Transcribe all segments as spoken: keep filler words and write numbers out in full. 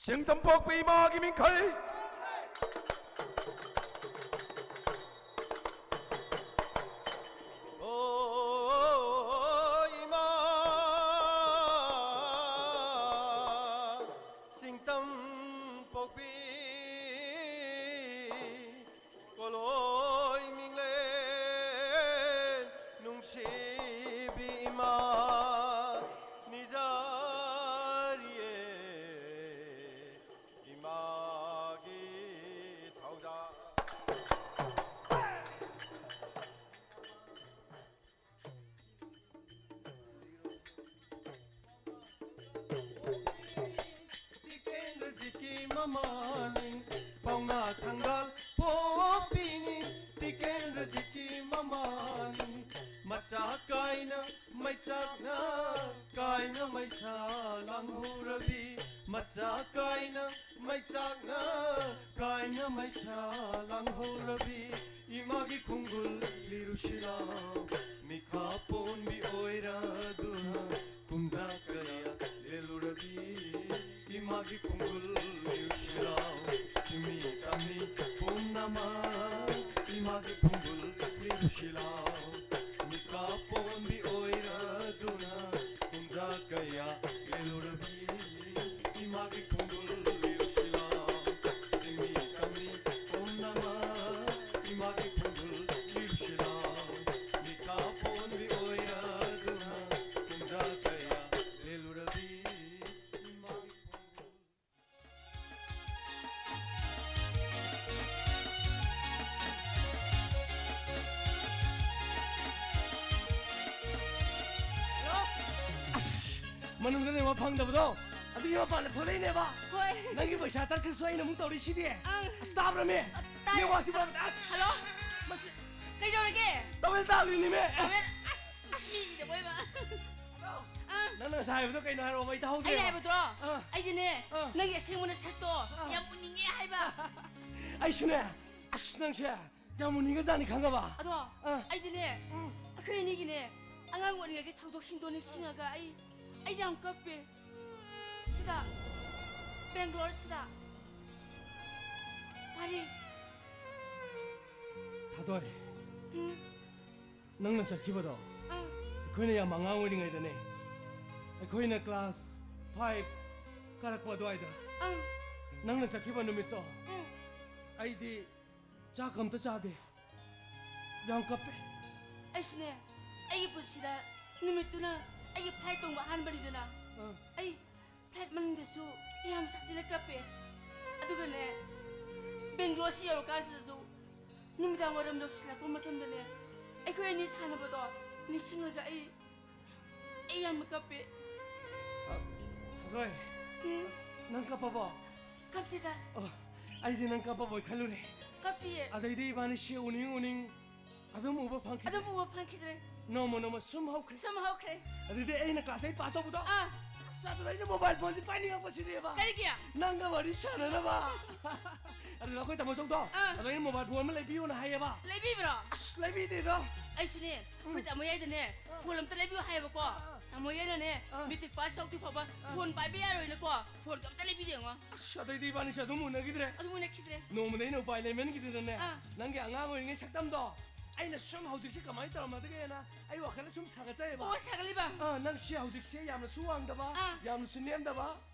ꯁꯤꯡꯇꯝ ꯄꯣꯛꯄꯤ ꯏꯃꯥꯒꯤ ꯃꯤꯡꯈꯩ꯫ ꯑꯣ ꯏꯃꯥ ꯁꯤꯡꯇꯝ ꯄꯣꯛꯄꯤ, ꯀꯣꯂꯣꯏ ꯃꯤꯡꯂꯦꯟ ꯅꯨꯡꯁꯤꯕꯤ ꯏꯃꯥ ꯅꯤꯖꯔꯤꯌꯦ ꯏꯃꯥꯒꯤ ꯊꯧꯖꯥꯜ꯫ ꯇꯤꯀꯦꯟꯗ꯭ꯔꯖꯤꯠꯀꯤ ꯃꯃꯥꯅꯤ, ꯄꯥꯎꯅꯥ ꯊꯪꯒꯥꯜ ꯄꯣꯛꯄꯤꯅꯤ꯫ ꯇꯤꯀꯦꯟꯗ꯭ꯔꯖꯤꯠꯀꯤ ꯃꯃꯥꯅꯤ, ꯃꯆꯥ ꯀꯥꯏꯅ ꯃꯩꯆꯥꯛꯅ ꯀꯥꯏꯅ ꯃꯩꯁꯥ ꯂꯥꯡꯍꯧꯔꯕꯤ, ꯃꯆꯥ ꯀꯥꯏꯅ ꯃꯩꯆꯥꯛꯅ ꯀꯥꯏꯅ ꯃꯩꯁꯥ ꯂꯥꯡꯍꯧꯔꯕꯤ, ꯏꯃꯥꯒꯤ ꯈꯣꯡꯒꯨꯜ ꯂꯤꯔꯨꯁꯤꯔꯥ? ꯃꯤꯈꯥ ꯄꯣꯟꯕꯤ ꯑꯣꯏꯔꯗꯨꯅ ꯀꯨꯝꯖꯥ ꯀꯌꯥ ꯂꯦꯜꯂꯨꯔꯕꯤ, ꯏꯃꯥꯒꯤ ꯈꯣꯡꯒꯨꯜ ꯂꯤꯔꯨꯁꯤꯔꯥ? ꯆꯤꯡꯃꯤ ꯇꯝꯃꯤ ꯄꯨꯝꯅꯃꯛ ꯏꯃꯥꯒꯤ ꯈꯣꯡꯒꯨꯜ ꯂꯤꯔꯨꯁꯤꯔꯥ? ꯃꯤꯈꯥ ꯄꯣꯟꯕꯤ ꯑꯣꯏꯔꯗꯨꯅ ꯀꯨꯝꯖꯥ ꯀꯌꯥ ꯂꯦꯜꯂꯨꯔꯕꯤ, ꯏꯃꯥꯒꯤ ꯈꯣꯡꯒꯨꯜ ꯂꯤꯔꯨꯁꯤꯔꯥ? ꯆꯤꯡꯃꯤ ꯇꯝꯃꯤ ꯄꯨꯝꯅꯃꯛ ꯏꯃꯥꯒꯤ ꯈꯣꯡꯒꯨꯜ ꯂꯤꯔꯨꯁꯤꯔꯥ? ꯃꯤꯈꯥ ꯄꯣꯟꯕꯤ ꯑꯣꯏꯔꯗꯨꯅ ꯀꯨꯝꯖꯥ ꯀꯌꯥ ꯂꯦꯜꯂꯨꯔꯕꯤ, ꯏꯃꯥꯒꯤ ꯈꯣꯡꯒꯨꯜ꯫ ꯍꯜꯂꯣ꯫ ꯑꯁ, ꯃꯅꯨꯡꯗ ꯅꯦꯠꯋꯥꯛ ꯐꯪꯗꯕꯗꯣ, ꯑꯗꯨꯒꯤ ꯃꯄꯥꯟꯗ ꯊꯣꯛꯂꯛꯏꯅꯦꯕ꯫ ꯍꯣꯏ꯫ ꯅꯪꯒꯤ ꯄꯩꯁꯥ ꯇꯠꯈ꯭ꯔꯁꯨ ꯑꯩꯅ ꯑꯃꯨꯛ ꯇꯧꯔꯤꯁꯤꯗꯤ꯫ ꯑꯪ꯫ ꯑꯁ, ꯇꯥꯕ꯭ꯔꯃꯤ? ꯇꯥꯏ꯫ ꯅꯦꯠꯋꯥꯛꯁꯤ ꯐꯪꯗ-, ꯑꯁ! ꯍꯜꯂꯣ꯫ ꯃꯁꯤ ꯀꯩꯗꯧꯔꯒꯦ? ꯇꯋꯦꯜ ꯇꯥꯜꯂꯤꯅꯤꯃꯦ꯫ ꯇꯋꯦꯜ? ꯑꯁ, ꯃꯤꯒꯤꯗ ꯑꯣꯏꯕ꯫ ꯑꯪ꯫ ꯅꯪꯅ ꯉꯁꯥꯏ ꯍꯥꯏꯕꯗꯣ ꯀꯩꯅꯣ ꯍꯥꯏꯔꯛꯑꯣꯕ, ꯑꯩ ꯇꯥꯍꯧꯗ꯭ꯔꯦꯕ꯫ ꯑꯩꯅ ꯍꯥꯏꯕꯗꯣ, ꯑꯥ꯫ ꯑꯩꯗꯤꯅꯦ, ꯑꯥ꯫ ꯅꯪꯒꯤ ꯑꯁꯦꯡꯕ ꯅꯁꯛꯇꯣ ꯑꯥ꯫ ꯌꯥꯝ ꯎꯅꯤꯡꯉꯦ ꯍꯥꯏꯕ꯫ ꯑꯩꯁꯨꯅꯦ, ꯑꯁ, ꯅꯪꯁꯦ ꯌꯥꯝ ꯎꯅꯤꯡꯉꯖꯥꯠꯅꯤ, ꯈꯪꯉꯕ? ꯑꯗꯣ ꯑꯥ꯫ ꯑꯩꯗꯤꯅꯦ, ꯎꯝ꯫ ꯑꯩꯈꯣꯏ ꯑꯅꯤꯒꯤꯅꯦ, ꯑꯉꯥꯡ ꯑꯣꯏꯔꯤꯉꯩꯒꯤ ꯊꯧꯗꯣꯛꯁꯤꯡꯗꯣ ꯅꯤꯡꯁꯤꯡꯉꯒ ꯑꯩ, ꯑꯩ ꯌꯥꯝ ꯀꯞꯄꯦ꯫ ꯁꯤꯗ꯫ ꯕꯦꯡꯒ꯭ꯂꯣꯔꯁꯤꯗ꯫ ꯐꯔꯦ꯫ ꯊꯥꯗꯣꯏ, ꯎꯝ, ꯅꯪꯅ ꯆꯠꯈꯤꯕꯗꯣ ꯑꯪ, ꯑꯩꯈꯣꯏꯅ ꯌꯥꯝ ꯑꯉꯥꯡ ꯑꯣꯏꯔꯤꯉꯩꯗꯅꯦ, ꯑꯩꯈꯣꯏꯅ ꯀ꯭ꯂꯥꯁ ꯐꯥꯏꯚ ꯀꯥꯔꯛꯄ ꯑꯗꯨꯋꯥꯏꯗ ꯑꯪ, ꯅꯪꯅ ꯆꯠꯈꯤꯕ ꯅꯨꯃꯤꯠꯇꯣ ꯎꯝ꯫ ꯑꯩꯗꯤ ꯆꯥꯛ ꯑꯝꯇ ꯆꯥꯗꯦ, ꯌꯥꯝ ꯀꯞꯄꯦ꯫ ꯑꯩꯁꯨꯅꯦ, ꯑꯩꯒꯤ ꯄꯨꯟꯁꯤꯗ ꯅꯨꯃꯤꯠꯇꯨꯅ ꯑꯩꯒꯤ ꯐ꯭ꯂꯥꯏꯠ ꯇꯣꯡꯕ ꯑꯍꯥꯟꯕꯅꯤꯗꯅ꯫ ꯑꯥ, ꯑꯩ ꯐ꯭ꯂꯥꯏꯠ ꯃꯅꯨꯡꯗꯁꯨ ꯌꯥꯝ ꯁꯥꯊꯤꯅ ꯀꯞꯄꯦ꯫ ꯑꯗꯨꯒꯅꯦ, ꯕꯦꯡꯒ꯭ꯂꯣꯔꯁꯤ ꯌꯧꯔꯀꯥꯟꯁꯤꯗꯁꯨ ꯅꯨꯃꯤꯗꯥꯡ ꯋꯥꯏꯔꯝ ꯌꯧꯁꯤꯜꯂꯛꯄ ꯃꯇꯝꯗꯅꯦ, ꯑꯩꯈꯣꯏ ꯑꯅꯤ ꯁꯥꯟꯅꯕꯗꯣ ꯅꯤꯡꯁꯤꯡꯂꯒ ꯑꯩ, ꯑꯩ ꯌꯥꯝꯅ ꯀꯞꯄꯦ꯫ ꯊꯥꯗꯣꯏ, ꯎꯝ, ꯅꯪ ꯀꯞꯄꯕꯣ? ꯀꯞꯇꯦꯗ꯫ ꯑꯣ, ꯑꯩꯗꯤ ꯅꯪ ꯀꯞꯄꯕꯣꯏ ꯈꯜꯂꯨꯔꯦ꯫ ꯀꯞꯇꯤꯌꯦ꯫ ꯑꯗꯩꯗꯤ ꯏꯕꯥꯅꯤ ꯁꯤ ꯎꯅꯤꯡ ꯎꯅꯤꯡ ꯑꯗꯨꯝ ꯎꯕ ꯐꯪꯈꯤꯗ꯭ꯔꯦ꯫ ꯑꯗꯨꯝ ꯎꯕ ꯐꯪꯈꯤꯗ꯭ꯔꯦ꯫ ꯅꯣꯡꯃ ꯅꯣꯡꯃ ꯁꯨꯝ ꯍꯧꯈ꯭ꯔꯦ꯫ ꯁꯨꯝ ꯍꯧꯈ꯭ꯔꯦ꯫ ꯑꯗꯨꯗꯤ ꯑꯩꯅ ꯀ꯭ꯂꯥꯁ ꯑꯩꯠ ꯄꯥꯁ ꯇꯧꯕꯗꯣ, ꯑꯥ, ꯑꯁ, ꯑꯗꯨꯗ ꯑꯩꯅ ꯃꯣꯕꯥꯏꯜ ꯐꯣꯟꯁꯦ ꯄꯥꯏꯅꯤꯡꯉꯛꯄꯁꯤꯅꯦꯕ꯫ ꯀꯔꯤꯒꯤ? ꯅꯪꯒ ꯋꯥꯔꯤ ꯁꯥꯟꯅꯅꯕ꯫ ꯑꯗꯨꯗ ꯑꯩꯈꯣꯏ ꯇꯥꯃꯣ ꯆꯧꯗꯣ, ꯑꯥ꯫ ꯑꯗꯣ ꯑꯩꯅ ꯃꯣꯕꯥꯏꯜ ꯐꯣꯟ ꯑꯃ ꯂꯩꯕꯤꯌꯨꯅ ꯍꯥꯏꯌꯦꯕ꯫ ꯂꯩꯕꯤꯕ꯭ꯔꯣ? ꯑꯁ, ꯂꯩꯕꯤꯗꯦꯗꯣ꯫ ꯑꯩꯁꯨꯅꯦ, ꯑꯩꯈꯣꯏ ꯇꯥꯃꯣ ꯌꯥꯏꯗꯅꯦ, ꯐꯣꯟ ꯑꯝꯇ ꯂꯩꯕꯤꯌꯨ ꯍꯥꯏꯌꯦꯕꯀꯣ꯫ ꯑꯥ꯫ ꯇꯥꯃꯣ ꯌꯥꯏꯅꯅꯦ, ꯑꯥ꯫ ꯃꯦꯇ꯭ꯔꯤꯛ ꯄꯥꯁ ꯇꯧꯗ꯭ꯔꯤ ꯐꯥꯎꯕ ꯐꯣꯟ ꯄꯥꯏꯕ ꯌꯥꯔꯣꯏꯅꯀꯣ, ꯐꯣꯟꯒ ꯑꯝꯇ ꯂꯩꯕꯤꯗꯦ ꯌꯦꯡꯉꯣ꯫ ꯑꯁ, ꯑꯗꯩꯗꯤ ꯏꯕꯥꯅꯤꯁꯦ ꯑꯗꯨꯝ ꯎꯅꯈꯤꯗ꯭ꯔꯦ꯫ ꯑꯗꯨꯝ ꯎꯅꯈꯤꯗ꯭ꯔꯦ꯫ ꯅꯣꯡꯃꯗꯤ ꯑꯩꯅ ꯎꯄꯥꯏ ꯂꯩꯃꯟꯈꯤꯗꯗꯅꯅꯦ, ꯑꯥ꯫ ꯅꯪꯒꯤ ꯑꯉꯥꯡ ꯑꯣꯏꯔꯤꯉꯩ ꯁꯛꯇꯝꯗꯣ ꯑꯩꯅ ꯁꯨꯝ ꯍꯧꯖꯤꯛꯁꯦ ꯀꯃꯥꯏꯅ ꯇꯧꯔꯝꯃꯗꯒꯦꯅ ꯑꯩ ꯋꯥꯈꯜꯗ ꯁꯨꯝ ꯁꯥꯒꯠꯆꯩꯌꯦꯕ꯫ ꯑꯣ, ꯁꯥꯒꯠꯂꯤꯕ? ꯑꯥ, ꯅꯪꯁꯦ ꯍꯧꯖꯤꯛꯁꯦ ꯌꯥꯝꯅꯁꯨ ꯋꯥꯡꯗꯕ, ꯑꯥ꯫ ꯌꯥꯝꯅꯁꯨ ꯅꯦꯝꯗꯕ,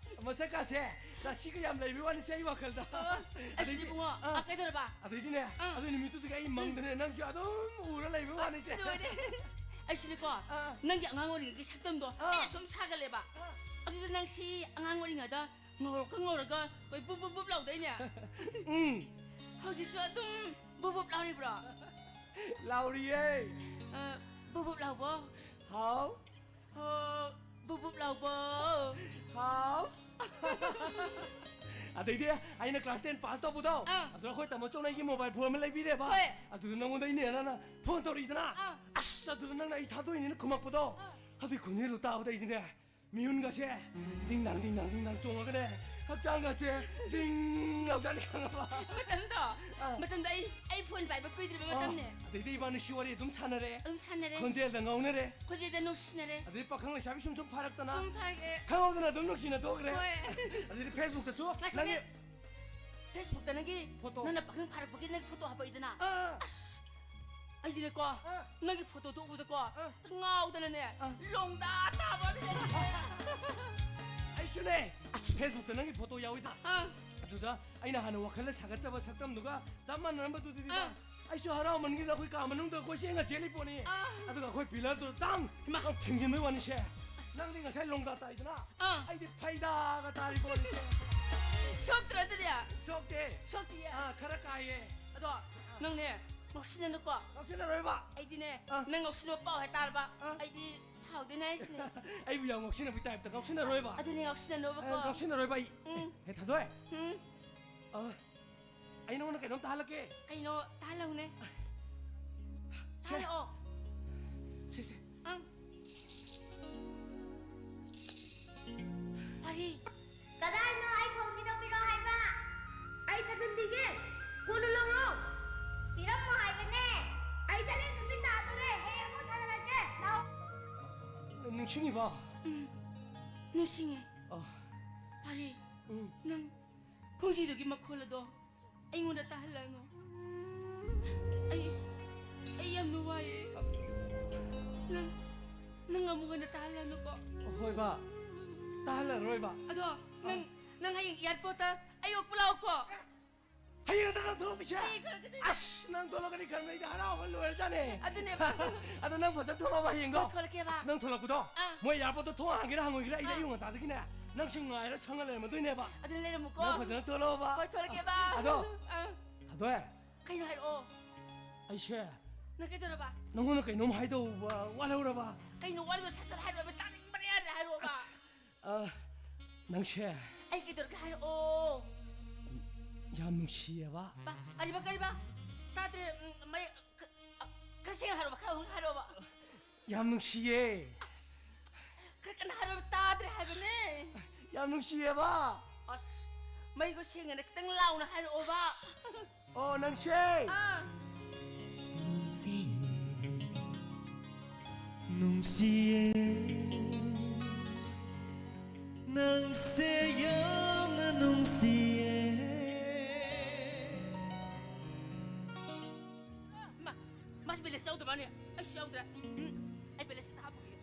ꯃꯁꯛꯀꯥꯁꯦ ꯔꯥꯁꯤꯒ ꯌꯥꯝ ꯂꯩꯕꯩ ꯋꯥꯅꯤꯁꯦ ꯑꯩ ꯋꯥꯈꯜꯗ꯫ ꯑꯣ, ꯑꯩꯁꯨ ꯑꯗꯩꯗꯤ, ꯏꯕꯨꯡꯉꯣ, ꯑꯥ, ꯑꯥ, ꯀꯩꯗꯧꯔꯕ? ꯑꯗꯩꯗꯤꯅꯦ, ꯑꯥ꯫ ꯑꯗꯨ ꯅꯨꯃꯤꯠꯇꯨꯗꯒꯤ ꯑꯩ ꯃꯪꯗꯅꯦ ꯅꯪꯁꯦ ꯑꯗꯨꯝ ꯎꯔ ꯂꯩꯕꯩ ꯋꯥꯅꯤꯁꯦ꯫ ꯑꯁ, ꯂꯣꯏꯔꯦ꯫ ꯑꯩꯁꯨꯅꯦꯀꯣ, ꯑꯥ꯫ ꯅꯪꯒꯤ ꯑꯉꯥꯡ ꯑꯣꯏꯔꯤꯉꯩꯒꯤ ꯁꯛꯇꯝꯗꯣ ꯑꯥ꯫ ꯑꯩꯅ ꯁꯨꯝ ꯁꯥꯒꯠꯂꯦꯕ꯫ ꯑꯥ꯫ ꯑꯗꯨꯗ ꯅꯪꯁꯤ ꯑꯉꯥꯡ ꯑꯣꯏꯔꯤꯉꯩꯗ ꯉꯧꯔꯛꯀ ꯉꯧꯔꯒ ꯑꯩꯈꯣꯏ ꯕꯨꯞ ꯕꯨꯞ ꯕꯨꯞ ꯂꯥꯎꯗꯣꯏꯅꯦ꯫ ꯎꯝ꯫ ꯍꯧꯖꯤꯛꯁꯨ ꯑꯗꯨꯝ ꯕꯨꯞ ꯕꯨꯞ ꯂꯥꯎꯔꯤꯕ꯭ꯔꯣ? ꯂꯥꯎꯔꯤꯌꯦ꯫ ꯑ, ꯕꯨꯞ ꯕꯨꯞ ꯂꯥꯎꯕꯣ? ꯍꯥꯎ꯫ ꯍꯣ, ꯕꯨꯞ ꯕꯨꯞ ꯂꯥꯎꯕꯣ? ꯍꯥꯎ꯫ ꯑꯗꯩꯗꯤ ꯑꯩꯅ ꯀ꯭ꯂꯥꯁ ꯇꯦꯟ ꯄꯥꯁ ꯇꯧꯕꯗꯣ, ꯑꯥ꯫ ꯑꯗꯨꯗ ꯑꯩꯈꯣꯏ ꯇꯥꯃꯣ ꯆꯧꯅ ꯑꯩꯒꯤ ꯃꯣꯕꯥꯏꯜ ꯐꯣꯟ ꯑꯃ ꯂꯩꯕꯤꯔꯦꯕ꯫ ꯍꯣꯏ꯫ ꯑꯗꯨꯗ ꯅꯪꯉꯣꯟꯗ ꯑꯩꯅꯦꯅ ꯐꯣꯟ ꯇꯧꯔꯛꯏꯗꯅ꯫ ꯑꯥ꯫ ꯑꯁ, ꯑꯗꯨꯗ ꯅꯪꯅ ꯑꯩ ꯊꯥꯗꯣꯛꯏꯅꯦꯅ ꯈꯨꯝꯃꯛꯄꯗꯣ꯫ ꯑꯥ꯫ ꯑꯗꯨꯏ ꯈꯣꯟꯖꯦꯜꯗꯣ ꯇꯥꯕꯗ ꯑꯩꯁꯤꯅꯦ, ꯃꯤꯍꯨꯟꯒꯁꯦ ꯗꯤꯡ ꯗꯥꯡ, ꯗꯤꯡ ꯗꯥꯡ, ꯗꯤꯡ ꯗꯥꯡ ꯆꯣꯡꯉꯒꯅꯦ, ꯍꯛꯆꯥꯡꯒꯁꯦ ꯖꯤꯡ ꯂꯥꯎꯖꯥꯠꯅꯤ, ꯈꯪꯉꯕ? ꯃꯇꯝꯗꯣ, ꯑꯥ꯫ ꯃꯇꯝꯗꯣ ꯑꯩ, ꯑꯩ ꯐꯣꯟ ꯄꯥꯏꯕ ꯀꯨꯏꯗ꯭ꯔꯤꯕ ꯑꯥ, ꯃꯇꯝꯅꯦ꯫ ꯑꯗꯩꯗꯤ ꯏꯕꯥꯅꯤ ꯁꯤ ꯋꯥꯔꯤ ꯑꯗꯨꯝ ꯁꯥꯟꯅꯔꯦ꯫ ꯑꯗꯨꯝ ꯁꯥꯟꯅꯔꯦ꯫ ꯈꯣꯟꯖꯦꯜꯗ ꯉꯥꯎꯅꯔꯦ꯫ ꯈꯣꯟꯖꯦꯜꯗ ꯅꯨꯡꯁꯤꯅꯔꯦ꯫ ꯑꯗꯩ ꯄꯥꯈꯪ ꯂꯩꯁꯥꯕꯤ ꯁꯨꯝ ꯁꯨꯝ ꯐꯥꯔꯛꯇꯅ꯫ ꯁꯨꯝ ꯐꯥꯔꯛꯑꯦ꯫ ꯈꯪꯍꯧꯗꯅ ꯑꯗꯨꯝ ꯅꯨꯡꯁꯤꯅ ꯊꯣꯛꯈ꯭ꯔꯦ꯫ ꯍꯣꯏ꯫ ꯑꯗꯩꯗꯤ Facebook-ꯇꯁꯨ ꯉꯥꯏꯈꯣꯅꯦ꯫ ꯅꯪꯒꯤ Facebook-ꯇ ꯅꯪꯒꯤ ꯐꯣꯇꯣ꯫ ꯅꯪꯅ ꯄꯥꯈꯪ ꯐꯥꯔꯛꯄꯒꯤ ꯅꯪꯒꯤ ꯐꯣꯇꯣ ꯍꯥꯞꯄꯛꯏꯗꯅ꯫ ꯑꯥ꯫ ꯑꯁ! ꯑꯩꯗꯤꯅꯦꯀꯣ, ꯑꯥ꯫ ꯅꯪꯒꯤ ꯐꯣꯇꯣꯗꯣ ꯎꯕꯗꯀꯣ, ꯑꯥ꯫ ꯉꯥꯎꯗꯅꯅꯦ, ꯑꯥ꯫ ꯂꯣꯡꯗꯥ ꯇꯥꯕ꯫ ꯑꯩꯁꯨꯅꯦ, ꯑꯁ, Facebook-ꯇ ꯅꯪꯒꯤ ꯐꯣꯇꯣ ꯌꯥꯎꯋꯤꯗ꯫ ꯑꯥ꯫ ꯑꯗꯨꯗ ꯑꯩꯅ ꯍꯥꯟꯅ ꯋꯥꯈꯜꯗ ꯁꯥꯒꯠꯆꯕ ꯁꯛꯇꯝꯗꯨꯒ ꯆꯞ ꯃꯥꯟꯅꯔꯝꯕꯗꯨꯗꯤꯕ꯫ ꯑꯥ꯫ ꯑꯩꯁꯨ ꯍꯔꯥꯎꯃꯟꯒꯤꯗꯅ ꯑꯩꯈꯣꯏ ꯀꯥ ꯃꯅꯨꯡꯗ ꯀꯣꯏꯆꯦꯟꯒ ꯆꯦꯜꯂꯤ ꯄꯣꯠꯅꯤ꯫ ꯑꯥ꯫ ꯑꯗꯨꯒ ꯑꯩꯈꯣꯏ pillar-ꯗꯨꯗ ꯇꯥꯡ! ꯏꯃꯥ! ꯊꯤꯡꯖꯤꯟꯕꯩ ꯋꯥꯅꯤꯁꯦ꯫ ꯅꯪꯗꯤ ꯉꯁꯥꯏ ꯂꯣꯡꯗꯥ ꯇꯥꯏꯗꯅ꯫ ꯑꯥ꯫ ꯑꯩꯗꯤ ꯐꯩꯗꯥꯒ ꯇꯥꯔꯤ ꯄꯣꯠꯅꯤꯁꯦ꯫ ꯁꯣꯛꯇ꯭ꯔꯣ ꯑꯗꯨꯗꯤ? ꯁꯣꯛꯇꯦ꯫ ꯁꯣꯛꯇꯤꯌꯦ? ꯑꯥ, ꯈꯔ ꯀꯥꯏꯌꯦ꯫ ꯑꯗꯣ, ꯑꯥ꯫ ꯅꯪꯅꯦ, ꯉꯥꯎꯁꯤꯟꯅꯅꯨꯀꯣ꯫ ꯉꯥꯎꯁꯤꯟꯅꯔꯣꯏꯕ꯫ ꯑꯩꯗꯤꯅꯦ, ꯑꯥ꯫ ꯅꯪ ꯉꯥꯎꯁꯤꯟꯅꯕ ꯄꯥꯎ ꯍꯥꯏ ꯇꯥꯔꯕ, ꯑꯥ꯫ ꯑꯩꯗꯤ ꯁꯥꯎꯗꯣꯏꯅꯦ ꯍꯥꯏꯁꯤꯅꯦ꯫ ꯑꯩꯕꯨ ꯌꯥꯝ ꯉꯥꯎꯁꯤꯟꯅꯕꯒꯤ type-ꯇ ꯉꯥꯎꯁꯤꯟꯅꯔꯣꯏꯕ꯫ ꯑꯗꯨꯅꯦ, ꯉꯥꯎꯁꯤꯟꯅꯅꯣꯕꯀꯣ꯫ ꯑꯥ, ꯉꯥꯎꯁꯤꯟꯅꯔꯣꯏꯕ ꯑꯩ꯫ ꯎꯝ꯫ ꯍꯦ, ꯊꯣꯏ꯫ ꯎꯝ꯫ ꯑꯥ, ꯑꯩ ꯅꯉꯣꯟꯗ ꯀꯩꯅꯣꯝ ꯇꯥꯍꯜꯂꯛꯀꯦ꯫ ꯀꯩꯅꯣ? ꯇꯥꯍꯜꯂꯛꯎꯅꯦ꯫ ꯁꯦ꯫ ꯇꯥꯍꯜꯂꯛꯑꯣ꯫ ꯁꯦ, ꯁꯦ꯫ ꯑꯪ꯫ ꯄꯥꯔꯤ꯫ ꯀꯗꯥꯏꯅꯣ ꯑꯩ ꯈꯣꯡꯁꯤꯗ ꯄꯤꯔꯛꯑꯣ ꯍꯥꯏꯕ? ꯑꯩ ꯊꯥꯖꯤꯟꯕꯤꯒꯦ꯫ ꯀꯣꯟꯅ ꯂꯧꯔꯣ꯫ ꯄꯤꯔꯝꯃꯣ ꯍꯥꯏꯕꯅꯦ꯫ ꯑꯩ ꯆꯠꯂꯦ, ꯅꯨꯃꯤꯠ ꯇꯥꯗꯣꯔꯦ꯫ ꯍꯌꯦꯡ ꯑꯃꯨꯛ ꯁꯥꯟꯅꯔꯁꯦ꯫ ꯂꯥꯛꯑꯣ꯫ ꯅꯤꯡꯁꯤꯡꯉꯤꯕꯣ? ꯎꯝ, ꯅꯤꯡꯁꯤꯡꯉꯦ꯫ ꯑ꯫ ꯄꯥꯔꯤ, ꯎꯝ꯫ ꯅꯪ ꯈꯣꯡꯖꯤꯗꯨꯒꯤ ꯃꯈꯣꯜ ꯑꯗꯣ ꯑꯩꯉꯣꯟꯗ ꯇꯥꯍꯜꯂꯅꯨ꯫ ꯑꯩ, ꯑꯩ ꯌꯥꯝꯅ ꯋꯥꯏꯌꯦ꯫ ꯅꯪ, ꯅꯪ ꯑꯃꯨꯛ ꯍꯟꯅ ꯇꯥꯍꯜꯂꯅꯨꯀꯣ꯫ ꯍꯣꯏꯕ, ꯇꯥꯍꯜꯂꯔꯣꯏꯕ꯫ ꯑꯗꯣ ꯅꯪ, ꯑ꯫ ꯅꯪ ꯍꯌꯦꯡ airport-ꯇ ꯑꯩ ꯑꯣꯛꯄ ꯂꯥꯛꯑꯣꯀꯣ꯫ ꯍꯌꯦꯡ ꯅꯠꯇ꯭ꯔ ꯅꯪ ꯊꯣꯛꯂꯛꯇꯣꯏꯁꯦ? ꯍꯌꯦꯡ ꯊꯣꯛꯂꯛꯀꯗꯣꯏꯅꯦ꯫ ꯑꯁ, ꯅꯪ ꯊꯣꯛꯂꯛꯀꯅꯤ ꯈꯟꯕꯗ ꯑꯩꯗꯤ ꯍꯔꯥꯎꯕ ꯂꯣꯏꯔꯖꯥꯠꯅꯦ꯫ ꯑꯗꯨꯅꯦꯕ꯫ ꯑꯗꯣ ꯅꯪ ꯐꯖꯅ ꯊꯣꯛꯂꯛꯑꯣꯕ ꯍꯌꯦꯡꯗꯣ꯫ ꯍꯣꯏ, ꯊꯣꯛꯂꯛꯀꯦꯕ꯫ ꯑꯁ, ꯅꯪ ꯊꯣꯛꯂꯛꯄꯗꯣ, ꯑꯥ꯫ ꯃꯣꯏ airport-ꯇ ꯊꯣꯡ ꯍꯥꯡꯒꯦꯔꯥ ꯍꯥꯡꯉꯣꯏꯒꯦꯔꯥ ꯑꯩꯗꯤ ꯑꯥ꯫ ꯑꯌꯨꯛ ꯉꯟꯇꯥꯗꯒꯤꯅꯦ ꯅꯪ ꯁꯤ ꯉꯥꯏꯔ ꯁꯪꯉ ꯂꯩꯔꯝꯃꯗꯣꯏꯅꯦꯕ꯫ ꯑꯗꯨꯅ ꯂꯩꯔꯝꯃꯨꯀꯣ꯫ ꯅꯪ ꯐꯖꯅ ꯊꯣꯛꯂꯛꯑꯣꯕ꯫ ꯍꯣꯏ, ꯊꯣꯛꯂꯛꯀꯦꯕ꯫ ꯑꯗꯣ, ꯑꯥ꯫ ꯊꯣꯏ꯫ ꯀꯩꯅꯣ ꯍꯥꯏꯔꯛꯑꯣ꯫ ꯑꯩꯁꯦ꯫ ꯅꯪ ꯀꯩꯗꯧꯔꯕ? ꯅꯪꯉꯣꯟꯗ ꯀꯩꯅꯣꯝ ꯍꯥꯏꯗꯧꯕ ꯋꯥꯠꯍꯧꯔꯕ? ꯀꯩꯅꯣ ꯋꯥꯠꯂꯤꯗꯣ? ꯁꯠ ꯁꯠ ꯍꯥꯏꯔꯛꯑꯣꯕ, ꯇꯥꯅꯤꯡꯕꯅ ꯌꯥꯗ꯭ꯔꯦ, ꯍꯥꯏꯔꯛꯑꯣꯕ꯫ ꯑꯁ, ꯑ, ꯅꯪꯁꯦ꯫ ꯑꯩ ꯀꯩꯗꯧꯔꯒꯦ ꯍꯥꯏꯔꯛꯑꯣ꯫ ꯌꯥꯝ ꯅꯨꯡꯁꯤꯌꯦꯕ꯫ ꯄꯥ-, ꯀꯔꯤꯕ, ꯀꯔꯤꯕ? ꯇꯥꯗ꯭ꯔꯦ, ꯎꯝ, ꯃꯌꯦꯛ, ꯈ-, ꯑ, ꯈꯔ ꯁꯦꯡꯅ ꯍꯥꯏꯔꯛꯑꯣꯕ, ꯈꯔ ꯍꯧꯅ ꯍꯥꯏꯔꯛꯑꯣꯕ꯫ ꯌꯥꯝ ꯅꯨꯡꯁꯤꯌꯦ꯫ ꯑꯁ, ꯈꯔ ꯀꯟꯅ ꯍꯥꯏꯔꯣ, ꯇꯥꯗ꯭ꯔꯦ ꯍꯥꯏꯕꯅꯦ꯫ ꯌꯥꯝ ꯅꯨꯡꯁꯤꯌꯦꯕ꯫ ꯑꯁ, ꯃꯩꯗꯣ ꯁꯦꯡꯉꯦꯅꯦ, ꯈꯤꯇꯪ ꯂꯥꯎꯅ ꯍꯥꯏꯔꯛꯑꯣꯕ꯫ ꯑꯣ, ꯅꯪꯁꯦ꯫ ꯑꯥ꯫ ꯅꯨꯡꯁꯤꯌꯦ, ꯅꯨꯡꯁꯤꯌꯦ, ꯅꯪꯁꯦ ꯌꯥꯝꯅ ꯅꯨꯡꯁꯤꯌꯦ꯫ ꯃꯥ, ꯃꯥꯁꯤ balance ꯌꯥꯎꯗꯕꯅꯦ꯫ ꯑꯩꯁꯨ ꯌꯥꯎꯗ꯭ꯔꯦ꯫ ꯎꯝ, ꯑꯩ balance ꯑꯝꯇ ꯍꯥꯞꯄꯨꯈꯤꯒꯦ꯫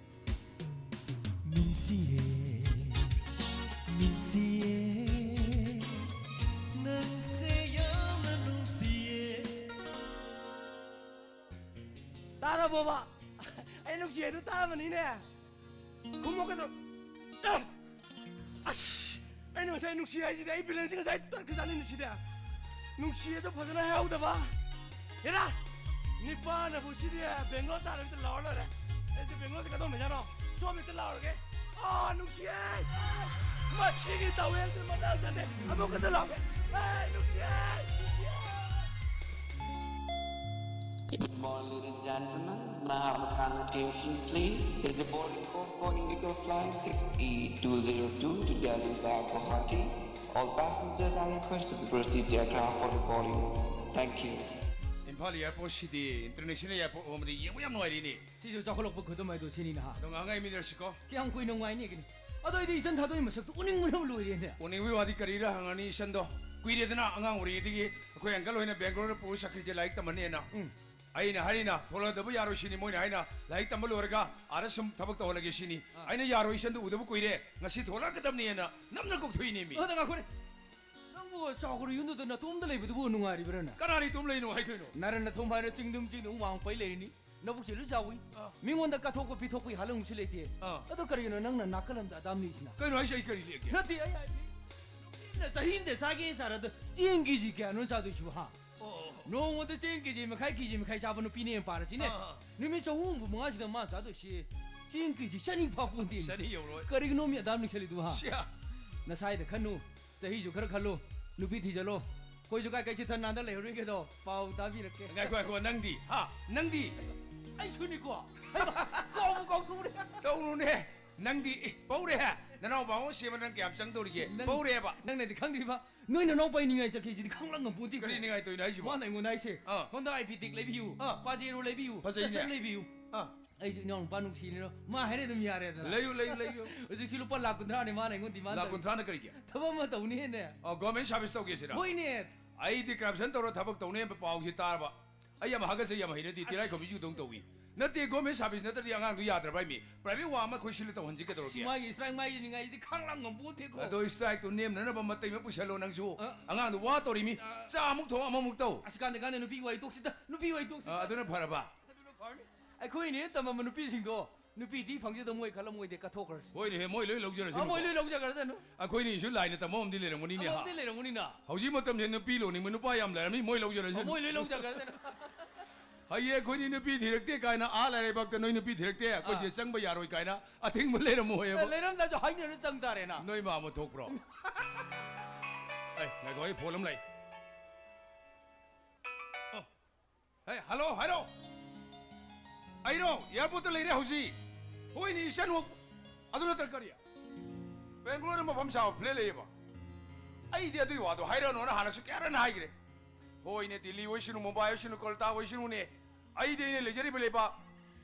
ꯅꯨꯡꯁꯤꯌꯦ, ꯅꯨꯡꯁꯤꯌꯦ, ꯅꯪꯁꯦ ꯌꯥꯝꯅ ꯅꯨꯡꯁꯤꯌꯦ꯫ ꯇꯥꯔꯕꯣꯕ? ꯑꯩ ꯅꯨꯡꯁꯤ ꯍꯥꯏꯗꯣ ꯇꯥꯔꯕꯅꯤꯅꯦ꯫ ꯈꯨꯝꯃꯣ ꯀꯩꯗꯧ-, ꯑ! ꯑꯁ! ꯑꯩꯅ ꯉꯁꯥꯏ ꯅꯨꯡꯁꯤ ꯍꯥꯏꯁꯤꯗꯤ ꯑꯩ balance ꯉꯁꯥꯏ ꯇꯠꯈ꯭ꯔꯖꯥꯠꯅꯤꯅꯦ ꯁꯤꯗꯤ꯫ ꯅꯨꯡꯁꯤ ꯍꯥꯏꯗꯣ ꯐꯖꯅ ꯍꯥꯏꯍꯧꯗꯕ꯫ ꯍꯦꯔꯥ! ꯅꯤꯄꯥꯅꯕꯨ ꯁꯤꯗꯤ ꯕꯦꯡꯒ꯭ꯂꯣꯔ ꯇꯥꯔ ꯍꯦꯛꯇ ꯂꯥꯎꯔ ꯂꯣꯏꯔꯦ꯫ ꯑꯩꯁꯦ ꯕꯦꯡꯒ꯭ꯂꯣꯔꯗ ꯀꯩꯗꯧꯅꯩꯖꯥꯠꯅꯣ? ꯁꯣꯝ ꯍꯦꯛꯇ ꯂꯥꯎꯔꯒꯦ꯫ ꯑꯥ, ꯅꯨꯡꯁꯤꯌꯦ! ꯃꯁꯤꯒꯤ ꯇꯋꯦꯜꯁꯦ ꯃꯇꯥꯡ ꯆꯥꯗꯦ꯫ ꯑꯃꯨꯛꯀꯁꯨ ꯂꯥꯎꯒꯦ꯫ ꯑꯦ, ꯅꯨꯡꯁꯤꯌꯦ! ꯅꯨꯡꯁꯤꯌꯦ! Good morning, ladies and gentlemen. May I have a kind attention, please? Is the boarding code for Indigo Flight six E two zero two to Delhi via Guwahati? All passengers are requested to proceed the aircraft for the boarding. Thank you. Imphal airport CD international airport ꯑꯣꯏꯕꯗꯤ ꯌꯦꯡꯕ ꯌꯥꯝ ꯅꯨꯡꯉꯥꯏꯔꯤꯅꯦ꯫ ꯁꯤꯁꯨ ꯆꯥꯎꯈꯠꯂꯛꯄ ꯈꯨꯗꯝ ꯍꯥꯏꯗꯣ ꯁꯤꯅꯤꯅꯦ ꯍꯥ꯫ ꯑꯗꯣ ꯉꯥꯡꯉꯥꯏ ꯃꯤꯟꯅꯔꯁꯤꯀꯣ꯫ ꯀꯌꯥꯝ ꯀꯨꯏꯅ ꯅꯨꯡꯉꯥꯏꯅꯤꯒꯦꯅꯦ? ꯑꯗꯣ ꯑꯩꯗꯤ ꯏꯆꯟ ꯊꯥꯗꯣꯛꯏ ꯃꯁꯛꯇꯣ ꯎꯅꯤꯡꯕꯅ ꯂꯣꯏꯔꯦꯅꯦ꯫ ꯎꯅꯤꯡꯕꯒꯤ ꯋꯥꯗꯤ ꯀꯔꯤꯔ ꯍꯪꯉꯅꯤ ꯏꯆꯟꯗꯣ꯫ ꯀꯨꯏꯔꯦꯗꯅ ꯑꯉꯥꯡ ꯑꯣꯏꯔꯤꯉꯩꯗꯒꯤ ꯑꯩꯈꯣꯏ uncle ꯍꯣꯏꯅ ꯕꯦꯡꯒ꯭ꯂꯣꯔꯗ ꯄꯨꯔ ꯆꯠꯈ꯭ꯔꯤꯁꯦ ꯂꯥꯏꯔꯤꯛ ꯇꯝꯃꯅꯦꯅ꯫ ꯎꯝ꯫ ꯑꯩꯅ ꯍꯥꯏꯔꯤꯅ ꯊꯣꯛꯂꯛꯇꯕ ꯌꯥꯔꯣꯏ ꯁꯤꯅꯤ, ꯃꯣꯏꯅ ꯍꯥꯏꯅ ꯂꯥꯏꯔꯤꯛ ꯇꯝꯕ ꯂꯣꯏꯔꯒ ꯑꯥꯗ ꯁꯨꯝ ꯊꯕꯛ ꯇꯧꯍꯜꯂꯒꯦ ꯁꯤꯅꯤ꯫ ꯑꯥ꯫ ꯑꯩꯅ ꯌꯥꯔꯣꯏ, ꯏꯆꯟꯗꯣ ꯎꯗꯕ ꯀꯨꯏꯔꯦ, ꯉꯁꯤ ꯊꯣꯛꯂꯛꯀꯗꯕꯅꯦꯅ ꯅꯝꯅ ꯀꯧꯊꯣꯛꯏꯅꯦꯃꯤ꯫ ꯑꯗ ꯉꯥꯏꯈꯣꯅꯦ꯫ ꯅꯪꯕꯨ ꯆꯥꯎꯈ꯭ꯔ ꯌꯨꯝꯗꯨꯗ ꯅꯇꯣꯝꯗ ꯂꯩꯕꯗꯨꯕꯨ ꯅꯨꯡꯉꯥꯏꯔꯤꯕ꯭ꯔꯥꯅ? ꯀꯅꯥꯅ ꯏꯇꯣꯝ ꯂꯩ ꯅꯨꯡꯉꯥꯏꯗꯣꯏꯅꯣ? ꯅꯔꯟ ꯅꯊꯨꯝ ꯍꯥꯏꯅ ꯆꯤꯡꯗꯨꯝ ꯆꯤꯡꯗꯨꯝ ꯋꯥꯡ ꯄꯩ ꯂꯩꯔꯤꯅꯤ꯫ ꯅꯕꯨꯛꯁꯦ ꯂꯣꯏ ꯆꯥꯎꯏ꯫ ꯑꯥ꯫ ꯃꯤꯉꯣꯟꯗ ꯀꯠꯊꯣꯛꯄ ꯄꯤꯊꯣꯛꯄꯒꯤ ꯍꯥꯂꯪꯁꯨ ꯂꯩꯇꯦ꯫ ꯑꯥ꯫ ꯑꯗꯣ ꯀꯔꯤꯒꯤꯅꯣ ꯅꯪꯅ ꯅꯥꯀꯜ ꯑꯃꯗ ꯑꯗꯥꯝ ꯅꯤꯛꯏꯁꯤꯅ? ꯀꯩꯅꯣ ꯍꯥꯏꯁꯦ, ꯑꯩ ꯀꯔꯤ ꯂꯦꯛꯀꯦ? ꯅꯠꯇꯦ, ꯑꯩ ꯍꯥꯏꯗꯤ, ꯅꯨꯄꯤ ꯑꯃꯅ ꯆꯍꯤ ꯑꯃꯗ ꯆꯥꯒꯦ ꯆꯥꯔꯗ ꯆꯦꯡ ꯀꯦꯖꯤ ꯀꯌꯥꯅꯣ ꯆꯥꯗꯣꯏꯁꯤꯕꯣ, ꯍꯥ? ꯑꯣ꯫ ꯅꯣꯡꯃꯗ ꯆꯦꯡ ꯀꯦꯖꯤ ꯃꯈꯥꯏ, ꯀꯦꯖꯤ ꯃꯈꯥꯏ ꯆꯥꯕ ꯅꯨꯄꯤꯅꯦꯅ ꯄꯥꯔꯁꯤꯅꯦ꯫ ꯑꯥ꯫ ꯅꯨꯃꯤꯠ ꯆꯍꯨꯝ ꯍꯨꯝꯐꯨ ꯃꯉꯥꯁꯤꯗ ꯃꯥ ꯆꯥꯗꯣꯏꯁꯤ ꯆꯦꯡ ꯀꯦꯖꯤ ꯆꯅꯤ ꯐꯥꯄꯣꯟꯇꯦ꯫ ꯆꯅꯤ ꯌꯧꯔꯣꯏ꯫ ꯀꯔꯤꯒꯤꯅꯣ ꯃꯤ ꯑꯗꯥꯝ ꯅꯤꯛꯁꯜꯂꯤꯗꯨꯕꯣ, ꯍꯥ? ꯁꯤꯌꯥ꯫ ꯅꯁꯥꯏꯗ ꯈꯟꯅꯨ꯫ ꯆꯍꯤꯁꯨ ꯈꯔ ꯈꯜꯂꯨ, ꯅꯨꯄꯤ ꯊꯤꯖꯜꯂꯣ꯫ ꯑꯩꯈꯣꯏꯁꯨ ꯀꯥꯏ ꯀꯥꯏ ꯆꯤꯠꯊ ꯅꯥꯟꯗ ꯂꯩꯍꯧꯔꯤꯒꯦꯗꯣ ꯄꯥꯎ ꯇꯥꯕꯤꯔꯛꯀꯦ꯫ ꯉꯥꯏꯈꯣ, ꯉꯥꯏꯈꯣ, ꯅꯪꯗꯤ? ꯍꯥ? ꯅꯪꯗꯤ? ꯑꯩꯁꯨꯅꯤꯀꯣ꯫ ꯍꯩꯃꯥ, ꯀꯥꯎꯕꯨ ꯀꯥꯎꯊꯣꯛꯎꯔꯦ꯫ ꯇꯧꯅꯨꯅꯦ꯫ ꯅꯪꯗꯤ, ꯑꯦ, ꯄꯧꯔꯦ꯫ ꯅꯅꯥꯎꯄꯥ ꯑꯃ ꯁꯦꯝꯕ ꯅꯪ ꯀꯌꯥꯝ ꯆꯪꯗꯧꯔꯤꯒꯦ? ꯅꯪ-, ꯄꯧꯔꯦꯕ꯫ ꯅꯪꯅꯗꯤ ꯈꯪꯗ꯭ꯔꯤꯕ? ꯅꯣꯏ ꯅꯅꯥꯎꯄꯥ ꯅꯤꯡꯉꯥꯏ ꯆꯠꯈꯤꯁꯤꯗꯤ ꯈꯪꯂꯛ ꯉꯝꯄꯣꯟꯇꯦꯀꯣ꯫ ꯀꯔꯤ ꯅꯤꯡꯉꯥꯏ ꯇꯧꯔꯤꯅꯣ ꯍꯥꯏꯁꯤꯕꯣ? ꯃꯥꯅ ꯑꯩꯉꯣꯟꯗ ꯍꯥꯏꯁꯦ, ꯑꯥ꯫ "ꯍꯣꯟꯗꯥ ꯑꯥꯏ ꯄꯤ ꯇꯦꯛ ꯂꯩꯕꯤꯌꯨ, ꯑꯥ꯫ ꯄꯥꯖꯦꯔꯣ ꯂꯩꯕꯤꯌꯨ, ꯐꯖꯩꯅꯦ꯫ ꯇꯁꯔ ꯂꯩꯕꯤꯌꯨ"꯫ ꯑꯥ꯫ ꯑꯩꯁꯨ ꯏꯅꯥꯎ ꯅꯨꯄꯥ ꯅꯨꯡꯁꯤꯅꯦꯅ ꯃꯥ ꯍꯥꯏꯔꯦ ꯑꯗꯨꯝ ꯌꯥꯔꯦꯗꯅ꯫ ꯂꯩꯌꯨ, ꯂꯩꯌꯨ, ꯂꯩꯌꯨ꯫ ꯍꯧꯖꯤꯛꯁꯤ ꯂꯨꯄꯥ ꯂꯥꯈ ꯀꯨꯟꯊ꯭ꯔꯥꯅꯦ ꯃꯥꯅ ꯑꯩꯉꯣꯟꯗ demand ꯂꯥꯈ ꯇꯧꯔꯤꯁꯦ꯫ ꯀꯨꯟꯊ꯭ꯔꯥꯅ ꯀꯔꯤꯒꯤ? ꯊꯕꯛ ꯑꯃ ꯇꯧꯅꯤ ꯍꯦꯟꯅ꯫ ꯑꯣ, government service ꯇꯧꯒꯦ ꯁꯤꯔꯥ? ꯍꯣꯏꯅꯦ꯫ ꯑꯩꯗꯤ corruption ꯇꯧꯔ ꯊꯕꯛ ꯇꯧꯅꯤ ꯍꯥꯏꯕ ꯄꯥꯎꯁꯤ ꯇꯥꯔꯕ꯫ ꯑꯩ ꯌꯥꯝ ꯍꯥꯒꯠꯆꯩ, ꯌꯥꯝ ꯍꯩꯅꯗꯦ, ꯑꯁ꯫ ꯇꯤꯔꯥꯏꯈꯣꯝꯕꯤ ꯆꯨꯗꯧ ꯇꯧꯏ꯫ ꯅꯠꯇꯦ, government service ꯅꯠꯇ꯭ꯔꯗꯤ ꯑꯉꯥꯡꯗꯣ ꯌꯥꯗ꯭ꯔꯕ ꯍꯥꯏꯃꯤ꯫ Private work ꯑꯃ ꯑꯩꯈꯣꯏ ꯁꯤꯜꯂ ꯇꯧꯍꯟꯁꯤ ꯀꯩꯗꯧꯔꯒꯦ? ꯑꯁ, ꯃꯥꯒꯤ strike, ꯃꯥꯒꯤ ꯅꯤꯡꯉꯥꯏꯗꯤ ꯈꯥꯡꯂꯥꯡ ꯉꯝꯄꯣꯟꯇꯦꯀꯣ꯫ ꯑꯗꯣ strike ꯇꯨ ꯅꯦꯝꯅꯅꯕ ꯃꯇꯩ ꯑꯃ ꯄꯨꯁꯜꯂꯣ ꯅꯪꯁꯨ꯫ ꯑ꯫ ꯑꯉꯥꯡꯗꯣ ꯋꯥ ꯇꯧꯔꯤꯃꯤ꯫ ꯑ꯫ ꯆꯥ ꯑꯃꯨꯛ ꯊꯣꯡ ꯑꯃꯃꯨꯛ ꯇꯧ꯫ ꯑꯁ, ꯀꯥꯟꯗꯦ, ꯀꯥꯟꯗꯦ, ꯅꯨꯄꯤ ꯋꯥꯔꯤ ꯇꯣꯛꯁꯤꯗ, ꯅꯨꯄꯤ ꯋꯥꯔꯤ ꯇꯣꯛꯁꯤꯗ꯫ ꯑ, ꯑꯗꯨꯅ ꯐꯔꯕ? ꯑꯗꯨꯅ ꯐꯔꯅꯤ꯫ ꯑꯩꯈꯣꯏꯅ ꯍꯦꯟꯅ ꯇꯝꯃꯝꯕ ꯅꯨꯄꯤꯁꯤꯡꯗꯣ ꯅꯨꯄꯤ ꯊꯤ ꯐꯪꯖꯗ ꯃꯣꯏ ꯈꯜꯂꯝꯃꯣꯏꯗꯦ, ꯀꯠꯊꯣꯛꯈ꯭ꯔꯁꯤ꯫ ꯍꯣꯏꯅꯦꯍꯦ, ꯃꯣꯏ ꯂꯣꯏ ꯂꯧꯖꯔꯁꯅꯨꯀꯣ꯫ ꯑ, ꯃꯣꯏ ꯂꯣꯏ ꯂꯧꯖꯈ꯭ꯔꯁꯅꯨ꯫ ꯑꯩꯈꯣꯏꯅꯤꯁꯨ ꯂꯥꯏꯅ ꯇꯝꯕ ꯑꯃꯗꯤ ꯂꯩꯔꯝꯒꯅꯤꯅꯦ, ꯍꯥ? ꯑꯃꯗꯤ ꯂꯩꯔꯝꯒꯅꯤꯅ꯫ ꯍꯧꯖꯤꯛ ꯃꯇꯝꯁꯦ ꯅꯨꯄꯤ ꯂꯣꯟꯅꯤꯡꯕ ꯅꯨꯄꯥ ꯌꯥꯝ ꯂꯩꯔꯝꯃꯤ, ꯃꯣꯏ ꯂꯧꯖꯔꯁꯅꯨ꯫ ꯑ, ꯃꯣꯏ ꯂꯣꯏ ꯂꯧꯖꯈ꯭ꯔꯁꯅꯨ꯫ ꯍꯌꯦꯡ ꯑꯩꯈꯣꯏꯅꯤ ꯅꯨꯄꯤ ꯊꯤꯔꯛꯇꯦ ꯀꯥꯏꯅ, ꯑꯥ ꯂꯥꯏꯔꯩꯕꯥꯛꯇ ꯅꯣꯏ ꯅꯨꯄꯤ ꯊꯤꯔꯛꯇꯦ, ꯑꯩꯈꯣꯏꯁꯦ ꯑꯥ꯫ ꯆꯪꯕ ꯌꯥꯔꯣꯏ ꯀꯥꯏꯅ ꯑꯊꯤꯡꯕ ꯂꯩꯔꯝꯃꯣꯏꯕ꯫ ꯑꯦ, ꯂꯩꯔꯝꯗ꯭ꯔꯁꯨ ꯍꯥꯏꯅꯔ ꯆꯪ ꯇꯥꯔꯦꯅ꯫ ꯅꯣꯏ ꯃꯥ ꯑꯃ ꯊꯣꯛꯄ꯭ꯔꯣ? ꯑꯦ, ꯉꯥꯏꯈꯣ, ꯑꯩ phone ꯑꯃ ꯂꯩ꯫ ꯑꯣ꯫ ꯍꯦ, hello, ꯍꯥꯏꯔꯣ꯫ ꯑꯩꯔꯣ, airport ꯇ ꯂꯩꯔꯦ ꯍꯧꯖꯤꯛ꯫ ꯍꯣꯏꯅꯦ, ꯏꯆꯟ ꯍꯣ-, ꯑꯗꯨ ꯅꯠꯇ꯭ꯔ ꯀꯔꯤ? Bangalore ꯗ ꯃꯐꯝ ꯆꯥꯕ flat ꯂꯩꯌꯦꯕ꯫ ꯑꯩꯗꯤ ꯑꯗꯨꯏ ꯋꯥꯗꯣ ꯍꯥꯏꯔꯛꯑꯅꯣꯅ ꯍꯥꯟꯅꯁꯨ ꯀꯌꯥꯔꯛ ꯍꯥꯏꯈ꯭ꯔꯦ꯫ ꯍꯣꯏꯅꯦ, ꯗꯤꯜꯂꯤ ꯑꯣꯏꯁꯅꯨ, ꯃꯨꯝꯕꯥꯏ ꯑꯣꯏꯁꯅꯨ, ꯀꯣꯜꯀꯇꯥ ꯑꯣꯏꯁꯅꯨꯅꯦ, ꯑꯩꯗꯤ ꯑꯩꯅ ꯂꯩꯖꯔꯤꯕ ꯂꯩꯕꯥꯛ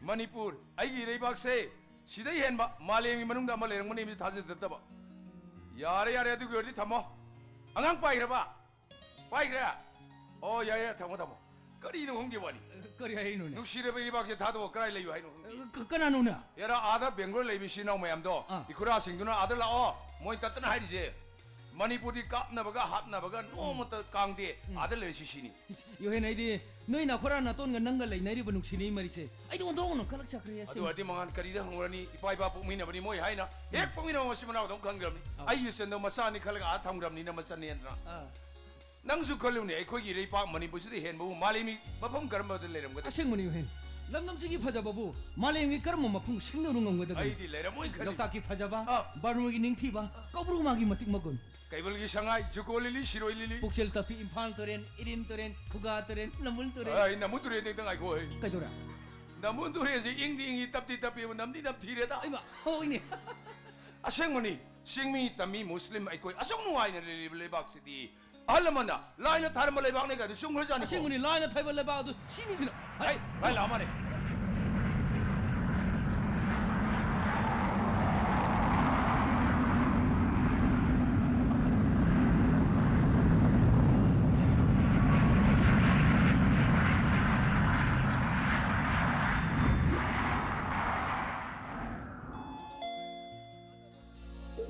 ꯃꯅꯤꯄꯨꯔ, ꯑꯩꯒꯤ ꯏꯔꯩꯕꯥꯛꯁꯦ, ꯁꯤꯗꯩ ꯍꯦꯟꯕ ꯃꯥꯂꯦꯝꯒꯤ ꯃꯅꯨꯡꯗ ꯑꯃ ꯂꯩꯔꯝꯒꯅꯤ ꯍꯥꯏꯕꯁꯤ ꯊꯥꯖꯗꯕ꯫ ꯌꯥꯔꯦ, ꯌꯥꯔꯦ, ꯑꯗꯨꯒꯤ ꯑꯣꯏꯔꯗꯤ ꯊꯝꯃꯣ꯫ ꯑꯉꯥꯡ ꯄꯥꯏꯈ꯭ꯔꯕ? ꯄꯥꯏꯈ꯭ꯔꯦ? ꯑꯣ, ꯌꯥꯏ, ꯌꯥꯏ, ꯊꯝꯃꯣ, ꯊꯝꯃꯣ꯫ ꯀꯔꯤꯅꯣ ꯈꯪꯗꯦ ꯋꯥꯅꯤ꯫ ꯀꯔꯤ ꯍꯥꯏꯔꯤꯅꯣꯅꯦ? ꯅꯨꯡꯁꯤꯔꯕ ꯏꯔꯩꯕꯥꯛꯁꯦ ꯊꯥꯗꯣꯛꯑ ꯀꯗꯥꯏ ꯂꯩꯌꯨ ꯍꯥꯏꯅꯣ ꯈꯪꯗꯦ꯫ ꯀ-, ꯀꯅꯥꯅꯣꯅꯦ? ꯌꯥꯔꯥ, ꯑꯥꯗ ꯕꯦꯡꯒ꯭ꯂꯣꯔ ꯂꯩꯕ ꯏꯆꯤꯟ ꯏꯅꯥꯎ ꯃꯌꯥꯝꯗꯣ, ꯑꯥ꯫ ꯏꯈꯨꯔꯥꯁꯤꯡꯗꯨꯅ ꯑꯥꯗ ꯂꯥꯛꯑꯣ, ꯃꯣꯏ ꯇꯠꯇꯅ ꯍꯥꯏꯔꯤꯁꯦ꯫ ꯃꯅꯤꯄꯨꯔꯗꯤ ꯀꯥꯞꯅꯕꯒ ꯍꯥꯠꯅꯕꯒ ꯅꯣꯡꯃꯇ ꯀꯥꯡꯗꯦ, ꯎꯝ꯫ ꯑꯥꯗ ꯂꯩꯔꯤꯁꯤ ꯁꯤꯅꯤ꯫ ꯏꯁ, ꯌꯣꯍꯦꯟ, ꯑꯩꯗꯤ ꯅꯣꯏ ꯅꯈꯨꯔꯥ ꯅꯇꯣꯟꯒ ꯅꯪꯒ ꯂꯩꯅꯔꯤꯕ ꯅꯨꯡꯁꯤꯅꯩ ꯃꯔꯤꯁꯦ ꯑꯩꯗꯤ ꯑꯣꯟꯊꯣꯛꯅ ꯀꯂꯛ ꯆꯠꯈ꯭ꯔꯦ, ꯑꯗꯨ ꯑꯁꯦꯡꯕ꯫ ꯑꯣꯏꯔꯗꯤ ꯃꯉꯥꯟ ꯀꯔꯤꯗ ꯍꯪꯉꯨꯔꯅꯤ? ꯏꯄꯥ ꯏꯄꯥ ꯄꯣꯛꯃꯤꯟꯅꯕꯅꯤ ꯃꯣꯏ ꯍꯥꯏꯅ꯫ ꯍꯦꯛ ꯎꯝ꯫ ꯄꯣꯛꯃꯤꯟꯅꯕ ꯃꯆꯤꯟ ꯃꯅꯥꯎꯗꯧ ꯈꯟꯈ꯭ꯔꯕꯅꯤ꯫ ꯑꯧ꯫ ꯑꯩꯒꯤ ꯏꯆꯟꯗꯣ ꯃꯆꯥꯅꯤ ꯈꯜꯂꯒ ꯑꯥ ꯊꯝꯈ꯭ꯔꯕꯅꯤꯅ ꯃꯆꯟꯅꯦꯅ꯫ ꯑꯥ꯫ ꯅꯪꯁꯨ ꯈꯜꯂꯨꯅꯦ, ꯑꯩꯈꯣꯏꯒꯤ ꯏꯔꯩꯄꯥꯛ ꯃꯅꯤꯄꯨꯔꯁꯤꯗ ꯍꯦꯟꯕꯕꯨ ꯃꯥꯂꯦꯝꯒꯤ ꯃꯐꯝ ꯀꯔꯝꯕꯗ ꯂꯩꯔꯝꯒꯗꯒꯦ? ꯑꯁꯦꯡꯕꯅꯤ, ꯌꯣꯍꯦꯟ꯫ ꯂꯝꯗꯝꯁꯤꯒꯤ ꯐꯖꯕꯕꯨ ꯃꯥꯂꯦꯝꯒꯤ ꯀꯔꯝꯕ ꯃꯐꯝ ꯁꯤꯡꯅꯔꯨ ꯉꯝꯒꯗꯒꯦ? ꯑꯩꯗꯤ ꯂꯩꯔꯝꯃꯣꯏ ꯈꯜꯂꯤ꯫ ꯂꯣꯛꯇꯥꯛꯀꯤ ꯐꯖꯕ, ꯑꯥ꯫ ꯕꯔꯃꯥꯒꯤ ꯅꯤꯡꯊꯤꯕ, ꯀꯧꯕ꯭ꯔꯨ ꯃꯥꯒꯤ ꯃꯇꯤꯛ ꯃꯒꯨꯟ꯫ ꯀꯩꯕꯨꯜꯒꯤ ꯁꯉꯥꯏ, ꯖꯨꯀꯣ ꯂꯤꯂꯤ, ꯁꯤꯔꯣꯏ ꯂꯤꯂꯤ꯫ ꯄꯨꯛꯆꯦꯜ ꯇꯞꯄꯤ ꯏꯝꯐꯥꯜ ꯇꯨꯔꯦꯟ, ꯏꯔꯤꯟ ꯇꯨꯔꯦꯟ, ꯈꯨꯒꯥ ꯇꯨꯔꯦꯟ, ꯅꯝꯕꯨꯜ ꯇꯨꯔꯦꯟ꯫ ꯑꯩ ꯅꯝꯕꯨꯜ ꯇꯨꯔꯦꯟꯗ ꯈꯤꯇꯪ ꯉꯥꯏꯈꯣ, ꯑꯩ꯫ ꯀꯩꯗꯧꯔꯦ? ꯅꯃꯨꯟ ꯇꯨꯔꯦꯟꯁꯤ ꯏꯪꯗꯤ ꯏꯪꯉꯤ, ꯇꯞꯇꯤ ꯇꯞꯄꯤꯕꯨ, ꯅꯝꯗꯤ ꯅꯝꯊꯤꯔꯦꯗ꯫ ꯑꯩꯃ, ꯍꯣꯏꯅꯦ꯫ ꯑꯁꯦꯡꯕꯅꯤ꯫ ꯆꯤꯡꯃꯤ ꯇꯝꯃꯤ ꯃꯨꯁꯂꯤꯝ ꯑꯩꯈꯣꯏ ꯑꯁꯨꯛ ꯅꯨꯡꯉꯥꯏꯅ ꯂꯩꯔꯤꯕ ꯂꯩꯕꯥꯛꯁꯤꯗꯤ ꯑꯍꯜ ꯂꯃꯟꯅ ꯂꯥꯏꯅ ꯊꯥꯔꯝꯕ ꯂꯩꯕꯥꯛꯅꯤ ꯀꯥꯏꯗꯨ ꯆꯨꯝꯈ꯭ꯔꯖꯥꯠꯅꯤꯀꯣ꯫ ꯑꯁꯦꯡꯕꯅꯤ, ꯂꯥꯏꯅ ꯊꯥꯕ ꯂꯩꯕꯥꯛ ꯑꯗꯨ ꯁꯤꯅꯤꯗꯅ꯫ ꯍꯩ, ꯂꯥꯏ ꯂꯥꯛꯑ ꯃꯥꯜꯂꯦ꯫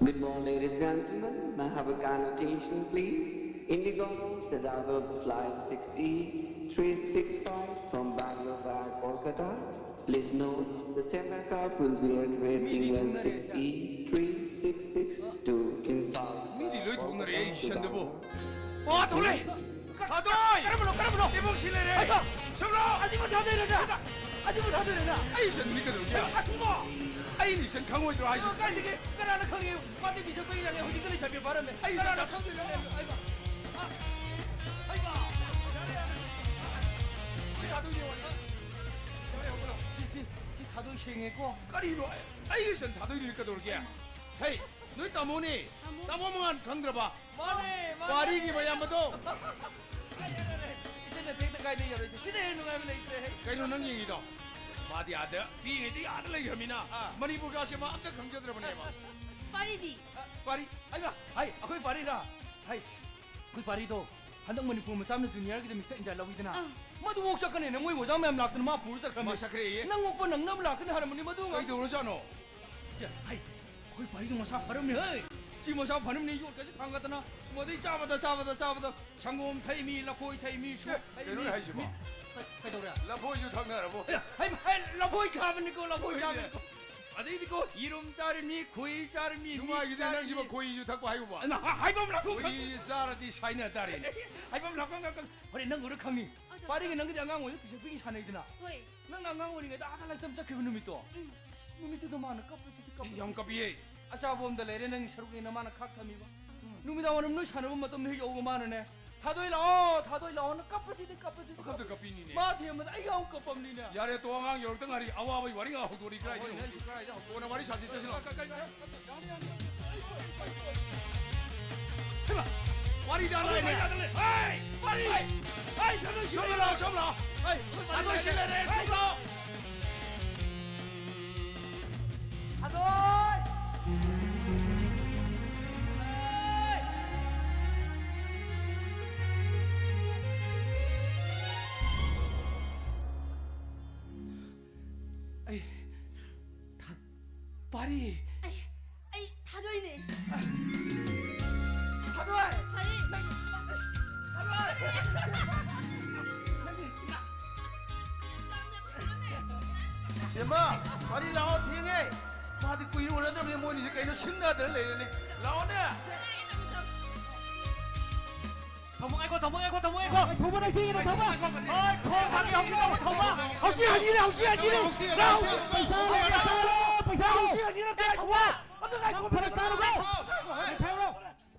Good morning, ladies and gentlemen. May I have a kind attention, please? Indigo, the driver of the flight six E three six five from Bangalore via Kolkata. Please note, the same aircraft will be at rating as six E three six six to Imphal. ꯃꯤꯗꯤ ꯂꯣꯏ ꯊꯣꯛꯅꯔꯦ, ꯑꯩ ꯏꯁꯟꯗꯨꯕꯨ꯫ ꯑꯣ, ꯊꯣꯛꯂꯛꯑꯦ꯫ ꯊꯥꯗꯣꯏ! ꯀꯔꯝꯕꯅꯣ, ꯀꯔꯝꯕꯅꯣ? ꯏꯕꯨꯡ ꯁꯤ ꯂꯩꯔꯦ꯫ ꯍꯩꯃꯥ! ꯁꯨꯝꯂꯣ! ꯑꯁꯤꯕꯨ ꯊꯥꯗꯣꯏꯔꯣꯅ? ꯑꯁꯤꯕꯨ ꯊꯥꯗꯣꯏꯔꯣꯅ? ꯑꯩ ꯏꯁꯟꯗꯨꯗꯤ ꯀꯩꯗꯧꯒꯦ? ꯑꯁꯤꯕꯣ! ꯑꯩꯅ ꯏꯁꯟ ꯈꯪꯉꯣꯏꯗ꯭ꯔꯣ ꯍꯥꯏꯁꯤꯕꯨ? ꯀꯥꯏꯗꯒꯤ? ꯀꯅꯥꯅ ꯈꯪꯉꯤ? ꯃꯥꯗꯤ ꯕꯤꯁꯦꯝꯄꯨꯔꯒꯤ ꯂꯥꯛꯑꯦ, ꯍꯧꯖꯤꯛꯇ ꯂꯩꯁꯥꯕꯤ ꯐꯥꯔꯝꯃꯦ꯫ ꯑꯩ ꯀꯅꯥꯅ ꯏꯁꯟꯗ- ꯈꯪꯗꯣꯏꯅꯣꯅꯦ? ꯍꯩꯃꯥ! ꯑ, ꯍꯩꯃꯥ! ꯌꯥꯔꯦ, ꯌꯥꯔꯦ꯫ ꯁꯤ ꯊꯥꯗꯣꯏꯅꯦ, ꯋꯥꯔꯤ꯫ ꯌꯥꯔꯦ, ꯍꯧꯒꯠꯂꯣ꯫ ꯁꯤ, ꯁꯤ, ꯁꯤ ꯊꯥꯗꯣꯏ ꯁꯦꯡꯉꯦꯀꯣ? ꯀꯔꯤꯅꯣ? ꯑꯩ ꯏꯁꯟ ꯊꯥꯗꯣꯏꯗꯨꯗꯤ ꯀꯩꯗꯧꯔꯒꯦ? ꯍꯦ, ꯅꯣꯏ ꯇꯥꯃꯣꯅꯦ꯫ ꯇꯥꯃꯣ ꯃꯉꯥꯟ ꯈꯪꯗ꯭ꯔꯕ? ꯃꯥꯅꯦ, ꯃꯥꯅꯦ꯫ ꯋꯥꯔꯤꯒꯤ ꯃꯌꯥꯝ ꯑꯗꯣ꯫ ꯏꯆꯟ ꯅꯇꯦꯛꯇ ꯀꯥꯏꯗ ꯌꯥꯔꯣꯏꯁꯦ? ꯁꯤꯅ ꯍꯦꯟꯅ ꯅꯨꯡꯉꯥꯏꯕ ꯂꯩꯇ꯭ꯔꯦ꯫ ꯍꯩ, ꯀꯩꯅꯣ ꯅꯪ ꯌꯦꯡꯉꯤꯗꯣ? ꯃꯥꯗꯤ ꯑꯥꯗ ꯄꯤꯛꯏꯉꯩꯗꯒꯤ ꯑꯥꯗ ꯂꯩꯈ꯭ꯔꯃꯤꯅ ꯑꯥ꯫ ꯃꯅꯤꯄꯨꯔꯒꯥꯁꯦ ꯃꯥ ꯑꯝꯇ ꯈꯪꯖꯗ꯭ꯔꯕꯅꯦꯕ꯫ ꯄꯥꯔꯤꯗꯤ? ꯄꯥꯔꯤ, ꯑꯩꯃ, ꯍꯩ, ꯑꯩꯈꯣꯏ ꯄꯥꯔꯤꯔꯥ? ꯍꯩ, ꯑꯩꯈꯣꯏ ꯄꯥꯔꯤꯗꯣ ꯍꯟꯗꯛ ꯃꯅꯤꯄꯨꯔ ꯃꯆꯥ ꯑꯃꯅ ꯖꯨꯅꯤꯌꯔꯒꯤꯗ ꯃꯤꯁꯇꯔ ꯏꯟꯗꯤꯌꯥ ꯂꯧꯏꯗꯅ꯫ ꯑꯥ꯫ ꯃꯗꯨꯐꯥꯎ ꯆꯠꯀꯅꯦꯅ ꯃꯣꯏ ꯑꯣꯖꯥ ꯃꯌꯥꯝ ꯂꯥꯛꯇꯅ ꯃꯥ ꯄꯨꯔ ꯆꯠꯈ꯭ꯔꯃꯤ꯫ ꯃꯁꯛ ꯈꯔ ꯌꯦꯡ꯫ ꯅꯪ ꯑꯣꯛꯄ ꯅꯪꯅꯕ ꯂꯥꯛꯀꯅꯤ ꯍꯥꯏꯔꯝꯕꯅꯤ ꯃꯗꯨ ꯉꯥꯏ-, ꯀꯩꯗꯧꯔꯖꯥꯠꯅꯣ? ꯁꯦ, ꯍꯩ, ꯑꯩꯈꯣꯏ ꯄꯥꯔꯤꯗꯣ ꯃꯁꯥ ꯐꯔꯝꯅꯤ, ꯍꯩ꯫ ꯁꯤ ꯃꯁꯥ ꯐꯔꯝꯅꯤ, ꯌꯣꯠꯀꯁꯤ ꯊꯥꯡꯒꯠꯇꯅ ꯃꯗꯩ ꯆꯥꯕꯗ, ꯆꯥꯕꯗ, ꯆꯥꯕꯗ ꯁꯪꯒꯣꯝ ꯊꯛꯏꯃꯤ, ꯂꯐꯣꯏ ꯊꯛꯏꯃꯤ, ꯁꯨ ꯑꯦ, ꯊꯛꯏꯃꯤ꯫ ꯀꯩꯅꯣꯅꯦ ꯍꯥꯏꯁꯤꯕꯣ? ꯃꯤ-, ꯀꯩ-, ꯀꯩꯗꯧꯔꯦ? ꯂꯐꯣꯏꯁꯨ ꯊꯛꯅꯔꯕꯣ? ꯑꯦ, ꯍꯩ, ꯍꯩ, ꯂꯐꯣꯏ ꯆꯥꯕꯅꯤꯀꯣ, ꯂꯐꯣꯏ ꯍꯣꯏꯅꯦ꯫ ꯆꯥꯕꯅꯤꯀꯣ꯫ ꯑꯗꯩꯗꯤꯀꯣ, ꯌꯦꯔꯨꯝ ꯆꯥꯔꯤꯃꯤ, ꯈꯣꯏꯍꯤ ꯆꯥꯔꯤꯃꯤ, ꯃꯤꯠ ꯅꯨꯡꯉꯥꯏꯈꯤꯗ꯭ꯔꯦ ꯆꯥꯔꯤꯃꯤ꯫ ꯅꯪꯁꯤꯕꯣ, ꯈꯣꯏꯍꯤꯁꯨ ꯊꯛꯄ ꯍꯥꯏꯕ? ꯑ, ꯍꯥꯏꯐꯝ ꯂꯥꯛꯐꯝ ꯈꯪ-, ꯈꯣꯏꯍꯤ ꯆꯥꯔꯗꯤ ꯁꯥꯏꯅ ꯇꯥꯔꯦꯅꯦ꯫ ꯍꯥꯏꯐꯝ ꯂꯥꯛꯐꯝ ꯈꯪ-, ꯍꯣꯔꯦꯟ ꯅꯪ ꯎꯔ ꯈꯪꯅꯤ꯫ ꯑꯗꯣ ꯄꯥꯔꯤꯒ ꯅꯪꯒꯤꯗꯤ ꯑꯉꯥꯡ ꯑꯣꯏꯅ ꯄꯤꯁꯛ ꯄꯤꯛꯏ ꯁꯥꯟꯅꯩꯗꯅ꯫ ꯍꯣꯏ꯫ ꯅꯪꯅ ꯑꯉꯥꯡ ꯑꯣꯏꯔꯤꯉꯩꯗ ꯑꯥꯗ ꯂꯥꯏꯇꯝ ꯆꯠꯈꯤꯕ ꯅꯨꯃꯤꯠꯇꯣ꯫ ꯎꯝ꯫ ꯑꯁ, ꯅꯨꯃꯤꯠꯇꯨꯗ ꯃꯥꯅ ꯀꯞꯄꯁꯤꯗꯤ ꯀꯞꯄꯁꯤꯗꯤ꯫ ꯌꯥꯝ ꯀꯞꯄꯤꯌꯦ꯫ ꯑꯆꯥꯄꯣꯝꯗ ꯂꯩꯔꯦ ꯅꯪꯒꯤ ꯁꯔꯨꯛꯅꯦꯅ ꯃꯥꯅ ꯈꯥꯛ ꯊꯝꯃꯤꯕ꯫ ꯅꯨꯃꯤꯗꯥꯡ ꯋꯥꯏꯔꯝ ꯅꯣꯏ ꯁꯥꯟꯅꯕ ꯃꯇꯝꯗ ꯍꯦꯛ ꯌꯧꯕ ꯃꯥꯅꯅꯦ, ꯊꯥꯗꯣꯏ ꯂꯥꯛꯑꯣ, ꯊꯥꯗꯣꯏ ꯂꯥꯛꯑꯣꯅ ꯀꯞꯄꯁꯤꯗꯤ, ꯀꯞꯄꯁꯤꯗꯤ꯫ ꯃꯈꯞꯇ ꯀꯞꯄꯤꯅꯤꯅꯦ꯫ ꯃꯥ ꯊꯦꯝꯕꯗ ꯑꯩ ꯌꯥꯝ ꯀꯞꯄꯝꯅꯤꯅꯦ꯫ ꯌꯥꯔꯦ, ꯇꯣ, ꯑꯉꯥꯡ ꯌꯧꯔꯛꯇ ꯉꯥꯏꯔꯤ꯫ ꯑꯋꯥꯕꯒꯤ ꯋꯥꯔꯤ ꯉꯥꯛ ꯍꯧꯗꯣꯔꯤ꯫ ꯀꯗꯥꯏꯗꯩꯅꯣ? ꯍꯣꯏꯅꯦ, ꯑꯩꯁꯨ ꯀꯗꯥꯏꯗ ꯍꯧꯗꯣꯔꯤ? ꯀꯣꯟꯅ ꯋꯥꯔꯤ ꯁꯥꯁꯤ, ꯆꯠꯁꯤꯜꯂꯣ꯫ ꯀ-, ꯀ-, ꯀ-, ꯌꯥꯅꯤ, ꯌꯥꯅꯤ꯫ ꯍꯩꯃꯥ, ꯋꯥꯔꯤꯗ ꯂꯩꯔꯦ꯫ ꯍꯩ! ꯋꯥꯔꯤ! ꯍꯩ! ꯍꯩ! ꯁꯣꯝꯗ ꯂꯥꯛꯑꯣ, ꯁꯣꯝ ꯂꯥꯛꯑꯣ꯫ ꯍꯩ! ꯊꯥꯗꯣꯏ ꯁꯤ ꯂꯩꯔꯦ, ꯁꯣꯝ ꯂꯥꯛꯑꯣ꯫ ꯊꯥꯗꯣꯏ! ꯑꯩ ꯊ-, ꯄꯥꯔꯤ! ꯑꯩ, ꯑꯩ ꯊꯥꯗꯣꯏꯅꯦ꯫ ꯊꯥꯗꯣꯏ! ꯄꯥꯔꯤ! ꯊꯥꯗꯣꯏ! ꯕꯦꯝꯃ, ꯄꯥꯔꯤ ꯂꯥꯛꯑꯣ, ꯊꯦꯡꯉꯦ꯫ ꯃꯥꯗꯤ ꯀꯨꯏꯅ ꯎꯅꯗ꯭ꯔꯕꯅꯤ, ꯃꯣꯏꯅꯤꯁꯦ ꯀꯩꯅꯣ ꯁꯤꯡꯅꯗꯅ ꯂꯩꯔꯦꯅꯦ꯫ ꯂꯥꯛꯑꯣꯅꯦ꯫ ꯊꯝꯃꯣ ꯉꯥꯏꯈꯣ, ꯊꯝꯃꯣ ꯉꯥꯏꯈꯣ, ꯊꯝꯃꯣ ꯉꯥꯏꯈꯣ꯫ ꯍꯣꯏ, ꯊꯧꯕ ꯂꯩꯁꯤꯅ ꯊꯧꯕ꯫ ꯍꯣꯏ, ꯊꯣꯡ ꯊꯥꯛꯀꯦ, ꯍꯧꯖꯤꯛ ꯊꯧꯕ, ꯊꯧꯕ꯫ ꯍꯧꯖꯤꯛ ꯍꯟꯈꯤꯅꯦ, ꯍꯧꯖꯤꯛ ꯍꯟꯈꯤꯅꯦ꯫ ꯍꯧꯖꯤꯛ ꯍꯟꯈꯤꯅꯦ, ꯂꯥꯛꯑꯣ, ꯍꯧꯖꯤꯛ ꯍꯟꯈꯤꯅꯦ꯫ ꯄꯩꯁꯥ ꯂꯣ, ꯄꯩꯁꯥ ꯂꯣ, ꯄꯩꯁꯥ ꯂꯣ꯫ ꯍꯧꯖꯤꯛ ꯍꯟꯈꯤꯅꯦ, ꯉꯥꯏꯈꯣ꯫ ꯑꯗꯨ ꯉꯥꯏꯈꯣ, ꯐꯔꯛ ꯇꯥꯔꯕꯣ? ꯉꯥꯏꯈꯣ, ꯉꯥꯏꯈꯣ꯫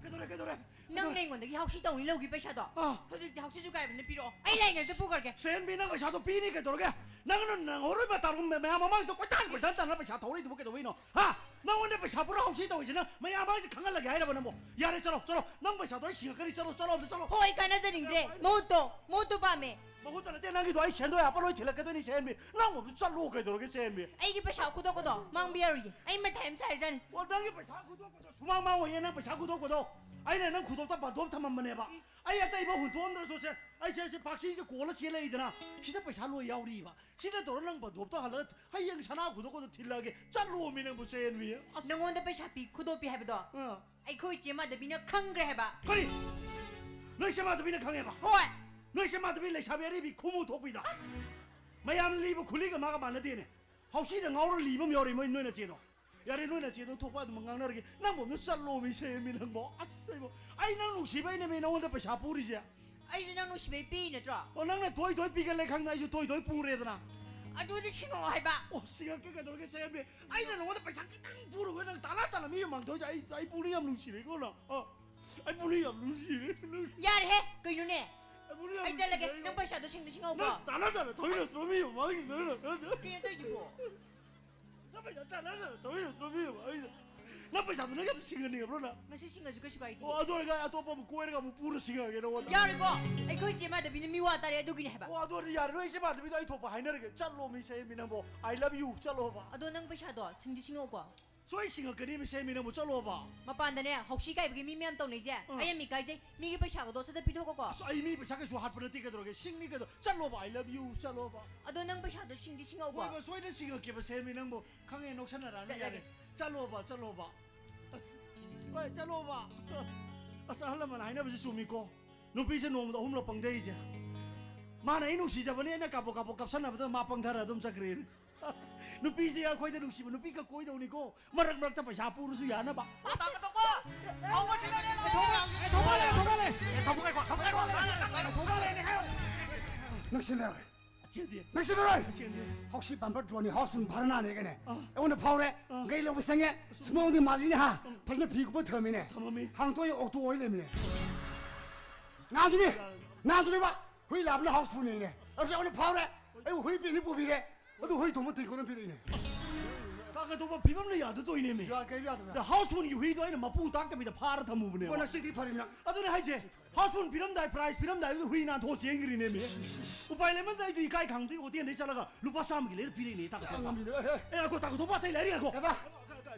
ꯀꯩꯗꯧꯔꯦ, ꯀꯩꯗꯧꯔꯦ? ꯅꯪ ꯑꯩꯉꯣꯟꯗꯒꯤ ꯍꯥꯎꯁꯤ ꯇꯧꯅꯤ ꯂꯧꯈꯤ ꯄꯩꯁꯥꯗꯣ? ꯑꯥ꯫ ꯍꯧꯖꯤꯛꯇꯤ ꯍꯥꯎꯁꯤꯁꯨ ꯀꯥꯏꯕꯅ ꯄꯤꯔꯛꯑꯣ꯫ ꯑꯩ ꯂꯩꯉꯩꯗ ꯄꯨꯈ꯭ꯔꯒꯦ꯫ ꯁꯦꯟꯕꯤ, ꯅꯪ ꯄꯩꯁꯥꯗꯣ ꯄꯤꯅꯤ ꯀꯩꯗꯧꯔꯒꯦ? ꯅꯪꯅ ꯅꯪꯍꯧꯔꯣꯏ ꯃꯇꯥꯒꯨꯝ ꯃꯌꯥꯝ ꯃꯃꯥꯡꯁꯤꯗ ꯀꯣꯏꯇꯥꯟ ꯀꯣꯏꯇꯥꯟ ꯇꯥꯟꯅ ꯄꯩꯁꯥ ꯊꯧꯔꯛꯏꯗꯨꯕꯨ ꯀꯩꯗꯧꯕꯩꯅꯣ? ꯍꯥ? ꯅꯪꯉꯣꯟꯗ ꯄꯩꯁꯥ ꯄꯨꯔꯥ ꯍꯥꯎꯁꯤ ꯇꯧꯔꯤꯁꯦ ꯅꯪ ꯃꯌꯥꯝ ꯃꯃꯥꯡꯁꯤ ꯈꯪꯍꯜꯂꯒꯦ ꯍꯥꯏꯔꯕ ꯅꯪꯕꯣ? ꯌꯥꯔꯦ, ꯆꯠꯂꯣ, ꯆꯠꯂꯣ꯫ ꯅꯪ ꯄꯩꯁꯥꯗꯣ ꯑꯩ ꯁꯤꯡꯉꯛꯀꯅꯤ꯫ ꯆꯠꯂꯣ, ꯆꯠꯂꯣ, ꯑꯝꯇ ꯆꯠꯂꯣ꯫ ꯍꯣꯏ, ꯀꯥꯟꯅꯖꯅꯤꯡꯗ꯭ꯔꯦ꯫ ꯃꯍꯨꯠꯇꯣ, ꯃꯍꯨꯠꯇꯣ ꯄꯥꯝꯃꯦ꯫ ꯃꯍꯨꯠꯇ ꯅꯠꯇꯦ, ꯅꯪꯒꯤꯗꯣ ꯑꯩ ꯁꯦꯟꯗꯣꯏ ꯍꯥꯞꯄ ꯂꯣꯏ ꯊꯤꯜꯂꯛꯀꯗꯣꯏꯅꯤ, ꯁꯦꯟꯕꯤ꯫ ꯅꯪ ꯑꯃꯨꯛ ꯆꯠꯂꯣ ꯀꯩꯗꯧꯔꯒꯦ, ꯁꯦꯟꯕꯤ? ꯑꯩꯒꯤ ꯄꯩꯁꯥ ꯈꯨꯗꯣꯛꯄꯗꯣ ꯃꯥꯡꯕ ꯌꯥꯔꯣꯏꯌꯦ꯫ ꯑꯩ ꯃꯊꯥ ꯌꯥꯝ ꯁꯥꯔꯖꯥꯠꯅꯤ꯫ ꯑꯣ, ꯅꯪꯒꯤ ꯄꯩꯁꯥ ꯈꯨꯗꯣꯛꯄꯗꯣ ꯁꯨꯃꯥꯡ ꯃꯥꯡꯉꯣꯏꯌꯦ, ꯅꯪ ꯄꯩꯁꯥ ꯈꯨꯗꯣꯛꯄꯗꯣ꯫ ꯑꯩꯅ ꯅꯪ ꯈꯨꯗꯣꯞꯇ ꯕꯟꯗꯣꯞ ꯊꯝꯃꯝꯕꯅꯦꯕ꯫ ꯑꯩ ꯑꯇꯩ ꯑꯃ ꯍꯨꯟꯗꯣꯛꯑꯝꯗ꯭ꯔꯁꯨ ꯁꯦ, ꯑꯩꯁꯦ ꯁꯤ ꯄꯥꯛꯁꯤꯁꯦ ꯀꯣꯜꯂ ꯆꯦꯜꯂꯛꯏꯗꯅ, ꯁꯤꯗ ꯄꯩꯁꯥ ꯂꯣꯏ ꯌꯥꯎꯔꯤꯕ꯫ ꯁꯤꯗ ꯇꯧꯔ ꯅꯪ ꯕꯟꯗꯣꯞꯇꯣ ꯍꯜꯂꯒ ꯍꯌꯦꯡ ꯁꯅꯥ ꯈꯨꯗꯣꯞꯀꯗꯣ ꯊꯤꯜꯂꯛꯑꯒꯦ꯫ ꯆꯠꯂꯣꯃꯤ ꯅꯪꯕꯨ, ꯆꯦꯟꯕꯤ꯫ ꯑꯁ꯫ ꯅꯪꯉꯣꯟꯗ ꯄꯩꯁꯥ ꯄꯤ ꯈꯨꯗꯣꯞꯄꯤ ꯍꯥꯏꯕꯗꯣ ꯑꯥ꯫ ꯑꯩꯈꯣꯏ ꯏꯆꯦ ꯃꯥꯙꯕꯤꯅ ꯈꯪꯈ꯭ꯔꯦ ꯍꯥꯏꯕ꯫ ꯀꯔꯤ? ꯅꯣꯏ ꯏꯆꯦ ꯃꯥꯙꯕꯤꯅ ꯈꯪꯉꯦꯕ? ꯍꯣꯏ꯫ ꯅꯣꯏ ꯏꯆꯦ ꯃꯥꯙꯕꯤ ꯂꯩꯁꯥꯕꯤ ꯑꯔꯤꯕꯤ ꯈꯨꯃꯨ ꯊꯣꯛꯄꯤꯗꯣ? ꯑꯁ꯫ ꯃꯌꯥꯝ ꯂꯤꯕ ꯈꯨꯂꯤꯒ ꯃꯥꯒ ꯃꯥꯟꯅꯗꯦꯅꯦ꯫ ꯍꯥꯎꯁꯤꯗ ꯉꯥꯎꯔ ꯂꯤꯕ ꯑꯃ ꯌꯥꯎꯔꯤ ꯃꯣꯏ, ꯅꯣꯏ ꯅꯆꯦꯗꯣ꯫ ꯌꯥꯔꯦ, ꯅꯣꯏ ꯅꯆꯦꯗꯣ ꯊꯣꯛꯄ ꯑꯗꯨꯝ ꯉꯥꯡꯅꯔꯒꯦ꯫ ꯅꯪꯕꯨ ꯑꯝꯇ ꯆꯠꯂꯣꯃꯤ, ꯁꯦꯝꯃꯤ ꯅꯪꯕꯣ꯫ ꯑꯁ, ꯑꯩꯕꯣ, ꯑꯩ ꯅꯪ ꯅꯨꯡꯁꯤꯕꯩꯅꯦꯃꯤ ꯅꯉꯣꯟꯗ ꯄꯩꯁꯥ ꯄꯨꯔꯤꯁꯦ꯫ ꯑꯩꯁꯨ ꯅꯪ ꯅꯨꯡꯁꯤꯕꯩ ꯄꯤꯔꯤ ꯅꯠꯇ꯭ꯔꯣ? ꯑꯣ, ꯅꯪꯅ ꯇꯣꯏ ꯇꯣꯏ ꯄꯤꯒꯜꯂꯦ ꯈꯪꯗꯅ ꯑꯩꯁꯨ ꯇꯣꯏ ꯇꯣꯏ ꯄꯨꯔꯦꯗꯅ꯫ ꯑꯗꯨꯗꯤ ꯁꯤꯡꯉꯛꯑꯣ ꯍꯥꯏꯕ꯫ ꯑꯣ, ꯁꯤꯡꯉꯛꯀꯦ ꯀꯩꯗꯧꯔꯒꯦ, ꯁꯦꯝꯃꯤ꯫ ꯑꯩꯅ ꯅꯉꯣꯟꯗ ꯄꯩꯁꯥ ꯈꯤꯇꯪ ꯄꯨꯔꯒ ꯅꯪ ꯇꯥꯂꯥ ꯇꯥꯂꯥ ꯃꯤ ꯃꯥꯡꯊꯣꯛꯏꯁꯦ꯫ ꯑꯩ, ꯑꯩ ꯄꯨꯛꯅꯤꯡ ꯌꯥꯝ ꯅꯨꯡꯁꯤꯔꯦꯀꯣ ꯅꯪ꯫ ꯑꯣ꯫ ꯑꯩ ꯄꯨꯛꯅꯤꯡ ꯌꯥꯝ ꯅꯨꯡꯁꯤꯔꯦ꯫ ꯌꯥꯔꯦꯍꯦ, ꯀꯩꯅꯣꯅꯦ? ꯑꯩ ꯄꯨꯛꯅꯤꯡ ꯌꯥꯝ ꯑꯩ ꯆꯠꯂꯒꯦ꯫ ꯅꯨꯡꯁꯤꯔꯦ꯫ ꯅꯪ ꯄꯩꯁꯥꯗꯣ ꯁꯤꯡꯗꯤ ꯁꯤꯡꯍꯧꯀꯣ꯫ ꯅꯪ ꯇꯥꯟꯅ ꯇꯥꯟꯅ ꯊꯧꯃꯤꯟꯅꯁꯤꯔꯣ ꯃꯤ ꯃꯃꯥꯡꯁꯤꯗ? ꯀꯩꯅꯣ ꯇꯧꯔꯤꯁꯤꯕꯣ? ꯅꯪ ꯄꯩꯁꯥ ꯇꯥꯟꯅ ꯇꯥꯟꯅ ꯊꯧꯃꯤꯟꯅꯁꯤꯔꯣ ꯃꯤ ꯃꯃꯥꯡꯁꯤꯗ? ꯅꯪ ꯄꯩꯁꯥꯗꯣ ꯅꯪ ꯌꯥꯝ ꯁꯤꯡꯍꯟꯅꯤꯡꯉꯕ꯭ꯔꯣ ꯅꯪ? ꯉꯁꯤ ꯁꯤꯡꯉꯁꯨ ꯀꯩꯁꯨ ꯀꯥꯏꯗꯦ꯫ ꯑꯣ, ꯑꯗꯨ ꯑꯣꯏꯔꯒ ꯑꯇꯣꯞꯄ ꯑꯃ ꯀꯣꯏꯔꯒ ꯑꯃꯨꯛ ꯄꯨꯔ ꯁꯤꯡꯉꯛꯑꯒꯦ ꯅꯉꯣꯟꯗ꯫ ꯌꯥꯔꯦꯀꯣ? ꯑꯩꯈꯣꯏ ꯏꯆꯦ ꯃꯥꯙꯕꯤꯅ ꯃꯤꯋꯥ ꯇꯥꯔꯦ ꯑꯗꯨꯒꯤꯅꯦ ꯍꯥꯏꯕ꯫ ꯑꯣ, ꯑꯗꯨ ꯑꯣꯏꯔꯗꯤ ꯌꯥꯔꯦ, ꯅꯣꯏ ꯏꯆꯦ ꯃꯥꯙꯕꯤꯗꯣ ꯑꯩ ꯊꯣꯛꯄ ꯍꯥꯏꯅꯔꯒꯦ꯫ ꯆꯠꯂꯣ ꯃꯤ ꯁꯦꯝꯃꯤ ꯅꯪꯕꯣ꯫ I love you, ꯆꯠꯂꯣꯕ꯫ ꯑꯗꯣ ꯅꯪ ꯄꯩꯁꯥꯗꯣ ꯁꯤꯡꯗꯤ ꯁꯤꯡꯉꯧꯀꯣ꯫ ꯁꯣꯏ ꯁꯤꯡꯉꯛꯀꯅꯤ ꯃꯤ ꯁꯦꯝꯃꯤ ꯅꯪꯕꯨ, ꯆꯠꯂꯣꯕ꯫ ꯃꯄꯥꯟꯗꯅꯦ ꯍꯧꯁꯤ ꯀꯥꯏꯕꯒꯤ ꯃꯤ ꯃꯌꯥꯝ ꯇꯧꯅꯩꯁꯦ꯫ ꯑꯩ ꯌꯥꯝ ꯏꯀꯥꯏꯖꯩ꯫ ꯃꯤꯒꯤ ꯄꯩꯁꯥꯒꯗꯣ ꯁꯠ ꯁꯠ ꯄꯤꯊꯣꯛꯀꯣꯀꯣ꯫ ꯑꯁ, ꯑꯩ ꯃꯤ ꯄꯩꯁꯥ ꯀꯩꯁꯨ ꯍꯥꯠꯄ ꯅꯠꯇꯦ, ꯀꯩꯗꯧꯔꯒꯦ? ꯁꯤꯡꯅꯤ ꯀꯩꯗꯧ-, ꯆꯠꯂꯣꯕ꯫ I love you, ꯆꯠꯂꯣꯕ꯫ ꯑꯗꯣ ꯅꯪ ꯄꯩꯁꯥꯗꯣ ꯁꯤꯡꯗꯤ ꯁꯤꯡꯉꯧꯀꯣ꯫ ꯍꯣꯏꯕ, ꯁꯣꯏꯗꯅ ꯁꯤꯡꯉꯛꯀꯦꯕ ꯁꯦꯝꯃꯤ ꯅꯪꯕꯨ꯫ ꯈꯪꯉꯦ, ꯅꯣꯛꯁꯟꯅꯔꯛꯑꯅꯤ, ꯆꯠꯂꯒꯦ꯫ ꯌꯥꯔꯦ꯫ ꯆꯠꯂꯣꯕ, ꯆꯠꯂꯣꯕ꯫ ꯑꯁ, ꯍꯣꯏ, ꯆꯠꯂꯣꯕ꯫ ꯑꯁ, ꯑꯍꯜ ꯂꯃꯟ ꯍꯥꯏꯅꯕꯁꯤ ꯆꯨꯝꯃꯤꯀꯣ꯫ ꯅꯨꯄꯤꯁꯦ ꯅꯣꯡꯃꯗ ꯑꯍꯨꯝꯂꯛ ꯄꯪꯊꯩꯁꯦ꯫ ꯃꯥꯅ ꯑꯩ ꯅꯨꯡꯁꯤꯖꯕꯅꯦꯅ ꯀꯥꯕꯣꯛ ꯀꯥꯕꯣꯛ ꯀꯞꯁꯟꯅꯕꯗ ꯃꯥ ꯄꯪꯊꯔ ꯑꯗꯨꯝ ꯆꯠꯈ꯭ꯔꯦ꯫ ꯅꯨꯄꯤꯁꯦ ꯑꯩꯈꯣꯏꯗ ꯅꯨꯡꯁꯤꯕ ꯅꯨꯄꯤꯒ ꯀꯣꯏꯗꯧꯅꯤꯀꯣ꯫ ꯃꯔꯛ ꯃꯔꯛꯇ ꯄꯩꯁꯥ ꯄꯨꯔꯁꯨ ꯌꯥꯅꯕ꯫ ꯇꯥ ꯀꯇꯣꯛꯄ! ꯊꯧꯕ ꯁꯤꯡꯉꯛꯑꯒꯦ, ꯂꯥꯛꯑꯣ꯫ ꯊꯧꯕ ꯂꯩ, ꯊꯧꯕ ꯂꯩ꯫ ꯑꯦ, ꯊꯧꯕ ꯉꯥꯏꯈꯣ, ꯊꯧꯕ ꯉꯥꯏꯈꯣ꯫ ꯊꯧꯕ ꯂꯩꯅꯦ ꯍꯥꯏꯔꯣ꯫ ꯅꯪ ꯁꯤꯟꯅꯔꯣꯏ꯫ ꯆꯦꯟꯗꯦ꯫ ꯅꯪ ꯁꯤꯟꯅꯔꯣꯏ꯫ ꯆꯦꯟꯗꯦ꯫ ꯍꯥꯎꯁꯤ ꯄꯥꯟꯕ ꯗ꯭ꯔꯣꯟꯒꯤ ꯍꯥꯎꯁ ꯐꯨꯜ ꯚꯔꯥꯅꯦ ꯀꯥꯏꯅ꯫ ꯑꯥ꯫ ꯑꯩꯉꯣꯟꯗ ꯐꯥꯎꯔꯦ꯫ ꯑꯥ꯫ ꯒꯥꯔꯤ ꯂꯧꯕ ꯆꯪꯉꯦ꯫ ꯁꯨꯃꯥꯡꯗꯤ ꯃꯥꯜꯂꯤꯅꯦ ꯍꯥ꯫ ꯐꯖꯅ ꯐꯤ ꯀꯨꯞꯄ ꯊꯝꯃꯤꯅꯦ꯫ ꯊꯝꯃꯝꯃꯤ꯫ ꯍꯥꯡꯇꯣꯛꯑꯦ ꯑꯣꯛꯇꯣ ꯑꯣꯏ ꯂꯩꯔꯝꯃꯤꯅꯦ꯫ ꯅꯍꯥꯟꯁꯨꯅꯦ꯫ ꯅꯍꯥꯟꯁꯨꯅꯦꯕ꯫ ꯍꯨꯏ ꯂꯥꯕꯅ ꯍꯥꯎꯁ ꯐꯨꯜꯅꯦꯅꯦ꯫ ꯑꯗꯨꯁꯨ ꯑꯩꯉꯣꯟꯗ ꯐꯥꯎꯔꯦ꯫ ꯑꯩꯕꯨ ꯍꯨꯏ ꯄꯤꯅꯤ ꯄꯨꯕꯤꯔꯦ꯫ ꯑꯗꯨ ꯍꯨꯏ ꯊꯣꯡꯕ ꯇꯤꯡꯈꯣꯠꯅ ꯄꯤꯔꯛꯏꯅꯦ꯫ ꯇꯥ ꯀꯇꯣꯛꯄ, ꯐꯤꯕꯝꯅ ꯌꯥꯗ ꯇꯧꯏꯅꯦꯃꯤ꯫ ꯌꯥ-, ꯀꯩ ꯌꯥꯗꯕ? ꯗ ꯍꯥꯎꯁ ꯐꯨꯜꯒꯤ ꯍꯨꯏꯗꯣ ꯑꯩꯅ ꯃꯄꯨ ꯇꯥꯛꯇꯕꯤꯗ ꯐꯥꯔ ꯊꯝꯃꯨꯕꯅꯦꯕ꯫ ꯅꯪ ꯁꯤꯗꯤ ꯐꯔꯤꯕ ꯅꯪ꯫ ꯑꯗꯨꯅꯦ ꯍꯥꯏꯁꯦ꯫ ꯍꯥꯎꯁ ꯐꯨꯜ ꯄꯤꯔꯝꯗꯥꯏ, ꯄ꯭ꯔꯥꯏꯖ ꯄꯤꯔꯝꯗꯥꯏꯗꯨꯗ ꯍꯨꯏ ꯅꯥꯟꯊꯣꯛꯑ ꯆꯦꯟꯈ꯭ꯔꯤꯅꯦꯃꯤ꯫ ꯎꯄꯥꯏ ꯂꯩꯃꯟꯗ ꯑꯩꯁꯨ ꯏꯀꯥꯏ ꯈꯪꯗ꯭ꯔꯤ ꯍꯣꯇꯦꯜꯗꯩ ꯆꯠꯂꯒ ꯂꯨꯄꯥ ꯆꯥꯝꯃꯒꯤ ꯂꯩꯔ ꯄꯤꯔꯛꯏꯅꯦ, ꯇꯥ ꯀꯇꯣꯛꯄ꯫ ꯉꯝꯃꯤꯗ, ꯑꯦ, ꯑꯦ꯫ ꯑꯦ, ꯉꯥꯏꯈꯣ, ꯇꯥ ꯀꯇꯣꯛꯄ, ꯑꯇꯩ ꯂꯩꯔꯤ, ꯉꯥꯏꯈꯣ꯫ ꯀꯩꯕ?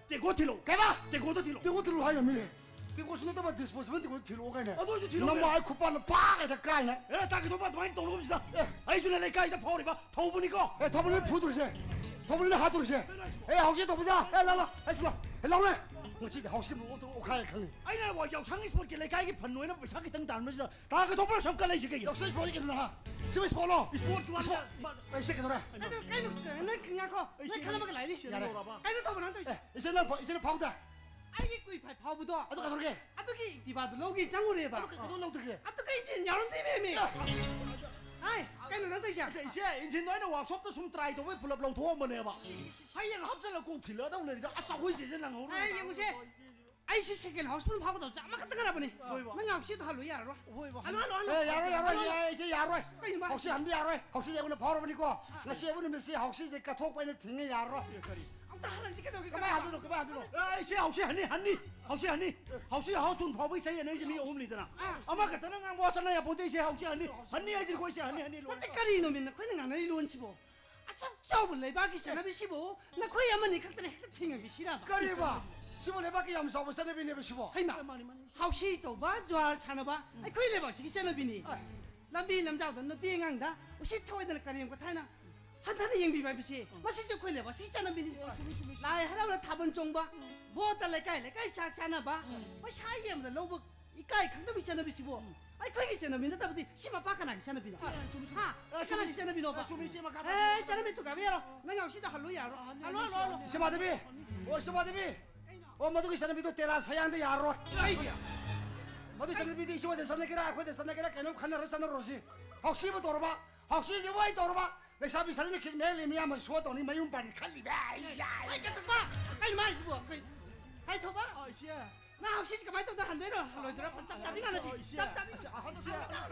ꯇꯦꯡꯀꯣꯠ ꯊꯤꯜꯂꯣ꯫ ꯀꯩꯕ? ꯇꯦꯡꯀꯣꯠꯇꯣ ꯊꯤꯜꯂꯣ꯫ ꯇꯦꯡꯀꯣꯠ ꯊꯤꯜꯂꯣ ꯍꯥꯏꯔꯝꯃꯤꯅꯦ꯫ ꯇꯦꯡꯀꯣꯠꯁꯨ ꯅꯠꯇꯕ ꯗꯤꯁꯄꯣꯖꯦꯕꯜ ꯇꯦꯡꯀꯣꯠ ꯊꯤꯜꯂꯛꯑꯣ ꯀꯥꯏꯅ꯫ ꯑꯗꯨ ꯑꯣꯏꯁꯨ ꯊꯤꯜꯂꯣ ꯅꯃꯥꯏ ꯀꯩꯅꯣ꯫ ꯈꯨꯄꯥꯛꯅ ꯄꯥꯛ ꯍꯦꯛꯇ ꯀꯥꯏꯅ꯫ ꯑꯦ, ꯇꯥ ꯀꯇꯣꯛꯄ, ꯑꯗꯨꯃꯥꯏꯅ ꯇꯧꯅꯨꯒꯨꯝꯁꯤꯗ꯫ ꯑꯦ꯫ ꯑꯩꯁꯨꯅꯦ ꯂꯩꯀꯥꯏꯗ ꯐꯥꯎꯔꯤꯕ ꯊꯧꯕꯅꯤꯀꯣ꯫ ꯑꯦ, ꯊꯧꯕꯅꯤꯅꯦ ꯐꯨꯗꯣꯔꯤꯁꯦ꯫ ꯊꯧꯕꯅꯤꯅꯦ ꯍꯥꯠꯇꯣꯔꯤꯁꯦ꯫ ꯀꯩꯅꯣ ꯍꯥꯏꯁꯤꯕꯣ? ꯑꯦ, ꯍꯧꯖꯤꯛ ꯇꯧꯕꯁꯦ꯫ ꯑꯦ, ꯂꯥ, ꯂꯥ, ꯑꯩ ꯁꯤꯂꯣ꯫ ꯑꯦ, ꯂꯥꯎꯅꯦ꯫ ꯉꯁꯤꯗꯤ ꯍꯥꯎꯁꯤ ꯃꯑꯣꯡꯗ ꯑꯣꯈꯥꯏ ꯈꯪꯉꯤ꯫ ꯑꯩꯅ ꯋꯥ ꯌꯥꯎꯁꯪ ꯏꯁꯄꯣꯔꯠꯀꯤ ꯂꯩꯀꯥꯏꯒꯤ ꯐꯟ ꯑꯣꯏꯅ ꯄꯩꯁꯥ ꯈꯤꯇꯪ ꯇꯥꯟꯕꯁꯤꯗ ꯇꯥ ꯀꯇꯣꯛꯄꯅ ꯁꯝ ꯀꯜꯂꯛꯏꯁꯦ ꯀꯩꯒꯤꯅꯣ? ꯌꯥꯎꯁꯪ ꯏꯁꯄꯣꯔꯠꯀꯤ ꯀꯩꯅꯣ ꯅꯍꯥ? ꯁꯤꯕꯨ ꯏꯁꯄꯣꯔꯠꯂꯣ? ꯏꯁꯄꯣꯔꯠꯀꯤ ꯋꯥ ꯏꯁꯄꯣꯔꯠ꯫ ꯅꯠꯇꯦ꯫ ꯑꯩ ꯁꯤ ꯀꯩꯗꯧꯔꯦ? ꯀꯩꯅꯣ, ꯀꯩꯅꯣ, ꯅꯪ ꯈꯪꯉꯛꯈꯣ꯫ ꯅꯪ ꯁꯤ ꯈꯪꯉꯝꯃꯒ ꯂꯥꯛꯏꯅꯤ꯫ ꯌꯥꯔꯦ꯫ ꯀꯩꯅꯣ ꯇꯧꯕ ꯅꯪ ꯇꯧꯔꯤꯁꯦ? ꯑꯦ, ꯏꯆꯦ ꯅꯪ ꯐꯥꯎ-, ꯏꯆꯦ ꯅꯪ ꯐꯥꯎꯗ꯫ ꯑꯩꯒꯤ ꯀꯨꯏ ꯐꯥꯏ ꯐꯥꯎꯕꯗꯣ꯫ ꯑꯗꯨ ꯀꯩꯗꯧꯔꯒꯦ? ꯑꯗꯨꯒꯤ ꯏꯇꯤꯕꯥꯗꯨ ꯂꯧꯒꯦ ꯆꯪꯉꯨꯔꯦꯕ꯫ ꯑꯗꯨ ꯀꯩꯗꯧ ꯂꯧꯗ꯭ꯔꯤꯒꯦ? ꯑꯗꯨꯒ ꯏꯆꯦ ꯌꯥꯎꯔꯝꯗꯦ ꯏꯕꯦꯝꯃꯤ꯫ ꯑꯦ꯫ ꯍꯥꯏ, ꯀꯩꯅꯣ ꯅꯪ ꯇꯧꯔꯤꯁꯦ? ꯏꯆꯦ, ꯏꯟꯖꯤꯟꯗꯣ ꯑꯩꯅ ꯋꯥꯛꯁꯣꯞꯇ ꯁꯨꯝ ꯇ꯭ꯔꯥꯏ ꯇꯧꯕꯩ ꯄꯨꯂꯞ ꯂꯧꯊꯣꯛꯑꯝꯕꯅꯦꯕ꯫ ꯁꯤ, ꯁꯤ, ꯁꯤ, ꯁꯤ꯫ ꯍꯌꯦꯡ ꯍꯥꯞꯆꯤꯜꯂ ꯀꯣꯛ ꯊꯤꯜꯂꯗꯧ ꯂꯩꯔꯤꯗ꯫ ꯑꯁ, ꯑꯩꯈꯣꯏ ꯆꯦꯁꯦ ꯅꯪꯍꯧꯔꯣꯏ꯫ ꯑꯩ ꯌꯦꯡꯉꯨꯁꯦ꯫ ꯑꯩꯁꯤ second house full ꯐꯥꯎꯒꯗꯕꯁꯦ ꯑꯃꯈꯛꯇ ꯉꯥꯏꯔꯕꯅꯤ꯫ ꯍꯣꯏꯕ꯫ ꯅꯪ ꯍꯥꯎꯁꯤꯗꯣ ꯍꯜꯂꯨ ꯌꯥꯔꯔꯣꯏ꯫ ꯍꯣꯏꯕ꯫ ꯍꯜꯂꯨ, ꯍꯜꯂꯨ, ꯍꯜꯂꯨ꯫ ꯑꯦ, ꯌꯥꯔꯣꯏ, ꯌꯥꯔꯣꯏ, ꯍꯜꯂꯨ, ꯍꯜꯂꯨ꯫ ꯑꯩ, ꯑꯩꯁꯦ ꯌꯥꯔꯣꯏ꯫ ꯀꯩꯅꯣ ꯃꯥ ꯍꯥꯎꯁꯤ ꯍꯟꯕ ꯌꯥꯔꯣꯏ꯫ ꯍꯥꯎꯁꯤꯁꯦ ꯑꯩꯉꯣꯟꯗ ꯐꯥꯎꯔꯕꯅꯤꯀꯣ꯫ ꯉꯁꯤ ꯑꯩꯕꯨ ꯅꯨꯃꯤꯠꯁꯤ ꯍꯥꯎꯁꯤꯁꯦ ꯀꯠꯊꯣꯛꯄ ꯑꯩꯅ ꯊꯤꯡꯉꯦ, ꯌꯥꯔꯔꯣꯏ꯫ ꯑꯁ, ꯑꯝꯇ ꯍꯜꯍꯟꯁꯤ ꯀꯩꯗꯧꯒꯦ? ꯀꯃꯥꯏ ꯍꯟꯗꯣꯏꯅꯣ? ꯀꯃꯥꯏ ꯍꯟꯗꯣꯏꯅꯣ? ꯑꯦ, ꯑꯩꯁꯦ ꯍꯥꯎꯁꯤ ꯍꯟꯅꯤ, ꯍꯟꯅꯤ꯫ ꯍꯥꯎꯁꯤ ꯍꯟꯅꯤ꯫ ꯍꯥꯎꯁꯤ house full ꯐꯥꯎꯕꯒꯤ ꯆꯍꯤ ꯑꯅꯤꯁꯦ ꯃꯤ ꯑꯍꯨꯝꯅꯤꯗꯅ꯫ ꯑꯥ꯫ ꯑꯃꯈꯛꯇꯅ ꯉꯥꯡꯕ ꯋꯥ ꯆꯠꯅ ꯌꯥꯄꯣꯟꯇꯦ, ꯑꯩꯁꯦ ꯍꯥꯎꯁꯤ ꯍꯟꯅꯤ꯫ ꯍꯟꯅꯤ ꯍꯥꯏꯁꯤꯀꯣ, ꯑꯩꯁꯦ ꯍꯟꯅꯤ, ꯍꯟꯅꯤ ꯂꯣꯏꯔꯦ꯫ ꯅꯠꯇꯦ, ꯀꯔꯤꯅꯣꯃꯤ ꯅꯈꯣꯏꯅ ꯉꯥꯡꯅꯔꯤ ꯂꯣꯟꯁꯤꯕꯣ? ꯑꯁꯨꯛ ꯆꯥꯎꯕ ꯂꯩꯕꯥꯛꯀꯤ ꯆꯠꯅꯕꯤꯁꯤꯕꯨ ꯅꯈꯣꯏ ꯑꯃꯅꯤ ꯈꯛꯇꯅ ꯍꯦꯛꯇ ꯊꯤꯡꯉꯝꯃꯤꯁꯤꯔꯕ? ꯀꯔꯤꯕ? ꯁꯤꯕꯨ ꯂꯩꯕꯥꯛꯀꯤ ꯌꯥꯝ ꯆꯥꯎꯕ ꯆꯠꯅꯕꯤꯅꯦꯕ ꯁꯤꯕꯣ? ꯍꯩꯃꯥ! ꯃꯥꯅꯤ, ꯃꯥꯅꯤ꯫ ꯍꯥꯎꯁꯤ ꯇꯧꯕ, ꯖ꯭ꯋꯥꯔ ꯁꯥꯟꯅꯕ, ꯑꯩꯈꯣꯏ ꯂꯩꯕꯥꯛꯁꯤꯒꯤ ꯆꯠꯅꯕꯤꯅꯤ꯫ ꯑ꯫ ꯂꯝꯕꯤ ꯂꯝꯖꯥꯎꯗ ꯅꯨꯄꯤ ꯑꯉꯥꯡꯗ ꯎꯁꯤꯠ ꯊꯑꯣꯏꯗꯅ ꯀꯔꯦꯝ ꯀꯊꯥꯏꯅ ꯍꯟꯊꯅ ꯌꯦꯡꯕꯤꯕ ꯍꯥꯏꯕꯁꯤ, ꯃꯁꯤꯁꯨ ꯑꯩꯈꯣꯏ ꯂꯩꯕꯥꯛꯁꯤꯒꯤ ꯆꯠꯅꯕꯤꯅꯤ꯫ ꯑ, ꯆꯨꯝꯃꯤ, ꯆꯨꯝꯃꯤ, ꯆꯨꯝꯃꯤ꯫ ꯂꯥꯏ ꯍꯔꯥꯎꯅ ꯊꯥꯕꯜ ꯆꯣꯡꯕ, ꯎꯝ꯫ ꯚꯣꯠꯇ ꯂꯩꯀꯥꯏ ꯂꯩꯀꯥꯏ ꯆꯥꯛ ꯆꯥꯅꯕ, ꯎꯝ꯫ ꯄꯩꯁꯥ ꯌꯦꯟꯕꯗ ꯂꯧꯕ ꯏꯀꯥꯏ ꯈꯪꯗꯕꯒꯤ ꯆꯠꯅꯕꯤꯁꯤꯕꯨ, ꯎꯝ꯫ ꯑꯩꯈꯣꯏꯒꯤ ꯆꯠꯅꯕꯤ ꯅꯠꯇꯕꯗꯤ ꯁꯤ ꯃꯄꯥ ꯀꯅꯥꯒꯤ ꯆꯠꯅꯕꯤꯅꯣ? ꯑ, ꯆꯨꯝꯃꯤ, ꯆꯨꯝꯃꯤ꯫ ꯍꯥ? ꯑ, ꯁꯤ ꯆꯨꯝꯃꯤ, ꯀꯅꯥꯒꯤ ꯆꯨꯝꯃꯤ꯫ ꯆꯠꯅꯕꯤꯅꯣꯕ? ꯑ, ꯆꯨꯝꯃꯤ, ꯏꯆꯦ, ꯃꯈꯥ ꯑꯦ, ꯇꯥꯕꯤꯌꯨ꯫ ꯆꯠꯅꯕꯤ ꯊꯨꯒꯥꯏꯕ ꯌꯥꯔꯣꯏ꯫ ꯅꯪ ꯌꯥꯎꯁꯤꯗ ꯍꯜꯂꯨ ꯌꯥꯔꯣꯏ꯫ ꯑ, ꯍꯜꯂꯨ, ꯍꯜꯂꯨ, ꯍꯜꯂꯨ꯫ ꯏꯆꯦ ꯃꯥꯙꯕꯤ! ꯑꯣ, ꯏꯆꯦ ꯃꯥꯙꯕꯤ! ꯀꯩꯅꯣ? ꯑꯣ, ꯃꯗꯨꯒꯤ ꯆꯠꯅꯕꯤꯗꯣ ꯇꯦꯔꯥ ꯁꯌꯥꯡꯗ ꯌꯥꯔꯔꯣꯏ꯫ ꯀꯩꯒꯤ? ꯃꯗꯨꯒꯤ ꯆꯠꯅꯕꯤꯗꯤ ꯏꯆꯦ ꯍꯣꯏꯗ ꯆꯠꯅꯒꯦꯔꯥ, ꯑꯩꯈꯣꯏꯗ ꯆꯠꯅꯒꯦꯔꯥ, ꯀꯩꯅꯣꯝ ꯈꯟꯅꯔ ꯆꯠꯅꯔꯨꯔꯁꯤ꯫ ꯍꯥꯎꯁꯤꯕꯨ ꯇꯧꯔꯕ, ꯍꯥꯎꯁꯤꯁꯦ ꯋꯥꯏ ꯇꯧꯔꯕ, ꯂꯩꯁꯥꯕꯤ ꯁꯔꯤꯅ ꯈꯤꯠ ꯃꯌꯥꯏ ꯂꯩꯃꯤ ꯌꯥꯝꯅ ꯁꯣ ꯇꯧꯅꯤ, ꯃꯌꯨꯝ ꯄꯥꯟꯅꯤ ꯈꯜꯂꯤꯕ꯫ ꯑꯩ ꯌꯥꯏ꯫ ꯑꯩ ꯀꯩꯗꯧꯕ? ꯀꯩ ꯃꯥꯏꯁꯤꯕꯨ? ꯀꯩ? ꯍꯥꯏ ꯊꯧꯕ? ꯑ, ꯏꯆꯦ꯫ ꯅꯪ ꯍꯥꯎꯁꯤꯁꯦ ꯀꯃꯥꯏꯅ ꯇꯧꯗꯅ ꯍꯟꯗꯣꯏꯅꯣ? ꯍꯜꯂꯣꯏꯗꯣꯏꯔꯥ? ꯆꯞ ꯆꯥꯕꯤ ꯉꯥꯡꯅꯁꯤ꯫ ꯑꯣ, ꯏꯆꯦ꯫ ꯆꯞ ꯆꯥꯕꯤ꯫ ꯑꯁ, ꯑꯁ, ꯏꯆꯦ꯫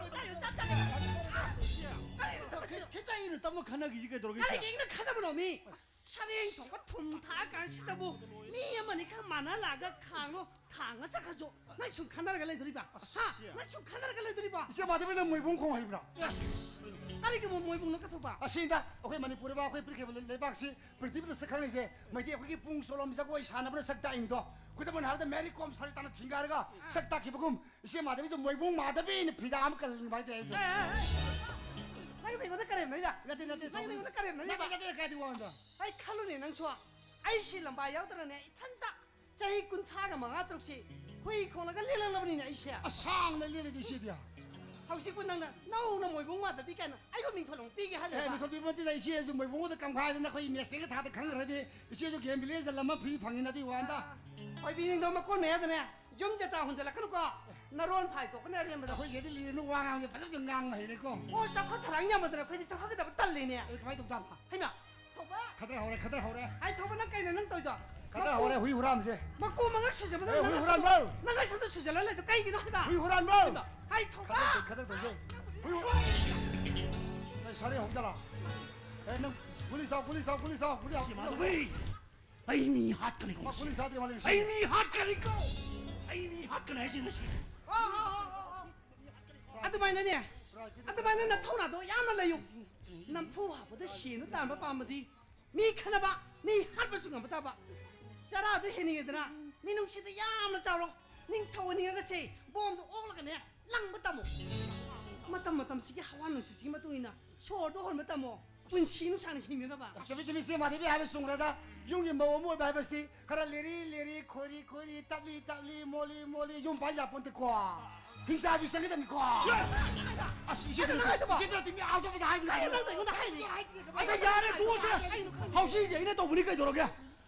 ꯆꯞ ꯆꯥꯕꯤ꯫ ꯏꯆꯦ꯫ ꯀꯔꯤꯅꯣ ꯇꯧꯔꯤꯁꯤꯅ? ꯈꯤ-, ꯈꯤꯇꯪ ꯏꯪꯅ ꯇꯞꯅ ꯈꯟꯅꯈꯤꯁꯤ ꯀꯩꯗꯧꯔꯒꯦ, ꯏꯆꯦ? ꯀꯔꯤꯒꯤ ꯏꯪꯅ ꯈꯟꯅꯕꯅꯣ ꯃꯤ? ꯁꯔꯦꯡ ꯊꯣꯡꯕ ꯊꯨꯝ ꯊꯥꯛꯑ ꯀꯥꯟꯁꯤꯗꯕꯨ ꯃꯤ ꯑꯃꯅꯤ ꯈꯔ ꯃꯥꯟꯅ ꯂꯥꯛꯑꯒ ꯈꯥꯡꯗꯣ ꯊꯥꯡꯉ ꯆꯠꯈ꯭ꯔꯁꯨ ꯅꯪ ꯁꯨꯝ ꯈꯟꯅꯔꯒ ꯂꯩꯗꯣꯔꯤꯕ? ꯑꯁ, ꯍꯥ? ꯏꯆꯦ꯫ ꯅꯪ ꯁꯨꯝ ꯈꯟꯅꯔꯒ ꯂꯩꯗꯣꯔꯤꯕ? ꯏꯆꯦ ꯃꯥꯙꯕꯤ, ꯅꯪ ꯃꯣꯏꯕꯨꯡ ꯈꯣꯡ ꯍꯩꯕ꯭ꯔꯥ? ꯑꯁ! ꯀꯔꯤꯒꯤ ꯃꯣ-, ꯃꯣꯏꯕꯨꯡꯅꯣ ꯀꯊꯣꯛꯄ? ꯑꯁꯤꯗ ꯑꯩꯈꯣꯏ ꯃꯅꯤꯄꯨꯔꯗ ꯑꯩꯈꯣꯏ ꯄꯤꯔꯤꯕ ꯂꯩꯕꯥꯛꯁꯤ ꯄ꯭ꯔꯤꯊꯤꯕꯤꯗ ꯁꯛ ꯈꯪꯉꯤꯁꯦ ꯃꯩꯇꯩ ꯑꯩꯈꯣꯏꯒꯤ ꯄꯨꯡ ꯆꯣꯂꯣꯝ ꯖꯒꯣꯏ ꯁꯥꯟꯅꯕꯅ ꯁꯛ ꯇꯥꯛꯏꯅꯤꯗꯣ꯫ ꯈꯨꯗꯝ ꯑꯣꯏꯅ ꯍꯥꯏꯔꯕꯗ ꯃꯦꯔꯤ ꯀꯣꯝ ꯁꯥꯔꯤ ꯇꯥꯅ ꯊꯤꯡꯒꯥꯏꯔꯒ ꯁꯛ ꯇꯥꯛꯈꯤꯕꯒꯨꯝ ꯏꯆꯦ ꯃꯥꯙꯕꯤꯁꯨ ꯃꯣꯏꯕꯨꯡ ꯃꯥꯙꯕꯤꯅ ꯐꯤꯗꯥ ꯑꯃ ꯀꯜꯍꯟꯅꯤꯡꯕ ꯍꯥꯏꯇꯥꯔꯦ ꯑꯩꯁꯨ꯫ ꯑꯦ, ꯑꯦ, ꯑꯦ, ꯅꯪ ꯑꯩꯉꯣꯟꯗ ꯀꯔꯦꯝꯅꯩꯔ? ꯅꯠꯇꯦ, ꯅꯠꯇꯦ, ꯅꯪ ꯁꯥꯎꯕ-, ꯑꯩꯉꯣꯟꯗ ꯀꯔꯦꯝꯅꯩꯔꯕ? ꯅꯠꯇꯦ, ꯅꯠꯇꯦ, ꯀꯥꯏꯗꯤ ꯋꯥꯗ? ꯑꯩ ꯈꯜꯂꯨꯅꯦ ꯅꯪꯁꯨ꯫ ꯑꯩ ꯁꯤ ꯂꯝꯕꯥ ꯌꯥꯎꯗꯅꯅꯦ ꯏꯊꯟꯇ ꯆꯍꯤ ꯀꯨꯟꯊ꯭ꯔꯥꯒ ꯃꯉꯥ ꯇꯔꯨꯛꯁꯤ ꯍꯨꯏ ꯈꯣꯡꯂꯒ ꯂꯦꯜꯂꯛꯂꯕꯅꯤꯅꯦ ꯑꯩꯁꯦ꯫ ꯑꯁꯥꯡꯅ ꯂꯦꯜꯂꯤꯗꯤ ꯏꯆꯦꯗꯤ꯫ ꯍꯧꯖꯤꯛꯄꯨ ꯅꯪꯅ ꯅꯧꯅ ꯃꯣꯏꯕꯨꯡ ꯃꯥꯙꯕꯤ ꯀꯥꯏꯅ ꯑꯩꯕꯨ ꯃꯤꯡꯊꯣꯜ ꯑꯃꯨꯛ ꯄꯤꯒꯦ ꯑꯦ, ꯍꯥꯏꯔꯦꯕ? ꯃꯤꯡꯊꯣꯜ ꯄꯤꯕ ꯅꯠꯇꯦꯗ, ꯏꯆꯦꯁꯨ ꯃꯣꯏꯕꯨꯡꯗ ꯀꯝꯈꯥꯏꯗꯅ ꯑꯩꯈꯣꯏ ꯅꯦꯁꯅꯦꯜꯒ ꯊꯥꯗ ꯈꯪꯈ꯭ꯔꯗꯤ ꯏꯆꯦꯁꯨ ꯒꯦꯝ ꯚꯤꯂꯦꯖꯇ ꯂꯝ ꯑꯃ ꯐ꯭ꯔꯤ ꯐꯪꯉꯤꯅꯗꯤ ꯋꯥꯟꯗ꯫ ꯑꯣꯏꯕꯤ ꯅꯤꯡꯗꯧ ꯃꯀꯣꯟꯅꯦ ꯍꯥꯏꯗꯅꯦ ꯌꯨꯝ ꯖꯇꯥ ꯍꯨꯟꯖꯜꯂꯛꯀꯅꯨꯀꯣ꯫ ꯅꯔꯣꯟ ꯐꯥꯏ ꯇꯣꯛꯀꯅꯤ ꯑꯔꯦꯝꯕꯗ꯫ ꯑꯩꯈꯣꯏ ꯁꯤꯗꯤ ꯂꯤꯔꯅꯨ, ꯋꯥ ꯉꯥꯡꯕꯁꯦ ꯐꯖꯅ ꯉꯥꯡꯕ ꯍꯩꯔꯦꯀꯣ꯫ ꯑꯣ, ꯆꯥꯎꯈꯠ ꯊꯧꯔꯥꯡ ꯌꯥꯝꯃꯟꯗꯅ ꯑꯩꯈꯣꯏꯗꯤ ꯆꯥꯎꯈꯠꯀꯗꯕ ꯇꯜꯂꯤꯅꯦ꯫ ꯑꯦ, ꯀꯃꯥꯏꯅ ꯇꯧ ꯇꯥꯕ? ꯍꯩꯃꯥ! ꯊꯧꯕ! ꯈꯗꯔ ꯍꯧꯔꯦ, ꯈꯗꯔ ꯍꯧꯔꯦ꯫ ꯑꯩ ꯊꯧꯕ, ꯅꯪ ꯀꯩꯅꯣ ꯅꯪ ꯇꯧꯏꯗꯣ? ꯈꯠꯅ ꯍꯧꯔꯦ ꯍꯨꯏ ꯍꯨꯔꯥꯟꯕꯁꯦ꯫ ꯃꯀꯨ ꯃꯉꯛ ꯁꯨꯖꯕꯗꯣ ꯑꯦ, ꯍꯨꯏ ꯅꯪꯅ ꯍꯨꯔꯥꯟꯕ! ꯁꯟꯗꯣ-, ꯅꯪꯅ ꯁꯟꯗꯣ ꯁꯨꯖꯜꯂ ꯂꯩꯗꯣ ꯀꯩꯒꯤꯅꯣ ꯍꯥꯏꯕ? ꯍꯨꯏ ꯍꯨꯔꯥꯟꯕ! ꯍꯥꯏ ꯊꯧꯕ! ꯈꯗꯛ ꯈꯗꯛ ꯇꯧꯁꯦ꯫ ꯍꯨꯏ ꯍꯨꯔꯥꯟ-, ꯑꯩ ꯁꯥꯔꯦ ꯍꯧꯖꯤꯛꯂꯥ꯫ ꯑꯦ, ꯅꯪ ꯒꯨꯂꯤ ꯆꯥꯎ, ꯒꯨꯂꯤ ꯆꯥꯎ, ꯒꯨꯂꯤ ꯆꯥꯎ, ꯒꯨꯂꯤ ꯆꯥꯎ꯫ ꯁꯤ ꯃꯥꯙꯕꯤ! ꯑꯩ ꯃꯤ ꯍꯥꯠꯀꯅꯤꯀꯣ ꯃꯥ ꯉꯁꯤ꯫ ꯒꯨꯂꯤ ꯆꯥꯗ꯭ꯔꯤ ꯃꯥꯜꯂꯦ ꯉꯁꯤ꯫ ꯑꯩ ꯃꯤ ꯍꯥꯠꯀꯅꯤꯀꯣ! ꯑꯩ ꯃꯤ ꯍꯥꯠꯀꯅꯤ ꯍꯥꯏꯁꯤ ꯉꯁꯤ꯫ ꯑꯗꯨꯃꯥꯏꯅꯅꯦ, ꯑꯗꯨꯃꯥꯏꯅ ꯅꯊꯧꯅꯥꯗꯣ ꯌꯥꯝꯅ ꯂꯩꯌꯨ꯫ ꯅꯝꯐꯨ ꯍꯥꯞꯄꯗ ꯁꯦꯟꯗꯣ ꯇꯥꯟꯕ ꯄꯥꯝꯃꯗꯤ ꯃꯤ ꯈꯠꯅꯕ, ꯃꯤ ꯍꯥꯠꯄꯁꯨ ꯉꯝꯕ ꯇꯥꯕ꯫ ꯆꯔꯥꯗꯣ ꯍꯦꯟꯅꯤꯡꯉꯦꯗꯅ ꯃꯤꯅꯨꯡꯁꯤꯗꯣ ꯌꯥꯝꯅ ꯆꯥꯎꯔꯣ꯫ ꯅꯤꯡꯊꯧ ꯑꯣꯏꯅꯤꯡꯉꯒꯁꯦ ꯕꯣꯝꯗꯣ ꯑꯣꯛꯂꯒꯅꯦ ꯂꯪꯕ ꯇꯝꯃꯨ꯫ ꯃꯇꯝ ꯃꯇꯝꯁꯤꯒꯤ ꯍꯋꯥ ꯅꯨꯡꯁꯤꯠꯁꯤꯒꯤ ꯃꯇꯨꯡ ꯏꯟꯅ ꯁꯣꯔꯗꯣ ꯍꯣꯟꯕ ꯇꯝꯃꯣ꯫ ꯄꯨꯟꯁꯤ ꯅꯨꯡꯁꯥꯡꯅ ꯍꯤꯡꯅꯅꯕ꯫ ꯆꯨꯝꯃꯤ, ꯆꯨꯝꯃꯤ, ꯏꯆꯦ ꯃꯥꯙꯕꯤ ꯍꯥꯏꯕ ꯆꯨꯝꯈ꯭ꯔꯦꯗ꯫ ꯌꯨꯝꯒꯤ ꯃꯧ ꯑꯃ ꯑꯣꯏꯕ ꯍꯥꯏꯕꯁꯤꯗꯤ ꯈꯔ ꯂꯤꯔꯤ ꯂꯤꯔꯤ, ꯈꯣꯏꯔꯤ ꯈꯣꯏꯔꯤ, ꯇꯞꯂꯤ ꯇꯞꯂꯤ, ꯃꯣꯂꯤ ꯃꯣꯂꯤ, ꯌꯨꯝ ꯄꯥꯟ ꯌꯥꯄꯣꯟꯇꯦꯀꯣ꯫ ꯍꯤꯡꯆꯥꯕꯤ ꯆꯪꯒꯗꯕꯅꯤꯀꯣ꯫ ꯑꯁ, ꯏꯆꯦꯗ ꯅꯠꯇꯦ, ꯏꯆꯦꯗ ꯅꯠꯇꯦ, ꯃꯤ ꯑꯇꯣꯞꯄꯗ ꯍꯥꯏꯕꯅꯤ꯫ ꯀꯩꯅꯣ ꯅꯪ ꯑꯩꯉꯣꯟꯗ ꯍꯥꯏꯅꯤ? ꯑꯁ, ꯌꯥꯔꯦ, ꯇꯣꯛꯑꯁꯦ꯫ ꯍꯥꯎꯁꯤꯁꯦ ꯑꯩꯅ ꯇꯧꯕꯅꯤ ꯀꯩꯗꯧꯔꯒꯦ?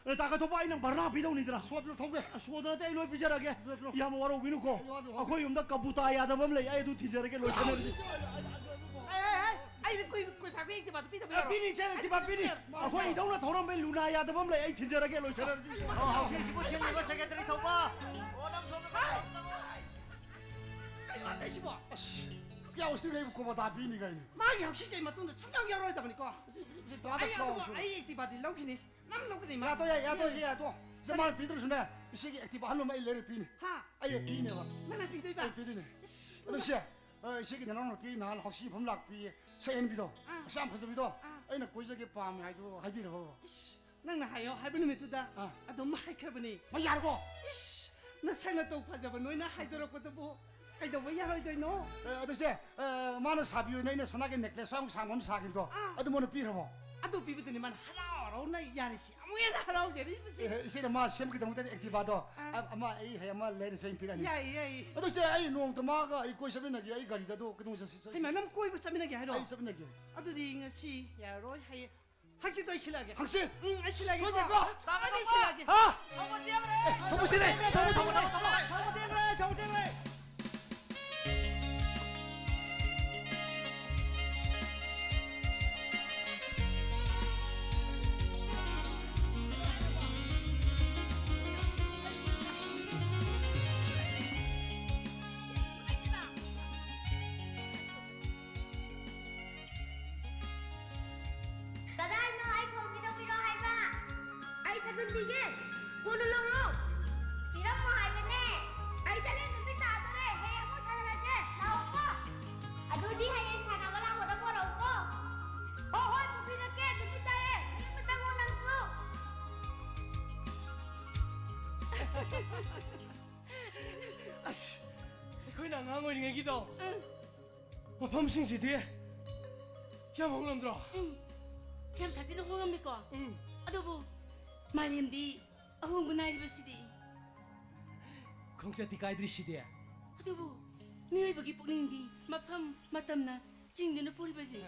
ꯑꯦ, ꯇꯥ ꯀꯊꯣꯛꯄ, ꯑꯩ ꯅꯪ ꯚꯔꯅꯥ ꯄꯤꯗꯧꯅꯤꯗꯅ꯫ ꯁꯣꯗꯅ ꯊꯧꯒꯦ꯫ ꯁꯣꯗ ꯅꯠꯇꯦ, ꯑꯩ ꯂꯣꯏ ꯄꯤꯖꯔꯒꯦ꯫ ꯄꯤꯔꯣ, ꯄꯤꯔꯣ꯫ ꯏꯌꯥꯝꯕ ꯋꯥꯔꯧꯕꯤꯅꯨꯀꯣ꯫ ꯑꯩ ꯋꯥꯗꯣ, ꯋꯥꯗꯣ꯫ ꯑꯩꯈꯣꯏ ꯌꯨꯝꯗ ꯀꯕꯨꯇꯥ ꯌꯥꯗꯕ ꯑꯃ ꯂꯩ, ꯑꯩ ꯑꯗꯨ ꯊꯤꯖꯔꯒꯦ, ꯂꯣꯏꯁꯟꯅꯔꯁꯤ꯫ ꯍꯥꯏ, ꯍꯥꯏ, ꯍꯥꯏ, ꯑꯩꯗꯤ ꯀꯨꯏ-, ꯀꯨꯏ ꯐꯥꯕꯤ ꯑꯦꯛꯇꯤꯚꯥꯗꯣ ꯄꯤꯗꯕ ꯑꯦ, ꯌꯥꯔꯣꯏ꯫ ꯄꯤꯅꯤ, ꯏꯆꯦ, ꯑꯦꯛꯇꯤꯚꯥ ꯄꯤꯅꯤ꯫ ꯑꯩꯈꯣꯏ ꯏꯙꯧꯅ ꯊꯧꯔꯝꯕꯩ ꯂꯨꯅꯥ ꯌꯥꯗꯕ ꯑꯃ ꯂꯩ, ꯑꯩ ꯊꯤꯟꯖꯔꯒꯦ, ꯂꯣꯏꯁꯟꯅꯔꯁꯤ꯫ ꯑꯣ, ꯁꯤꯁꯤꯕꯨ ꯁꯦꯝꯂꯤꯕ ꯁꯦꯀ꯭ꯔꯦꯇꯔꯤ ꯊꯧꯕ꯫ ꯑꯣ, ꯅꯪ ꯁꯣꯝꯗ ꯍꯥꯏ, ꯍꯥꯏ, ꯍꯥꯏ꯫ ꯀꯩꯅꯣ ꯍꯟꯗꯛꯁꯤꯕꯣ? ꯑꯁ, ꯀꯌꯥ ꯎꯁꯤꯜꯂꯦ, ꯑꯩꯕꯨ ꯀꯣꯕ ꯇꯥ ꯄꯤꯅꯤ ꯀꯥꯏꯅ꯫ ꯃꯥꯒꯤ ꯍꯧꯁꯤꯁꯦ ꯃꯇꯨꯡꯗ ꯁꯨꯡꯌꯥꯎ ꯌꯥꯎꯔꯣꯏꯗꯕꯅꯤꯀꯣ꯫ ꯁꯤ, ꯁꯤ, ꯁꯤ, ꯇꯥꯗ ꯑꯩ ꯀꯥꯎ ꯑꯗꯨꯕꯨ ꯁꯨꯝ꯫ ꯑꯩ ꯑꯦꯛꯇꯤꯚꯥꯗꯤ ꯂꯧꯈꯤꯅꯤ꯫ ꯅꯪ ꯂꯧꯒꯅꯤ, ꯃꯥ꯫ ꯌꯥꯗꯣ, ꯌꯥ-, ꯌꯥꯗꯣ, ꯌꯥꯗꯣ꯫ ꯁꯦ, ꯀꯔꯤ? ꯃꯥꯅ ꯄꯤꯗ꯭ꯔꯁꯨꯅꯦ, ꯏꯆꯦꯒꯤ ꯑꯦꯛꯇꯤꯚꯥ ꯑꯍꯟꯕ ꯑꯃ ꯑꯩ ꯂꯩꯔ ꯄꯤꯅꯤ꯫ ꯍꯥ? ꯑꯩ ꯄꯤꯅꯦꯕ꯫ ꯅꯪꯅ ꯄꯤꯗꯣꯏꯕ? ꯑꯩ ꯄꯤꯗꯣꯏꯅꯦ꯫ ꯏꯁ, ꯑꯗꯨ ꯅꯪ ꯁꯦ, ꯑ, ꯏꯆꯦꯒꯤ ꯅꯅꯥꯎ ꯅꯨꯄꯤ ꯅꯍꯥꯟ ꯍꯥꯎꯁꯤ ꯃꯐꯝ ꯂꯥꯛꯄꯤ, ꯁꯛꯍꯦꯟꯕꯤꯗꯣ꯫ ꯑꯥ꯫ ꯃꯁꯛ ꯌꯥꯝ ꯐꯖꯕꯤꯗꯣ꯫ ꯑꯥ꯫ ꯑꯩꯅ ꯀꯣꯏꯖꯒꯦ ꯄꯥꯝꯃꯦ ꯍꯥꯏꯗꯣ ꯍꯥꯏꯕꯤꯔꯕꯕ? ꯏꯁ, ꯅꯪꯅ ꯍꯥꯏꯌꯣ ꯍꯥꯏꯕ ꯅꯨꯃꯤꯠꯇꯨꯗ ꯑꯥ꯫ ꯑꯗꯨꯝ ꯍꯥꯏꯈ꯭ꯔꯕꯅꯤ꯫ ꯃꯥ ꯌꯥꯔꯕꯣ? ꯏꯁ, ꯅꯁꯛ ꯅꯇꯧ ꯐꯖꯕ ꯅꯣꯏꯅ ꯍꯥꯏꯗꯣꯔꯛꯄꯗꯨꯕꯨ ꯀꯩꯗꯧꯕ ꯌꯥꯔꯣꯏꯗꯣꯏꯅꯣ? ꯑ, ꯑꯗꯨ ꯏꯆꯦ, ꯑ, ꯃꯥꯅ ꯁꯥꯕꯤ ꯑꯣꯏꯅ ꯑꯩꯅ ꯁꯅꯥꯒꯤ ꯅꯦꯀ꯭ꯂꯦꯁ ꯁ꯭ꯋꯥꯏꯃꯨꯛ ꯁꯥꯡꯕ ꯑꯃ ꯁꯥꯈꯤꯕꯗꯣ, ꯑꯥ꯫ ꯑꯗꯨ ꯃꯉꯣꯟꯗ ꯄꯤꯈ꯭ꯔꯕꯣ? ꯑꯗꯨ ꯄꯤꯕꯗꯨꯅꯤ ꯃꯥꯅ ꯍꯔꯥꯎ ꯍꯔꯥꯎꯅ ꯌꯥꯔꯤꯁꯤ, ꯑꯃꯨꯛ ꯍꯦꯟꯅ ꯍꯔꯥꯎꯖꯔꯤꯕꯁꯤ꯫ ꯑꯦ, ꯏꯆꯦꯅ ꯃꯥ ꯁꯦꯝꯈꯤꯗꯧ ꯃꯇꯝꯗ ꯑꯦꯛꯇꯤꯚꯥꯗꯣ, ꯑꯥ꯫ ꯑ-, ꯑꯃ ꯑꯩ ꯍꯌꯦꯡ ꯑꯃ ꯂꯩꯔ ꯁꯦꯝ ꯄꯤꯔꯛꯑꯅꯤ꯫ ꯌꯥꯏꯌꯦ, ꯌꯥꯏꯌꯦ꯫ ꯑꯗꯨ ꯏꯆꯦ, ꯑꯩ ꯅꯣꯡꯃꯇ ꯃꯥꯒ ꯑꯩ ꯀꯣꯏ ꯆꯠꯃꯤꯟꯅꯒꯦ, ꯑꯩ ꯒꯥꯔꯤꯗ ꯑꯗꯨ ꯀꯩꯗꯧꯉꯩ ꯆꯠꯁꯤ, ꯆꯠꯁꯤ? ꯍꯩꯃꯥ, ꯅꯪ ꯀꯣꯏꯕ ꯆꯠꯃꯤꯟꯅꯒꯦ ꯍꯥꯏꯔꯣ? ꯑꯩ ꯆꯠꯃꯤꯟꯅꯒꯦ꯫ ꯑꯗꯨꯗꯤ ꯉꯁꯤ ꯌꯥꯔꯔꯣꯏ, ꯍꯌꯦꯡ, ꯍꯪꯆꯤꯠꯇꯣ ꯑꯩ ꯁꯤꯜꯂꯛꯑꯒꯦ꯫ ꯍꯪꯆꯤꯠ? ꯎꯝ, ꯑꯩ ꯁꯤꯜꯂꯛꯑꯒꯦꯀꯣ꯫ ꯁꯣꯏꯗ꯭ꯔꯦꯀꯣ? ꯑꯩ ꯁꯤꯜꯂꯛꯑꯒꯦ꯫ ꯍꯥ? ꯊꯧꯕ ꯆꯦꯟꯈ꯭ꯔꯦ! ꯊꯧꯕ ꯆꯦꯟꯈ꯭ꯔꯦ! ꯊꯧꯕ, ꯊꯧꯕ, ꯊꯧꯕ, ꯊꯧꯕ! ꯊꯧꯕ ꯆꯦꯟꯈ꯭ꯔꯦ! ꯊꯧꯕ ꯆꯦꯟꯈ꯭ꯔꯦ! ꯄꯤꯒꯦ꯫ ꯀꯣꯟꯅ ꯂꯧꯔꯣ꯫ ꯄꯤꯔꯝꯃꯣ ꯍꯥꯏꯕꯅꯦ꯫ ꯑꯩ ꯆꯠꯂꯦ, ꯅꯨꯄꯤ ꯇꯥꯗꯣꯔꯦ꯫ ꯍꯌꯦꯡ ꯑꯃꯨꯛ ꯁꯥꯟꯅꯔꯁꯦ꯫ ꯂꯥꯛꯑꯣꯀꯣ꯫ ꯑꯗꯨꯗꯤ ꯍꯌꯦꯡ ꯁꯥꯟꯅꯕ ꯂꯥꯛꯄꯗ ꯄꯣꯔꯛꯎꯀꯣ꯫ ꯍꯣ, ꯍꯣꯏ, ꯄꯨꯕꯤꯔꯛꯀꯦ꯫ ꯅꯨꯄꯤ ꯇꯥꯏꯌꯦ꯫ ꯅꯌꯨꯝꯗ ꯆꯪꯉꯣ ꯅꯪꯁꯨ꯫ ꯑꯁ, ꯑꯩꯈꯣꯏꯅ ꯑꯉꯥꯡ ꯑꯣꯏꯔꯤꯉꯩꯒꯤꯗꯣ꯫ ꯎꯝ꯫ ꯃꯐꯝꯁꯤꯡꯁꯤꯗꯤ ꯌꯥꯝ ꯍꯣꯡꯂꯝꯗ꯭ꯔꯣ? ꯎꯝ꯫ ꯌꯥꯝ ꯁꯥꯊꯤꯅ ꯍꯣꯡꯉꯝꯃꯤꯀꯣ? ꯎꯝ꯫ ꯑꯗꯨꯕꯨ ꯃꯥꯂꯦꯝꯗꯤ ꯑꯍꯣꯡꯕ ꯅꯥꯏꯔꯤꯕꯁꯤꯗꯤ꯫ ꯈꯣꯡꯆꯠꯇꯤ ꯀꯥꯏꯗ꯭ꯔꯤꯁꯤꯗꯤ꯫ ꯑꯗꯨꯕꯨ ꯃꯤꯑꯣꯏꯕꯒꯤ ꯄꯨꯛꯅꯤꯡꯗꯤ ꯃꯐꯝ ꯃꯇꯝꯅ ꯆꯤꯡꯗꯨꯅ ꯄꯨꯔꯤꯕꯁꯤ꯫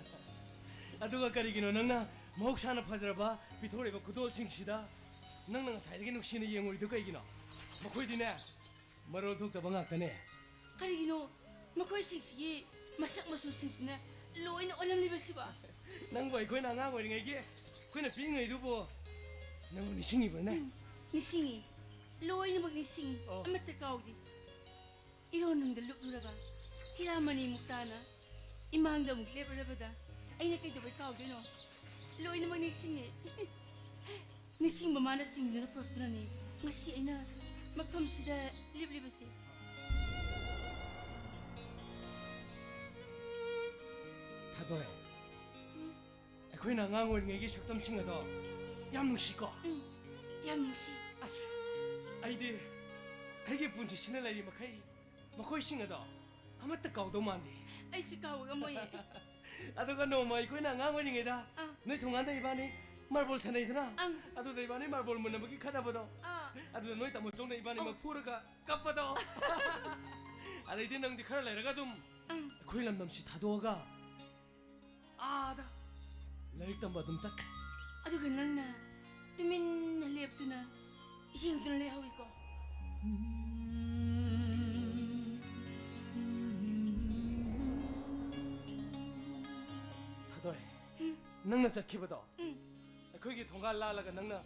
ꯑꯗꯨꯒ ꯀꯔꯤꯒꯤꯅꯣ ꯅꯪꯅ ꯃꯍꯧꯁꯥꯅ ꯐꯖꯔꯕ ꯄꯤꯊꯣꯔꯛꯏꯕ ꯈꯨꯗꯣꯜꯁꯤꯡꯁꯤꯗ ꯅꯪꯅ ꯉꯁꯥꯏꯗꯒꯤ ꯅꯨꯡꯁꯤꯅ ꯌꯦꯡꯉꯨꯔꯤꯗꯨ ꯀꯩꯒꯤꯅꯣ? ꯃꯈꯣꯏꯗꯤꯅꯦ, ꯃꯔꯣꯜ ꯊꯣꯛꯇꯕ ꯉꯥꯛꯇꯅꯦ꯫ ꯀꯔꯤꯒꯤꯅꯣ ꯃꯈꯣꯏꯁꯤꯡꯁꯤꯒꯤ ꯃꯁꯛ ꯃꯆꯨꯁꯤꯡꯁꯤꯅ ꯂꯣꯏꯅ ꯑꯣꯜꯂꯝꯂꯤꯕꯁꯤꯕꯣ? ꯅꯪꯕꯨ ꯑꯩꯈꯣꯏꯅ ꯑꯉꯥꯡ ꯑꯣꯏꯔꯤꯉꯩꯒꯤ ꯑꯩꯈꯣꯏꯅ ꯄꯤꯛꯏꯉꯩꯗꯨꯕꯨ ꯅꯪꯕꯨ ꯅꯤꯡꯁꯤꯡꯉꯤꯕ꯭ꯔꯅꯦ? ꯎꯝ, ꯅꯤꯡꯁꯤꯡꯉꯤ꯫ ꯂꯣꯏꯅꯃꯛ ꯅꯤꯡꯁꯤꯡꯉꯤ꯫ ꯑꯣ꯫ ꯑꯃꯠꯇ ꯀꯥꯎꯗꯦ꯫ ꯏꯔꯣꯟꯅꯨꯡꯗ ꯂꯨꯞꯂꯨꯔꯕ ꯍꯤꯔꯥꯃꯅꯤ ꯃꯨꯛꯇꯥꯅ ꯏꯃꯥꯡꯗ ꯑꯃꯨꯛ ꯂꯦꯞꯂꯔꯕꯗ ꯑꯩꯅ ꯀꯩꯗꯧꯕꯩ ꯀꯥꯎꯗꯣꯏꯅꯣ? ꯂꯣꯏꯅꯃꯛ ꯅꯤꯡꯁꯤꯡꯉꯦ꯫ ꯅꯤꯡꯁꯤꯡꯕ ꯃꯥꯅ ꯆꯤꯡꯗꯨꯅ ꯄꯨꯔꯛꯇꯨꯅꯅꯦ ꯉꯁꯤ ꯑꯩꯅ ꯃꯐꯝꯁꯤꯗ ꯂꯦꯞꯂꯤꯕꯁꯦ꯫ ꯊꯥꯗꯣꯏ, ꯎꯝ꯫ ꯑꯩꯈꯣꯏꯅ ꯑꯉꯥꯡ ꯑꯣꯏꯔꯤꯉꯩꯒꯤ ꯁꯛꯇꯝꯁꯤꯡ ꯑꯗꯣ ꯌꯥꯝ ꯅꯨꯡꯁꯤꯀꯣ? ꯎꯝ, ꯌꯥꯝ ꯅꯨꯡꯁꯤ꯫ ꯑꯁ, ꯑꯩꯗꯤ ꯑꯩꯒꯤ ꯄꯨꯟꯁꯤꯁꯤꯅ ꯂꯩꯔꯤ ꯃꯈꯩ ꯃꯈꯣꯏꯁꯤꯡ ꯑꯗꯣ ꯑꯃꯠꯇ ꯀꯥꯎꯗꯧ ꯃꯥꯟꯗꯦ꯫ ꯑꯩꯁꯨ ꯀꯥꯎꯕ ꯉꯝꯃꯣꯏꯌꯦ꯫ ꯑꯗꯨꯒ ꯅꯣꯡꯃ ꯑꯩꯈꯣꯏꯅ ꯑꯉꯥꯡ ꯑꯣꯏꯔꯤꯉꯩꯗ ꯑꯥ꯫ ꯅꯣꯏ ꯊꯣꯡꯒꯥꯟꯗ ꯏꯕꯥꯅꯤ ꯃꯥꯔꯕꯣꯜ ꯁꯥꯟꯅꯩꯗꯅ? ꯑꯪ꯫ ꯑꯗꯨꯗ ꯏꯕꯥꯅꯤ ꯃꯥꯔꯕꯣꯜ ꯃꯨꯟꯅꯕꯒꯤ ꯈꯠꯅꯕꯗꯣ꯫ ꯑꯥ꯫ ꯑꯗꯨꯗ ꯅꯣꯏ ꯇꯥꯃꯣ ꯆꯧꯅ ꯏꯕꯥꯅꯤꯃꯛ ꯑꯧ꯫ ꯐꯨꯔꯒ ꯀꯞꯄꯗꯣ꯫ ꯑꯗꯩꯗꯤ ꯅꯪꯗꯤ ꯈꯔ ꯂꯩꯔꯒ ꯑꯗꯨꯝ ꯑꯪ꯫ ꯑꯩꯈꯣꯏ ꯂꯝꯗꯝꯁꯤ ꯊꯥꯗꯣꯛꯑꯒ ꯑꯥꯗ ꯂꯥꯏꯔꯤꯛ ꯇꯝꯕ ꯑꯗꯨꯝ ꯆꯠꯈ꯭ꯔꯦ꯫ ꯑꯗꯨꯒ ꯅꯪꯅ ꯇꯨꯃꯤꯟꯅ ꯂꯦꯞꯇꯨꯅ ꯌꯦꯡꯗꯨꯅ ꯂꯩꯍꯧꯏꯀꯣ꯫ ꯊꯥꯗꯣꯏ, ꯎꯝ꯫ ꯅꯪꯅ ꯆꯠꯈꯤꯕꯗꯣ, ꯎꯝ꯫ ꯑꯩꯈꯣꯏꯒꯤ ꯊꯣꯡꯒꯥꯜ ꯂꯥꯜꯂꯒ ꯅꯪꯅ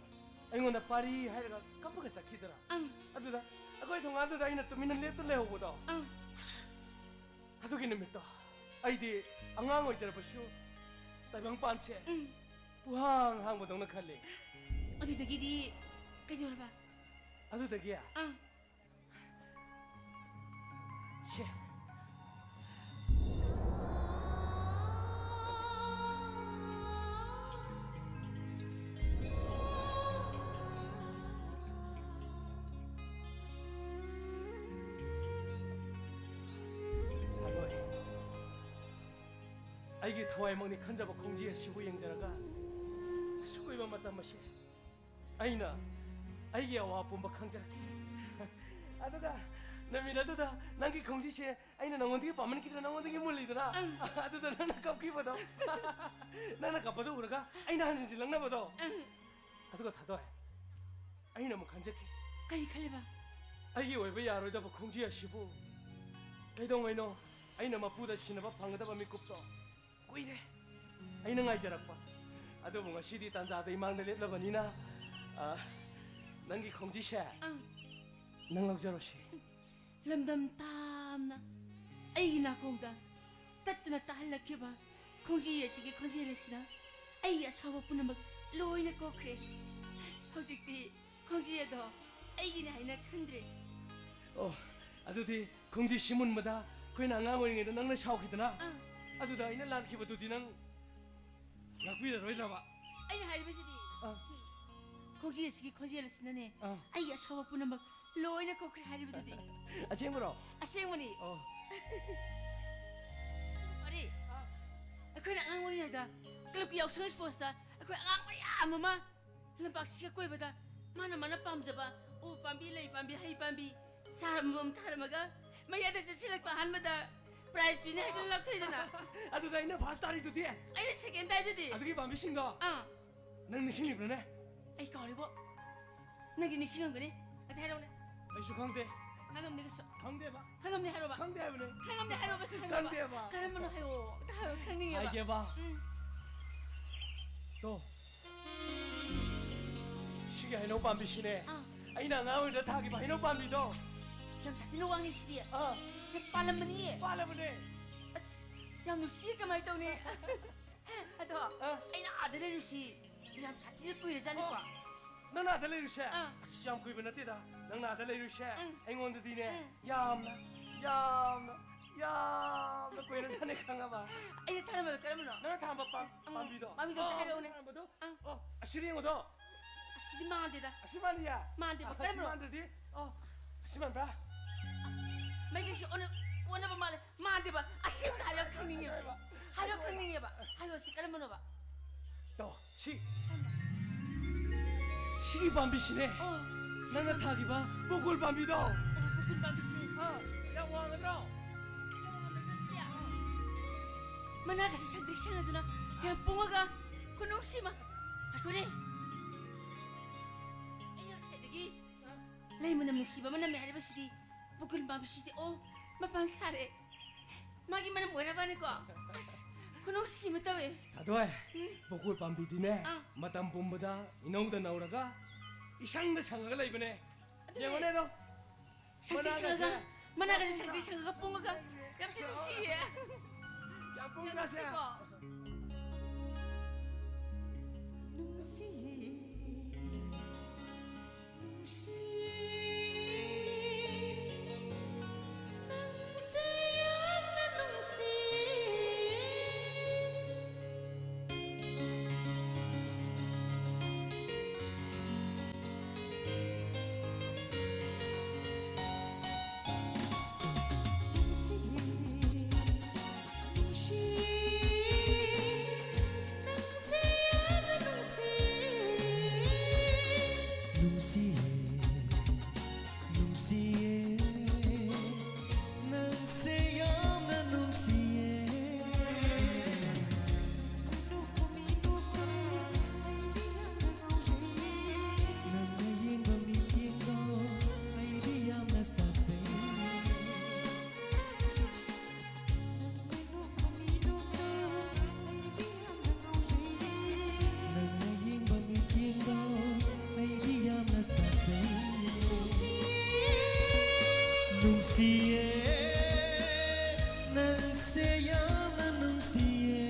ꯑꯩꯉꯣꯟꯗ ꯄꯥꯔꯤ ꯍꯥꯏꯔꯒ ꯀꯞꯄꯒ ꯆꯠꯈꯤꯗꯅ? ꯑꯪ꯫ ꯑꯗꯨꯗ ꯑꯩꯈꯣꯏ ꯊꯣꯡꯒꯥꯜꯗꯨꯗ ꯑꯩꯅ ꯇꯨꯃꯤꯟꯅ ꯂꯦꯞꯇꯨꯅ ꯂꯩꯍꯧꯕꯗꯣ? ꯑꯪ꯫ ꯑꯁ, ꯑꯗꯨꯒꯤ ꯅꯨꯃꯤꯠꯇꯣ ꯑꯩꯗꯤ ꯑꯉꯥꯡ ꯑꯣꯏꯖꯔꯕꯁꯨ ꯇꯥꯏꯕꯪꯄꯥꯟꯁꯦ ꯎꯝ꯫ ꯄꯨꯍꯥꯡ ꯍꯥꯡꯕꯗꯧꯅ ꯈꯜꯂꯤ꯫ ꯑꯗꯨꯗꯒꯤꯗꯤ ꯀꯩꯗꯧꯔꯕ? ꯑꯗꯨꯗꯒꯤ ꯑꯪ꯫ ꯁꯦ꯫ ꯊꯥꯗꯣꯏ, ꯑꯩꯒꯤ ꯊꯋꯥꯏꯃꯛꯅꯤ ꯈꯟꯖꯕ ꯈꯣꯡꯖꯤ ꯑꯁꯤꯕꯨ ꯌꯦꯡꯖꯔꯒ ꯑꯁꯨꯛ ꯀꯨꯏꯕ ꯃꯇꯝ ꯑꯁꯤ ꯑꯩꯅ ꯑꯩꯒꯤ ꯑꯋꯥ ꯄꯨꯝꯕ ꯈꯪꯖꯔꯛꯈꯤ꯫ ꯑꯗꯨꯒ ꯅꯨꯃꯤꯠ ꯑꯗꯨꯗ ꯅꯪꯒꯤ ꯈꯣꯡꯖꯤꯁꯦ ꯑꯩꯅ ꯅꯉꯣꯟꯗꯒꯤ ꯄꯥꯝꯃꯟꯈꯤꯗꯅ ꯅꯉꯣꯟꯗꯒꯤ ꯃꯨꯜꯂꯤꯗꯅ, ꯑꯗꯨꯗ ꯅꯪꯅ ꯀꯞꯈꯤꯕꯗꯣ, ꯅꯪꯅ ꯀꯞꯄꯗꯣ ꯎꯔꯒ ꯑꯩꯅ ꯍꯟꯖꯤꯟꯖꯤꯜꯂꯛꯅꯕꯗꯣ꯫ ꯑꯗꯨꯒ ꯊꯥꯗꯣꯏ, ꯑꯩꯅ ꯑꯃꯨꯛ ꯈꯟꯖꯈꯤ꯫ ꯀꯔꯤ ꯈꯜꯂꯤꯕ? ꯑꯩꯒꯤ ꯑꯣꯏꯕ ꯌꯥꯔꯣꯏꯗꯕ ꯈꯣꯡꯖꯤ ꯑꯁꯤꯕꯨ ꯀꯩꯗꯧꯉꯩꯅꯣ ꯑꯩꯅ ꯃꯄꯨꯗ ꯁꯤꯟꯅꯕ ꯐꯪꯒꯗꯕ ꯃꯤꯀꯨꯞꯇꯣ ꯀꯨꯏꯔꯦ ꯑꯩꯅ ꯉꯥꯏꯖꯔꯛꯄ꯫ ꯑꯗꯨꯕꯨ ꯉꯁꯤꯗꯤ ꯇꯥꯟꯖꯥꯗ ꯏꯃꯥꯡꯗ ꯂꯦꯞꯂꯕꯅꯤꯅ, ꯑ, ꯅꯪꯒꯤ ꯈꯣꯡꯖꯤꯁꯦ ꯑꯪ꯫ ꯅꯪ ꯂꯧꯖꯔꯣꯁꯤ꯫ ꯂꯝꯗꯝ ꯇꯥꯝꯅ ꯑꯩꯒꯤ ꯅꯥꯀꯣꯡꯗ ꯇꯠꯇꯅ ꯇꯥꯍꯜꯂꯛꯈꯤꯕ ꯈꯣꯡꯖꯤ ꯑꯁꯤꯒꯤ ꯈꯣꯟꯖꯦꯜ ꯑꯁꯤꯅ ꯑꯩꯒꯤ ꯑꯁꯥꯎꯕ ꯄꯨꯝꯅꯃꯛ ꯂꯣꯏꯅ ꯀꯣꯛꯈ꯭ꯔꯦ꯫ ꯍꯧꯖꯤꯛꯇꯤ ꯈꯣꯡꯖꯤ ꯑꯗꯣ ꯑꯩꯒꯤꯅꯤ ꯍꯥꯏꯅ ꯈꯟꯗ꯭ꯔꯦ꯫ ꯑꯣ, ꯑꯗꯨꯗꯤ ꯈꯣꯡꯖꯤ ꯁꯤ ꯃꯨꯟꯕꯗ ꯑꯩꯈꯣꯏꯅ ꯑꯉꯥꯡ ꯑꯣꯏꯔꯤꯉꯩꯗ ꯅꯪꯅ ꯁꯥꯎꯈꯤꯗꯅ, ꯑꯥ꯫ ꯑꯗꯨꯗ ꯑꯩꯅ ꯂꯥꯟꯈꯤꯕꯗꯨꯗꯤ ꯅꯪ ꯉꯥꯛꯄꯤꯔꯔꯣꯏꯗ꯭ꯔꯕ? ꯑꯩꯅ ꯍꯥꯏꯔꯤꯕꯁꯤꯗꯤ ꯑꯥ꯫ ꯈꯣꯡꯖꯤ ꯑꯁꯤꯒꯤ ꯈꯣꯟꯖꯦꯜ ꯑꯁꯤꯅꯅꯦ ꯑꯥ꯫ ꯑꯩꯒꯤ ꯑꯁꯥꯎꯕ ꯄꯨꯝꯅꯃꯛ ꯂꯣꯏꯅ ꯀꯣꯛꯈ꯭ꯔꯦ ꯍꯥꯏꯔꯤꯕꯗꯨꯗꯤ꯫ ꯑꯁꯦꯡꯕꯔꯣ? ꯑꯁꯦꯡꯕꯅꯤ꯫ ꯑꯣ꯫ ꯑꯔꯦ, ꯑꯩꯈꯣꯏꯅ ꯑꯉꯥꯡ ꯑꯣꯏꯔꯤꯉꯩꯗ ꯀ꯭ꯂꯕꯀꯤ ꯌꯥꯎꯁꯪ ꯁ꯭ꯄꯣꯔꯠꯁꯇ ꯑꯩꯈꯣꯏ ꯑꯉꯥꯡ ꯃꯌꯥꯝ ꯑꯃ ꯂꯝꯄꯥꯛꯁꯤꯒ ꯀꯣꯏꯕꯗ ꯃꯥꯅ ꯃꯥꯅ ꯄꯥꯝꯖꯕ ꯎ ꯄꯥꯝꯕꯤ, ꯂꯩ ꯄꯥꯝꯕꯤ, ꯍꯩ ꯄꯥꯝꯕꯤ ꯆꯥꯔ ꯑꯃꯃꯝ ꯊꯥꯔꯝꯃꯒ ꯃꯌꯥꯏꯗ ꯆꯠꯁꯤꯜꯂꯛꯄ ꯑꯍꯥꯟꯕꯗ ꯄ꯭ꯔꯥꯏꯖ ꯄꯤꯅꯤ ꯍꯥꯏꯗꯨꯅ ꯂꯥꯎꯊꯣꯛꯏꯗꯅ꯫ ꯑꯗꯨꯗ ꯑꯩꯅ ꯐꯥꯔꯁ ꯇꯥꯔꯤꯗꯨꯗꯤ? ꯑꯩꯅ ꯁꯦꯀꯦꯟ ꯇꯥꯏꯗꯨꯗꯤ꯫ ꯑꯗꯨꯒꯤ ꯄꯥꯝꯕꯤꯁꯤꯡꯗꯣ ꯑꯥ꯫ ꯅꯪ ꯅꯤꯡꯁꯤꯡꯂꯤꯕ꯭ꯔꯥꯅꯦ? ꯑꯩ ꯀꯥꯎꯔꯤꯕꯣ? ꯅꯪꯗꯤ ꯅꯤꯡꯁꯤꯡꯉꯝꯒꯅꯤ꯫ ꯑꯗ ꯍꯥꯏꯔꯛꯎꯅꯦ꯫ ꯑꯩꯁꯨ ꯈꯪꯗꯦ꯫ ꯈꯪꯉꯝꯅꯤ ꯀꯩꯁꯨ꯫ ꯈꯪꯗꯦꯕ꯫ ꯈꯪꯉꯝꯅꯤ ꯍꯥꯏꯔꯣꯕ꯫ ꯈꯪꯗꯦ ꯍꯥꯏꯕꯅꯦ꯫ ꯈꯪꯉꯝꯅꯤ ꯍꯥꯏꯔꯣꯕ, ꯁꯤ ꯍꯥꯏꯔꯣꯕ꯫ ꯈꯪꯗꯦꯕ꯫ ꯀꯔꯝꯕꯅꯣ ꯍꯥꯏꯔꯛꯑꯣ꯫ ꯑꯝꯇ ꯍꯥꯏꯔꯣ, ꯈꯪꯅꯤꯡꯉꯦꯕ꯫ ꯍꯥꯏꯒꯦꯕ꯫ ꯎꯝ꯫ ꯇꯣ꯫ ꯁꯤꯒꯤ ꯍꯩꯅꯧ ꯄꯥꯝꯕꯤꯁꯤꯅꯦ꯫ ꯑꯥ꯫ ꯑꯩꯅ ꯑꯉꯥꯡ ꯑꯣꯏꯔꯤꯉꯩꯗ ꯊꯥꯈꯤꯕ ꯍꯩꯅꯧ ꯄꯥꯝꯕꯤꯗꯣ꯫ ꯌꯥꯝ ꯁꯥꯊꯤꯅ ꯋꯥꯡꯉꯤ ꯁꯤꯗꯤ꯫ ꯑꯥ꯫ ꯄꯥꯜꯂꯝꯕꯅꯤꯌꯦ꯫ ꯄꯥꯜꯂꯕꯅꯦ꯫ ꯑꯁ, ꯌꯥꯝ ꯅꯨꯡꯁꯤꯌꯦ, ꯀꯃꯥꯏꯅ ꯇꯧꯅꯤ? ꯑꯗꯣ ꯑꯥ꯫ ꯑꯩꯅ ꯑꯥꯗ ꯂꯩꯔꯨꯁꯤ ꯌꯥꯝ ꯁꯥꯊꯤꯅ ꯀꯨꯏꯔꯖꯥꯠꯅꯤꯀꯣ꯫ ꯑꯣ꯫ ꯅꯪ ꯅꯥꯗ ꯂꯩꯔꯨꯁꯦ? ꯑꯥ꯫ ꯑꯁ, ꯌꯥꯝ ꯀꯨꯏꯕ ꯅꯠꯇꯦꯗ ꯅꯪ ꯅꯥꯗ ꯂꯩꯔꯨꯁꯦ꯫ ꯎꯝ꯫ ꯑꯩꯉꯣꯟꯗꯗꯤꯅꯦ, ꯎꯝ꯫ ꯌꯥꯝꯅ, ꯌꯥꯝꯅ, ꯌꯥꯝꯅ ꯀꯨꯏꯔꯖꯥꯠꯅꯤ, ꯈꯪꯉꯕ? ꯑꯩꯅ ꯊꯥꯔꯝꯕꯗꯣ ꯀꯔꯝꯕꯅꯣ? ꯅꯪꯅ ꯊꯥꯔꯝꯕ ꯄꯥꯝ-, ꯎꯝ, ꯄꯥꯝꯕꯤꯗꯣ? ꯄꯥꯝꯕꯤꯗꯣ ꯑꯝꯇ ꯑꯣ, ꯍꯥꯏꯔꯛꯎꯅꯦ꯫ ꯅꯪꯅ ꯊꯥꯔꯝꯕꯗꯣ? ꯑꯪ꯫ ꯑꯣ, ꯑꯁꯤꯗ ꯌꯦꯡꯉꯨꯗꯣ꯫ ꯑꯁꯤꯗꯤ ꯃꯥꯟꯗꯦꯗ꯫ ꯑꯁꯤ ꯃꯥꯟꯗꯤꯌꯦ? ꯃꯥꯟꯗꯦꯕ꯫ ꯑꯁꯤ ꯀꯔꯝꯕꯅꯣ? ꯃꯥꯟꯗ꯭ꯔꯗꯤ? ꯑꯣ, ꯑꯁꯤ ꯃꯥꯟꯕ꯭ꯔꯥ? ꯑꯁ, ꯃꯩꯒꯩꯁꯦ ꯑꯣꯟꯅ-, ꯑꯣꯟꯅꯕ ꯃꯥꯜꯂꯦ꯫ ꯃꯥꯟꯗꯦꯕ꯫ ꯑꯁꯤ ꯑꯝꯇ ꯍꯥꯏꯔꯣ, ꯈꯪꯅꯤꯡꯉꯦꯕ꯫ ꯍꯥꯏꯔꯣ, ꯈꯪꯅꯤꯡꯉꯦꯕ꯫ ꯍꯥꯏꯔꯣ, ꯁꯤ ꯀꯔꯝꯕꯅꯣꯕ? ꯇꯣ, ꯁꯤ꯫ ꯁꯤꯒꯤ ꯄꯥꯝꯕꯤꯁꯤꯅꯦ꯫ ꯑꯣ, ꯁꯤ ꯅꯪꯅ ꯄꯥꯝꯕꯤ-, ꯊꯥꯈꯤꯕ ꯕꯣꯀꯨꯜ ꯄꯥꯝꯕꯤꯗꯣ꯫ ꯑꯣ, ꯕꯣꯀꯨꯜ ꯄꯥꯝꯕꯤꯁꯦ꯫ ꯑꯥ, ꯌꯥꯝ ꯋꯥꯡꯒꯗ꯭ꯔꯣ? ꯌꯥꯝ ꯋꯥꯡꯒꯗ꯭ꯔꯣ ꯁꯤꯗꯤ? ꯃꯅꯥꯒꯁꯦ ꯁꯪꯇ꯭ꯔꯤꯛ ꯁꯪꯅꯗꯅ ꯌꯥꯝ ꯄꯣꯡꯉꯒ ꯈꯨꯅꯨꯡꯁꯤ ꯑꯃ꯫ ꯉꯥꯏꯈꯣꯅꯦ꯫ ꯑꯩ ꯉꯁꯥꯏꯗꯒꯤ ꯂꯩ ꯃꯅꯝ ꯅꯨꯡꯁꯤꯕ ꯑꯃ ꯅꯝꯃꯦ ꯍꯥꯏꯔꯤꯕꯁꯤꯗꯤ ꯕꯣꯀꯨꯜ ꯄꯥꯝꯕꯤꯁꯤꯗꯤ, ꯑꯣ, ꯃꯄꯥꯟ ꯁꯥꯔꯛꯑꯦ꯫ ꯃꯥꯒꯤ ꯃꯅꯝ ꯑꯣꯏꯔꯕꯅꯤꯀꯣ꯫ ꯑꯁ, ꯈꯨꯅꯨꯡꯁꯤ ꯑꯃ ꯇꯧꯋꯦ꯫ ꯊꯥꯗꯣꯏ, ꯎꯝ꯫ ꯕꯣꯀꯨꯜ ꯄꯥꯝꯕꯤꯗꯤꯅꯦ, ꯑꯥ꯫ ꯃꯇꯝ ꯄꯨꯝꯕꯗ ꯏꯅꯧꯗ ꯅꯧꯔꯒ ꯏꯁꯪꯗ ꯁꯪꯉꯒ ꯂꯩꯕꯅꯦ꯫ ꯑꯗꯨꯅꯦ꯫ ꯌꯦꯡꯉꯨꯅꯦ ꯑꯗꯣ꯫ ꯁꯪꯇ꯭ꯔꯤꯛ ꯁꯪꯉꯒ, ꯃꯅꯥꯒꯁꯦ ꯃꯅꯥꯒꯁꯦ ꯁꯪꯇ꯭ꯔꯤꯛ ꯁꯪꯉꯒ ꯄꯨꯡꯉꯒ ꯌꯥꯝ ꯊꯤ ꯅꯨꯡꯁꯤꯌꯦ꯫ ꯌꯥꯝ ꯄꯨꯡꯒꯁꯦ꯫ ꯌꯥꯝ ꯅꯨꯡꯁꯤꯀꯣ꯫ ꯅꯨꯡꯁꯤꯌꯦ, ꯅꯨꯡꯁꯤꯌꯦ, ꯅꯪꯁꯦ ꯌꯥꯝꯅ ꯅꯨꯡꯁꯤꯌꯦ꯫ ꯅꯨꯡꯁꯤꯌꯦ, ꯅꯨꯡꯁꯤꯌꯦ, ꯅꯪꯁꯦ ꯌꯥꯝꯅ ꯅꯨꯡꯁꯤꯌꯦ꯫ ꯅꯪꯅ ꯌꯦꯡꯕ ꯃꯤꯠꯌꯦꯡꯗꯣ ꯑꯩꯗꯤ ꯌꯥꯝꯅ ꯆꯥꯛꯆꯩ꯫ ꯅꯪꯅ ꯌꯦꯡꯕ ꯃꯤꯠꯌꯦꯡꯗꯣ ꯑꯩꯗꯤ ꯌꯥꯝꯅ ꯆꯥꯛꯆꯩ꯫ ꯅꯨꯡꯁꯤꯌꯦ, ꯅꯪꯁꯦ ꯌꯥꯝꯅ ꯅꯨꯡꯁꯤꯌꯦ꯫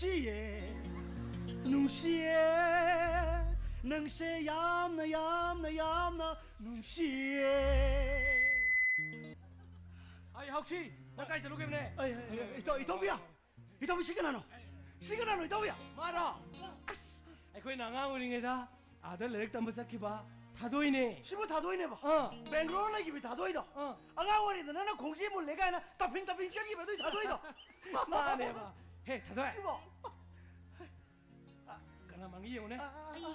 ꯅꯨꯡꯁꯤꯌꯦ, ꯅꯨꯡꯁꯤꯌꯦ, ꯅꯪꯁꯦ ꯌꯥꯝꯅ, ꯌꯥꯝꯅ, ꯌꯥꯝꯅ ꯅꯨꯡꯁꯤꯌꯦ꯫ ꯑꯩ ꯍꯧꯁꯤ, ꯅꯪ ꯀꯥꯏ ꯆꯠꯂꯨꯒꯦꯕꯅꯦ? ꯑꯩ, ꯑꯩ, ꯑꯩ, ꯏꯇꯥꯎ, ꯏꯇꯥꯎꯕꯤꯌꯥ, ꯏꯇꯥꯎꯕꯤ, ꯁꯤ ꯀꯅꯥꯅꯣ? ꯁꯤ ꯀꯅꯥꯅꯣ, ꯏꯇꯥꯎꯕꯤꯌꯥ? ꯃꯥꯔꯣ? ꯑꯁ, ꯑꯩꯈꯣꯏꯅ ꯑꯉꯥꯡ ꯑꯣꯏꯔꯤꯉꯩꯗ ꯑꯥꯗ ꯂꯥꯏꯔꯤꯛ ꯇꯝꯕ ꯆꯠꯈꯤꯕ ꯊꯥꯗꯣꯏꯅꯦ꯫ ꯁꯤꯕꯨ ꯊꯥꯗꯣꯏꯅꯦꯕ? ꯑꯥ꯫ ꯕꯦꯡꯒ꯭ꯂꯣꯔ ꯂꯩꯈꯤꯕ ꯊꯥꯗꯣꯏꯗꯣ? ꯑꯥ꯫ ꯑꯉꯥꯡ ꯑꯣꯏꯔꯤꯉꯩꯗ ꯅꯪꯅ ꯈꯣꯡꯖꯦ ꯃꯨꯜꯂꯦ ꯀꯥꯏꯅ ꯇꯞꯐꯤꯟ ꯇꯞꯐꯤꯟ ꯆꯦꯟꯈꯤꯕ ꯑꯗꯨꯏ ꯊꯥꯗꯣꯏꯗꯣ? ꯃꯥꯅꯦꯕ꯫ ꯍꯦ, ꯊꯥꯗꯣꯏ꯫ ꯁꯤꯕꯣ? ꯀꯅꯥ ꯃꯥꯡꯉꯤ ꯌꯦꯡꯉꯨꯅꯦ꯫ ꯑꯥ, ꯑꯥ, ꯑꯥ꯫ ꯑꯩ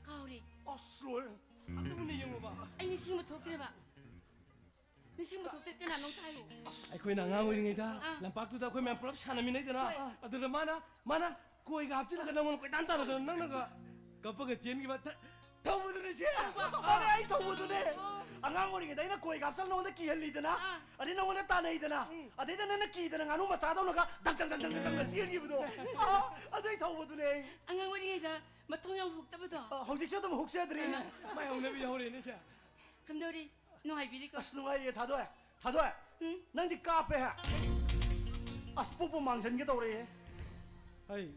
ꯀꯥꯎꯔꯦ꯫ ꯑꯁ, ꯂꯣꯏꯔꯦ꯫ ꯑꯝꯇ ꯃꯨꯟꯅ ꯌꯦꯡꯉꯣꯕ꯫ ꯑꯩ ꯅꯤꯡꯁꯤꯡꯕ ꯊꯣꯛꯇ꯭ꯔꯦꯕ꯫ ꯅꯤꯡꯁꯤꯡꯕ ꯊꯣꯛꯇ꯭ꯔꯦ, ꯀꯅꯥꯅꯣ ꯑꯝꯇ ꯍꯥꯏꯌꯣ꯫ ꯑꯩꯈꯣꯏꯅ ꯑꯉꯥꯡ ꯑꯣꯏꯔꯤꯉꯩꯗ ꯑꯥ꯫ ꯂꯝꯄꯥꯛꯇꯨꯗ ꯑꯩꯈꯣꯏ ꯃꯌꯥꯝ ꯄꯨꯂꯞ ꯁꯥꯟꯅꯃꯤꯟꯅꯩꯗꯅ꯫ ꯍꯣꯏ꯫ ꯑꯗꯨꯗ ꯃꯥꯅ, ꯃꯥꯅ ꯀꯣꯏꯒ ꯍꯥꯞꯆꯤꯜꯂꯒ ꯅꯪꯉꯣꯟꯗ ꯀꯣꯏꯇꯥꯟ ꯇꯥꯟꯅꯗꯅ ꯅꯪꯅꯒ ꯀꯞꯄꯒ ꯆꯦꯟꯈꯤꯕ ꯊ-, ꯊꯧꯕꯗꯨꯅꯦ ꯁꯦ꯫ ꯃꯥꯅꯦ, ꯑꯩ ꯊꯧꯕꯗꯨꯅꯦ꯫ ꯑꯣ꯫ ꯑꯉꯥꯡ ꯑꯣꯏꯔꯤꯉꯩꯗ ꯑꯩꯅ ꯀꯣꯏꯒ ꯍꯥꯞꯆꯜ ꯅꯉꯣꯟꯗ ꯀꯤꯍꯜꯂꯤꯗꯅ, ꯑꯥ꯫ ꯑꯗꯩ ꯅꯉꯣꯟꯗ ꯇꯥꯟꯅꯩꯗꯅ, ꯎꯝ꯫ ꯑꯗꯩꯗ ꯅꯪꯅ ꯀꯤꯗꯅ ꯉꯥꯅꯨ ꯃꯆꯥꯗꯧꯅꯒ ꯗꯪ ꯗꯪ ꯗꯪ ꯗꯪ ꯗꯪ ꯗꯪ ꯆꯦꯟꯈꯤꯕꯗꯣ꯫ ꯑꯥ, ꯑꯗꯨꯏ ꯊꯧꯕꯗꯨꯅꯦ ꯑꯩ꯫ ꯑꯉꯥꯡ ꯑꯣꯏꯔꯤꯉꯩꯗ ꯃꯊꯣꯡ ꯌꯥꯝ ꯍꯨꯛꯇꯕꯗꯣ꯫ ꯑꯥ, ꯍꯧꯖꯤꯛꯁꯨ ꯑꯗꯨꯝ ꯍꯨꯛꯆꯗ꯭ꯔꯤ꯫ ꯑꯥ꯫ ꯃꯥꯏ ꯍꯧꯅꯕꯤ ꯍꯧꯔꯦꯅꯦ ꯁꯦ꯫ ꯀꯝꯗꯧꯔꯤ? ꯅꯨꯡꯉꯥꯏꯕꯤꯔꯤꯀꯣ? ꯑꯁ, ꯅꯨꯡꯉꯥꯏꯔꯤꯌꯦ, ꯊꯥꯗꯣꯏ꯫ ꯊꯥꯗꯣꯏ, ꯎꯝ? ꯅꯪꯗꯤ ꯀꯥꯞꯄꯦꯍꯦ꯫ ꯑꯁ, ꯄꯨꯛꯄꯨ ꯃꯥꯡꯖꯟꯒꯦ ꯇꯧꯔꯦꯍꯦ꯫ ꯑꯩ,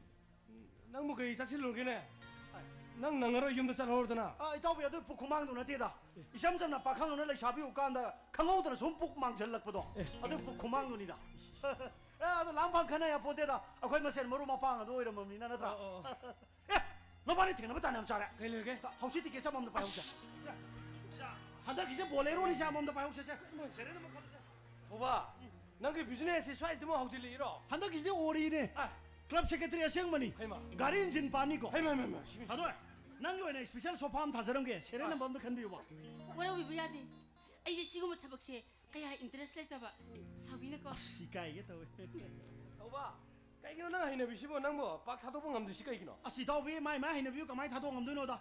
ꯅꯪꯕꯨ ꯀꯩ ꯆꯥꯁꯤꯜꯂꯨꯔꯒꯦꯅꯦ? ꯅꯪ ꯅꯪꯉꯔꯣꯏ, ꯌꯨꯝꯗ ꯆꯠꯍꯧꯔꯗꯅ꯫ ꯑ, ꯏꯇꯥꯎꯕꯤ, ꯑꯗꯨ ꯄꯨꯛ ꯈꯨꯃꯥꯡꯗꯨ ꯅꯠꯇꯦꯗ꯫ ꯏꯆꯝ ꯆꯝꯅ ꯄꯥꯈꯪ ꯑꯃꯅ ꯂꯩꯁꯥꯕꯤ ꯎꯀꯥꯟꯗ ꯈꯪꯍꯧꯗꯅ ꯁꯨꯝ ꯄꯨꯛ ꯃꯥꯡꯖꯜꯂꯛꯄꯗꯣ꯫ ꯑꯦ꯫ ꯑꯗꯨ ꯄꯨꯛ ꯈꯨꯃꯥꯡꯗꯨꯅꯤꯗ꯫ ꯑꯦ, ꯑꯗꯨ ꯂꯥꯡ ꯐꯥꯡ ꯈꯟꯅ ꯌꯥꯄꯣꯟꯇꯦꯗ꯫ ꯑꯩꯈꯣꯏ ꯃꯁꯦꯟ ꯃꯔꯨꯞ ꯃꯄꯥꯡ ꯑꯗꯨ ꯑꯣꯏꯔꯝꯃꯕꯅꯤꯅ, ꯅꯠꯇ꯭ꯔꯥ? ꯑꯣ, ꯑꯣ, ꯑꯣ꯫ ꯑꯦ, ꯅꯕꯥꯅꯤ ꯊꯦꯡꯅꯕ ꯇꯥꯟ ꯌꯥꯝ ꯆꯥꯔꯦ꯫ ꯀꯩ ꯂꯩꯔꯒꯦ? ꯍꯧꯖꯤꯛ ꯇꯤꯀꯦꯠꯁꯦ ꯑꯃꯃꯝꯗ ꯄꯥꯏꯍꯧꯁꯦ꯫ ꯑꯁ! ꯍꯟꯗꯛꯀꯤꯁꯦ ꯕꯣꯂꯦꯔꯣꯅꯤꯁꯦ ꯑꯃꯃꯝꯗ ꯄꯥꯏꯍꯧꯁꯦꯁꯦ꯫ Serial number ꯈꯜꯂꯨꯁꯦ꯫ ꯍꯣꯕꯥ, ꯅꯪꯒꯤ ꯕꯤꯖꯤꯅꯦꯁꯁꯦ ꯁ꯭ꯋꯥꯏꯁꯤꯗꯃꯛ ꯍꯧꯖꯤꯜꯂꯛꯏꯔꯣ? ꯍꯟꯗꯛꯀꯤꯁꯤꯗꯤ ꯑꯣꯔꯤꯅꯦ꯫ ꯑ꯫ ꯀ꯭ꯂꯕ ꯁꯦꯀ꯭ꯔꯦꯇꯔꯤ ꯑꯁꯦꯡꯕꯅꯤ꯫ ꯍꯩꯃꯥ꯫ ꯒꯥꯔꯤ ꯏꯟꯖꯤꯟ ꯄꯥꯅꯤꯀꯣ꯫ ꯍꯩꯃꯥ, ꯍꯩꯃꯥ, ꯍꯩꯃꯥ, ꯁꯤ ꯃꯤ- ꯊꯥꯗꯣꯏ, ꯅꯪꯒꯤ ꯑꯣꯏꯅ ꯏꯁꯄꯤꯁꯦꯜ ꯁꯣꯐꯥ ꯑꯃ ꯊꯥꯖꯔꯝꯒꯦ꯫ ꯁꯦꯔꯦꯜ ꯑ꯫ ꯅꯝꯕꯔ ꯑꯝꯇ ꯈꯟꯕꯤꯌꯨꯕ꯫ ꯋꯥꯔꯧꯕꯤꯕ ꯌꯥꯗꯦ꯫ ꯑꯩꯗꯤ ꯁꯤꯒꯨꯝꯕ ꯊꯕꯛꯁꯦ ꯀꯌꯥ ꯏꯟꯇꯔꯦꯁ ꯂꯩꯇꯕ꯫ ꯁꯥꯎꯕꯤꯅꯀꯣ꯫ ꯑꯁ, ꯏꯀꯥꯏꯒꯦ ꯇꯧꯋꯦ꯫ ꯍꯣꯕꯥ, ꯀꯩꯒꯤꯅꯣ ꯅꯪ ꯍꯩꯅꯕꯤꯁꯤꯕꯣ? ꯅꯪꯕꯣ ꯄꯥꯛ ꯊꯥꯗꯣꯛꯄ ꯉꯝꯗ꯭ꯔꯤꯁꯤ ꯀꯩꯒꯤꯅꯣ? ꯑꯁ, ꯏꯇꯥꯎꯕꯤ, ꯃꯥꯏ ꯃꯥꯏ ꯍꯩꯅꯕꯤꯕꯨ ꯀꯃꯥꯏ ꯊꯥꯗꯣꯛ ꯉꯝꯗꯣꯏꯅꯣꯗ?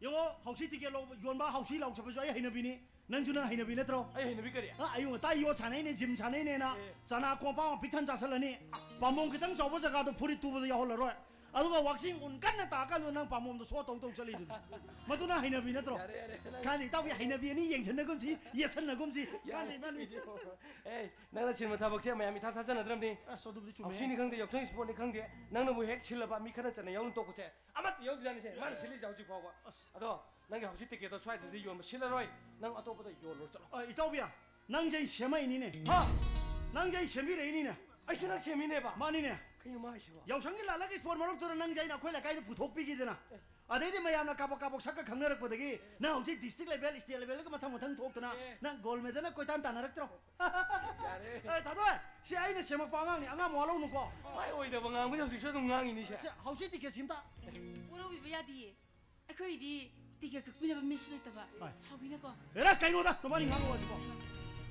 ꯌꯦꯡꯉꯣ, ꯍꯧꯖꯤꯛ ꯇꯤꯀꯦꯠ ꯂꯧꯕ, ꯌꯣꯟꯕ ꯍꯧꯖꯤꯛ ꯂꯥꯎ ꯆꯠꯄꯁꯨ ꯑꯩ ꯍꯩꯅꯕꯤꯅꯤ꯫ ꯅꯪꯁꯨ ꯅꯪ ꯍꯩꯅꯕꯤ ꯅꯠꯇ꯭ꯔꯣ? ꯑꯩ ꯍꯩꯅꯕꯤ ꯀꯔꯤ? ꯑ, ꯑꯌꯨꯛ ꯉꯟꯇꯥ ꯌꯣꯠ ꯁꯥꯟꯅꯩꯅꯦ, ꯖꯤꯝ ꯁꯥꯟꯅꯩꯅꯦꯅ ꯑꯦ꯫ ꯆꯅꯥ ꯀꯣꯝꯄꯥꯛ ꯑꯃ ꯄꯤꯛ ꯊꯟ ꯆꯥꯁꯤꯜꯂꯅꯤ꯫ ꯄꯥꯝꯕꯣꯝ ꯈꯤꯇꯪ ꯆꯥꯎꯕ ꯖꯒꯥꯗꯣ ꯐꯨꯔꯤꯠ ꯇꯨꯕꯗ ꯌꯥꯎꯍꯜꯂꯔꯣꯏ꯫ ꯑꯗꯨꯒ ꯋꯥꯛꯆꯤꯡ ꯎꯟ ꯀꯟꯅ ꯇꯥꯀꯥꯟꯗ ꯅꯪ ꯄꯥꯝꯕꯣꯝꯗ ꯁꯣ ꯇꯧ ꯇꯧ ꯆꯠꯂꯤꯗꯨꯗꯤ꯫ ꯃꯗꯨꯅ ꯍꯩꯅꯕꯤ ꯅꯠꯇ꯭ꯔꯣ? ꯌꯥꯔꯦ, ꯌꯥꯔꯦ, ꯅꯪ ꯀꯥꯟꯗꯦ, ꯏꯇꯥꯎꯕꯤ, ꯍꯩꯅꯕꯤ ꯑꯅꯤ ꯌꯦꯡꯁꯟꯅꯒꯨꯝꯁꯤ, ꯌꯦꯠꯁꯟꯅꯒꯨꯝꯁꯤ꯫ ꯌꯥꯔꯦ, ꯀꯥꯟꯗꯦ, ꯅꯪ ꯏꯇꯥꯎꯕꯤ꯫ ꯑꯦ, ꯅꯪꯅ ꯁꯤꯟꯕ ꯊꯕꯛꯁꯦ ꯃꯌꯥꯝ ꯏꯊꯥ ꯊꯥꯖꯅꯗ꯭ꯔꯕꯅꯤ꯫ ꯑꯁ, ꯑꯗꯨꯕꯨꯗꯤ ꯆꯨꯝꯃꯦ꯫ ꯍꯧꯁꯤꯅꯤ ꯈꯪꯗꯦ, ꯌꯥꯎꯁꯪ ꯏꯁꯄꯣꯔꯠꯅꯤ ꯈꯪꯗꯦ, ꯅꯪꯅꯕꯨ ꯍꯦꯛ ꯁꯤꯜꯂꯕ ꯃꯤ ꯈꯔ ꯆꯠꯅ ꯌꯥꯎꯅ ꯇꯣꯛꯄꯁꯦ ꯑꯃꯠꯇ ꯌꯥꯎꯗꯖꯥꯠꯅꯤꯁꯦ, ꯃꯥꯅ ꯁꯤꯜꯂꯤꯁꯦ ꯍꯧꯖꯤꯛ ꯐꯥꯎꯕ꯫ ꯑꯁ꯫ ꯑꯗꯣ ꯅꯪꯒꯤ ꯍꯧꯖꯤꯛ ꯇꯤꯀꯦꯠꯇꯣ ꯁ꯭ꯋꯥꯏꯗꯗꯤ ꯌꯣꯟꯕ ꯁꯤꯜꯂꯔꯣꯏ, ꯅꯪ ꯑꯇꯣꯞꯄꯗ ꯌꯣꯜꯂꯨꯔ ꯆꯠꯂꯣ꯫ ꯑ, ꯏꯇꯥꯎꯕꯤ, ꯅꯪꯁꯦ ꯑꯩ ꯁꯦꯝꯃꯛꯏꯅꯤꯅꯦ꯫ ꯍꯥ? ꯅꯪꯁꯦ ꯑꯩ ꯁꯦꯝꯕꯤꯔꯛꯏꯅꯤꯅꯦ꯫ ꯑꯩꯁꯨ ꯅꯪ ꯁꯦꯝꯃꯤꯅꯦꯕ? ꯃꯥꯅꯤꯅꯦ꯫ ꯀꯩꯅꯣ ꯃꯥ ꯍꯥꯏꯁꯤꯕꯣ? ꯌꯥꯎꯁꯪꯒꯤ ꯂꯥꯜꯂꯛ ꯏꯁꯄꯣꯔꯠ ꯃꯔꯛꯇꯨꯗ ꯅꯪꯁꯦ ꯑꯩꯅ ꯑꯩꯈꯣꯏ ꯂꯩꯀꯥꯏꯗ ꯄꯨꯊꯣꯛꯄꯤꯈꯤꯗꯅ꯫ ꯑꯗꯩꯗꯤ ꯃꯌꯥꯝꯅ ꯀꯥꯕꯛ ꯀꯥꯕꯛ ꯁꯛꯀ ꯈꯪꯅꯔꯛꯄꯗꯒꯤ ꯅꯪ ꯍꯧꯖꯤꯛ ꯗꯤꯁꯇ꯭ꯔꯤꯛ ꯂꯦꯚꯦꯜ, ꯁ꯭ꯇꯦꯠ ꯂꯦꯚꯦꯜꯒ ꯃꯊꯪ ꯃꯊꯪ ꯊꯣꯛꯇꯅ ꯑꯦ꯫ ꯅꯪ ꯒꯣꯜ ꯃꯦꯗꯜꯅ ꯀꯣꯏꯇꯥꯟ ꯇꯥꯟꯅꯔꯛꯇ꯭ꯔꯣ? ꯌꯥꯔꯦ꯫ ꯑꯦ, ꯊꯥꯗꯣꯏ, ꯁꯤ ꯑꯩꯅ ꯁꯦꯝꯃꯛꯄ ꯑꯉꯥꯡꯅꯤ, ꯑꯉꯥꯡ ꯃꯋꯥ ꯂꯧꯅꯨꯀꯣ꯫ ꯃꯥꯏ ꯑꯣꯏꯗꯕ ꯉꯥꯡꯕꯁꯦ ꯍꯧꯖꯤꯛꯁꯨ ꯑꯗꯨꯝ ꯉꯥꯡꯉꯤꯅꯤꯁꯦ꯫ ꯁꯤ ꯍꯧꯖꯤꯛ ꯇꯤꯀꯦꯠ ꯁꯤꯝꯇ꯫ ꯋꯥꯔꯧꯕꯤꯕ ꯌꯥꯗꯤꯌꯦ꯫ ꯑꯩꯈꯣꯏꯗꯤ ꯇꯤꯀꯦꯠ ꯀꯛꯄꯤꯅꯕ ꯃꯤꯁꯨ ꯂꯩꯇꯕ꯫ ꯍꯣꯏ꯫ ꯁꯥꯎꯕꯤꯅꯀꯣ꯫ ꯑꯦꯔꯥ, ꯀꯩꯅꯣꯗ ꯅꯕꯥꯅꯤ ꯉꯥꯡꯕ ꯋꯥꯁꯤꯕꯣ?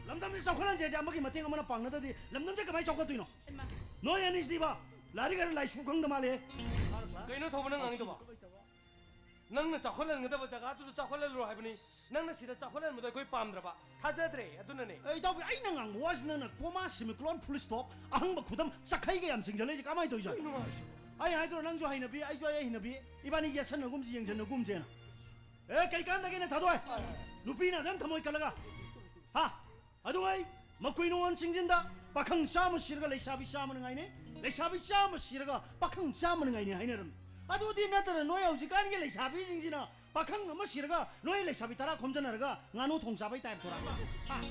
ꯂꯝꯗꯝꯁꯤ ꯆꯥꯎꯈꯠꯍꯟꯁꯦ ꯍꯥꯏꯗꯤ ꯑꯃꯒꯤ ꯃꯇꯦꯡ ꯑꯃꯅ ꯄꯥꯡꯅꯗ꯭ꯔꯗꯤ ꯂꯝꯗꯝꯁꯦ ꯀꯃꯥꯏꯅ ꯆꯥꯎꯈꯠꯇꯣꯏꯅꯣ? ꯏꯃꯥ꯫ ꯅꯣꯏ ꯑꯅꯤꯁꯤꯗꯤꯕ ꯂꯥꯏꯔꯤꯛ ꯍꯩꯔ ꯂꯥꯏꯁꯨ ꯈꯪꯗ ꯃꯥꯜꯂꯦ꯫ ꯀꯩꯅꯣ ꯊꯧꯕ ꯅꯪ ꯉꯥꯡꯉꯤꯗꯨꯕꯣ? ꯅꯪꯅ ꯆꯥꯎꯈꯠꯍꯟꯒꯗꯕ ꯖꯒꯥꯗꯨꯗ ꯆꯥꯎꯈꯠꯍꯜꯂꯨꯔꯣ ꯍꯥꯏꯕꯅꯤ꯫ ꯅꯪꯅ ꯁꯤꯗ ꯆꯥꯎꯈꯠꯍꯟꯕꯗꯣ ꯑꯩꯈꯣꯏ ꯄꯥꯝꯗ꯭ꯔꯕ꯫ ꯊꯥꯖꯗ꯭ꯔꯦ, ꯑꯗꯨꯅꯅꯦ꯫ ꯑꯦ, ꯏꯇꯥꯎꯕꯤ, ꯑꯩꯅ ꯉꯥꯡꯕ ꯋꯥꯁꯤ ꯅꯪꯅ ꯀꯣꯃꯥ, ꯁꯤꯃꯤꯀꯣꯂꯣꯟ, ꯐꯨꯜ ꯁ꯭ꯇꯣꯞ, ꯑꯍꯪꯕ ꯈꯨꯗꯝ, ꯆꯈꯩꯒ ꯌꯥꯝ ꯆꯤꯡꯁꯤꯜꯂꯛꯏꯁꯦ ꯀꯃꯥꯏꯅ ꯇꯧꯔꯤꯖꯥꯠꯅꯣ? ꯀꯩꯅꯣ ꯍꯥꯏꯁꯤꯕꯣ? ꯑꯩ ꯍꯥꯏꯗ꯭ꯔꯣ, ꯅꯪꯁꯨ ꯍꯩꯅꯕꯤ, ꯑꯩꯁꯨ ꯑꯩ ꯍꯩꯅꯕꯤ, ꯏꯕꯥꯅꯤ ꯌꯦꯠꯁꯟꯅꯒꯨꯝꯁꯤ, ꯌꯦꯡꯁꯟꯅꯒꯨꯝꯁꯦꯅ꯫ ꯑꯦ, ꯀꯩ ꯀꯥꯟꯗꯒꯦꯅ ꯊꯥꯗꯣꯏ? ꯅꯨꯄꯤꯅ ꯑꯗꯨꯝ ꯊꯃꯣꯏ ꯀꯜꯂꯒ, ꯍꯥ? ꯑꯗꯨ ꯑꯩ ꯃꯀꯨꯏ ꯅꯨꯡꯉꯣꯟ ꯆꯤꯡꯁꯤꯟꯗ ꯄꯥꯈꯪ ꯆꯥꯝꯃ ꯁꯤꯔꯒ ꯂꯩꯁꯥꯕꯤ ꯆꯥꯝꯃꯅ ꯉꯥꯏꯅꯩ, ꯂꯩꯁꯥꯕꯤ ꯆꯥꯝꯃ ꯁꯤꯔꯒ ꯄꯥꯈꯪ ꯆꯥꯝꯃꯅ ꯉꯥꯏꯅꯩ ꯍꯥꯏꯅꯔꯝꯃꯤ꯫ ꯑꯗꯨꯗꯤ ꯅꯠꯇꯅ ꯅꯣꯏ ꯍꯧꯖꯤꯛꯀꯥꯟꯒꯤ ꯂꯩꯁꯥꯕꯤꯁꯤꯡꯁꯤꯅ ꯄꯥꯈꯪ ꯑꯃ ꯁꯤꯔꯒ ꯅꯣꯏ ꯂꯩꯁꯥꯕꯤ ꯇꯔꯥ ꯈꯣꯝꯖꯟꯅꯔꯒ ꯉꯥꯅꯨ ꯊꯣꯡ ꯆꯥꯕꯩ ꯇꯥꯏꯞꯇꯔꯥ? ꯍꯥ?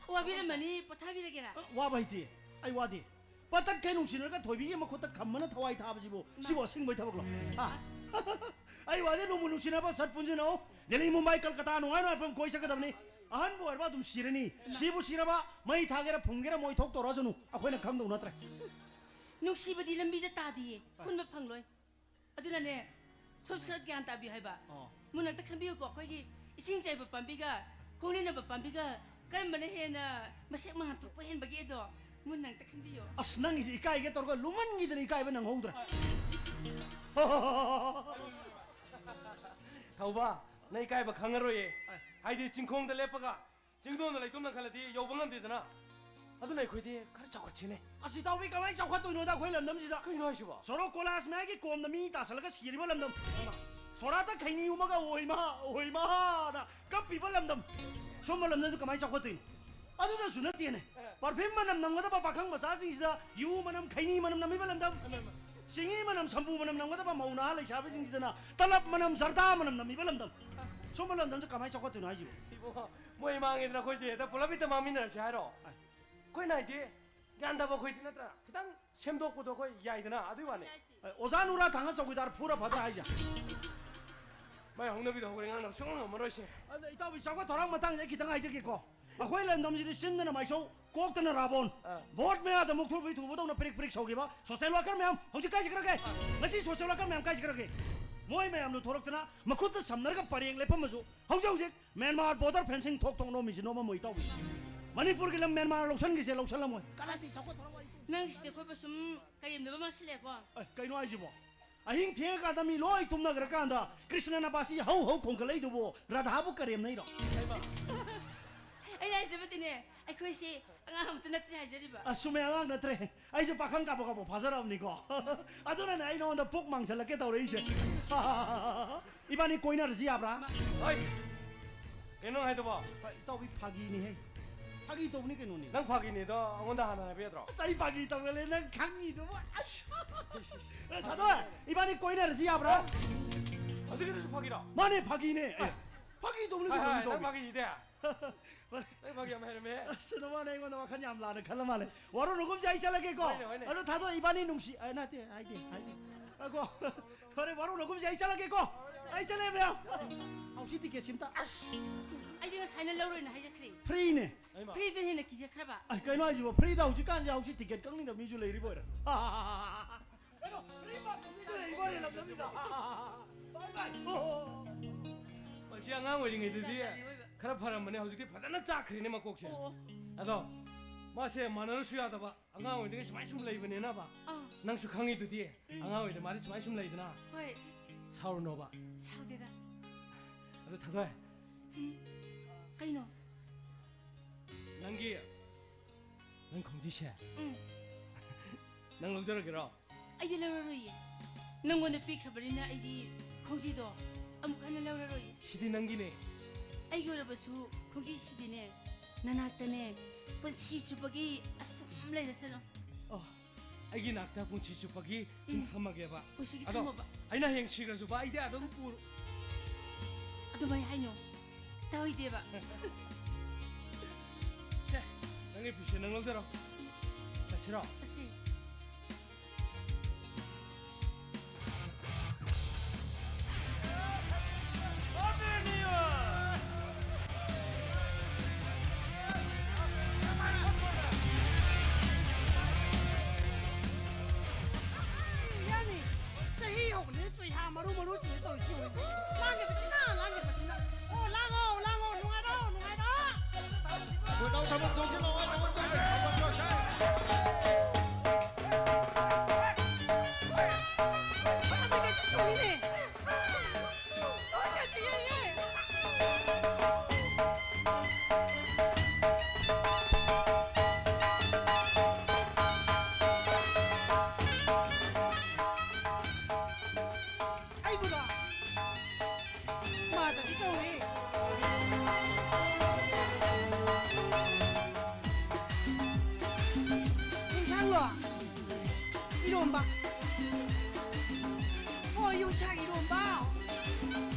ꯋꯥꯕꯤꯔꯝꯃꯅꯤ, ꯄꯣꯊꯥꯕꯤꯔꯒꯦꯔꯥ? ꯑ, ꯋꯥꯕ ꯍꯩꯇꯦ, ꯑꯩ ꯋꯥꯗꯦ꯫ ꯄꯇꯠꯈꯩ ꯅꯨꯡꯁꯤꯅꯔꯒ ꯊꯣꯏꯕꯤꯒꯤ ꯃꯈꯨꯠꯇ ꯈꯝꯃꯅ ꯊꯋꯥꯏ ꯊꯥꯕꯁꯤꯕꯨ, ꯏꯃꯥ꯫ ꯁꯤꯕꯨ ꯑꯁꯤꯡꯕꯩ ꯊꯕꯛꯂꯣ? ꯍꯥ? ꯑꯁ꯫ ꯑꯩ ꯋꯥꯗꯤ ꯅꯣꯡꯃ ꯅꯨꯡꯁꯤꯅꯕ ꯁꯠ ꯄꯨꯟꯁꯤꯟꯅꯧ꯫ ꯗꯦꯜꯂꯤ, ꯃꯨꯝꯕꯥꯏ, ꯀꯜꯀꯇꯥ ꯅꯨꯡꯉꯥꯏ ꯅꯨꯡꯉꯥꯏꯕ ꯃꯐꯝ ꯀꯣꯏ ꯆꯠꯀꯗꯕꯅꯤ꯫ ꯑꯍꯟꯕꯨ ꯑꯣꯏꯔꯕ ꯑꯗꯨꯝ ꯁꯤꯔꯅꯤ꯫ ꯏꯃꯥ꯫ ꯁꯤꯕꯨ ꯁꯤꯔꯕ ꯃꯩ ꯊꯥꯒꯦꯔꯥ ꯐꯨꯝꯒꯦꯔꯥ ꯃꯣꯏ ꯊꯣꯛ ꯇꯧꯔꯁꯅꯨ꯫ ꯑꯩꯈꯣꯏꯅ ꯈꯪꯗꯧ ꯅꯠꯇ꯭ꯔꯦ꯫ ꯅꯨꯡꯁꯤꯕꯗꯤ ꯂꯝꯕꯤꯗ ꯇꯥꯗꯤꯌꯦ꯫ ꯍꯣꯏ꯫ ꯍꯨꯟꯕ ꯐꯪꯂꯣꯏ꯫ ꯑꯗꯨꯅꯅꯦ, ꯁꯣꯝꯁꯨ ꯈꯔ ꯒ꯭ꯌꯥꯟ ꯇꯥꯕꯤꯌꯨ ꯍꯥꯏꯕ꯫ ꯑꯣ꯫ ꯃꯨꯟꯅ ꯑꯝꯇ ꯈꯟꯕꯤꯌꯨꯀꯣ, ꯑꯩꯈꯣꯏꯒꯤ ꯏꯁꯤꯡ ꯆꯥꯏꯕ ꯄꯥꯝꯕꯤꯒ ꯈꯣꯡꯅꯤꯅꯕ ꯄꯥꯝꯕꯤꯒ ꯀꯔꯝꯕꯅ ꯍꯦꯟꯅ ꯃꯁꯦꯛ ꯃꯉꯥꯜ ꯊꯣꯛꯄ ꯍꯦꯟꯕꯒꯦꯗꯣ ꯃꯨꯟꯅ ꯑꯝꯇ ꯈꯟꯕꯤꯌꯨ꯫ ꯑꯁ, ꯅꯪꯒꯤꯁꯦ ꯏꯀꯥꯏꯒꯦ ꯇꯧꯔꯒ ꯂꯨꯃꯟꯈꯤꯗꯅ ꯏꯀꯥꯏꯕ ꯅꯪꯍꯧꯗ꯭ꯔꯦ꯫ ꯊꯧꯕ, ꯅꯪ ꯏꯀꯥꯏꯕ ꯈꯪꯉꯔꯣꯏꯌꯦ꯫ ꯑꯦ꯫ ꯍꯥꯏꯗꯤ ꯆꯤꯡꯈꯣꯡꯗ ꯂꯦꯞꯄꯒ ꯆꯤꯡꯗꯣꯟꯗ ꯂꯩꯇꯨꯝ ꯂꯪꯈꯠꯂꯗꯤ ꯌꯧꯕ ꯉꯝꯗꯦꯗꯅ꯫ ꯑꯗꯨꯅ ꯑꯩꯈꯣꯏꯗꯤ ꯈꯔ ꯆꯥꯎꯈꯠꯁꯤꯅꯦ꯫ ꯑꯁ, ꯏꯇꯥꯎꯕꯤ, ꯀꯃꯥꯏꯅ ꯆꯥꯎꯈꯠꯇꯣꯏꯅꯣꯗ ꯑꯩꯈꯣꯏ ꯂꯝꯗꯝꯁꯤꯗ? ꯀꯩꯅꯣ ꯍꯥꯏꯁꯤꯕꯣ? ꯁꯣꯔꯣꯛ ꯀꯣꯂꯥꯁ ꯃꯌꯥꯏꯒꯤ ꯀꯣꯝꯗ ꯃꯤ ꯇꯥꯁꯜꯂꯒ ꯁꯤꯔꯤꯕ ꯂꯝꯗꯝ꯫ ꯁꯣꯔꯥꯠꯇ ꯈꯩꯅꯤ ꯍꯨꯝꯃꯒ ꯑꯣꯏꯃꯥ, ꯑꯣꯏꯃꯥꯅ ꯀꯞꯄꯤꯕ ꯂꯝꯗꯝ꯫ ꯁꯨꯝꯕ ꯂꯝꯗꯝꯗꯨ ꯀꯃꯥꯏꯅ ꯆꯥꯎꯈꯠꯇꯣꯏꯅꯣ? ꯑꯗꯨꯗꯁꯨ ꯅꯠꯇꯦꯅꯦ꯫ ꯑꯦ꯫ ꯄꯔꯐ꯭ꯌꯨꯝ ꯃꯅꯝ ꯅꯝꯒꯗꯕ ꯄꯥꯈꯪ ꯃꯆꯥꯁꯤꯡꯁꯤꯗ ꯌꯨ ꯃꯅꯝ, ꯈꯩꯅꯤ ꯃꯅꯝ ꯅꯝꯃꯤꯕ ꯂꯝꯗꯝ꯫ ꯑꯃ, ꯑꯃ꯫ ꯁꯤꯡꯉꯤ ꯃꯅꯝ, ꯁꯝꯄꯨ ꯃꯅꯝ ꯅꯝꯒꯗꯕ ꯃꯧ ꯅꯍꯥ ꯂꯩꯁꯥꯕꯤꯁꯤꯡꯁꯤꯗꯅ ꯇꯂꯞ ꯃꯅꯝ, ꯖꯔꯗꯥ ꯃꯅꯝ ꯅꯝꯃꯤꯕ ꯂꯝꯗꯝ꯫ ꯁꯨꯝꯕ ꯂꯝꯗꯝꯁꯦ ꯀꯃꯥꯏꯅ ꯆꯥꯎꯈꯠꯇꯣꯏꯅꯣ ꯍꯥꯏꯁꯤꯕꯣ? ꯏꯕꯨꯡꯉꯣ, ꯃꯣꯏ ꯃꯥꯡꯉꯦꯗꯅ ꯑꯩꯈꯣꯏꯁꯦ ꯍꯦꯛꯇ ꯄꯨꯂꯞ ꯍꯦꯛꯇ ꯃꯥꯡꯃꯤꯟꯅꯔꯁꯦ ꯍꯥꯏꯔꯣ? ꯑꯥꯏ꯫ ꯑꯩꯈꯣꯏꯅ ꯍꯥꯏꯗꯤ ꯒ꯭ꯌꯥꯟ ꯇꯥꯕ ꯑꯩꯈꯣꯏꯗꯤ ꯅꯠꯇ꯭ꯔꯥ? ꯈꯤꯇꯪ ꯁꯦꯝꯗꯣꯛꯄꯗꯣ ꯑꯩꯈꯣꯏ ꯌꯥꯏꯗꯅ, ꯑꯗꯨꯏ ꯋꯥꯅꯤ꯫ ꯑꯦ, ꯑꯣꯖꯥ ꯅꯨꯔꯥ ꯊꯥꯡꯒ ꯆꯧꯀꯤꯗꯥꯔ ꯐꯨꯔ ꯐꯗ꯭ꯔꯥ ꯍꯥꯏꯁꯦ? ꯃꯥꯏ ꯍꯧꯅꯕꯤꯗꯣ ꯍꯧꯔꯦ, ꯉꯥꯡꯅꯕ ꯁꯨꯡꯉꯝ ꯉꯝꯃꯔꯣꯏꯁꯦ꯫ ꯑꯗ ꯏꯇꯥꯎꯕꯤ, ꯆꯥꯎꯈꯠ ꯊꯧꯔꯥꯡ ꯃꯇꯥꯡꯁꯦ ꯑꯩ ꯈꯤꯇꯪ ꯍꯥꯏꯖꯒꯦꯀꯣ꯫ ꯑꯩꯈꯣꯏ ꯂꯝꯗꯝꯁꯤꯗꯤ ꯆꯤꯟꯗꯅ ꯃꯥꯏꯁꯧ, ꯀꯣꯛꯇꯅ ꯔꯥꯕꯣꯟ꯫ ꯑꯥ꯫ ꯚꯣꯠ ꯃꯌꯥꯗ ꯃꯨꯛꯊ꯭ꯔꯨꯕꯤ ꯊꯨꯕꯗꯧꯅ ꯄ꯭ꯔꯤꯛ ꯄ꯭ꯔꯤꯛ ꯁꯧꯈꯤꯕ ꯁꯣꯁꯦꯜ ꯋꯥꯀꯔ ꯃꯌꯥꯝ ꯍꯧꯖꯤꯛ ꯀꯥꯏ ꯆꯠꯈ꯭ꯔꯒꯦ? ꯉꯁꯤ ꯁꯣꯁꯦꯜ ꯋꯥꯀꯔ ꯃꯌꯥꯝ ꯀꯥꯏ ꯆꯠꯈ꯭ꯔꯒꯦ? ꯃꯣꯏ ꯃꯌꯥꯝꯗꯨ ꯊꯣꯔꯛꯇꯅ ꯃꯈꯨꯠꯇ ꯁꯝꯅꯔꯒ ꯄꯔꯦꯡ ꯂꯦꯞꯄꯝꯃꯁꯨ ꯍꯧꯖꯤꯛ ꯍꯧꯖꯤꯛ ꯃ꯭ꯌꯥꯟꯃꯥꯔ ꯕꯣꯔꯗꯔ ꯐꯦꯟꯁꯤꯡ ꯊꯣꯛ ꯊꯣꯛ ꯅꯣꯝꯃꯤꯁꯤ ꯅꯣꯝꯃꯝꯃꯣꯏ ꯏꯇꯥꯎꯕꯤ꯫ ꯃꯅꯤꯄꯨꯔꯒꯤ ꯂꯝ ꯃ꯭ꯌꯥꯟꯃꯥꯔ ꯂꯧꯁꯟꯈꯤꯁꯦ ꯂꯧꯁꯜꯂꯝꯃꯣꯏ꯫ ꯀꯅꯥꯗꯤ ꯆꯥꯎꯈꯠ ꯊꯧꯔꯥꯡ ꯋꯥꯏ? ꯅꯪꯒꯤꯁꯤꯗꯤ ꯑꯩꯈꯣꯏꯕꯨ ꯁꯨꯝ ꯀꯔꯦꯝꯅꯕ ꯃꯥꯟꯁꯤꯜꯂꯛꯑꯦꯀꯣ꯫ ꯑꯦ, ꯀꯩꯅꯣ ꯍꯥꯏꯁꯤꯕꯣ? ꯑꯍꯤꯡ ꯊꯦꯡꯉꯀꯥꯟꯗ ꯃꯤ ꯂꯣꯏ ꯇꯨꯝꯅꯈ꯭ꯔꯀꯥꯟꯗ ꯀ꯭ꯔꯤꯁꯅꯅ ꯕꯥꯁꯤ ꯍꯧ ꯍꯧ ꯈꯣꯡꯒꯠꯂꯛꯏꯗꯨꯕꯨ ꯔꯥꯙꯥꯕꯨ ꯀꯔꯦꯝꯅꯩꯔꯣ? ꯑꯩꯅ ꯍꯥꯏꯖꯕꯗꯤꯅꯦ, ꯑꯩꯈꯣꯏꯁꯤ ꯑꯉꯥꯡ ꯑꯃꯠꯇ ꯅꯠꯇꯦ ꯍꯥꯏꯖꯔꯤꯕ꯫ ꯑꯁ, ꯆꯨꯝꯃꯦ, ꯑꯉꯥꯡ ꯅꯠꯇ꯭ꯔꯦ꯫ ꯑꯩꯁꯨ ꯄꯥꯈꯪ ꯀꯥꯕꯣꯛ ꯀꯥꯕꯣꯛ ꯐꯥꯖꯔꯕꯅꯤꯀꯣ꯫ ꯑꯗꯨꯅꯅꯦ ꯑꯩ ꯅꯉꯣꯟꯗ ꯄꯨꯛ ꯃꯥꯡꯁꯤꯜꯂꯛꯀꯦ ꯇꯧꯔꯛꯏꯁꯦ꯫ ꯏꯕꯥꯅꯤ ꯀꯣꯏꯅꯔꯁꯤ ꯌꯥꯕ꯭ꯔꯥ? ꯍꯣꯏ꯫ ꯀꯩꯅꯣ ꯍꯥꯏꯗꯨꯕꯣ? ꯍꯣꯏ, ꯏꯇꯥꯎꯕꯤ, ꯐꯥꯒꯤꯅꯤꯍꯦ꯫ ꯐꯥꯒꯤ ꯇꯧꯕꯅꯤ ꯀꯩꯅꯣꯅꯦ꯫ ꯅꯪ ꯐꯥꯒꯤꯅꯤꯗꯣ ꯑꯩꯉꯣꯟꯗ ꯍꯥꯟꯅ ꯍꯥꯏꯕ ꯌꯥꯗ꯭ꯔꯣ? ꯑꯁ, ꯑꯩ ꯐꯥꯒꯤ ꯇꯧꯒꯜꯂꯦ, ꯅꯪ ꯈꯪꯉꯤꯗꯨꯕꯨ꯫ ꯑꯁ꯫ ꯑꯦ, ꯊꯥꯗꯣꯏ, ꯏꯕꯥꯅꯤ ꯀꯣꯏꯅꯔꯁꯤ ꯌꯥꯕ꯭ꯔꯥ? ꯍꯧꯖꯤꯛꯀꯤꯗꯨꯁꯨ ꯐꯥꯒꯤꯔꯣ? ꯃꯥꯅꯦ, ꯐꯥꯒꯤꯅꯦ꯫ ꯑꯦ, ꯐꯥꯒꯤ ꯇꯧꯕꯅꯤ ꯍꯥꯏ, ꯀꯩꯅꯣ, ꯍꯥꯏ, ꯅꯪ ꯏꯇꯥꯎꯕꯤ꯫ ꯐꯥꯒꯤꯁꯤꯗꯤ꯫ ꯅꯪ ꯐꯥꯒꯤ ꯌꯥꯝ ꯍꯩꯔꯝꯃꯦ꯫ ꯑꯁ, ꯅꯃꯥꯅ ꯑꯩꯉꯣꯟꯗ ꯋꯥꯈꯜ ꯌꯥꯝ ꯂꯥꯟꯅ ꯈꯜꯂ ꯃꯥꯜꯂꯦ꯫ ꯋꯥꯔꯣ ꯅꯒꯨꯝꯁꯦ, ꯑꯩ ꯆꯠꯂꯒꯦꯀꯣ꯫ ꯍꯣꯏꯅꯦ, ꯍꯣꯏꯅꯦ꯫ ꯑꯗꯣ ꯊꯥꯗꯣꯏ, ꯏꯕꯥꯅꯤ ꯅꯨꯡꯁꯤ-, ꯑ, ꯅꯠꯇꯦ, ꯍꯥꯏꯗꯦ, ꯍꯥꯏꯗꯦ꯫ ꯑ, ꯀꯣ꯫ ꯐꯔꯦ, ꯋꯥꯔꯧꯅꯒꯨꯝꯁꯦ, ꯑꯩ ꯆꯠꯂꯒꯦꯀꯣ꯫ ꯑꯩ ꯆꯠꯂꯦ, ꯃꯌꯥꯝ꯫ ꯍꯧꯖꯤꯛ ꯇꯤꯀꯦꯠꯁꯤ ꯑꯝꯇ꯫ ꯑꯁ! ꯑꯩꯗꯤ ꯉꯁꯥꯏꯅ ꯂꯧꯔꯣꯏꯅ ꯍꯥꯏꯖꯈ꯭ꯔꯦ꯫ ꯐ꯭ꯔꯤꯅꯦ꯫ ꯐ꯭ꯔꯤꯗꯨꯅ ꯍꯦꯟꯅ ꯀꯤꯖꯈ꯭ꯔꯕ꯫ ꯑꯩ, ꯀꯩꯅꯣ ꯍꯥꯏꯁꯤꯕꯣ? ꯐ꯭ꯔꯤꯗ ꯍꯧꯖꯤꯛꯀꯥꯟꯁꯦ ꯍꯧꯖꯤꯛ ꯇꯤꯀꯦꯠ ꯀꯛꯅꯤꯡꯗꯕ ꯃꯤꯁꯨ ꯂꯩꯔꯤꯕ ꯑꯣꯏꯔꯦ꯫ ꯀꯩꯅꯣ, ꯐ꯭ꯔꯤ ꯄꯥꯝꯕ ꯃꯤꯁꯨ ꯂꯩꯔꯤꯕ ꯑꯣꯏꯔꯦ ꯂꯝꯗꯝꯁꯤꯗ꯫ ꯕꯥꯏ ꯕꯥꯏ꯫ ꯑꯣ꯫ ꯃꯁꯤ ꯑꯉꯥꯡ ꯑꯣꯏꯔꯤꯉꯩꯗꯗꯤ ꯖꯥꯠ ꯖꯥꯠꯅꯤ ꯑꯣꯏꯕ꯫ ꯈꯔ ꯐꯔꯝꯕꯅꯦ, ꯍꯧꯖꯤꯛꯇꯤ ꯐꯖꯅ ꯆꯥꯛꯈ꯭ꯔꯦꯅꯦ ꯃꯀꯣꯛꯁꯦ꯫ ꯑꯣ, ꯑꯣ꯫ ꯑꯗꯣ ꯃꯥꯁꯦ ꯃꯥꯟꯅꯔꯨꯁꯨ ꯌꯥꯗꯕ꯫ ꯑꯉꯥꯡ ꯑꯣꯏꯔꯤꯉꯩꯗꯒꯤ ꯁꯨꯃꯥꯏꯅ ꯁꯨꯝ ꯂꯩꯕꯅꯤꯅꯕ꯫ ꯑꯥ꯫ ꯅꯪꯁꯨ ꯈꯪꯉꯤꯗꯨꯗꯤ, ꯎꯝ꯫ ꯑꯉꯥꯡ ꯑꯣꯏꯔꯤꯉꯩꯗ ꯃꯥꯗꯤ ꯁꯨꯃꯥꯏꯅ ꯁꯨꯝ ꯂꯩꯗꯅ꯫ ꯍꯣꯏ꯫ ꯁꯥꯎꯔꯨꯅꯣꯕ꯫ ꯁꯥꯎꯗꯦꯗ꯫ ꯑꯗꯨ ꯊꯥꯗꯣꯏ꯫ ꯎꯝ꯫ ꯀꯩꯅꯣ? ꯅꯪꯒꯤ ꯅꯪ ꯈꯣꯡꯖꯤꯁꯦ? ꯎꯝ꯫ ꯅꯪ ꯂꯧꯖꯔꯒꯦꯔꯣ? ꯑꯩꯗꯤ ꯂꯧꯔꯔꯣꯏꯌꯦ꯫ ꯅꯪꯉꯣꯟꯗ ꯄꯤꯈ꯭ꯔꯕꯅꯤꯅ ꯑꯩꯗꯤ ꯈꯣꯡꯖꯤꯗꯣ ꯑꯃꯨꯛ ꯍꯟꯅ ꯂꯧꯔꯔꯣꯏꯌꯦ꯫ ꯁꯤꯗꯤ ꯅꯪꯒꯤꯅꯦ꯫ ꯑꯩꯒꯤ ꯑꯣꯏꯔꯕꯁꯨ ꯈꯣꯡꯖꯤꯁꯤꯗꯤꯅꯦ, ꯅꯅꯥꯛꯇꯅꯦ, ꯄꯨꯟꯁꯤ ꯆꯨꯞꯄꯒꯤ ꯑꯁꯨꯝ ꯂꯩꯔꯁꯅꯨ꯫ ꯑꯣ, ꯑꯩꯒꯤ ꯅꯥꯛꯇ ꯄꯨꯟꯁꯤ ꯆꯨꯞꯄꯒꯤ ꯁꯨꯝ ꯎꯝ꯫ ꯊꯝꯃꯒꯦꯕ꯫ ꯄꯨꯟꯁꯤꯒꯤ ꯑꯗꯣ, ꯊꯝꯃꯣꯕ꯫ ꯑꯩꯅ ꯍꯌꯦꯡ ꯁꯤꯈ꯭ꯔꯁꯨꯕ ꯑꯩꯗꯤ ꯑꯗꯨꯝ ꯄꯨꯔ- ꯑꯗꯨꯃꯥꯏ ꯍꯥꯏꯅꯣ꯫ ꯇꯧꯗꯦꯕ꯫ ꯁꯦ, ꯅꯪꯒꯤ ꯐꯤꯁꯦ ꯅꯪ ꯂꯧꯖꯔꯣ꯫ ꯆꯠꯁꯤꯔꯣ? ꯆꯠꯁꯤ꯫ ꯌꯥꯅꯤ꯫ ꯆꯍꯤ ꯍꯧꯕꯅꯤꯅ ꯆꯨꯏꯍꯥ ꯃꯔꯨ ꯃꯔꯨ ꯆꯤꯡꯉ ꯇꯧꯔꯤꯁꯤ ꯌꯦꯡꯉꯨꯅꯦ꯫ ꯂꯥꯡꯉꯤꯕꯁꯤꯅ, ꯂꯥꯡꯉꯤꯕꯁꯤꯅ꯫ ꯑꯣ, ꯂꯥꯡꯉꯣ, ꯂꯥꯡꯉꯣ, ꯅꯨꯡꯉꯥꯏꯔꯣ, ꯅꯨꯡꯉꯥꯏꯔꯣ꯫ ꯈꯣꯏꯅꯥꯎ ꯊꯥꯕꯜ ꯆꯣꯡꯁꯤꯜꯂꯣ, ꯊꯥꯕꯜ ꯆꯣꯡꯁꯤꯜꯂꯣ꯫ ꯊꯥꯕꯜ ꯀꯩꯁꯨ ꯆꯣꯡꯉꯤꯅꯦ꯫ ꯊꯥꯕꯜ ꯀꯩꯁꯨ ꯌꯩꯌꯦ꯫ ꯑꯩꯕꯨꯔꯣ? ꯃꯥꯗꯗꯤ ꯇꯧꯏ꯫ ꯏꯟꯁꯥꯡꯂꯣ? ꯏꯔꯣꯝꯕ꯫ ꯍꯣꯏ, ꯌꯣꯡꯆꯥꯛ ꯏꯔꯣꯝꯕ꯫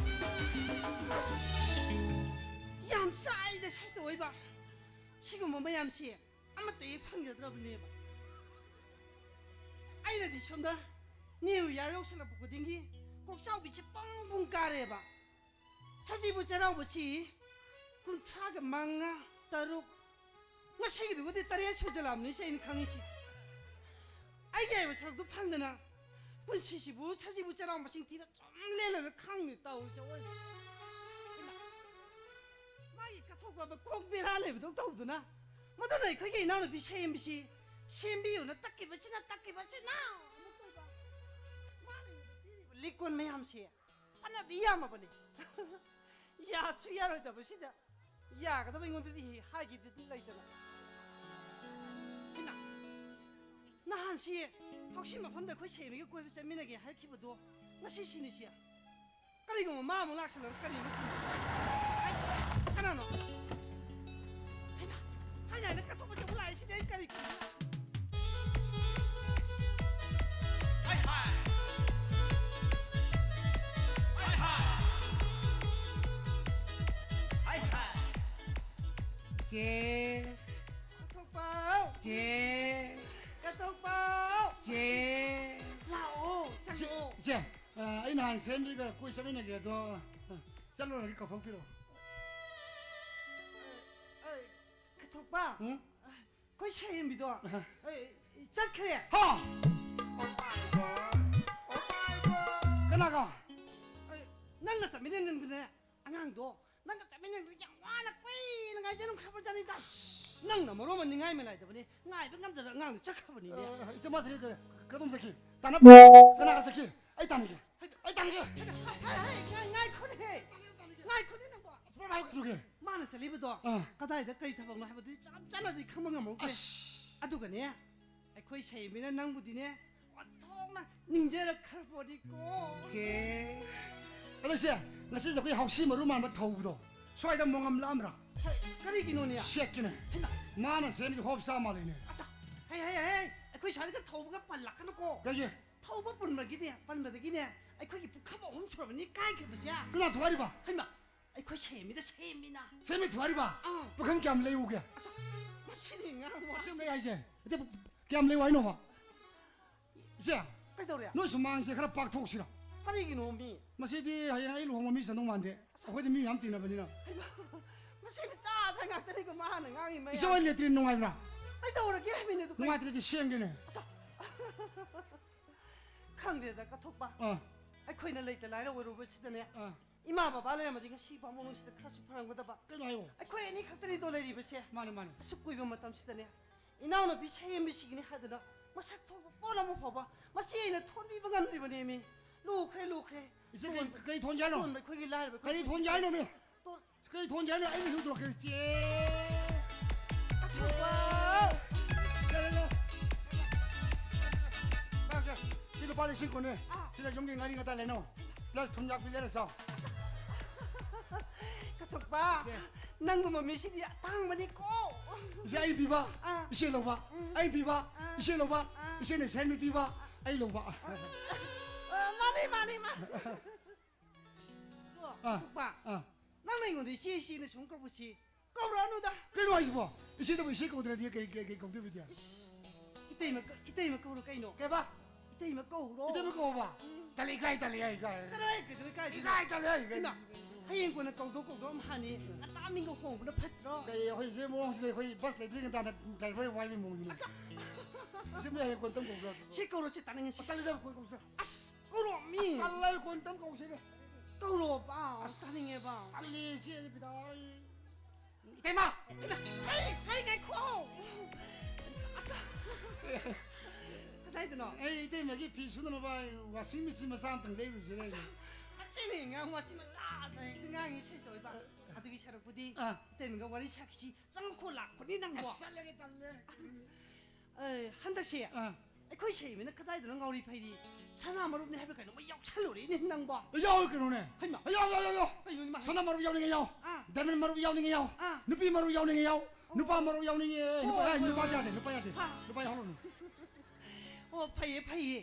ꯑꯁ, ꯌꯥꯝ ꯆꯥꯏꯗ ꯁꯛꯇ ꯑꯣꯏꯕ꯫ ꯁꯤꯒꯨꯝꯕ ꯃꯌꯥꯝꯁꯤ ꯑꯃꯠꯇ ꯍꯦꯛ ꯐꯪꯖꯗ꯭ꯔꯕꯅꯦꯕ꯫ ꯑꯩꯅꯗꯤ ꯁꯣꯝꯗ New Year ꯌꯧꯁꯜꯂꯛꯄ ꯈꯨꯗꯤꯡꯒꯤ ꯀꯣꯛꯆꯥꯎꯕꯤꯁꯦ ꯄꯪ ꯄꯨꯡ ꯀꯥꯔꯦꯕ꯫ ꯁꯖꯤꯕꯨ ꯆꯩꯔꯥꯎꯕꯁꯤ ꯀꯨꯟꯊ꯭ꯔꯥꯒ ꯃꯉꯥ, ꯇꯔꯨꯛ, ꯉꯁꯤꯒꯤꯗꯨꯒꯗꯤ ꯇꯔꯦꯠ ꯁꯨꯖꯜꯂꯛꯑꯕꯅꯤ ꯁꯤ ꯑꯩꯅ ꯈꯪꯉꯤꯁꯤ꯫ ꯑꯩꯒꯤ ꯍꯥꯏꯕ ꯁꯔꯨꯛꯇꯨ ꯐꯪꯗꯅ ꯄꯨꯟꯁꯤꯁꯤꯕꯨ ꯁꯖꯤꯕꯨ ꯆꯩꯔꯥꯎ ꯃꯁꯤꯡ ꯊꯤꯔ ꯁꯨꯝ ꯂꯦꯜꯂꯒ ꯈꯪꯗꯦ ꯇꯧꯔꯤꯁꯦ ꯑꯑꯣꯏꯕ꯫ ꯏꯃꯥ, ꯃꯥꯒꯤ ꯀꯠꯊꯣꯛꯄ ꯀꯣꯛ ꯕꯦꯔꯥ ꯂꯩꯕꯗꯧ ꯇꯧꯗꯅ꯫ ꯃꯗꯨꯅ ꯑꯩꯈꯣꯏꯒꯤ ꯏꯅꯥꯎꯅꯨꯄꯤ ꯁꯦꯝꯕꯤꯁꯤ, ꯁꯦꯝꯕꯤꯌꯨꯅ ꯇꯛꯈꯤꯕꯁꯤꯅ, ꯇꯛꯈꯤꯕꯁꯤꯅ꯫ ꯃꯥꯅ ꯄꯤꯔꯤꯕ ꯂꯤꯛ ꯀꯣꯟ ꯃꯌꯥꯝꯁꯦ ꯐꯅꯗꯤ ꯌꯥꯝꯃꯕꯅꯤ꯫ ꯌꯥꯁꯨ ꯌꯥꯔꯣꯏꯗꯕꯁꯤꯗ ꯌꯥꯒꯗꯕ ꯑꯩꯉꯣꯟꯗꯗꯤ ꯍꯥꯏꯈꯤꯗꯗꯤ ꯂꯩꯇꯅ꯫ ꯁꯤ ꯍꯧꯁꯤ ꯃꯐꯝꯗ ꯑꯩꯈꯣꯏ ꯁꯦꯝꯃꯤꯒ ꯀꯣꯏꯕ ꯆꯠꯃꯤꯟꯅꯒꯦ ꯍꯥꯏꯔꯛꯈꯤꯕꯗꯣ ꯉꯁꯤ ꯁꯤꯅꯤ ꯁꯤ꯫ ꯀꯔꯤꯒꯨꯝꯕ ꯃꯥ ꯑꯃꯨꯛ ꯂꯥꯛꯁꯜꯂꯒ ꯀꯔꯤꯅꯣ? ꯀꯅꯥꯅꯣ? ꯍꯩꯃꯥ! ꯍꯥꯏꯅ ꯍꯥꯏꯅ ꯀꯠꯊꯣꯛꯄꯁꯦ ꯑꯃꯨꯛ ꯂꯥꯛꯑꯦ꯫ ꯁꯤꯗꯤ ꯑꯩ ꯀꯔꯤ ꯀꯔꯤ? ꯍꯥꯏ ꯍꯥꯏ! ꯍꯥꯏ ꯍꯥꯏ! ꯍꯥꯏ ꯍꯥꯏ! ꯆꯦ! ꯀꯠꯊꯣꯛꯄꯥꯎ! ꯆꯦ! ꯀꯠꯊꯣꯛꯄꯥꯎ! ꯆꯦ! ꯂꯥꯛꯑꯣ, ꯆꯪꯉꯛꯑꯣ꯫ ꯏꯆꯦ, ꯑ, ꯑꯩ ꯅꯍꯥꯟ ꯁꯦꯝꯕꯤꯒ ꯀꯣꯏ ꯆꯠꯃꯤꯟꯅꯒꯦ ꯑꯗꯣ, ꯑ, ꯆꯠꯂꯨꯔꯒꯦ, ꯀꯧꯊꯣꯛꯄꯤꯔꯛꯑꯣ꯫ ꯑꯩ, ꯀꯠꯊꯣꯛꯄ? ꯎꯝ? ꯑꯩꯈꯣꯏ ꯁꯦꯝꯕꯤꯗꯣ, ꯑꯍ꯫ ꯑꯩ, ꯆꯠꯈ꯭ꯔꯦ꯫ ꯍꯥ? ꯀꯅꯥꯒ? ꯑꯩ, ꯅꯪꯒ ꯆꯠꯃꯤꯟꯅꯅꯤꯡꯕꯅꯦ꯫ ꯑꯉꯥꯡꯗꯣ ꯅꯪꯒ ꯆꯠꯃꯤꯟꯅꯕꯗ ꯌꯥꯝ ꯋꯥꯅ ꯀꯨꯏꯅ ꯉꯥꯏꯖꯔꯝꯈ꯭ꯔꯕꯖꯥꯠꯅꯤꯗ꯫ ꯅꯪꯅ ꯃꯔꯣꯟ ꯑꯃ ꯅꯤꯡꯉꯥꯏ ꯃꯅꯥꯏꯗꯕꯅꯦ, ꯉꯥꯏꯕ ꯉꯝꯗꯅ ꯑꯉꯥꯡꯗꯣ ꯆꯠꯈ꯭ꯔꯕꯅꯤꯅꯦ꯫ ꯑ, ꯏꯆꯦ, ꯃꯥ ꯆꯠꯈꯤ, ꯀ-, ꯀꯗꯣꯝ ꯆꯠꯈꯤ? ꯇꯥꯟꯅ-, ꯀꯅꯥꯒ ꯆꯠꯈꯤ? ꯑꯩ ꯇꯥꯟꯅꯒꯦ, ꯑꯩ ꯇꯥꯟꯅꯒꯦ꯫ ꯍꯩ, ꯍꯩ, ꯍꯩ, ꯉꯥꯏ-, ꯉꯥꯏꯈꯣꯅꯦꯍꯦ, ꯉꯥꯏꯈꯣꯅꯦ ꯅꯪꯕꯣ꯫ ꯑꯁ, ꯃꯥ ꯍꯥꯏꯕ ꯀꯩꯗꯧꯒꯦ? ꯃꯥꯅ ꯆꯠꯂꯤꯕꯗꯣ ꯑꯥ꯫ ꯀꯗꯥꯏꯗ ꯀꯔꯤ ꯊꯕꯛꯅꯣ ꯍꯥꯏꯕꯗꯨꯗꯤ ꯆꯞ ꯆꯥꯅꯗꯤ ꯈꯪꯕ ꯉꯝꯍꯧꯗ꯭ꯔꯦ꯫ ꯑꯁ꯫ ꯑꯗꯨꯒꯅꯦ, ꯑꯩꯈꯣꯏ ꯁꯍꯦꯃꯤꯅ ꯅꯪꯕꯨꯗꯤꯅꯦ, ꯑꯣꯟꯊꯣꯛꯅ ꯅꯤꯡꯖꯔꯛꯈ꯭ꯔꯕꯣꯅꯤꯀꯣ꯫ ꯆꯦ꯫ ꯑꯗꯣ ꯏꯆꯦ, ꯉꯁꯤꯁꯦ ꯑꯩꯈꯣꯏ ꯍꯥꯎꯁꯤ ꯃꯔꯨ ꯃꯥꯟꯕ ꯊꯧꯕꯗꯣ, ꯁ꯭ꯋꯥꯏꯗ ꯃꯣꯉꯝ ꯂꯥꯛꯑꯝꯕ꯭ꯔꯥ? ꯍꯩ, ꯀꯔꯤꯒꯤꯅꯣꯅꯦ? ꯁꯦꯠꯀꯤꯅꯦ꯫ ꯍꯩꯃꯥ! ꯃꯥꯅ ꯁꯦꯝꯃꯤꯁꯦ ꯍꯣꯞ ꯆꯥ ꯃꯥꯜꯂꯤꯅꯦ꯫ ꯑꯁ, ꯍꯩ, ꯍꯩ, ꯍꯩ, ꯑꯩꯈꯣꯏ ꯁ꯭ꯋꯥꯏꯗꯒ ꯊꯧꯕꯒ ꯄꯜꯂꯛꯀꯅꯨꯀꯣ꯫ ꯀꯩꯒꯤ? ꯊꯧꯕ ꯄꯨꯟꯕꯒꯤꯅꯦ, ꯄꯟꯕꯗꯒꯤꯅꯦ, ꯑꯩꯈꯣꯏꯒꯤ ꯄꯨꯈꯝ ꯑꯍꯨꯝ ꯁꯨꯔꯕꯅꯤ ꯀꯥꯏꯈ꯭ꯔꯤꯕꯁꯦ꯫ ꯀꯅꯥ ꯊꯨꯒꯥꯏꯔꯤꯕ? ꯍꯩꯃꯥ! ꯑꯩꯈꯣꯏ ꯁꯦꯝꯃꯤꯗ ꯁꯦꯝꯃꯤꯅ꯫ ꯁꯦꯝꯃꯤ ꯊꯨꯒꯥꯏꯔꯤꯕ? ꯑꯥ꯫ ꯄꯨꯈꯝ ꯀꯌꯥꯝ ꯂꯩꯎꯒꯦ? ꯑꯁ, ꯃꯁꯤꯗꯤ ꯉꯥꯡ ꯋꯥ-, ꯑꯁꯦꯡꯕ ꯑꯩ ꯍꯥꯏꯁꯦ꯫ ꯅꯠꯇꯦ, ꯀꯌꯥꯝ ꯂꯩꯌꯨ ꯍꯥꯏꯅꯣꯕ? ꯏꯆꯦ, ꯀꯩꯗꯧꯔꯦ? ꯅꯣꯏ ꯁꯨꯃꯥꯡꯁꯦ ꯈꯔ ꯄꯥꯛꯊꯣꯛꯁꯤꯔ? ꯀꯔꯤꯒꯤꯅꯣ ꯃꯤ? ꯃꯁꯤꯗꯤ ꯍꯌꯦꯡ ꯑꯩ ꯂꯨꯍꯣꯡꯕ ꯃꯤ ꯆꯟꯗꯧ ꯃꯥꯟꯗꯦ꯫ ꯑꯁ꯫ ꯑꯩꯈꯣꯏꯗꯤ ꯃꯤ ꯃꯌꯥꯝ ꯇꯤꯟꯅꯕꯅꯤꯅ꯫ ꯍꯩꯃꯥ, ꯃꯁꯤ ꯃꯆꯥ ꯃꯆꯥ ꯉꯥꯛꯇꯅꯤꯀꯣ ꯃꯥꯅ ꯉꯥꯡꯉꯤ ꯃꯌꯥꯝ꯫ ꯏꯆꯦ ꯍꯣꯏ ꯂꯦꯇ꯭ꯔꯤꯟ ꯅꯨꯡꯉꯥꯏꯕ꯭ꯔꯥ? ꯑꯩ ꯇꯧꯔꯒꯦ ꯍꯥꯏꯕꯅꯤ ꯑꯗꯨ ꯀꯩ-, ꯅꯨꯡꯉꯥꯏꯇ꯭ꯔꯗꯤ ꯁꯦꯝꯒꯦꯅꯦ꯫ ꯑꯁ꯫ ꯈꯪꯗꯦꯗ, ꯀꯠꯊꯣꯛꯄ꯫ ꯑꯥ꯫ ꯑꯩꯈꯣꯏꯅ ꯂꯩꯇ ꯂꯥꯏꯔ ꯑꯣꯏꯔꯨꯕꯁꯤꯗꯅꯦ꯫ ꯑꯥ꯫ ꯏꯃꯥ ꯕꯕꯥ ꯂꯩꯔꯝꯃꯗꯤ ꯉꯁꯤ ꯐꯥꯎ ꯃꯅꯨꯡꯁꯤꯗ ꯈꯔꯁꯨ ꯐꯔꯝꯒꯗꯕ꯫ ꯀꯩꯅꯣ ꯍꯥꯏꯌꯣ꯫ ꯑꯩꯈꯣꯏ ꯑꯅꯤ ꯈꯛꯇꯅꯤꯗꯣ ꯂꯩꯔꯤꯕꯁꯦ꯫ ꯃꯥꯅꯦ, ꯃꯥꯅꯦ꯫ ꯑꯁꯨꯛ ꯀꯨꯏꯕ ꯃꯇꯝꯁꯤꯗꯅꯦ, ꯏꯅꯥꯎꯅꯨꯄꯤ ꯁꯍꯦꯝꯕꯤꯁꯤꯒꯤꯅꯤ ꯍꯥꯏꯗꯨꯅ ꯃꯁꯛ ꯊꯣꯛꯄ ꯄꯣꯠ ꯑꯃ ꯐꯥꯎꯕ ꯃꯆꯦ ꯑꯩꯅ ꯊꯣꯟꯕꯤꯕ ꯉꯝꯗ꯭ꯔꯤꯕꯅꯦꯃꯤ꯫ ꯂꯨꯈ꯭ꯔꯦ, ꯂꯨꯈ꯭ꯔꯦ꯫ ꯏꯆꯦ, ꯀꯩ, ꯇꯣꯟ-, ꯀꯩ ꯊꯣꯟꯒꯦ ꯍꯥꯏꯅꯣ? ꯇꯣꯟꯕ ꯑꯩꯈꯣꯏꯒꯤ ꯂꯥꯏꯔꯕ ꯀꯔꯤ ꯑꯩꯈꯣꯏꯒꯤ ꯊꯣꯟꯒꯦ ꯍꯥꯏꯅꯣꯃꯤ? ꯇꯣꯟ-, ꯀꯩ ꯊꯣꯟꯒꯦ ꯍꯥꯏꯅꯣ? ꯑꯩ ꯃꯤꯍꯨꯟ ꯊꯣꯛꯀꯦ, ꯆꯦ꯫ ꯑꯊꯣꯛꯄ! ꯆꯠꯂꯣ, ꯆꯠꯂꯣ꯫ ꯂꯨꯄꯥ ꯂꯤꯁꯤꯡ ꯀꯨꯟꯅꯦ꯫ ꯑꯥ꯫ ꯁꯤꯗ ꯌꯨꯝꯒꯤ ꯉꯥꯔꯤ ꯉꯇꯥ ꯂꯩꯅꯧ꯫ Plus ꯊꯨꯝ ꯌꯥꯛ ꯄꯤꯖꯔ ꯆꯥꯎ꯫ ꯀꯆꯣꯛꯄ, ꯏꯆꯦ꯫ ꯅꯪꯒꯨꯝꯕ ꯃꯤꯁꯤꯗꯤ ꯑꯇꯥꯡꯕꯅꯤꯀꯣ꯫ ꯏꯆꯦ, ꯑꯩ ꯄꯤꯕ, ꯑꯥ꯫ ꯏꯆꯦ ꯂꯧꯕ꯫ ꯎꯝ꯫ ꯑꯩ ꯄꯤꯕ, ꯑꯥ꯫ ꯏꯆꯦꯅ ꯁꯦꯟ ꯄꯤꯕ, ꯑꯥ꯫ ꯑꯩ ꯂꯧꯕ꯫ ꯑꯥ, ꯃꯥꯅꯤ, ꯃꯥꯅꯤ, ꯃꯥꯅꯤ꯫ ꯑꯥ꯫ ꯀꯆꯣꯛꯄ, ꯑꯥ꯫ ꯅꯪꯅ ꯑꯩꯉꯣꯟꯗ ꯏꯆꯦ, ꯏꯆꯦꯅ ꯁꯨꯝ ꯀꯧꯕꯁꯤ ꯀꯧꯔꯛꯑꯅꯨꯗ꯫ ꯀꯩꯅꯣ ꯍꯥꯏꯁꯤꯕꯣ? ꯏꯆꯦꯗꯕꯨ ꯏꯆꯦ ꯀꯧꯗ꯭ꯔꯗꯤ ꯀꯩ, ꯀꯩ, ꯀꯩ ꯀꯧꯗꯣꯏꯕꯗꯤ? ꯏꯁ, ꯏꯇꯩꯃ ꯀ-, ꯏꯇꯩꯃ ꯀꯧꯔꯣ ꯀꯩꯅꯣ? ꯀꯩꯕ? ꯏꯇꯩꯃ ꯀꯧꯔꯣ꯫ ꯏꯇꯩꯃ ꯀꯧꯕ? ꯎꯝ꯫ ꯇꯜꯂꯤ, ꯏꯀꯥꯏ, ꯇꯜꯂꯤ, ꯏꯀꯥꯏ, ꯏꯀꯥꯏ꯫ ꯆꯠꯂꯣꯍꯦ, ꯀꯩꯗꯧ ꯏꯀꯥꯏꯗꯣꯏꯅꯣ? ꯏꯀꯥꯏ, ꯇꯜꯂꯤ, ꯏꯀꯥꯏ꯫ ꯏꯃꯥ, ꯍꯌꯦꯡ ꯀꯣꯟꯅ ꯀꯧꯗꯧ, ꯀꯧꯗꯧ ꯑꯃ ꯍꯥꯟꯅꯤ꯫ ꯉꯟꯇꯥ ꯃꯤꯡꯒ ꯍꯣꯡꯕꯅ ꯐꯠꯇ꯭ꯔꯣ? ꯀꯩ, ꯑꯩꯈꯣꯏ ꯏꯆꯦ ꯃꯑꯣꯡꯁꯤꯗꯤ ꯑꯩꯈꯣꯏ bus ꯂꯩꯇ꯭ꯔꯤ ꯉꯟꯇꯥꯅ driver ꯋꯥꯏꯕꯒꯤ ꯃꯑꯣꯡꯅꯤꯅꯦ꯫ ꯑꯆꯥ꯫ ꯏꯆꯦ, ꯃꯤ ꯍꯌꯦꯡ ꯀꯣꯟꯅ ꯇꯝ ꯀꯧꯕ꯭ꯔꯥ? ꯁꯤ ꯀꯧꯔꯣ, ꯁꯤ ꯇꯥꯅꯤꯡꯉꯦ, ꯁꯤ꯫ ꯇꯜꯂꯤꯗ, ꯀꯣꯟ ꯀꯧꯁꯦ꯫ ꯑꯁ, ꯀꯧꯔꯣ, ꯃꯤ꯫ ꯑꯁ, ꯇꯜꯂꯦ, ꯀꯣꯟꯅ ꯇꯝ ꯀꯧꯁꯦ꯫ ꯀꯧꯔꯣꯕ, ꯑꯁ, ꯇꯥꯅꯤꯡꯉꯦꯕ꯫ ꯇꯜꯂꯦ, ꯏꯆꯦ, ꯑꯩ ꯕꯤꯗꯥ, ꯑꯩ ꯏꯇꯩꯃ! ꯍꯩ, ꯍꯩ, ꯉꯥꯏꯈꯣ! ꯑꯆꯥ! ꯀꯗꯥꯏꯗꯅꯣ? ꯑꯩ ꯏꯇꯩꯃꯒꯤ ꯐꯤ ꯁꯨꯅꯅꯕ washing machine ꯃꯆꯥ ꯑꯝꯇꯪ ꯂꯩꯔꯨꯁꯤꯔ꯫ ꯑꯆꯥ! ꯃꯆꯤꯟ ꯉꯥꯡ washing ꯃꯆꯥ ꯉꯥꯡꯉꯤ ꯁꯤ ꯇꯧꯔꯤꯕ꯫ ꯑꯗꯨꯒꯤ ꯁꯔꯨꯛꯄꯨꯗꯤ ꯑꯥ꯫ ꯏꯇꯩꯃꯒ ꯋꯥꯔꯤ ꯁꯥꯈꯤꯁꯤ꯫ ꯆꯪꯉꯛꯈꯣ, ꯂꯥꯛꯈꯣꯅꯤ ꯅꯪꯕꯣ꯫ ꯑꯁ, ꯆꯠꯂꯒꯦ, ꯇꯜꯂꯦ꯫ ꯑꯦ, ꯍꯟꯗꯛꯁꯦ ꯑꯥ꯫ ꯑꯩꯈꯣꯏ ꯁꯩꯕꯤꯅ ꯀꯗꯥꯏꯗꯅꯣ ꯉꯥꯎꯔꯤ ꯐꯩꯔꯤ ꯁꯅꯥ ꯃꯔꯨꯞꯅꯤ ꯍꯥꯏꯕ꯭ꯔꯥ ꯀꯩꯅꯣꯝꯃ ꯌꯥꯎꯁꯜꯂꯨꯔꯦꯅꯦ ꯅꯪꯕꯣ꯫ ꯌꯥꯎꯋꯦ ꯀꯩꯅꯣꯅꯦ꯫ ꯍꯩꯃꯥ꯫ ꯌꯥꯎ, ꯌꯥꯎ, ꯌꯥꯎ, ꯌꯥꯎ꯫ ꯀꯩꯅꯣꯅꯦ ꯃꯥ ꯍꯥꯏꯁꯦ? ꯁꯅꯥ ꯃꯔꯨꯞ ꯌꯥꯎꯅꯤꯡꯉꯦ ꯌꯥꯎ꯫ ꯑꯥ꯫ Diamond ꯃꯔꯨꯞ ꯌꯥꯎꯅꯤꯡꯉꯦ ꯌꯥꯎ꯫ ꯑꯥ꯫ ꯅꯨꯄꯤ ꯃꯔꯨꯞ ꯌꯥꯎꯅꯤꯡꯉꯦ ꯌꯥꯎ꯫ ꯑꯣ, ꯅꯨꯄꯥ ꯃꯔꯨꯞ ꯌꯥꯎꯅꯤꯡꯉꯦ꯫ ꯑꯦ, ꯅꯨꯄꯥ, ꯑꯣ, ꯑꯦ, ꯑꯣ, ꯅꯨꯄꯥ ꯑꯣ꯫ ꯌꯥꯗꯦ, ꯅꯨꯄꯥ ꯌꯥꯗꯦ꯫ ꯍꯥ꯫ ꯅꯨꯄꯥ ꯌꯥꯎꯍꯜꯂꯨꯅꯨ꯫ ꯑꯣ, ꯐꯩꯌꯦ, ꯐꯩꯌꯦ꯫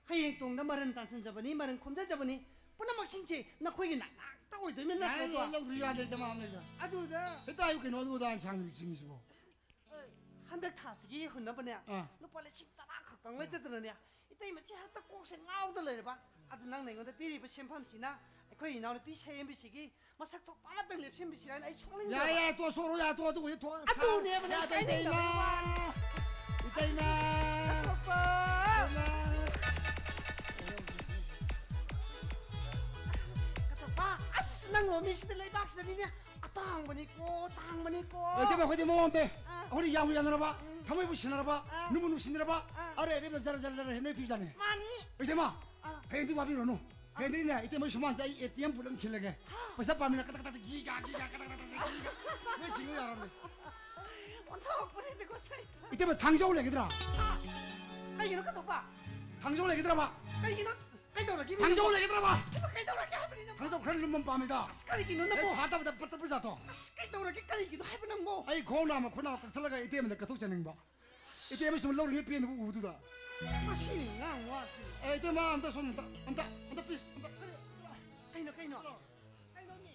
ꯍꯌꯦꯡ ꯇꯣꯡꯗ ꯃꯔꯟ ꯇꯥꯟꯁꯤꯟꯖꯕꯅꯤ, ꯃꯔꯟ ꯈꯣꯝꯖꯖꯕꯅꯤ꯫ ꯄꯨꯝꯅꯃꯛꯁꯤꯡꯁꯦ ꯅꯈꯣꯏꯒꯤ ꯅꯥꯛꯇ ꯑꯣꯏꯗꯣꯏꯅꯦ ꯅꯠꯇ꯭ꯔꯣ? ꯌꯥꯔꯦ, ꯂꯧꯗ꯭ꯔꯤ ꯌꯥꯗꯦ, ꯇꯃꯥꯝ ꯂꯩꯗ꯫ ꯑꯗꯨꯗ ꯍꯦꯛꯇ ꯍꯥꯏꯌꯨ ꯀꯩꯅꯣ, ꯑꯗꯨ ꯑꯗꯥ ꯁꯥꯡꯅ ꯆꯤꯡꯉꯤꯁꯤꯕꯣ꯫ ꯑꯦ, ꯍꯟꯗꯛ ꯊꯥꯁꯤꯒꯤ ꯍꯨꯟꯅꯕꯅꯦ, ꯑꯥ꯫ ꯂꯨꯄꯥ ꯂꯤꯁꯤꯡ ꯇꯔꯥ ꯈꯛꯇꯪ ꯂꯩꯇꯗꯅꯅꯦ, ꯏꯇꯩꯃ ꯏꯆꯦ ꯍꯦꯛꯇ ꯀꯣꯛꯁꯦ ꯉꯥꯎꯗ ꯂꯩꯔꯕ꯫ ꯑꯗꯨ ꯅꯪꯅ ꯑꯩꯉꯣꯟꯗ ꯄꯤꯔꯤꯕ ꯁꯦꯟꯐꯝꯁꯤꯅ ꯑꯩꯈꯣꯏ ꯏꯅꯥꯎꯅꯨꯄꯤ ꯁꯦꯝꯕꯤꯁꯤꯒꯤ ꯃꯁꯛ ꯊꯣꯛꯄ ꯑꯃꯇꯪ ꯂꯦꯞꯁꯤꯟꯕꯤꯁꯤꯔꯅ ꯑꯩ ꯁꯣꯛꯅꯤꯡꯗꯕ꯫ ꯌꯥꯔꯦ, ꯌꯥꯔꯦ, ꯇꯣꯛꯑꯣ, ꯁꯣꯛꯑꯣ, ꯌꯥꯔꯦ, ꯇꯣꯛꯑꯣ, ꯑꯗꯨ ꯍꯨꯏ ꯊꯣꯛꯑꯣ꯫ ꯑꯗꯨꯅꯦꯕ ꯅꯪ ꯌꯥꯗꯦ, ꯀꯥꯏꯗꯩ ꯏꯇꯩꯃ꯫ ꯇꯧꯔꯤꯕ? ꯏꯇꯩꯃ꯫ ꯑꯇꯣꯞꯄ꯫ ꯏꯇꯩꯃ꯫ ꯑꯇꯣꯞꯄ꯫ ꯑꯁ, ꯅꯪ ꯃꯤꯁꯤꯗ ꯂꯩꯕꯥꯛꯁꯤꯗꯅꯤꯅꯦ꯫ ꯑꯇꯥꯡꯕꯅꯤꯀꯣ, ꯇꯥꯡꯕꯅꯤꯀꯣ꯫ ꯑꯦ, ꯏꯇꯩꯃ, ꯑꯩꯈꯣꯏꯗꯤ ꯃꯑꯣꯡ ꯑꯝꯇ꯫ ꯑꯥ꯫ ꯑꯩꯈꯣꯏꯗꯤ ꯌꯥꯝꯕꯨ ꯌꯥꯅꯔꯕ, ꯎꯝ꯫ ꯊꯃꯣꯏꯕꯨ ꯁꯤꯟꯅꯔꯕ, ꯑꯥ꯫ ꯅꯨꯡꯕꯨ ꯅꯨꯡꯁꯤꯅꯔꯕ, ꯑꯥ꯫ ꯑꯔꯩ ꯑꯔꯩꯕ ꯖꯔ ꯖꯔ ꯖꯔ ꯍꯦꯟꯅ ꯄꯤꯕꯖꯥꯠꯅꯤ꯫ ꯃꯥꯅꯤ꯫ ꯏꯇꯩꯃ, ꯑꯥ꯫ ꯍꯌꯦꯡꯗꯤ ꯋꯥꯕꯤꯔꯨꯔꯅꯨ꯫ ꯑꯥ꯫ ꯍꯌꯦꯡꯗꯤꯅꯦ, ꯏꯇꯩꯃ ꯁꯨꯃꯥꯡꯁꯤꯗ ꯑꯩ ATM ꯄꯨꯂꯞ ꯈꯤꯜꯂꯒꯦ꯫ ꯍꯥ꯫ ꯄꯩꯁꯥ ꯄꯥꯝꯃꯤꯅ ꯀꯇꯛ ꯀꯇꯛ ꯒꯤꯒꯥ, ꯒꯤꯒꯥ, ꯀꯇꯛ ꯀꯇꯛ ꯒꯤꯒꯥ꯫ ꯂꯣꯏ ꯁꯤꯡꯉꯨ ꯌꯥꯔꯕꯅꯦ꯫ ꯑꯣꯟꯊꯣꯛꯄꯅꯤꯗꯀꯣ, ꯁꯩ꯫ ꯏꯇꯩꯃ, ꯊꯥꯡꯖꯧ ꯂꯩꯒꯗ꯭ꯔꯥ? ꯍꯥ? ꯀꯩꯒꯤꯅꯣ ꯀꯊꯣꯛꯄ? ꯊꯥꯡꯖꯧ ꯂꯩꯒꯗ꯭ꯔꯕ? ꯀꯩꯒꯤꯅꯣ? ꯀꯩꯗꯧꯔꯒꯦ? ꯊꯥꯡꯖꯧ ꯂꯩꯒꯗ꯭ꯔꯕ? ꯀꯩꯗꯧꯔꯒꯦ ꯍꯥꯏꯕꯅꯤꯅ? ꯊꯥꯡꯖꯧ ꯈꯔ ꯂꯨꯝꯕ ꯑꯃ ꯄꯥꯝꯃꯤꯗ. ꯑꯁ, ꯀꯔꯤꯒꯤꯅꯣ ꯑꯩ ꯅꯪꯕꯣ? ꯊꯥꯗꯕꯗ ꯄꯠꯇ ꯄꯠ ꯖꯥꯠꯇꯣ. ꯑꯁ, ꯀꯩꯗꯧꯔꯒꯦ? ꯀꯔꯤꯒꯤꯅꯣ ꯍꯥꯏꯕ ꯅꯪꯕꯣ? ꯑꯩ ꯈꯣꯡ ꯅꯥꯝꯃ ꯈꯨꯠ ꯅꯥꯝꯃ ꯀꯛꯊꯠꯂꯒ ꯏꯇꯩꯃꯗ ꯀꯠꯊꯣꯛꯆꯅꯤꯡꯕ. ꯏꯇꯩꯃ ꯁꯨꯝ ꯂꯧꯔꯤꯉꯩ ꯄꯦꯟꯗꯕ ꯎꯕꯗꯨꯗ. ꯃꯁꯤꯅ ꯉꯥꯡ ꯋꯥꯁꯤ. ꯑꯦ, ꯏꯇꯩꯃ, ꯑꯝꯇ ꯁꯣꯝ, ꯑꯝꯇ, ꯑꯝꯇ, ꯑꯝꯇ please, ꯑꯝꯇ. ꯀꯩꯅꯣ, ꯀꯩꯅꯣ? ꯀꯩꯅꯣꯅꯦ?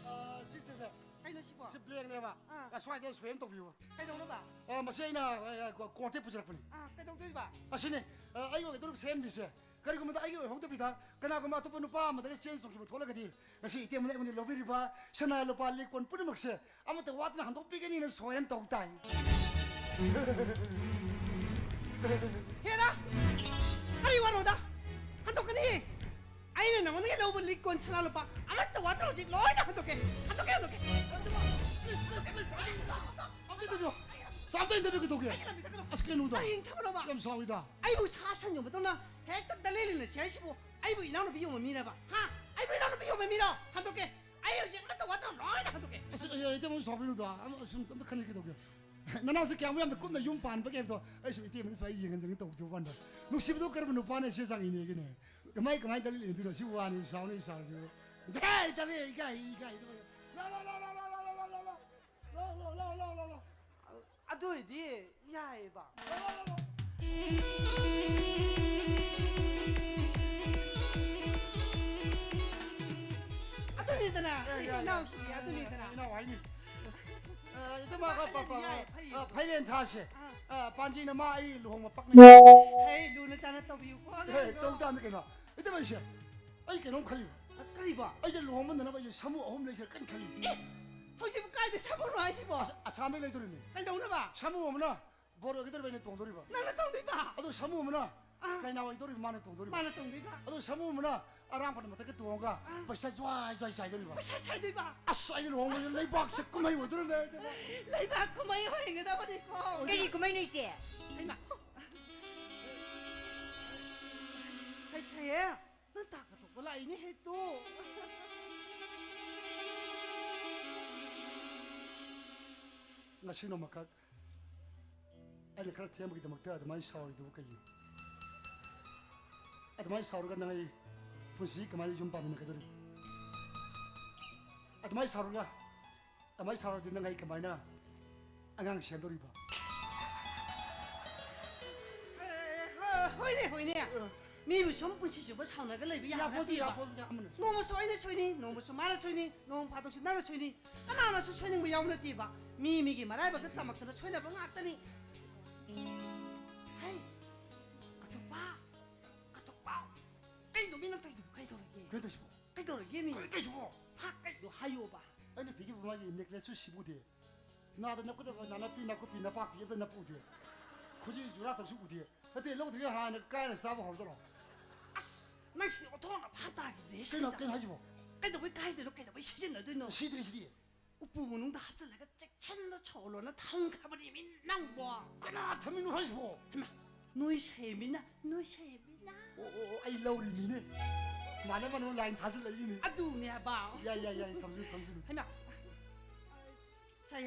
ꯑ, ꯁꯤ, ꯁꯤ, ꯁꯤ. ꯀꯩꯅꯣ ꯁꯤꯕꯣ? ꯁꯤ blankꯅꯦꯕ. ꯑꯥ. ꯑ, ꯁ꯭ꯋꯥꯏꯗ ꯁꯣꯏ ꯑꯃ ꯇꯧꯕꯤꯌꯨ. ꯀꯩꯗꯧꯅꯕ? ꯑ, ꯃꯁꯤ ꯑꯩꯅ, ꯑ, ꯑ, courtꯇꯒꯤ ꯄꯨꯖꯔꯛꯄꯅꯤ. ꯑꯥ, ꯀꯩꯗꯧꯗꯣꯏꯕ? ꯑꯁꯤꯅꯤ, ꯑ, ꯑꯩꯒꯤ ꯑꯣꯏꯒꯗꯧꯔꯤꯕ ꯁꯦꯟꯕꯤꯁꯦ ꯀꯔꯤꯒꯨꯝꯕꯗ ꯑꯩꯒꯤ ꯑꯣꯏꯍꯧꯗꯕꯤꯗ ꯀꯅꯥꯒꯨꯝꯕ ꯑꯇꯣꯞꯄ ꯅꯨꯄꯥ ꯑꯃꯗꯒ ꯆꯦꯟ ꯆꯣꯡꯈꯤꯕ ꯊꯣꯛꯂꯒꯗꯤ, ꯉꯁꯤ ꯏꯇꯩꯃꯅ ꯑꯩꯉꯣꯟꯗ ꯂꯧꯕꯤꯔꯤꯕ ꯁꯅꯥ ꯂꯨꯄꯥ ꯂꯤꯛ ꯀꯣꯟ ꯄꯨꯝꯅꯃꯛꯁꯦ ꯑꯃꯠꯇ ꯋꯥꯠꯇꯅ ꯍꯟꯗꯣꯛꯄꯤꯒꯅꯤꯅ ꯁꯣꯏꯅ ꯇꯧ ꯇꯥꯏ. ꯍꯦꯔꯥ! ꯀꯔꯤ ꯋꯥꯅꯣꯗ? ꯍꯟꯗꯣꯛꯀꯅꯤ! ꯑꯩꯅ ꯅꯉꯣꯟꯗꯒꯤ ꯂꯧꯕ ꯂꯤꯛ ꯀꯣꯟ ꯁꯅꯥ ꯂꯨꯄꯥ ꯑꯃꯠꯇ ꯋꯥꯠꯇꯅ ꯍꯧꯖꯤꯛ ꯂꯣꯏꯅ ꯍꯟꯗꯣꯛꯀꯦ! ꯍꯟꯗꯣꯛꯀꯦ, ꯍꯟꯗꯣꯛꯀꯦ! ꯑꯝꯇ ꯏꯟꯇꯔꯚꯤꯌꯨ, ꯁꯥꯝꯇ ꯏꯟꯇꯔꯚ꯭ꯌꯨ ꯀꯩꯗꯧꯒꯦ? ꯑꯩꯒꯤ ꯂꯝꯕꯤꯗ ꯀꯩꯅꯣ! ꯑꯁ, ꯀꯩꯅꯣꯗ? ꯀꯔꯤ ꯌꯦꯡꯊꯕꯅꯣꯕ? ꯌꯥꯝ ꯁꯥꯎꯏꯗ. ꯑꯩꯕꯨ ꯁꯥ ꯁꯟ ꯌꯣꯟꯕꯗꯧꯅ ꯍꯦꯛꯇ ꯗꯂꯦꯂꯤꯅ ꯁꯤ ꯍꯥꯏꯁꯤꯕꯨ ꯑꯩꯕꯨ ꯏꯅꯥꯎꯅꯨꯄꯤ ꯌꯣꯟꯕ ꯃꯤꯔꯕ? ꯍꯥ? ꯑꯩꯕꯨ ꯏꯅꯥꯎꯅꯨꯄꯤ ꯌꯣꯟꯕ ꯃꯤꯔꯣ? ꯍꯟꯗꯣꯛꯀꯦ! ꯑꯩ ꯍꯧꯖꯤꯛ ꯑꯃꯠꯇ ꯋꯥꯠꯇꯅ ꯂꯣꯏꯅ ꯍꯟꯗꯣꯛꯀꯦ! ꯑꯁ, ꯑꯩ, ꯑꯩ ꯏꯇꯩꯃ ꯁꯥꯎꯕꯤꯅꯨꯗ. ꯑꯃ, ꯁꯨꯝ ꯑꯝꯇ ꯈꯟꯅꯤ ꯀꯩꯗꯧꯒꯦ? ꯅꯅꯥꯎꯁꯦ ꯀꯌꯥꯃꯨꯛ ꯌꯥꯝꯅ ꯀꯨꯞꯅ ꯌꯨꯝ ꯄꯥꯟꯕꯒꯦ ꯍꯥꯏꯕꯗꯣ ꯑꯩ ꯁꯨꯝ ꯏꯇꯩꯃꯗ ꯁꯨꯃꯥꯏꯅ ꯌꯦꯡꯍꯟꯖꯅꯤꯡ ꯇꯧꯕ ꯋꯥꯅꯤꯗ. ꯅꯨꯡꯁꯤꯕꯗꯣ ꯀꯔꯝꯕ ꯅꯨꯄꯥꯅ ꯁꯤ ꯆꯥꯡ ꯏꯅꯦꯒꯦꯅꯦ? ꯀꯃꯥꯏ, ꯀꯃꯥꯏꯅ ꯗꯂꯦꯂꯤ ꯏꯟꯗꯣꯏꯅꯣ? ꯁꯤ ꯋꯥꯅꯤ, ꯁꯥꯎꯅꯤ, ꯁꯥꯎꯅꯤ. ꯗꯦ, ꯗꯂꯦ, ꯏꯀꯥꯏ, ꯏꯀꯥꯏ. ꯂꯥꯎ, ꯂꯥꯎ, ꯂꯥꯎ. ꯑꯗꯨ ꯑꯣꯏꯗꯤ ꯌꯥꯏꯌꯦꯕ꯫ ꯑꯗꯨꯅꯤꯗꯅ, ꯑꯦ, ꯑꯩ ꯌꯥꯏ, ꯌꯥꯏ. ꯏꯅꯥꯎꯁꯤꯗꯤ ꯑꯗꯨꯅꯤꯗꯅ꯫ ꯏꯅꯥꯎ ꯍꯥꯏꯅꯤ. ꯑ, ꯏꯇꯩꯃ, ꯄ-, ꯄ-, ꯄ-, ꯌꯥꯏ, ꯐꯩꯌꯦ. ꯑ, ꯐꯩꯔꯦꯟ ꯊꯥꯁꯦ. ꯑꯥ. ꯑ, ꯄꯥꯟꯖꯤꯅ ꯃꯥ ꯑꯩ ꯂꯨꯍꯣꯡꯕ ꯄꯛꯅꯩ. ꯍꯦ, ꯂꯨꯅ ꯆꯥꯅ ꯇꯧꯕꯤꯌꯨꯀꯣ, ꯑꯦ, ꯑꯉꯥꯡꯗꯣ꯫ ꯇꯧ ꯇꯥꯕꯅꯤ ꯀꯩꯅꯣ. ꯏꯇꯩꯃ, ꯑꯩꯁꯦ, ꯑꯩ ꯀꯩꯅꯣꯝ ꯈꯜꯂꯤꯕ. ꯀꯔꯤꯕꯣ? ꯑꯩꯁꯦ ꯂꯨꯍꯣꯡꯃꯟꯗꯅꯕ ꯑꯩꯁꯦ ꯁꯥꯃꯨ ꯑꯍꯨꯝ ꯂꯩꯁꯤꯔ ꯀꯟꯅ ꯈꯜꯂꯤ. ꯑꯦ, ꯍꯧꯖꯤꯛꯄꯨ ꯀꯥꯏꯗ ꯁꯥꯃꯨꯅꯣ ꯍꯥꯏꯁꯤꯕꯣ? ꯑꯁ-, ꯑꯁꯥꯝꯗꯩ ꯂꯩꯗꯣꯔꯤꯅꯤ. ꯀꯩꯗꯧꯅꯕ? ꯁꯥꯃꯨ ꯑꯃꯅ ꯕꯣꯔ ꯑꯣꯏꯒꯗꯧꯔꯤꯕ ꯑꯩꯅ ꯇꯣꯡꯗꯣꯔꯤꯕ. ꯅꯪꯅ ꯇꯧꯗꯣꯏꯕ? ꯑꯗꯣ ꯁꯥꯃꯨ ꯑꯃꯅ ꯑꯥ. ꯀꯩꯅꯥ ꯑꯣꯏꯗꯧꯔꯤꯕ ꯃꯥꯅ ꯇꯣꯡꯗꯣꯔꯤꯕ. ꯃꯥꯅ ꯇꯣꯡꯗꯣꯏꯕ? ꯑꯗꯣ ꯁꯥꯃꯨ ꯑꯃꯅ ꯑꯔꯥꯡꯕ ꯃꯊꯛꯇ ꯇꯣꯡꯉꯒ ꯑꯥ. ꯄꯩꯁꯥ ꯖ꯭ꯋꯥꯏ ꯖ꯭ꯋꯥꯏ ꯆꯥꯏꯗꯧꯔꯤꯕ. ꯄꯩꯁꯥ ꯁꯥꯏꯗꯣꯏꯕ? ꯑꯁ, ꯑꯩꯒꯤ ꯂꯨꯍꯣꯡꯕꯁꯦ ꯂꯩꯕꯥꯛꯁꯦ ꯀꯨꯝꯍꯩ ꯑꯣꯏꯗꯣꯔꯤꯅꯦ ꯑꯩꯗꯤ. ꯂꯩꯕꯥꯛ ꯀꯨꯝꯍꯩ ꯑꯣꯏꯒꯗꯕꯅꯤꯀꯣ꯫ ꯀꯔꯤ ꯀꯨꯝꯍꯩꯅꯣ ꯏꯆꯦ? ꯍꯩꯃꯥ꯫ ꯍꯩꯁꯥꯌꯦ, ꯅꯪ ꯇꯥ ꯀꯊꯣꯛꯄ ꯂꯥꯛꯏꯅꯦ ꯍꯦ ꯇꯨ꯫ ꯉꯁꯤ ꯅꯣꯡꯃꯈꯛ ꯑꯩꯅ ꯈꯔ ꯊꯦꯝꯕꯒꯤꯗꯃꯛꯇ ꯑꯗꯨꯃꯥꯏꯅ ꯁꯥꯎꯔꯤꯗꯨꯕꯨ ꯀꯩꯒꯤꯅꯣ? ꯑꯗꯨꯃꯥꯏꯅ ꯁꯥꯎꯔꯒ ꯅꯪ ꯑꯩ ꯄꯨꯟꯁꯤ ꯀꯃꯥꯏꯅ ꯌꯨꯝ ꯄꯥꯟꯃꯤꯟꯅꯒꯗꯧꯔꯤꯕ? ꯑꯗꯨꯃꯥꯏꯅ ꯁꯥꯎꯔꯒ, ꯑꯗꯨꯃꯥꯏꯅ ꯁꯥꯎꯔꯗꯤ ꯅꯪ ꯑꯩ ꯀꯃꯥꯏꯅ ꯑꯉꯥꯡ ꯁꯦꯝꯗꯧꯔꯤꯕ? ꯑꯦ, ꯍꯣꯏꯅꯦ, ꯍꯣꯏꯅꯦ꯫ ꯑ꯫ ꯃꯤꯕꯨ ꯁꯨꯝ ꯄꯨꯟꯁꯤ ꯆꯨꯞꯄ ꯁꯥꯎꯅꯔꯒ ꯂꯩꯕ ꯌꯥꯕ ꯌꯥꯄꯣꯠꯇꯦ, ꯅꯠꯇꯦꯕ꯫ ꯌꯥꯄꯣꯠꯇꯦ, ꯑꯃꯅ꯫ ꯅꯣꯡꯃꯁꯨ ꯑꯩꯅ ꯁꯣꯏꯅꯤ, ꯅꯣꯡꯃꯁꯨ ꯃꯥꯅ ꯁꯣꯏꯅꯤ, ꯅꯣꯡ ꯐꯥꯗꯣꯛꯁꯨ ꯅꯪꯅ ꯁꯣꯏꯅꯤ꯫ ꯀꯅꯥꯅꯁꯨ ꯁꯣꯏꯅꯤꯡꯕ ꯌꯥꯎꯕ ꯅꯠꯇꯦꯕ꯫ ꯃꯤ ꯃꯤꯒꯤ ꯃꯔꯥꯏꯕꯛꯇ ꯇꯝꯃꯛꯇꯅ ꯁꯣꯏꯅꯕ ꯉꯥꯛꯇꯅꯤ꯫ ꯍꯩ, ꯀꯇꯣꯛꯄ, ꯀꯇꯣꯛꯄ꯫ ꯀꯩꯅꯣ ꯃꯤ ꯅꯪ ꯇꯧꯔꯤꯗꯨꯕꯨ ꯀꯩꯗꯧꯔꯒꯦ? ꯀꯩꯅꯣ ꯇꯧꯔꯤꯁꯤꯕꯣ? ꯀꯩꯗꯧꯔꯒꯦ ꯃꯤ? ꯀꯩꯅꯣ ꯇꯧꯔꯤꯁꯤꯕꯣ? ꯍꯥ, ꯀꯩꯅꯣ ꯍꯥꯏꯌꯣꯕ꯫ ꯑꯩꯅ ꯄꯤꯈꯤꯕ ꯃꯥꯒꯤ necklace ꯁꯨ ꯁꯤꯕꯨꯗꯤ꯫ ꯅꯥꯗ ꯅꯀꯨꯗꯕ ꯅꯥꯅꯞꯄꯤ, ꯅꯥꯀꯨꯞꯄꯤ, ꯅꯄꯥꯛꯄꯤ ꯑꯝꯇ ꯅꯞꯄ ꯎꯗꯦ꯫ ꯈꯨꯖꯤ ꯖꯨꯔꯥ ꯇꯧꯁꯨ ꯎꯗꯦ꯫ ꯅꯠꯇꯦ, ꯂꯧꯗ꯭ꯔꯤꯉꯩ ꯍꯥꯟꯅ ꯀꯥꯏꯅ ꯆꯥꯕ ꯍꯧꯔꯖꯠꯂꯣ? ꯑꯁ, ꯅꯪ ꯁꯤꯗꯤ ꯑꯣꯟꯊꯣꯛꯅ ꯚꯥꯞ ꯇꯥꯈꯤꯗ꯭ꯔꯦ ꯀꯩꯅꯣ, ꯁꯤꯗ꯫ ꯀꯩꯅꯣ ꯍꯥꯏꯁꯤꯕꯣ? ꯀꯩꯗꯧꯕꯩ ꯀꯥꯏꯗꯣꯏꯅꯣ? ꯀꯩꯗꯧꯕꯩ ꯁꯤꯖꯤꯟꯅꯗꯣꯏꯅꯣ? ꯁꯤꯗ꯭ꯔꯤ ꯁꯤꯗꯤ꯫ ꯎꯄꯨ ꯃꯅꯨꯡꯗ ꯍꯥꯞꯆꯤꯜꯂꯒ ꯆꯦꯛꯁꯤꯟꯅ ꯁꯣꯂꯣꯅ ꯊꯝꯈ꯭ꯔꯕꯅꯦ ꯃꯤ ꯅꯪꯕꯣ꯫ ꯀꯅꯥ ꯊꯝꯃꯤꯅꯣ ꯍꯥꯏꯁꯤꯕꯣ? ꯍꯩꯃꯥ, ꯅꯣꯏ ꯁꯦꯝꯃꯤꯅ, ꯅꯣꯏ ꯁꯦꯝꯃꯤꯅ꯫ ꯑꯣ, ꯑꯣ, ꯑꯣ, ꯑꯩ ꯂꯧꯔꯤꯅꯤꯅꯦ꯫ ꯃꯥꯅ ꯃꯅꯣ line ꯊꯥꯖꯤꯜꯂꯛꯏꯅꯦ꯫ ꯑꯗꯨꯅꯦ ꯍꯥꯏꯕ꯫ ꯌꯥꯏ, ꯌꯥꯏ, ꯌꯥꯏ, ꯊꯝꯖꯤꯜꯂꯨ, ꯊꯝꯖꯤꯜꯂꯨ꯫ ꯍꯩꯃꯥ꯫ ꯁꯦ,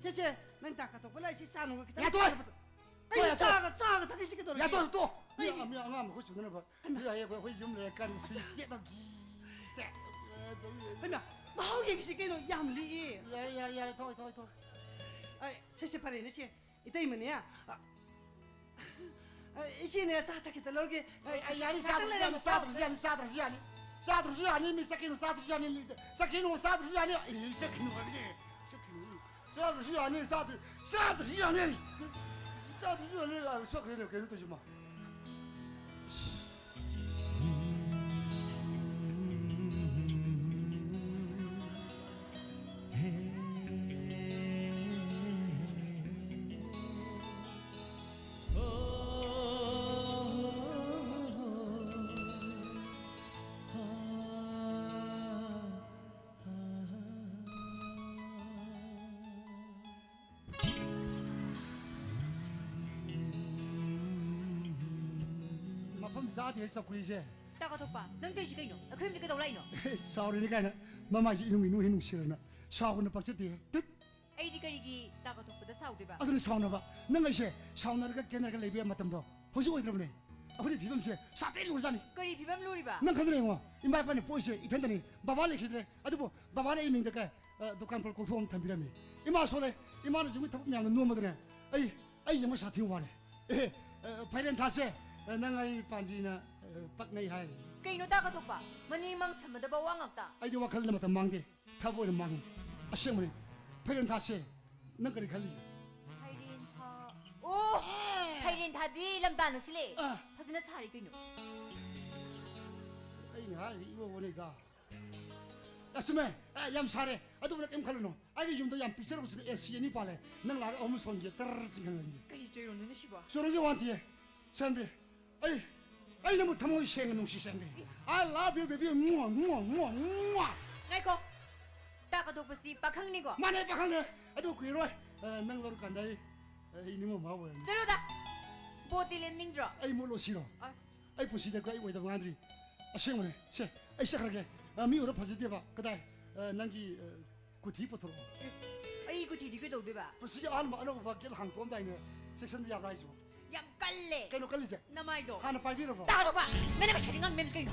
ꯁꯦ, ꯁꯦ, ꯅꯪ ꯇꯥ ꯀꯇꯣꯛꯄ ꯂꯥꯛꯏꯁꯤ ꯆꯥ ꯅꯨꯡꯒ ꯈꯤꯇꯪ ꯌꯥꯊꯣꯏ! ꯆꯥꯕꯗ-, ꯇꯣ, ꯀꯩꯅꯣ ꯌꯥꯊꯣꯏ! ꯆꯥꯒ, ꯆꯥꯒ ꯊꯛꯏꯁꯤ ꯀꯩꯗꯧꯔꯒꯦ? ꯌꯥꯊꯣꯏ, ꯇꯣ! ꯃꯤ, ꯀꯩꯒꯤ? ꯃꯤ ꯑꯉꯥꯡ ꯃꯈꯨꯠ ꯆꯨꯅꯅꯕ꯫ ꯍꯩꯃꯥ꯫ ꯃꯤ ꯍꯌꯦꯡ ꯑꯩꯈꯣꯏ, ꯑꯩꯈꯣꯏ ꯌꯨꯝ ꯂꯩꯔꯀꯥꯟꯗ ꯁꯤ ꯑꯠꯆꯥ꯫ ꯇꯦꯠꯅ ꯒꯤ-, ꯇꯦꯠ-, ꯍꯩꯃꯥ, ꯃꯍꯥꯎ ꯌꯦꯡꯁꯤ ꯀꯩꯅꯣ, ꯌꯥꯝ ꯂꯤꯛꯏ꯫ ꯌꯥꯔꯦ, ꯌꯥꯔꯦ, ꯌꯥꯔꯦ, ꯊꯣꯏ, ꯊꯣꯏ, ꯊꯣꯏ꯫ ꯑꯩ, ꯁꯦ, ꯁꯦ, ꯐꯔꯦꯅꯦ, ꯁꯦ꯫ ꯏꯇꯩꯃꯅꯦ, ꯑ, ꯑ, ꯏꯆꯦꯅꯦ, ꯆꯥ ꯊꯛꯈꯤꯇ ꯂꯧꯔꯒꯦ꯫ ꯑꯩ, ꯑꯩ, ꯌꯥꯅꯤ, ꯉꯥꯛꯇꯪ ꯆꯥꯗ꯭ꯔꯁꯨ ꯂꯩꯔꯝꯃꯣ꯫ ꯌꯥꯅꯤ, ꯆꯥꯗ꯭ꯔꯁꯨ ꯌꯥꯅꯤ, ꯆꯥꯗ꯭ꯔꯁꯨ ꯌꯥꯅꯤ꯫ ꯆꯥꯗ꯭ꯔꯁꯨ ꯌꯥꯅꯤ, ꯃꯤ ꯆꯠꯈꯤꯅꯨ, ꯆꯥꯗ꯭ꯔꯁꯨ ꯌꯥꯅꯤ, ꯆꯠꯈꯤꯅꯨ, ꯆꯥꯗ꯭ꯔꯁꯨ ꯌꯥꯅꯤ꯫ ꯑꯩ ꯆꯠꯈꯤꯅꯨ ꯍꯥꯏꯕꯅꯦ, ꯆꯠꯈꯤꯅꯨ꯫ ꯆꯥꯗ꯭ꯔꯁꯨ ꯌꯥꯅꯤ, ꯆꯥꯗ꯭ꯔ-, ꯆꯥꯗ꯭ꯔꯁꯨ ꯌꯥꯅꯤ꯫ ꯆꯥꯗ꯭ꯔꯁꯨ ꯌꯥꯅꯤ, ꯑ, ꯆꯠꯈ꯭ꯔꯦꯅꯦ, ꯀꯩꯅꯣ ꯇꯧꯔꯤꯁꯤꯃ꯫ ꯃꯐꯝ ꯆꯥꯗꯦ ꯆꯧꯀ꯭ꯔꯤꯁꯦ꯫ ꯇꯥ ꯀꯥꯊꯣꯛꯄ, ꯅꯪ ꯇꯧꯔꯤꯁꯤ ꯀꯩꯅꯣ? ꯑꯩꯈꯣꯏ ꯌꯨꯝꯗ ꯀꯩꯗꯧ ꯂꯥꯛꯏꯅꯣ? ꯁꯥꯎꯔꯤꯅꯤ ꯀꯥꯏꯅ ꯃꯃꯥꯏꯁꯦ ꯏꯅꯨꯡ ꯏꯅꯨꯡ ꯍꯦꯛ ꯅꯨꯡꯁꯤꯔꯅ ꯁꯥꯎꯕꯅ ꯄꯛꯆꯗꯦ꯫ ꯇꯨꯠ! ꯑꯩꯗꯤ ꯀꯔꯤꯒꯤ ꯇꯥ ꯀꯥꯊꯣꯛꯄꯗ ꯁꯥꯎꯗꯣꯏꯕ? ꯑꯗꯨꯅ ꯁꯥꯎꯅꯕ꯫ ꯅꯪ ꯑꯩꯁꯦ ꯁꯥꯎꯅꯔꯒ ꯀꯦꯅꯔꯒ ꯂꯩꯕ ꯌꯥꯕ ꯃꯇꯝꯗꯣ ꯍꯧꯖꯤꯛ ꯑꯣꯏꯗ꯭ꯔꯕꯅꯦ꯫ ꯑꯩꯈꯣꯏꯒꯤ ꯐꯤꯕꯝꯁꯦ ꯁꯥꯊꯤ ꯂꯨꯔꯖꯥꯠꯅꯤ꯫ ꯀꯔꯤ ꯐꯤꯕꯝ ꯂꯨꯔꯤꯕ? ꯅꯪ ꯈꯪꯗ꯭ꯔꯦ ꯌꯦꯡꯉꯣ, ꯏꯃꯥ ꯏꯄꯥꯅ ꯄꯣꯛꯏꯁꯦ ꯏꯊꯟꯇꯅꯤ, ꯕꯕꯥ ꯂꯩꯈꯤꯗ꯭ꯔꯦ꯫ ꯑꯗꯨꯕꯨ ꯕꯕꯥꯅ ꯑꯩ ꯃꯤꯡꯗ ꯀ-, ꯑ, ꯗꯨꯀꯥꯟ ꯐꯜ ꯀꯧꯊꯣꯛꯑꯝ ꯊꯝꯕꯤꯔꯝꯃꯤ꯫ ꯏꯃꯥ ꯁꯣꯜꯂꯦ, ꯏꯃꯥꯅ ꯌꯨꯝꯒꯤ ꯊꯕꯛ ꯃꯌꯥꯝꯗ ꯅꯣꯝꯃꯗꯅꯦ, ꯑꯩ, ꯑꯩ ꯌꯦꯡꯕ ꯁꯥꯊꯤ ꯋꯥꯔꯦ꯫ ꯑꯦ, ꯑ, ꯐꯩꯔꯦꯟ ꯊꯥꯁꯦ, ꯑ, ꯅꯪ ꯑꯩ ꯄꯥꯟꯖꯤꯅ, ꯑ, ꯄꯛꯅꯩ ꯍꯥꯏ꯫ ꯀꯩꯅꯣ ꯇꯥ ꯀꯊꯣꯛꯄ? ꯃꯅꯤꯡ ꯃꯥꯡ ꯁꯝꯅꯗꯕ ꯋꯥ ꯉꯥꯛꯇ꯫ ꯑꯩꯗꯤ ꯋꯥꯈꯜꯗ ꯃꯇꯝ ꯃꯥꯡꯗꯦ, ꯊꯕꯛ ꯑꯣꯏꯅ ꯃꯥꯡꯉꯤ꯫ ꯑꯁꯦꯡꯕꯅꯤ, ꯐꯩꯔꯦꯟ ꯊꯥꯁꯦ, ꯅꯪ ꯀꯔꯤ ꯈꯜꯂꯤ? ꯐꯩꯔꯦꯟ ꯊꯥ꯫ ꯑꯣ! ꯑꯦ! ꯐꯩꯔꯦꯟ ꯊꯥꯗꯤ ꯂꯝꯇꯥꯅ ꯁꯤꯜꯂꯦ꯫ ꯑ꯫ ꯐꯖꯅ ꯁꯥꯔꯤ ꯀꯩꯅꯣ꯫ ꯑꯩꯅ ꯍꯥꯏꯔꯤ ꯏꯋꯣ ꯋꯣꯅꯤꯗ꯫ ꯑ, ꯆꯨꯝꯃꯦ꯫ ꯑ, ꯌꯥꯝ ꯁꯥꯔꯦ꯫ ꯑꯗꯨꯕꯨ ꯅꯪ ꯀꯩꯝ ꯈꯜꯂꯨꯅꯨ꯫ ꯑꯩꯒꯤ ꯌꯨꯝꯗ ꯌꯥꯝ ꯄꯤꯛꯆꯔꯕꯁꯨ ꯑꯦ ꯁꯤ ꯑꯅꯤ ꯄꯥꯜꯂꯦ꯫ ꯅꯪ ꯂꯥꯛꯑꯒ ꯑꯍꯨꯝ ꯁꯣꯟꯒꯦ, ꯇꯔꯔ ꯆꯤꯡꯍꯟꯒꯦ꯫ ꯀꯩ ꯆꯣꯏꯔꯣꯟꯗꯣꯏꯅꯣ ꯁꯤꯕꯣ? ꯆꯣꯏꯔꯣꯟꯒꯦ ꯋꯥ ꯅꯠꯇꯤꯌꯦ꯫ ꯁꯦꯝꯕꯤ꯫ ꯑꯩ, ꯑꯩ ꯅꯪꯕꯨ ꯊꯃꯣꯏ ꯁꯦꯡꯅ ꯅꯨꯡꯁꯤ, ꯁꯦꯝꯕꯤ꯫ I love you, baby. ꯃꯨꯋꯥ, ꯃꯨꯋꯥ, ꯃꯨꯋꯥ, ꯃꯨꯋꯥ꯫ ꯉꯥꯏꯈꯣ꯫ ꯇꯥ ꯀꯊꯣꯛꯄꯁꯤ ꯄꯥꯈꯪꯅꯤꯀꯣ? ꯃꯥꯅꯦ, ꯄꯥꯈꯪꯅꯦ꯫ ꯑꯗꯨ ꯀꯨꯏꯔꯣꯏ꯫ ꯑ, ꯅꯪ ꯂꯧꯔꯀꯥꯟꯗ ꯑꯩ, ꯑꯩ ꯅꯤꯡꯕ ꯃꯍꯥꯎ ꯑꯣꯏꯔꯅꯤ꯫ ꯆꯠꯂꯣꯗ꯫ ꯕꯣꯠꯇꯤ ꯂꯦꯞꯅꯤꯡꯗ꯭ꯔꯣ? ꯑꯩ ꯃꯨꯠꯂꯣ ꯁꯤꯔꯣ? ꯑꯁ꯫ ꯑꯩ ꯄꯨꯟꯁꯤꯗ ꯑꯩ ꯑꯣꯏꯗꯕ ꯉꯥꯡꯗ꯭ꯔꯤ꯫ ꯑꯁꯦꯡꯕꯅꯦ꯫ ꯁꯦ, ꯑꯩ ꯆꯠꯈ꯭ꯔꯒꯦ꯫ ꯑ, ꯃꯤ ꯎꯔ ꯐꯖꯗꯦꯕ꯫ ꯀꯗꯥꯏ? ꯑ, ꯅꯪꯒꯤ, ꯑ, ꯀꯨꯊꯤ ꯄꯨꯊꯣꯔꯛꯑꯣ꯫ ꯑꯩ ꯀꯨꯊꯤꯗꯤ ꯀꯩꯗꯧꯗꯣꯏꯕ? ꯄꯨꯟꯁꯤꯒꯤ ꯑꯍꯥꯟꯕ ꯑꯅꯧꯕ ꯒꯦꯠ ꯍꯥꯡꯇꯣꯛꯑꯝꯗꯥꯏꯅꯦ, ꯆꯦꯛꯁꯟꯗ ꯌꯥꯕ꯭ꯔꯥ ꯍꯥꯏꯁꯤꯕꯣ? ꯌꯥꯝ ꯀꯜꯂꯦ꯫ ꯀꯩꯅꯣ ꯀꯜꯂꯤꯁꯦ? ꯅꯃꯥꯏꯗꯣ꯫ ꯍꯥꯟꯅ ꯄꯥꯏꯕꯤꯔꯕꯣ? ꯇꯥꯗꯧꯕ! ꯅꯪꯅ ꯉꯁꯥꯏꯗꯤ ꯉꯥꯡ ꯃꯦꯝꯁꯦ ꯀꯩꯅꯣ?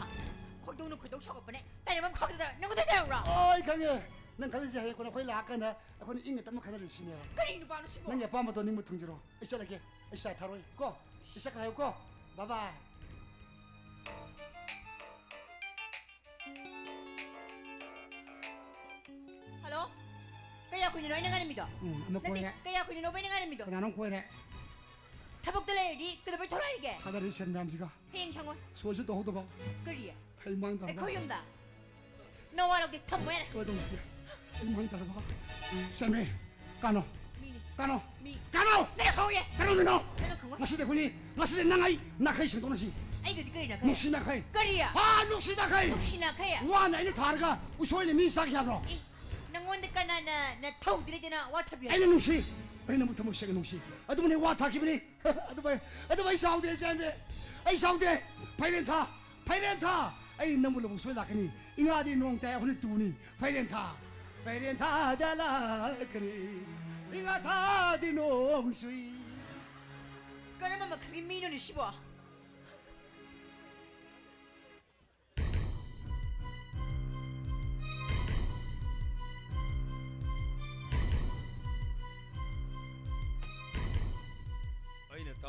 ꯈꯣꯏꯗꯧꯅ ꯈꯣꯏꯗꯧ ꯁꯥꯎꯒꯠꯄꯅꯦ꯫ ꯇꯥꯏꯅꯐꯝ ꯈꯪꯗꯗꯅ ꯅꯪꯉꯣꯟꯗ ꯇꯥꯏꯅꯕ꯭ꯔꯣ? ꯑꯣ, ꯑꯩ ꯈꯪꯉꯦ꯫ ꯅꯪ ꯈꯜꯂꯤꯁꯦ ꯍꯌꯦꯡ ꯀꯣꯟꯅ ꯑꯩꯈꯣꯏ ꯂꯥꯛꯑꯀꯥꯟꯗ ꯑꯩꯈꯣꯏꯅ ꯏꯪꯅ ꯇꯞꯅ ꯈꯟꯅꯔꯁꯤ ꯁꯤꯅꯦꯕ꯫ ꯀꯔꯤ ꯅꯨꯄꯥꯅꯣ ꯁꯤꯕꯣ? ꯅꯪꯒꯤ ꯑꯄꯥꯝꯕꯗꯣ ꯅꯤꯡꯕ ꯊꯨꯡꯖꯔꯣ꯫ ꯑꯩ ꯆꯠꯂꯒꯦ꯫ ꯑꯩ ꯆꯥ ꯊꯛꯑꯔꯣꯏ ꯀꯣ꯫ ꯑꯩ ꯆꯠꯈ꯭ꯔꯦ ꯀꯣ꯫ Bye bye꯫ ꯍꯜꯂꯣ? ꯀꯌꯥ ꯀꯨꯏꯅꯅꯣ ꯑꯩꯅ ꯉꯥꯏꯔꯝꯃꯤꯗꯣ? ꯎꯝ, ꯑꯃ ꯅꯠꯇꯦ, ꯀꯣꯏꯔꯦ꯫ ꯀꯌꯥ ꯀꯨꯏꯅꯅꯣꯕ ꯑꯩꯅ ꯉꯥꯏꯔꯝꯃꯤꯗꯣ? ꯀꯅꯥꯅꯣꯝ ꯀꯣꯏꯔꯦ꯫ ꯊꯕꯛꯇ ꯂꯩꯔꯗꯤ ꯀꯩꯗꯧꯕꯩ ꯊꯣꯛꯂꯛꯏꯒꯦ? ꯊꯥꯗꯔꯤ ꯁꯦꯟ ꯃꯌꯥꯝꯁꯤꯒ꯫ ꯍꯌꯦꯡ ꯁꯪꯉꯣꯏ꯫ ꯁꯣꯏꯁꯨ ꯇꯧꯍꯧꯗꯕ꯫ ꯀꯔꯤ? ꯑꯩ ꯃꯥꯡ ꯇꯥꯔꯕ꯫ ꯑꯩꯈꯣꯏ ꯌꯨꯝꯗ? ꯅꯋꯥ ꯂꯧꯗꯦ, ꯊꯝꯃꯣ ꯌꯥꯔꯦ꯫ ꯀꯃꯥꯏ ꯇꯧꯁꯤꯒꯦ? ꯑꯩ ꯃꯥꯡ ꯇꯥꯔꯕ꯫ ꯁꯦꯟꯕꯤ, ꯀꯥꯅꯣ꯫ ꯃꯤꯅꯦ꯫ ꯀꯥꯅꯣ꯫ ꯃꯤ꯫ ꯀꯥꯅꯣ꯫ ꯅꯪ ꯈꯪꯍꯧꯌꯦ꯫ ꯀꯥꯅꯣ ꯃꯤꯅꯣ꯫ ꯅꯪ ꯈꯪꯉꯣꯏ꯫ ꯉꯁꯤꯗꯤ ꯑꯩꯈꯣꯏꯅꯤ, ꯉꯁꯤꯗꯤ ꯅꯪ ꯑꯩ ꯅꯥꯈꯩ ꯁꯦꯡꯗꯣꯛꯅꯁꯤ꯫ ꯑꯩꯒꯗꯤ ꯀꯔꯤ ꯅꯥꯈꯩ? ꯅꯨꯡꯁꯤ ꯅꯥꯈꯩ꯫ ꯀꯔꯤ? ꯍꯥ, ꯅꯨꯡꯁꯤ ꯅꯥꯈꯩ꯫ ꯅꯨꯡꯁꯤ ꯅꯥꯈꯩ? ꯋꯥꯅ ꯑꯩꯅ ꯊꯥꯔꯒ ꯎꯁꯣꯏꯅ ꯃꯤ ꯆꯥꯈꯤ ꯍꯥꯏꯕ꯭ꯔꯣ? ꯏꯁ, ꯅꯪꯉꯣꯟꯗ ꯀꯅꯥꯅ ꯅꯊꯧꯗꯤ ꯂꯩꯇꯅ ꯋꯥ ꯊꯕꯤ ꯍꯥꯏ? ꯑꯩꯅ ꯅꯨꯡꯁꯤ꯫ ꯑꯩ ꯅꯪꯕꯨ ꯊꯃꯣꯏ ꯁꯦꯡꯅ ꯅꯨꯡꯁꯤ꯫ ꯑꯗꯨꯕꯨꯅꯦ ꯋꯥ ꯊꯥꯈꯤꯕꯅꯤ꯫ ꯑꯗꯨꯕꯨ ꯑꯩ, ꯑꯗꯨꯕꯨ ꯑꯩ ꯁꯥꯎꯗꯦ, ꯏꯆꯥ ꯏꯕꯦ꯫ ꯑꯩ ꯁꯥꯎꯗꯦ꯫ ꯐꯩꯔꯦꯟ ꯊꯥ, ꯐꯩꯔꯦꯟ ꯊꯥ꯫ ꯑꯩ ꯅꯪꯕꯨ ꯂꯧꯕ ꯁꯣꯏ ꯂꯥꯛꯀꯅꯤ꯫ ꯏꯉꯥꯗꯤ ꯅꯣꯡ ꯇꯥꯏ, ꯑꯩꯈꯣꯏꯅ ꯇꯨꯅꯤ꯫ ꯐꯩꯔꯦꯟ ꯊꯥ, ꯐꯩꯔꯦꯟ ꯊꯥꯗ ꯂꯥꯛꯀꯅꯤ꯫ ꯏꯉꯥ ꯊꯥꯗꯤ ꯅꯣꯡ ꯆꯨꯏ꯫ ꯀꯔꯝꯕ ꯃꯈꯜꯒꯤ ꯃꯤꯅꯣꯅꯦ ꯁꯤꯕꯣ?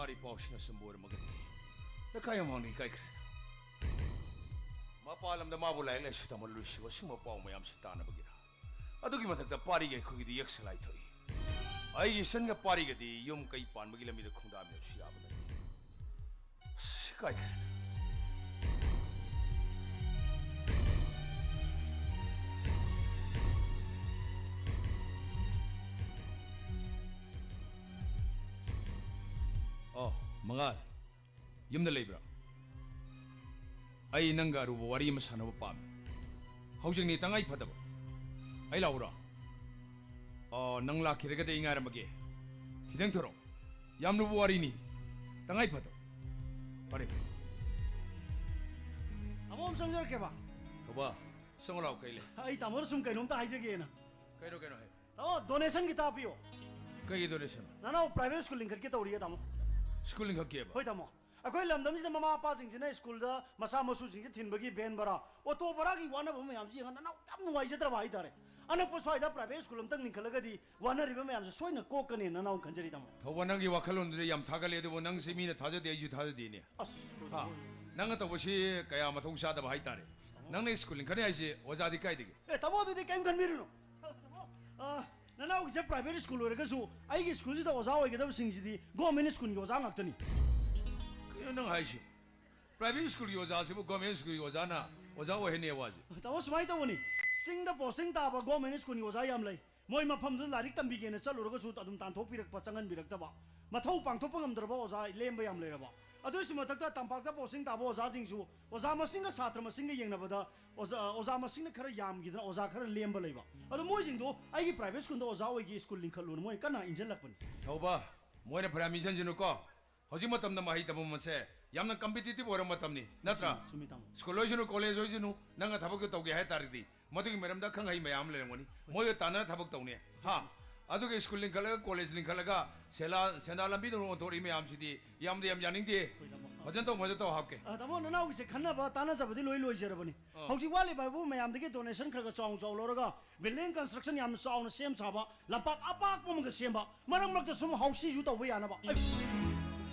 ꯑꯩ ꯄꯥꯎꯁꯤꯅ ꯑꯆꯨꯝꯕ ꯑꯣꯏꯔꯝꯃꯒꯗꯤ ꯂꯩꯀꯥꯏ ꯑꯃꯃꯥꯡꯗ ꯏꯀꯥꯏꯈ꯭ꯔꯦ꯫ ꯃꯄꯥꯟ ꯂꯝꯗ ꯃꯥꯕꯨ ꯂꯥꯏꯔꯤꯛ ꯂꯥꯏꯁꯨ ꯇꯝꯍꯜꯂꯨꯔꯤꯁꯤꯕꯨ ꯑꯁꯤꯒꯨꯝꯕ ꯄꯥꯎ ꯃꯌꯥꯝꯁꯤ ꯇꯥꯅꯕꯒꯤꯔ? ꯑꯗꯨꯒꯤ ꯃꯊꯛꯇ ꯄꯥꯔꯤꯒ ꯑꯩꯈꯣꯏꯒꯤꯗꯤ ꯌꯦꯛꯁ ꯂꯥꯏ ꯊꯣꯛꯏ꯫ ꯑꯩꯒꯤ ꯏꯆꯟꯒ ꯄꯥꯔꯤꯒꯗꯤ ꯌꯨꯝ ꯀꯩ ꯄꯥꯟꯕꯒꯤ ꯂꯝꯕꯤꯗ ꯈꯣꯡꯗꯥꯃꯤꯟꯅꯕꯁꯨ ꯌꯥꯕ ꯅꯠꯇꯦ꯫ ꯑꯁ, ꯏꯀꯥꯏꯈ꯭ꯔꯦ꯫ ꯑꯣ, ꯃꯉꯥꯜ꯫ ꯌꯨꯝꯗ ꯂꯩꯕ꯭ꯔꯥ? ꯑꯩ ꯅꯪꯒ ꯑꯔꯨꯕ ꯋꯥꯔꯤ ꯑꯃ ꯁꯥꯟꯅꯕ ꯄꯥꯝꯃꯤ꯫ ꯍꯧꯖꯤꯛꯅꯤ ꯇꯉꯥꯏ ꯐꯗꯕ꯫ ꯑꯩ ꯂꯥꯛꯎꯔꯣ? ꯑꯣ, ꯅꯪ ꯂꯥꯛꯈꯤꯔꯒꯗꯤ ꯑꯩ ꯉꯥꯏꯔꯝꯃꯒꯦ꯫ ꯈꯤꯇꯪ ꯊꯣꯔꯛꯑꯣ꯫ ꯌꯥꯝ ꯂꯨꯕ ꯋꯥꯔꯤꯅꯤ꯫ ꯇꯉꯥꯏ ꯐꯗꯕ꯫ ꯐꯔꯦ꯫ ꯇꯥꯃꯣ, ꯑꯃ ꯆꯪꯖꯔꯛꯀꯦꯕ꯫ ꯊꯧꯕ, ꯆꯪꯉꯨ ꯂꯥꯛꯑꯣ, ꯀꯩ ꯂꯩ? ꯑꯩ ꯇꯥꯃꯣꯗ ꯁꯨꯝ ꯀꯩꯅꯣꯝꯇ ꯍꯥꯏꯖꯒꯦꯅ꯫ ꯀꯩꯅꯣ, ꯀꯩꯅꯣ ꯍꯥꯏꯌꯨ꯫ ꯇꯥꯃꯣ, ꯗꯣꯅꯦꯁꯟꯒꯤ ꯇꯥꯛꯄꯤꯌꯣ꯫ ꯀꯩꯒꯤ ꯗꯣꯅꯦꯁꯟ? ꯅꯅꯥꯎ ꯄ꯭ꯔꯥꯏꯚꯦꯠ ꯁ꯭ꯀꯨꯜ ꯂꯤꯡꯈꯠꯀꯦ ꯇꯧꯔꯤꯌꯦ, ꯇꯥꯃꯣ꯫ ꯁ꯭ꯀꯨꯜ ꯂꯤꯡꯈꯠꯀꯦꯕ? ꯍꯣꯏ, ꯇꯥꯃꯣ꯫ ꯑꯩꯈꯣꯏ ꯂꯝꯗꯝꯁꯤꯗ ꯃꯃꯥ ꯃꯄꯥꯁꯤꯡꯁꯤꯅ ꯁ꯭ꯀꯨꯜꯗ ꯃꯆꯥ ꯃꯁꯨꯁꯤꯡꯁꯦ ꯊꯤꯟꯕꯒꯤ ꯚꯦꯟ ꯚꯔꯥ, ꯑꯣꯇꯣ ꯚꯔꯥꯒꯤ ꯋꯥꯅꯕ ꯃꯌꯥꯝꯁꯤ ꯌꯦꯡꯉ ꯅꯅꯥꯎ ꯌꯥꯝ ꯅꯨꯡꯉꯥꯏꯖꯗ꯭ꯔꯕ ꯍꯥꯏꯇꯥꯔꯦ꯫ ꯑꯅꯛꯄ ꯁ꯭ꯋꯥꯏꯗ ꯄ꯭ꯔꯥꯏꯚꯦꯠ ꯁ꯭ꯀꯨꯜ ꯑꯝꯇꯪ ꯂꯤꯡꯈꯠꯂꯒꯗꯤ ꯋꯥꯅꯔꯤꯕ ꯃꯌꯥꯝꯁꯦ ꯁꯣꯏꯅ ꯀꯣꯛꯀꯅꯤ ꯅꯅꯥꯎ ꯈꯟꯖꯔꯤ, ꯇꯥꯃꯣ꯫ ꯊꯧꯕ, ꯅꯪꯒꯤ ꯋꯥꯈꯜꯂꯣꯟꯗꯨꯗꯤ ꯌꯥꯝ ꯊꯥꯒꯠꯂꯦ, ꯑꯗꯨꯕꯨ ꯅꯪꯁꯤ ꯃꯤꯅ ꯊꯥꯖꯗꯦ, ꯑꯩꯁꯨ ꯊꯥꯖꯗꯦꯅꯦ꯫ ꯑꯁ, ꯍꯥ? ꯅꯪꯅ ꯇꯧꯕꯁꯤ ꯀꯌꯥ ꯃꯊꯧ ꯆꯥꯗꯕ ꯍꯥꯏꯇꯥꯔꯦ꯫ ꯅꯪꯅ ꯁ꯭ꯀꯨꯜ ꯂꯤꯡꯈꯠꯅꯤ ꯍꯥꯏꯁꯤ ꯑꯣꯖꯥꯗꯤ ꯀꯥꯏꯗꯒꯤ? ꯑꯦ, ꯇꯥꯃꯣ, ꯑꯗꯨꯗꯤ ꯀꯩꯝ ꯈꯟꯕꯤꯔꯨꯅꯨ꯫ ꯇꯥꯃꯣ, ꯑ, ꯅꯅꯥꯎꯒꯤꯁꯦ ꯄ꯭ꯔꯥꯏꯚꯦꯠ ꯁ꯭ꯀꯨꯜ ꯑꯣꯏꯔꯒꯁꯨ ꯑꯩꯒꯤ ꯁ꯭ꯀꯨꯜꯁꯤꯗ ꯑꯣꯖꯥ ꯑꯣꯏꯒꯗꯕꯁꯤꯡꯁꯤꯗꯤ ꯒꯣꯔꯃꯦꯟ ꯁ꯭ꯀꯨꯜꯒꯤ ꯑꯣꯖꯥ ꯉꯥꯛꯇꯅꯤ꯫ ꯀꯩꯅꯣ ꯅꯪ ꯍꯥꯏꯁꯤ? ꯄ꯭ꯔꯥꯏꯚꯦꯠ ꯁ꯭ꯀꯨꯜꯒꯤ ꯑꯣꯖꯥꯁꯤꯕꯨ ꯒꯣꯔꯃꯦꯟ ꯁ꯭ꯀꯨꯜꯒꯤ ꯑꯣꯖꯥꯅ ꯑꯣꯖꯥ ꯑꯣꯏꯍꯟꯅꯤ ꯋꯥꯁꯦ? ꯇꯥꯃꯣ, ꯁꯨꯃꯥꯏꯅ ꯇꯧꯕꯅꯤ, ꯆꯤꯡꯗ ꯄꯣꯁꯇꯤꯡ ꯇꯥꯕ ꯒꯣꯔꯃꯦꯟ ꯁ꯭ꯀꯨꯜꯒꯤ ꯑꯣꯖꯥ ꯌꯥꯝ ꯂꯩ꯫ ꯃꯣꯏ ꯃꯐꯝꯗꯨꯗ ꯂꯥꯏꯔꯤꯛ ꯇꯝꯕꯤꯒꯦꯅ ꯆꯠꯂꯨꯔꯒꯁꯨ ꯑꯗꯨꯝ ꯇꯥꯟꯊꯣꯛꯄꯤꯔꯛꯄ, ꯆꯪꯍꯟꯕꯤꯔꯛꯇꯕ, ꯃꯊꯧ ꯄꯥꯡꯊꯣꯛꯄ ꯉꯝꯗ꯭ꯔꯕ ꯑꯣꯖꯥ ꯂꯦꯝꯕ ꯌꯥꯝ ꯂꯩꯔꯕ꯫ ꯑꯗꯨꯒꯤꯁꯨ ꯃꯊꯛꯇ ꯇꯝꯄꯥꯛꯇ ꯄꯣꯁꯇꯤꯡ ꯇꯥꯕ ꯑꯣꯖꯥꯁꯤꯡꯁꯨ ꯑꯣꯖꯥ ꯃꯁꯤꯡꯒ ꯁꯥꯇ꯭ꯔ ꯃꯁꯤꯡꯒ ꯌꯦꯡꯅꯕꯗ ꯑꯣꯖꯥ, ꯑꯣꯖꯥ ꯃꯁꯤꯡꯅ ꯈꯔ ꯌꯥꯝꯈꯤꯗꯅ ꯑꯣꯖꯥ ꯈꯔ ꯂꯦꯝꯕ ꯂꯩꯕ꯫ ꯑꯗꯣ ꯃꯣꯏꯁꯤꯡꯗꯣ ꯑꯩꯒꯤ ꯄ꯭ꯔꯥꯏꯚꯦꯠ ꯁ꯭ꯀꯨꯜꯗ ꯑꯣꯖꯥ ꯑꯣꯏꯒꯦ, ꯁ꯭ꯀꯨꯜ ꯂꯤꯡꯈꯠꯂꯨꯅ ꯃꯣꯏ ꯀꯟꯅ ꯏꯟꯁꯤꯜꯂꯛꯄꯅꯤ꯫ ꯊꯧꯕ, ꯃꯣꯏꯅ ꯐꯅꯌꯥꯝ ꯏꯟꯁꯤꯟꯁꯅꯨꯀꯣ꯫ ꯍꯧꯖꯤꯛ ꯃꯇꯝꯗ ꯃꯍꯩ ꯇꯝꯐꯝ ꯑꯁꯦ ꯌꯥꯝꯅ ꯀꯝꯄꯤꯇꯤꯇꯤꯚ ꯑꯣꯏꯔꯕ ꯃꯇꯝꯅꯤ, ꯅꯠꯇ꯭ꯔꯥ? ꯆꯨꯝꯃꯤ, ꯆꯨꯝꯃꯤ, ꯇꯥꯃꯣ꯫ ꯁ꯭ꯀꯨꯜ ꯑꯣꯏꯁꯅꯨ, ꯀꯣꯂꯦꯖ ꯑꯣꯏꯁꯅꯨ, ꯅꯪꯅ ꯊꯕꯛꯇꯨ ꯇꯧꯒꯦ ꯍꯥꯏ ꯇꯥꯔꯗꯤ, ꯃꯗꯨꯒꯤ ꯃꯔꯝꯗ ꯑꯈꯪ ꯑꯍꯩ ꯃꯌꯥꯝ ꯑꯃ ꯂꯩꯔꯝꯒꯅꯤ꯫ ꯃꯣꯏꯒ ꯇꯥꯟꯅꯔ ꯊꯕꯛ ꯇꯧꯅꯤ꯫ ꯍꯥ? ꯑꯗꯨꯒ ꯁ꯭ꯀꯨꯜ ꯂꯤꯡꯈꯠꯂꯒ, ꯀꯣꯂꯦꯖ ꯂꯤꯡꯈꯠꯂꯒ, ꯁꯦꯂꯥ-, ꯁꯦꯟꯗꯥꯟ ꯂꯝꯕꯤꯗ ꯑꯣꯟꯊꯣꯔꯛꯏ ꯃꯌꯥꯝꯁꯤꯗꯤ ꯌꯥꯝꯗꯤ ꯌꯥꯝ ꯌꯥꯅꯤꯡꯗꯦ꯫ ꯍꯣꯏ, ꯇꯥꯃꯣ꯫ ꯐꯖꯅ ꯇꯧ, ꯐꯖꯅ ꯇꯧ, ꯍꯥꯞꯀꯦ꯫ ꯑ, ꯇꯥꯃꯣ, ꯅꯅꯥꯎꯒꯤꯁꯦ ꯈꯟꯅꯕ ꯇꯥꯟꯅꯖꯕꯗꯤ ꯂꯣꯏ ꯂꯣꯏꯖꯔꯕꯅꯤ꯫ ꯑꯥ꯫ ꯍꯧꯖꯤꯛ ꯋꯥꯠꯂꯤꯕ ꯍꯥꯏꯕꯨ ꯃꯌꯥꯝꯗꯒꯤ ꯗꯣꯅꯦꯁꯟ ꯈꯔ ꯈꯔ ꯆꯥꯎꯅ ꯆꯥꯎꯅ ꯂꯧꯔꯒ ꯕꯤꯜꯗꯤꯡ ꯀꯟꯁꯇ꯭ꯔꯛꯁꯟ ꯌꯥꯝꯅ ꯆꯥꯎꯅ ꯁꯦꯝ ꯁꯥꯕ, ꯂꯝꯄꯥꯛ ꯑꯄꯥꯛꯄ ꯑꯃꯒ ꯁꯦꯝꯕ, ꯃꯔꯛ ꯃꯔꯛꯇ ꯁꯨꯝ ꯍꯥꯎꯁꯤꯁꯨ ꯇꯧꯕ ꯌꯥꯅꯕ꯫ ꯑꯩ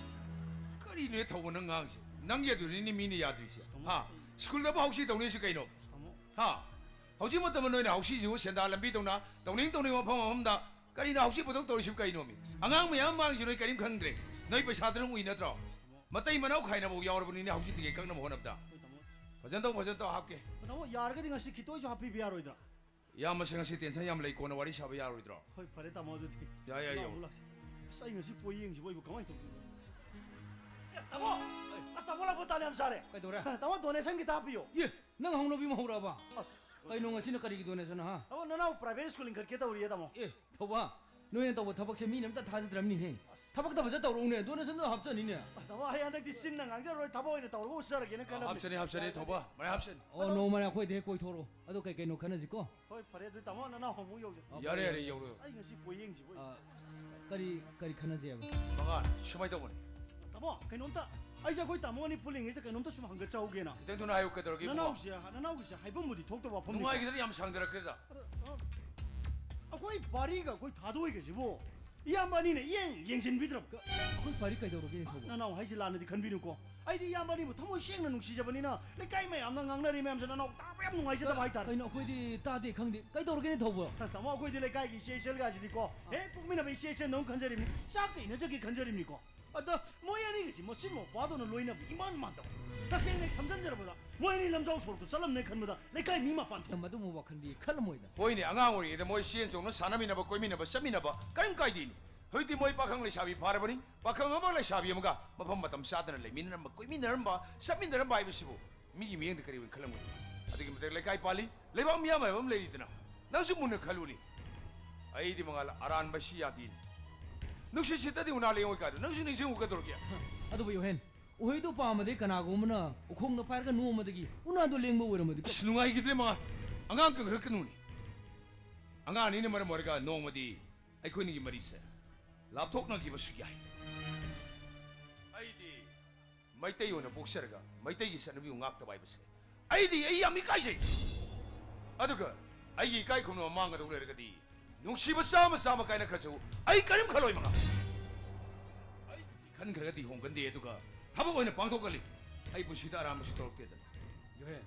ꯀꯔꯤꯅꯣ ꯊꯧꯕ ꯅꯪ ꯉꯥꯡꯉꯤꯁꯦ? ꯅꯪꯒꯤ ꯑꯗꯨꯅꯤꯅꯦ ꯃꯤꯅ ꯌꯥꯗ꯭ꯔꯤꯁꯦ꯫ ꯇꯥꯃꯣ, ꯍꯥ? ꯑꯩ ꯁ꯭ꯀꯨꯜꯗꯕꯨ ꯍꯧꯁꯤ ꯇꯧꯅꯩꯁꯤ ꯀꯩꯅꯣ? ꯇꯥꯃꯣ꯫ ꯍꯥ? ꯍꯧꯖꯤꯛ ꯃꯇꯝꯗ ꯅꯣꯏꯅ ꯍꯧꯁꯤꯁꯤꯕꯨ ꯁꯦꯟꯗꯥꯟ ꯂꯝꯕꯤ ꯇꯧꯅ, ꯇꯧꯅꯤꯡ ꯇꯧꯅꯤꯡꯕ ꯃꯐꯝ ꯃꯐꯝꯗ ꯀꯔꯤꯅꯣ ꯍꯧꯁꯤ ꯄꯨꯊꯣꯛ ꯇꯧꯔꯤꯁꯤꯕꯨ ꯀꯩꯅꯣꯃꯤ? ꯑꯉꯥꯡ ꯃꯌꯥꯝ ꯃꯥꯡꯉꯤꯁꯤ ꯅꯣꯏ ꯀꯔꯤꯝ ꯈꯪꯗ꯭ꯔꯦ꯫ ꯅꯣꯏ ꯄꯩꯁꯥꯗꯨꯅ ꯎꯏ ꯅꯠꯇ꯭ꯔꯣ? ꯃꯇꯩ ꯃꯅꯥꯎ ꯈꯥꯏꯅꯕ ꯌꯥꯎꯔꯕꯅꯤꯅꯦ ꯍꯧꯖꯤꯛ ꯇꯤꯀꯦꯠ ꯀꯛꯅꯕ ꯍꯣꯠꯅꯕꯗ꯫ ꯍꯣꯏ, ꯇꯥꯃꯣ꯫ ꯐꯖꯅ ꯇꯧ, ꯐꯖꯅ ꯇꯧ, ꯍꯥꯞꯀꯦ꯫ ꯇꯥꯃꯣ, ꯌꯥꯔꯒꯗꯤ ꯉꯁꯤ ꯈꯤꯇ ꯑꯣꯏꯁꯨ ꯍꯥꯞꯄꯤꯕ ꯌꯥꯔꯣꯏꯗ꯭ꯔꯥ? ꯏꯌꯥꯝꯕꯁꯦ ꯉꯁꯤ ꯇꯦꯟꯁꯟ ꯌꯥꯝ ꯂꯩ, ꯀꯣꯟꯅ ꯋꯥꯔꯤ ꯁꯥꯕ ꯌꯥꯔꯣꯏꯗ꯭ꯔꯣ? ꯍꯣꯏ, ꯐꯔꯦ ꯇꯥꯃꯣ, ꯑꯗꯨꯗꯤ꯫ ꯌꯥꯏ, ꯌꯥꯏ, ꯂꯥꯛꯑꯣ, ꯌꯥꯏ꯫ ꯂꯥꯛꯑꯣ꯫ ꯑꯁ, ꯑꯩ ꯉꯁꯤ ꯄꯣꯌꯦꯡꯁꯤꯕꯨ ꯑꯩꯕꯨ ꯀꯃꯥꯏꯅ ꯇꯧꯗꯣꯏꯅꯣ? ꯑꯦ, ꯇꯥꯃꯣ! ꯑꯁ, ꯇꯥꯃꯣ ꯂꯥꯛꯄ ꯇꯥꯟ ꯌꯥꯝ ꯆꯥꯔꯦ꯫ ꯀꯩꯗꯧꯔꯦ? ꯇꯥꯃꯣ, ꯗꯣꯅꯦꯁꯟ ꯈꯤꯇ ꯍꯥꯞꯄꯤꯌꯣ꯫ ꯑꯦ, ꯅꯪ ꯍꯧꯅꯕꯤ ꯑꯃ ꯍꯧꯔꯛꯑꯕ? ꯑꯁ, ꯀꯩꯅꯣ ꯉꯁꯤꯅ ꯀꯔꯤꯒꯤ ꯗꯣꯅꯦꯁꯟ, ꯍꯥ? ꯇꯥꯃꯣ, ꯅꯅꯥꯎ ꯄ꯭ꯔꯥꯏꯚꯦꯠ ꯁ꯭ꯀꯨꯜ ꯂꯤꯡꯈꯠꯀꯦ ꯇꯧꯔꯤꯌꯦ, ꯇꯥꯃꯣ꯫ ꯑꯦ, ꯊꯧꯕ, ꯅꯣꯏꯅ ꯇꯧꯕ ꯊꯕꯛꯁꯦ ꯃꯤꯅ ꯑꯝꯇ ꯊꯥꯖꯗ꯭ꯔꯕꯅꯤꯅꯦ꯫ ꯊꯕꯛꯇ ꯐꯖ ꯇꯧꯔꯛꯎꯅꯦ, ꯗꯣꯅꯦꯁꯟꯗꯣ ꯍꯥꯞꯆꯅꯤꯅꯦ꯫ ꯑꯁ, ꯇꯥꯃꯣ, ꯑꯩ ꯍꯟꯗꯛꯇꯤ ꯆꯤꯟꯅ ꯉꯥꯡꯖꯔꯣꯏ, ꯊꯕꯛ ꯑꯣꯏꯅ ꯇꯧꯔꯒ ꯎꯠꯆꯔꯒꯦꯅ ꯈꯜꯂꯕꯅꯦ꯫ ꯍꯥꯞꯆꯅꯤ, ꯍꯥꯞꯆꯅꯤ, ꯊꯧꯕ, ꯃꯌꯥꯝ ꯍꯥꯞꯆꯅꯤ꯫ ꯑꯣ, ꯅꯣꯡꯃꯅꯦ ꯑꯩꯈꯣꯏꯗ ꯍꯦꯛ ꯀꯣꯏꯊꯣꯔꯛꯑꯣ, ꯑꯗꯣ ꯀꯩ ꯀꯩꯅꯣ ꯈꯟꯅꯁꯤꯀꯣ꯫ ꯍꯣꯏ, ꯐꯔꯦ, ꯑꯗꯨꯗꯤ ꯇꯥꯃꯣ, ꯅꯅꯥꯎ ꯑꯃꯨꯛ ꯌꯧꯖ-, ꯌꯥꯔꯦ, ꯌꯥꯔꯦ, ꯌꯧꯔꯣ꯫ ꯑꯩ ꯉꯁꯤ ꯄꯣꯌꯦꯡꯁꯤꯕꯨ꯫ ꯑ, ꯀꯔꯤ, ꯀꯔꯤ ꯈꯟꯅꯁꯦꯕ? ꯃꯉꯥ, ꯁꯨꯃꯥꯏꯅ ꯇꯧꯕꯅꯤ꯫ ꯇꯥꯃꯣ, ꯀꯩꯅꯣꯝꯇ, ꯑꯩꯁꯦ ꯑꯩꯈꯣꯏ ꯇꯥꯃꯣ ꯑꯅꯤ ꯄꯨꯜꯂꯤꯉꯩꯁꯦ ꯀꯩꯅꯣꯝꯇ ꯁꯨꯝ ꯍꯪꯒꯠꯆꯍꯧꯒꯦꯅ꯫ ꯈꯤꯇꯪ ꯊꯨꯅ ꯍꯥꯏꯌꯨ, ꯀꯩꯗꯧꯔꯒꯦ, ꯏꯕꯨꯡꯉꯣ? ꯅꯅꯥꯎꯁꯦ, ꯅꯅꯥꯎꯒꯤꯁꯦ ꯍꯥꯏꯐꯝꯕꯨꯗꯤ ꯊꯣꯛꯇꯕ ꯋꯥꯐꯝꯅꯤ꯫ ꯅꯨꯡꯉꯥꯏꯈꯤꯗꯅ ꯌꯥꯝ ꯁꯥꯡꯊꯔꯛꯈ꯭ꯔꯦꯗ꯫ ꯑ, ꯑ, ꯑꯩꯈꯣꯏ ꯄꯥꯔꯤꯒ ꯑꯩꯈꯣꯏ ꯊꯥꯗꯣꯏꯒꯁꯤꯕꯨ ꯏꯌꯥꯝꯕ ꯑꯅꯤꯅ ꯏꯌꯦꯡ ꯌꯦꯡꯁꯤꯟꯕꯤꯗ꯭ꯔꯕ? ꯑꯩꯈꯣꯏ ꯄꯥꯔꯤ ꯀꯩꯗꯧꯔꯒꯦ, ꯊꯧꯕ? ꯅꯅꯥꯎ ꯍꯥꯏꯁꯤ ꯂꯥꯟꯅꯗꯤ ꯈꯟꯕꯤꯅꯨꯀꯣ꯫ ꯑꯩꯗꯤ ꯏꯌꯥꯝꯕ ꯑꯅꯤꯕꯨ ꯊꯃꯣꯏ ꯁꯦꯡꯅ ꯅꯨꯡꯁꯤꯖꯕꯅꯤꯅ, ꯂꯩꯀꯥꯏ ꯃꯌꯥꯝꯅ ꯉꯥꯡꯅꯔꯤ ꯃꯌꯥꯝꯁꯦ ꯅꯅꯥꯎ ꯇꯥꯕ ꯌꯥꯝ ꯅꯨꯡꯉꯥꯏꯖꯗꯕ ꯍꯥꯏꯇꯥꯔꯦ꯫ ꯀꯩꯅꯣ, ꯑꯩꯈꯣꯏꯗꯤ ꯇꯥꯗꯦ, ꯈꯪꯗꯦ꯫ ꯀꯩꯗꯧꯔꯒꯦꯅꯦ, ꯊꯧꯕ? ꯇꯥꯃꯣ, ꯑꯩꯈꯣꯏꯗꯤ ꯂꯩꯀꯥꯏꯒꯤ ꯏꯆꯦ ꯏꯆꯜꯒꯁꯤꯗꯤꯀꯣ, ꯍꯦꯛ ꯄꯣꯛꯃꯤꯟꯅꯕ ꯏꯆꯦ ꯏꯆꯟꯗꯧꯅ ꯈꯟꯖꯔꯤꯕꯅꯤ, ꯆꯥꯛꯀ ꯏꯟꯅꯖꯒꯦ ꯈꯟꯖꯔꯤꯕꯅꯤꯀꯣ꯫ ꯑꯗ ꯃꯣꯏ ꯑꯅꯤꯒꯁꯤ ꯃꯆꯤꯟ ꯃꯧꯄꯥꯗꯧꯅ ꯂꯣꯏꯅꯕ ꯏꯃꯥꯟ ꯃꯥꯟꯗꯕ꯫ ꯇꯁꯦꯡꯅ ꯑꯩ ꯁꯝꯖꯟꯖꯔꯕꯗ ꯃꯣꯏ ꯑꯅꯤ ꯂꯝꯖꯥꯎ ꯁꯣꯔꯣꯛꯇ ꯆꯠꯂꯝꯅꯦ ꯈꯟꯕꯗ ꯂꯩꯀꯥꯏ ꯃꯤ ꯃꯄꯥꯟ ꯊꯣꯛ- ꯃꯗꯨꯒꯨꯝꯕ ꯋꯥꯈꯜꯗꯤ ꯈꯜꯂꯝꯃꯣꯏꯗ꯫ ꯍꯣꯏꯅꯦ, ꯑꯉꯥꯡ ꯑꯣꯏꯔꯤꯉꯩꯗ ꯃꯣꯏ ꯆꯦꯟ ꯆꯣꯡꯅ ꯁꯥꯟꯅꯃꯤꯟꯅꯕ, ꯀꯣꯏꯃꯤꯟꯅꯕ, ꯆꯠꯃꯤꯟꯅꯕ ꯀꯔꯤꯝ ꯀꯥꯏꯗꯦꯅꯦ꯫ ꯍꯧꯖꯤꯛꯇꯤ ꯃꯣꯏ ꯄꯥꯈꯪ ꯂꯩꯁꯥꯕꯤ ꯐꯥꯔꯕꯅꯤ꯫ ꯄꯥꯈꯪ ꯑꯃ ꯂꯩꯁꯥꯕꯤ ꯑꯃꯒ ꯃꯐꯝ ꯃꯇꯝ ꯆꯥꯗꯅ ꯂꯩꯃꯤꯟꯅꯔꯝꯕ, ꯀꯣꯏꯃꯤꯟꯅꯔꯝꯕ, ꯆꯠꯃꯤꯟꯅꯔꯝꯕ ꯍꯥꯏꯕꯁꯤꯕꯨ ꯃꯤꯒꯤ ꯃꯤꯠꯌꯦꯡꯗ ꯀꯔꯤ ꯑꯣꯏꯅ ꯈꯜꯂꯝꯒꯅꯤ? ꯑꯗꯨꯒꯤ ꯃꯊꯛ ꯂꯩꯀꯥꯏ ꯄꯥꯜꯂꯤ, ꯂꯩꯕꯥꯛ ꯃꯤꯌꯥꯝ ꯍꯥꯏꯕ ꯑꯃ ꯂꯩꯔꯤꯗꯅ꯫ ꯅꯪꯁꯨ ꯃꯨꯟꯅ ꯈꯜꯂꯨꯅꯤ꯫ ꯑꯩꯗꯤ ꯃꯉꯥꯜ ꯑꯔꯥꯟꯕ ꯁꯤ ꯌꯥꯗꯦ꯫ ꯅꯨꯡꯁꯤꯠ ꯁꯤꯠꯇꯗꯤ ꯎꯅꯥ ꯂꯦꯡꯉꯣꯏ ꯀꯥꯏꯗꯣ ꯅꯪꯁꯨ ꯅꯤꯡꯁꯤꯡꯉꯨꯒꯗꯧꯔꯒꯦ? ꯑꯗꯨꯕꯨ ꯌꯣꯍꯦꯟ, ꯎꯍꯩꯗꯣ ꯄꯥꯝꯃꯗꯤ ꯀꯅꯥꯒꯨꯝꯕꯅ ꯎꯈꯣꯡꯗ ꯄꯥꯏꯔꯒ ꯅꯣꯝꯃꯗꯒꯤ ꯎꯅꯥꯗꯣ ꯂꯦꯡꯕ ꯑꯣꯏꯔꯝꯃꯗꯤ? ꯑꯁ, ꯅꯨꯡꯉꯥꯏꯈꯤꯗ꯭ꯔꯦ ꯃꯉꯥꯜ꯫ ꯑꯉꯥꯡ ꯀꯟꯈꯠꯀꯅꯨꯅꯦ꯫ ꯑꯉꯥꯡ ꯑꯅꯤꯅ ꯃꯔꯝ ꯑꯣꯏꯔꯒ ꯅꯣꯡꯃꯗꯤ ꯑꯩꯈꯣꯏꯅꯤꯒꯤ ꯃꯔꯤꯁꯦ ꯂꯥꯞꯊꯣꯛꯅꯈꯤꯕꯁꯨ ꯌꯥꯏ꯫ ꯑꯩꯗꯤ ꯃꯩꯇꯩ ꯑꯣꯏꯅ ꯄꯣꯛꯆꯔꯒ ꯃꯩꯇꯩꯒꯤ ꯆꯠꯅꯕꯤꯕꯨ ꯉꯥꯛꯇꯕ ꯍꯥꯏꯕꯁꯦ ꯑꯩꯗꯤ ꯑꯩ ꯌꯥꯝ ꯏꯀꯥꯏꯖꯩ꯫ ꯑꯗꯨꯒ ꯑꯩꯒꯤ ꯏꯀꯥꯏ ꯈꯨꯝꯅꯕ ꯃꯥꯡꯒꯗꯧ ꯂꯩꯔꯒꯗꯤ ꯅꯨꯡꯁꯤꯕ ꯆꯥꯝꯃ ꯆꯥꯝꯃ ꯀꯥꯏꯅꯈ꯭ꯔꯁꯨ ꯑꯩ ꯀꯔꯤꯝ ꯈꯜꯂꯣꯏ ꯃꯉꯥꯜ꯫ ꯑꯩ ꯈꯟꯈ꯭ꯔꯒꯗꯤ ꯍꯣꯡꯒꯟꯗꯦ, ꯑꯗꯨꯒ ꯊꯕꯛ ꯑꯣꯏꯅ ꯄꯥꯡꯊꯣꯛꯀꯜꯂꯤ꯫ ꯑꯩ ꯄꯨꯟꯁꯤꯗ ꯑꯔꯥꯟꯕꯁꯨ ꯇꯧꯔꯛꯇꯦꯗꯅ꯫ ꯌꯣꯍꯦꯟ,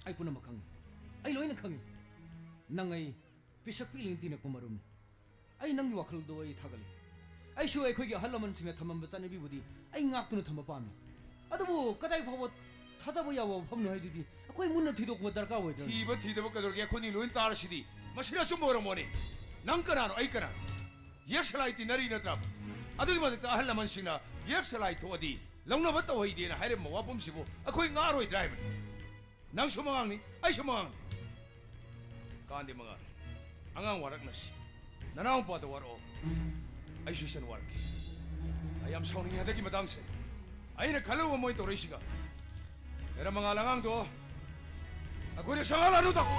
ꯑꯩ ꯄꯨꯝꯅꯃꯛ ꯈꯪꯏ꯫ ꯑꯩ ꯂꯣꯏꯅ ꯈꯪꯏ꯫ ꯅꯪ ꯑꯩ ꯄꯤꯁꯛ ꯄꯤꯛꯂꯤꯉꯩ ꯇꯤꯟꯅꯔꯛꯄ ꯃꯔꯨꯞꯅꯤ꯫ ꯑꯩ ꯅꯪꯒꯤ ꯋꯥꯈꯜꯗꯣ ꯑꯩ ꯊꯥꯒꯠꯂꯤ꯫ ꯑꯩꯁꯨ ꯑꯩꯈꯣꯏꯒꯤ ꯑꯍꯜ ꯂꯃꯟꯁꯤꯡꯅ ꯊꯝꯃꯝꯕ ꯆꯠꯅꯕꯤꯕꯨꯗꯤ ꯑꯩ ꯉꯥꯛꯇꯨꯅ ꯊꯝꯕ ꯄꯥꯝꯃꯤ꯫ ꯑꯗꯨꯕꯨ ꯀꯗꯥꯏ ꯐꯥꯎꯕ ꯊꯥꯖꯕ ꯌꯥꯕ ꯋꯥꯐꯝꯅꯣ ꯍꯥꯏꯗꯨꯗꯤ ꯑꯩꯈꯣꯏ ꯃꯨꯟꯅ ꯊꯤꯗꯣꯛꯄ ꯗꯔꯀꯥꯔ ꯑꯣꯏꯗ꯭ꯔꯅꯤ? ꯊꯤꯕ ꯊꯤꯗꯕ ꯀꯩꯗꯧꯔꯒꯦ? ꯑꯩꯈꯣꯏꯅꯤ ꯂꯣꯏꯅ ꯇꯥꯔꯁꯤꯗꯤ꯫ ꯃꯁꯤꯅ ꯑꯆꯨꯝꯕ ꯑꯣꯏꯔꯝꯃꯣꯅꯦ꯫ ꯅꯪ ꯀꯅꯥꯅꯣ, ꯑꯩ ꯀꯅꯥꯅꯣ? ꯌꯦꯛ ꯁꯂꯥꯏ ꯇꯤꯟꯅꯔꯤ ꯅꯠꯇ꯭ꯔꯕ? ꯑꯗꯨꯒꯤ ꯃꯊꯛꯇ ꯑꯍꯜ ꯂꯃꯟꯁꯤꯡꯅ ꯌꯦꯛ ꯁꯂꯥꯏ ꯊꯣꯛꯑꯗꯤ ꯂꯧꯅꯕ ꯇꯧꯍꯩꯗꯦꯅ ꯍꯥꯏꯔꯝꯕ ꯋꯥꯐꯝꯁꯤꯕꯨ ꯑꯩꯈꯣꯏ ꯉꯥꯔꯣꯏꯗ꯭ꯔꯥ ꯍꯥꯏꯕꯅꯤ꯫ ꯅꯪꯁꯨ ꯃꯉꯥꯡꯅꯤ, ꯑꯩꯁꯨ ꯃꯉꯥꯡꯅꯤ꯫ ꯀꯥꯟꯗꯦ ꯃꯉꯥꯡ, ꯑꯉꯥꯡ ꯋꯥꯔꯛꯅꯁꯤ꯫ ꯅꯅꯥꯎꯄꯥꯗ ꯋꯥꯔꯛꯑꯣ, ꯑꯩꯁꯨ ꯏꯆꯟ ꯋꯥꯔꯛꯀꯦ꯫ ꯑꯩ ꯌꯥꯝ ꯁꯥꯎꯅꯤꯡꯉꯤ ꯍꯟꯗꯛꯀꯤ ꯃꯇꯥꯡꯁꯦ꯫ ꯑꯩꯅ ꯈꯜꯂꯨꯕ ꯃꯣꯏ ꯇꯧꯔꯛꯏꯁꯤꯒ꯫ ꯍꯦꯔꯥ ꯃꯉꯥꯜ ꯑꯉꯥꯡꯗꯣ ꯑꯩꯈꯣꯏꯅ ꯁꯪꯍꯜꯂꯛꯑꯅꯨ ꯇꯥꯃꯣ꯫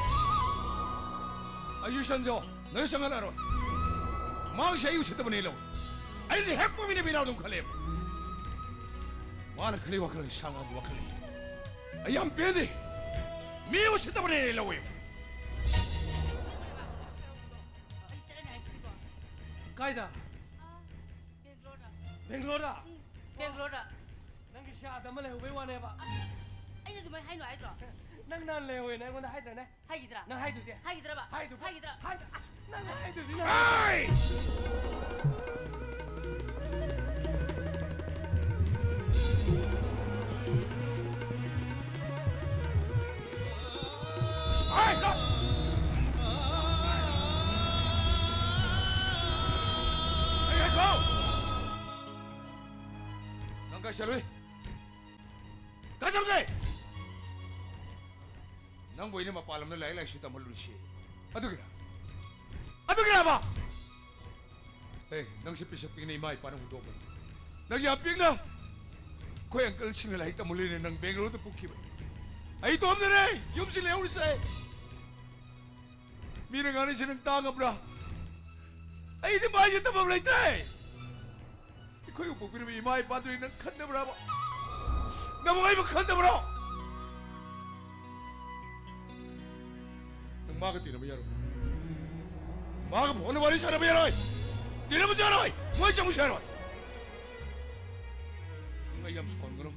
ꯑꯩꯁꯨ ꯏꯆꯟꯗꯣ ꯅꯣꯏ ꯁꯪꯍꯜꯂꯛꯑꯔꯣꯏ꯫ ꯃꯥꯒꯤꯁꯦ ꯑꯩ ꯎꯁꯤꯠꯇꯕꯅꯦ ꯂꯧ꯫ ꯑꯩꯗꯤ ꯍꯦꯛ ꯄꯣꯛꯃꯤꯟꯅ ꯃꯤꯅꯥꯎ ꯑꯗꯨꯝ ꯈꯜꯂꯦꯕ꯫ ꯃꯥꯅ ꯈꯜꯂꯤ ꯋꯥꯈꯜ ꯁꯥ ꯉꯥꯒꯤ ꯋꯥꯈꯜꯅꯤ꯫ ꯑꯩ ꯌꯥꯝ ꯄꯦꯟꯗꯦ꯫ ꯃꯤ ꯎꯁꯤꯠꯇꯕꯅꯦ ꯂꯧꯋꯦ꯫ ꯑꯩ ꯆꯠꯂꯅꯤ ꯍꯥꯏꯁꯤꯗꯤꯀꯣ꯫ ꯀꯥꯏꯗ? ꯑꯥ, ꯕꯦꯡꯒ꯭ꯂꯣꯔꯗ꯫ ꯕꯦꯡꯒ꯭ꯂꯣꯔꯗ? ꯎꯝ, ꯕꯦꯡꯒ꯭ꯂꯣꯔꯗ꯫ ꯅꯪꯒꯤ ꯁꯤ ꯑꯥꯗ ꯑꯃ ꯂꯩꯍꯧꯕꯩ ꯋꯥꯅꯦꯕ? ꯑꯁ, ꯑꯩꯅ ꯑꯗꯨꯃꯥꯏꯅ ꯍꯥꯏꯅꯣ ꯍꯥꯏꯗ꯭ꯔꯣ? ꯅꯪ ꯅꯍꯥꯟ ꯂꯩꯍꯧꯋꯦꯅ ꯑꯩꯉꯣꯟꯗ ꯍꯥꯏꯗ꯭ꯔꯅꯦ? ꯍꯥꯏꯈꯤꯗ꯭ꯔꯥ? ꯅꯪ ꯍꯥꯏꯗꯨꯗꯤ? ꯍꯥꯏꯈꯤꯗ꯭ꯔꯕ? ꯍꯥꯏꯗꯨꯕꯨ? ꯍꯥꯏꯈꯤꯗ꯭ꯔꯥ? ꯍꯥꯏꯗ-, ꯑꯁ, ꯅꯪ ꯍꯥꯏꯗꯨꯗꯤ ꯅꯪ ꯍꯥꯏ! ꯍꯥꯏ, ꯂꯥꯎ! ꯑꯩ ꯍꯥꯏ, ꯂꯥꯎ! ꯅꯪ ꯀꯥꯏ ꯆꯠꯂꯨꯏ? ꯀꯥꯏ ꯆꯠꯂꯨꯒꯦ? ꯅꯪꯕꯨ ꯑꯩꯅ ꯃꯄꯥꯟ ꯂꯝꯗ ꯂꯥꯏꯔꯤꯛ ꯂꯥꯏꯁꯨ ꯇꯝꯍꯜꯂꯨꯔꯤꯁꯤ ꯑꯗꯨꯒꯤꯔ? ꯑꯗꯨꯒꯤꯔꯕ? ꯑꯦ, ꯅꯪꯁꯦ ꯄꯤꯁꯛ ꯄꯤꯛꯅ ꯏꯃꯥ ꯏꯄꯥꯅ ꯍꯨꯟꯗꯣꯛꯑꯝꯕꯅꯤ꯫ ꯅꯪ ꯌꯥꯝ ꯄꯤꯛꯅ ꯑꯩꯈꯣꯏ ꯑꯪꯀꯜꯁꯤꯡꯅ ꯂꯥꯏꯔꯤꯛ ꯇꯝꯍꯜꯂꯨꯏꯅꯦ, ꯅꯪ ꯕꯦꯡꯒꯂꯣꯔꯗ ꯄꯨꯈꯤꯕꯅꯤ꯫ ꯑꯩ ꯏꯇꯣꯝꯗꯅꯦ ꯌꯨꯝꯁꯤ ꯂꯩꯍꯧꯔꯤꯁꯦ꯫ ꯃꯤꯅ ꯉꯥꯡꯅꯔꯤꯁꯦ ꯅꯪ ꯇꯥ ꯉꯝꯕ꯭ꯔꯥ? ꯑꯩꯗꯤ ꯃꯥꯏꯁꯦ ꯇꯝꯐꯝ ꯂꯩꯇ꯭ꯔꯦ꯫ ꯑꯩꯈꯣꯏꯕꯨ ꯄꯣꯛꯄꯤꯔꯝꯕ ꯏꯃꯥ ꯏꯄꯥꯗꯨꯗꯤ ꯅꯪ ꯈꯟꯗꯕ꯭ꯔꯥꯕ? ꯅꯪꯕꯨ ꯑꯩꯕꯨ ꯈꯟꯗꯕ꯭ꯔꯣ? ꯅꯪ ꯃꯥꯒ ꯇꯤꯟꯅꯕ ꯌꯥꯔꯣꯏ꯫ ꯃꯥꯒ ꯐꯣꯟꯗ ꯋꯥꯔꯤ ꯁꯥꯟꯅꯕ ꯌꯥꯔꯣꯏ꯫ ꯇꯤꯟꯅꯕꯁꯨ ꯌꯥꯔꯣꯏ꯫ ꯃꯣꯏ ꯆꯪꯕꯁꯨ ꯌꯥꯔꯣꯏ꯫ ꯑꯩ ꯌꯥꯝ ꯁꯥꯎꯍꯟꯒꯅꯨ꯫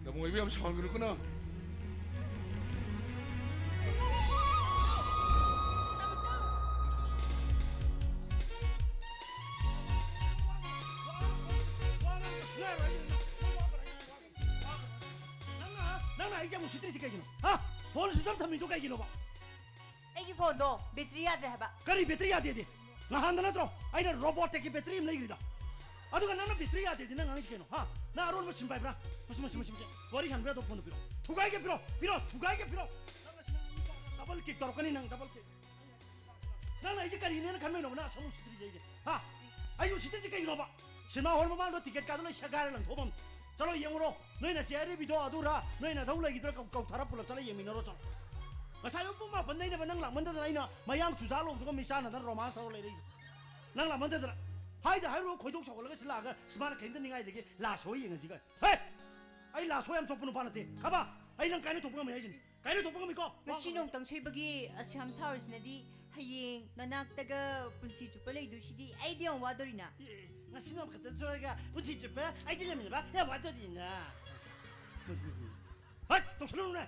ꯂꯝꯑꯣꯏꯕ ꯌꯥꯝ ꯁꯥꯎꯍꯟꯒꯅꯨꯀꯣ ꯅꯪ꯫ ꯅꯪꯅ, ꯅꯪꯅ ꯑꯩꯁꯦ ꯑꯃꯨꯛ ꯁꯤꯠꯇ꯭ꯔꯤꯁꯤ ꯀꯩꯒꯤꯅꯣ? ꯍꯥ? ꯐꯣꯟ ꯁ꯭ꯋꯤꯆ ꯑꯣꯐ ꯊꯝꯃꯤꯗꯣ ꯀꯩꯒꯤꯅꯣꯕ? ꯑꯩꯒꯤ ꯐꯣꯟꯗꯣ ꯕꯦꯇ꯭ꯔꯤ ꯌꯥꯗ꯭ꯔꯦ ꯍꯥꯏꯕ꯫ ꯀꯔꯤ ꯕꯦꯇ꯭ꯔꯤ ꯌꯥꯗꯦꯗꯤ? ꯅꯍꯥꯟꯗ ꯅꯠꯇ꯭ꯔꯣ ꯑꯩꯅ ꯔꯣꯕꯣꯠꯇꯦꯛꯀꯤ ꯕꯦꯇ꯭ꯔꯤ ꯑꯃ ꯂꯩꯈ꯭ꯔꯤꯗꯣ? ꯑꯗꯨꯒ ꯅꯪꯅ ꯕꯦꯇ꯭ꯔꯤ ꯌꯥꯗꯦꯗꯤ ꯅꯪ ꯉꯥꯡꯉꯤꯁꯤ ꯀꯩꯅꯣ? ꯍꯥ? ꯅꯪ ꯑꯔꯣꯟꯕ ꯁꯤꯝ ꯄꯥꯏꯕ꯭ꯔꯥ? ꯃꯁꯤ, ꯃꯁꯤ, ꯃꯁꯤ, ꯃꯁꯤ꯫ ꯋꯥꯔꯤ ꯁꯥꯟꯅꯕ ꯌꯥꯗꯕ ꯐꯣꯟꯗꯣ ꯄꯤꯔꯣ꯫ ꯊꯨꯒꯥꯏꯒꯦ ꯄꯤꯔꯣ, ꯄꯤꯔꯣ, ꯊꯨꯒꯥꯏꯒꯦ ꯄꯤꯔꯣ꯫ ꯅꯪ ꯉꯁꯤ ꯅꯪ ꯗꯕꯜ ꯀꯤꯛ ꯇꯧꯔꯛꯀꯅꯤ ꯅꯪ, ꯗꯕꯜ ꯀꯤꯛ꯫ ꯅꯪꯅ ꯑꯩꯁꯦ ꯀꯔꯤꯅꯦꯅ ꯈꯟꯕꯩꯅꯣꯕ ꯅꯪ ꯑꯁꯣꯝ ꯎꯁꯤꯠꯇ꯭ꯔꯤꯁꯦ ꯑꯩꯁꯦ? ꯍꯥ? ꯑꯩ ꯎꯁꯤꯠꯇ꯭ꯔꯤꯁꯦ ꯀꯩꯒꯤꯅꯣꯕ? ꯁꯤꯅꯦꯃꯥ ꯍꯣꯜ ꯃꯃꯥꯡꯗ ꯇꯤꯀꯦꯠ ꯀꯥꯗꯣ ꯂꯣꯏ ꯁꯦꯒꯥꯏꯔ ꯂꯪꯊꯣꯛꯐꯝ꯫ ꯆꯠꯂꯣ ꯌꯦꯡꯉꯨꯔꯣ꯫ ꯅꯣꯏ ꯅꯆꯦ ꯑꯔꯤꯕꯤꯗꯣ ꯑꯗꯨꯔ, ꯅꯣꯏ ꯅꯊꯧ ꯂꯩꯈꯤꯗ꯭ꯔꯥ ꯀꯧ-, ꯀꯧꯊꯔ ꯄꯨꯂꯞ ꯆꯠꯂ ꯌꯦꯡꯃꯤꯟꯅꯔꯣ ꯆꯠꯂꯣ꯫ ꯉꯁꯥꯏ ꯑꯌꯨꯛ ꯄꯨꯡ ꯃꯥꯄꯟꯗꯩꯅꯦꯕ ꯅꯪ ꯂꯥꯛꯃꯟꯗꯗꯅ ꯑꯩꯅ ꯃꯌꯥꯡ ꯆꯨꯖꯥꯛ ꯂꯧꯗꯨꯒ ꯃꯤ ꯆꯥꯟꯅꯗꯅ ꯔꯣꯃꯥꯟꯁ ꯇꯧꯔ ꯂꯩꯔꯛꯏꯁꯦ꯫ ꯅꯪ ꯂꯥꯛꯃꯟꯗꯗꯅ꯫ ꯍꯥꯏꯗ ꯍꯥꯏꯔꯨꯔ ꯈꯣꯏꯗꯧ ꯁꯥꯎꯒꯠꯂꯒ ꯁꯤ ꯂꯥꯛꯑꯒ ꯁꯨꯃꯥꯏꯅ ꯀꯩꯝꯇ ꯅꯤꯡꯉꯥꯏꯗꯒꯤ ꯂꯥ ꯁꯣꯏ ꯌꯦꯡꯉꯁꯤꯒ꯫ ꯍꯦ! ꯑꯩ ꯂꯥ ꯁꯣꯏ ꯌꯥꯝ ꯆꯣꯞꯄ ꯅꯨꯄꯥ ꯅꯠꯇꯦ꯫ ꯈꯪꯉꯕ? ꯑꯩ ꯅꯪ ꯀꯥꯏꯅ ꯊꯣꯛꯄ ꯉꯝꯃꯦ ꯍꯥꯏꯁꯤꯅꯤ꯫ ꯀꯥꯏꯅ ꯊꯣꯛꯄ ꯉꯝꯃꯤꯀꯣ? ꯉꯁꯤ ꯅꯣꯡꯇꯪ ꯁꯣꯏꯕꯒꯤ ꯑꯁꯨꯛ ꯌꯥꯝ ꯁꯥꯎꯔꯤꯁꯤꯅꯗꯤ ꯍꯌꯦꯡ ꯅꯅꯥꯛꯇꯒ ꯄꯨꯟꯁꯤ ꯆꯨꯞꯄ ꯂꯩꯗꯣꯏꯁꯤꯗꯤ ꯑꯩꯗꯤ ꯌꯥꯝ ꯋꯥꯗꯣꯔꯤꯅ꯫ ꯑꯦ, ꯉꯁꯤ ꯅꯣꯡꯃ ꯈꯛꯇ ꯁꯣꯏꯔꯒ ꯄꯨꯟꯁꯤ ꯆꯨꯞꯄ ꯑꯩꯗꯤ ꯂꯩꯃꯤꯟꯅꯕ ꯌꯥꯝ ꯋꯥꯗꯣꯔꯤꯅ꯫ ꯍꯠ! ꯇꯧꯁꯜꯂꯨꯅꯨꯅꯦ꯫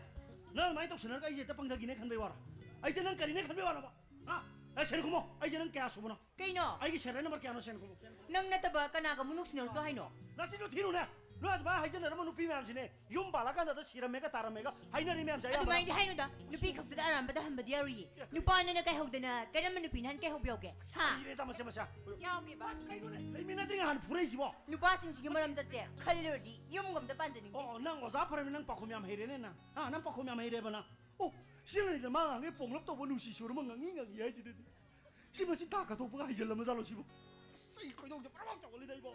ꯅꯪ ꯑꯗꯨꯃꯥꯏꯅ ꯇꯧꯁꯟꯅꯔꯒ ꯑꯩꯁꯦ ꯍꯦꯛꯇ ꯄꯪꯊꯒꯤꯅꯦ ꯈꯟꯕꯩ ꯋꯥꯔꯣ? ꯑꯩꯁꯦ ꯅꯪ ꯀꯔꯤꯅꯦ ꯈꯟꯕꯩ ꯋꯥꯔꯣꯕ? ꯍꯥ? ꯑꯦ, ꯁꯦꯟ ꯈꯨꯝꯃꯣ꯫ ꯑꯩꯁꯦ ꯅꯪ ꯀꯌꯥ ꯁꯨꯕꯅꯣ? ꯀꯩꯅꯣ? ꯑꯩꯒꯤ ꯁꯦꯔꯤꯌꯦꯜ ꯅꯝꯕꯔ ꯀꯌꯥꯅꯣ ꯁꯦꯟ ꯈꯨꯝꯃꯣ? ꯅꯪ ꯅꯠꯇꯕ ꯀꯅꯥꯒ ꯑꯃꯨꯛ ꯅꯨꯡꯁꯤꯅꯔꯨꯁꯣ ꯍꯥꯏꯅꯣ? ꯅꯆꯤꯟꯗꯣ ꯊꯤꯅꯨꯅꯦ꯫ ꯅꯣꯏ ꯑꯗꯨꯃꯥꯏꯅ ꯍꯥꯏꯖꯟꯅꯔꯝꯕ ꯅꯨꯄꯤ ꯃꯌꯥꯝꯁꯤꯅꯦ ꯌꯨꯝ ꯄꯥꯜꯂꯀꯥꯟꯗ ꯁꯤꯔꯝꯃꯦꯒ ꯇꯥꯔꯝꯃꯦꯒ ꯍꯥꯏꯅꯔꯤ ꯃꯌꯥꯝꯁꯦ ꯑꯌꯥꯝꯕꯅ꯫ ꯑꯗꯨꯃꯥꯏꯅꯗꯤ ꯍꯥꯏꯅꯨꯗ꯫ ꯅꯨꯄꯤ ꯈꯛꯇꯗ ꯑꯔꯥꯟꯕꯗ ꯍꯟꯕꯗꯤ ꯌꯥꯔꯨꯏꯌꯦ꯫ ꯑꯦ꯫ ꯅꯨꯄꯥꯅꯅ ꯀꯩꯍꯧꯗꯅ ꯀꯔꯝꯕ ꯅꯨꯄꯤꯅ ꯍꯟ ꯀꯩꯍꯧꯕ ꯌꯥꯎꯒꯦ? ꯍꯥ? ꯏꯔꯦ ꯇꯥꯃꯁꯦ ꯃꯁꯥ꯫ ꯌꯥꯎꯒꯦꯕ꯫ ꯀꯩꯅꯣꯅꯦ? ꯂꯩꯃꯤꯟꯅꯗ꯭ꯔꯤꯉꯩ ꯍꯥꯟꯅ ꯐꯨꯔꯛꯏꯁꯤꯕꯣ? ꯅꯨꯄꯥꯁꯤꯡꯁꯤꯒꯤ ꯃꯔꯝ ꯆꯠꯁꯦ ꯈꯜꯂꯨꯔꯗꯤ ꯌꯨꯝꯒ ꯑꯝꯇ ꯄꯥꯟꯖꯅꯤꯡꯗꯦ꯫ ꯑꯣ, ꯅꯪ ꯑꯣꯖꯥ ꯐꯔꯃꯤ, ꯅꯪ ꯄꯥꯎꯈꯨꯝ ꯌꯥꯝ ꯍꯩꯔꯦꯅꯦ ꯅꯪ꯫ ꯍꯥ, ꯅꯪ ꯄꯥꯎꯈꯨꯝ ꯌꯥꯝ ꯍꯩꯔꯦꯕ ꯅꯪ꯫ ꯑꯣ, ꯁꯤ ꯑꯉꯥꯡꯁꯤꯗ ꯃꯥ ꯉꯥꯡꯉꯦ ꯄꯣꯡꯂꯞ ꯇꯧꯕ ꯅꯨꯡꯁꯤ ꯁꯨꯔ ꯑꯃ ꯉꯥꯡꯉꯤ ꯉꯥꯡꯉꯤ ꯍꯥꯏꯁꯤꯅꯗꯤ꯫ ꯁꯤ ꯃꯁꯤ ꯊꯥꯛ ꯀꯠꯊꯣꯛꯄꯒ ꯍꯩꯖꯤꯜꯂꯝꯃꯖꯥꯠꯂꯣ ꯁꯤꯕꯨ? ꯑꯁ, ꯑꯩ ꯈꯣꯏꯗꯧꯁꯦ ꯄ꯭ꯔꯣꯛ ꯄ꯭ꯔꯣꯛ ꯆꯥꯎꯒꯠꯂꯤꯗ ꯑꯩꯕꯣ꯫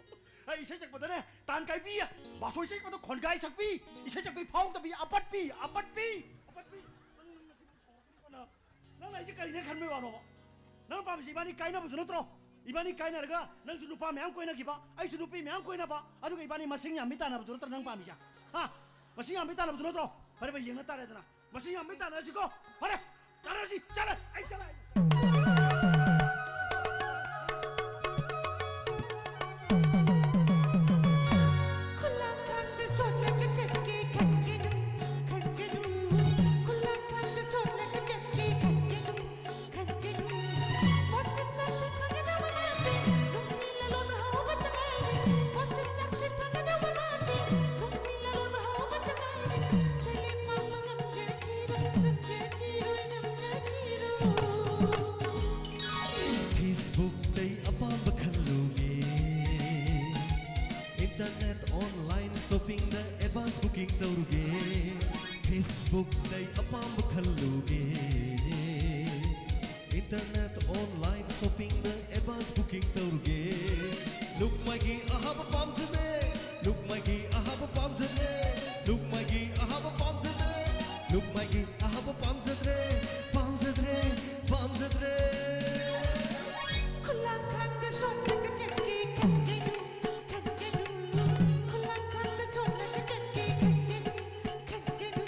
ꯑꯩ ꯏꯁꯩ ꯁꯛꯄꯗꯅꯦ, ꯇꯥꯟ ꯀꯥꯏꯕꯤ, ꯕꯥꯁꯣꯏ ꯏꯁꯩ ꯁꯛꯄꯗ ꯈꯣꯟꯒꯥꯏ ꯁꯛꯄꯤ, ꯏꯁꯩ ꯁꯛꯄꯤ ꯐꯥꯎꯗꯕꯤ, ꯑꯄꯠꯄꯤ, ꯑꯄꯠꯄꯤ, ꯑꯄꯠꯄꯤ꯫ ꯅꯪ, ꯅꯪ, ꯅꯪ, ꯅꯪ ꯑꯩꯁꯦ ꯀꯔꯤꯅꯦ ꯈꯟꯕꯩ ꯋꯥꯅꯣꯕ? ꯅꯪ ꯄꯥꯝꯃꯤꯁꯦ ꯏꯕꯥꯅꯤ ꯀꯥꯏꯅꯕꯗꯨ ꯅꯠꯇ꯭ꯔꯣ? ꯏꯕꯥꯅꯤ ꯀꯥꯏꯅꯔꯒ ꯅꯪꯁꯨ ꯅꯨꯄꯥ ꯃꯌꯥꯝ ꯀꯣꯏꯅꯈꯤꯕ, ꯑꯩꯁꯨ ꯅꯨꯄꯤ ꯃꯌꯥꯝ ꯀꯣꯏꯅꯕ, ꯑꯗꯨꯒ ꯏꯕꯥꯅꯤ ꯃꯁꯤꯡ ꯌꯥꯝꯃꯤ ꯇꯥꯟꯅꯕꯗꯨ ꯅꯠꯇ꯭ꯔꯣ ꯅꯪ ꯄꯥꯝꯃꯤꯁꯦ? ꯍꯥ? ꯃꯁꯤꯡ ꯌꯥꯝꯃꯤ ꯇꯥꯟꯅꯕꯗꯨ ꯅꯠꯇ꯭ꯔꯣ? ꯐꯔꯦ ꯐꯔꯦ, ꯌꯦꯡꯅ ꯇꯥꯔꯦꯗꯅ꯫ ꯃꯁꯤꯡ ꯌꯥꯝꯃꯤ ꯇꯥꯟꯅꯔꯁꯤꯀꯣ꯫ ꯐꯔꯦ, ꯇꯥꯟꯅꯔꯁꯤ꯫ ꯆꯠꯂꯦ, ꯑꯩ ꯆꯠꯂꯦ꯫ ꯈꯨꯂꯥ ꯑꯣꯟꯂꯥꯏꯟ ꯁꯣꯄꯤꯡꯗ ꯑꯦꯗꯚꯥꯟꯁ ꯕꯨꯀꯤꯡ ꯇꯧꯔꯨꯒꯦ꯫ ꯐꯦꯁꯕꯨꯛꯇ ꯑꯩ ꯑꯄꯥꯝꯕ ꯈꯜꯂꯨꯒꯦ꯫ ꯏꯟꯇꯔꯅꯦꯠ ꯑꯣꯟꯂꯥꯏꯟ ꯁꯣꯄꯤꯡꯗ ꯑꯦꯗꯚꯥꯟꯁ ꯕꯨꯀꯤꯡ ꯇꯧꯔꯨꯒꯦ꯫ ꯂꯨꯛꯃꯥꯏꯒꯤ ꯑꯍꯥꯕ ꯄꯥꯝꯖꯗꯦ꯫ ꯂꯨꯛꯃꯥꯏꯒꯤ ꯑꯍꯥꯕ ꯄꯥꯝꯖꯗꯦ꯫ ꯂꯨꯛꯃꯥꯏꯒꯤ ꯑꯍꯥꯕ ꯄꯥꯝꯖꯗꯦ꯫ ꯂꯨꯛꯃꯥꯏꯒꯤ ꯑꯍꯥꯕ ꯄꯥꯝꯖꯗ꯭ꯔꯦ꯫ ꯄꯥꯝꯖꯗ꯭ꯔꯦ꯫ ꯄꯥꯝꯖꯗ꯭ꯔꯦ꯫ ꯈꯨꯂꯥꯡꯈꯥꯡꯗ ꯁꯣꯛꯂꯒ ꯆꯠꯀꯦ ꯈꯟꯒꯅꯨ, ꯈꯟꯒꯅꯨ꯫ ꯈꯨꯂꯥꯡꯈꯥꯡꯗ ꯁꯣꯛꯂꯒ ꯆꯠꯀꯦ ꯈꯟꯒꯅꯨ, ꯈꯟꯒꯅꯨ꯫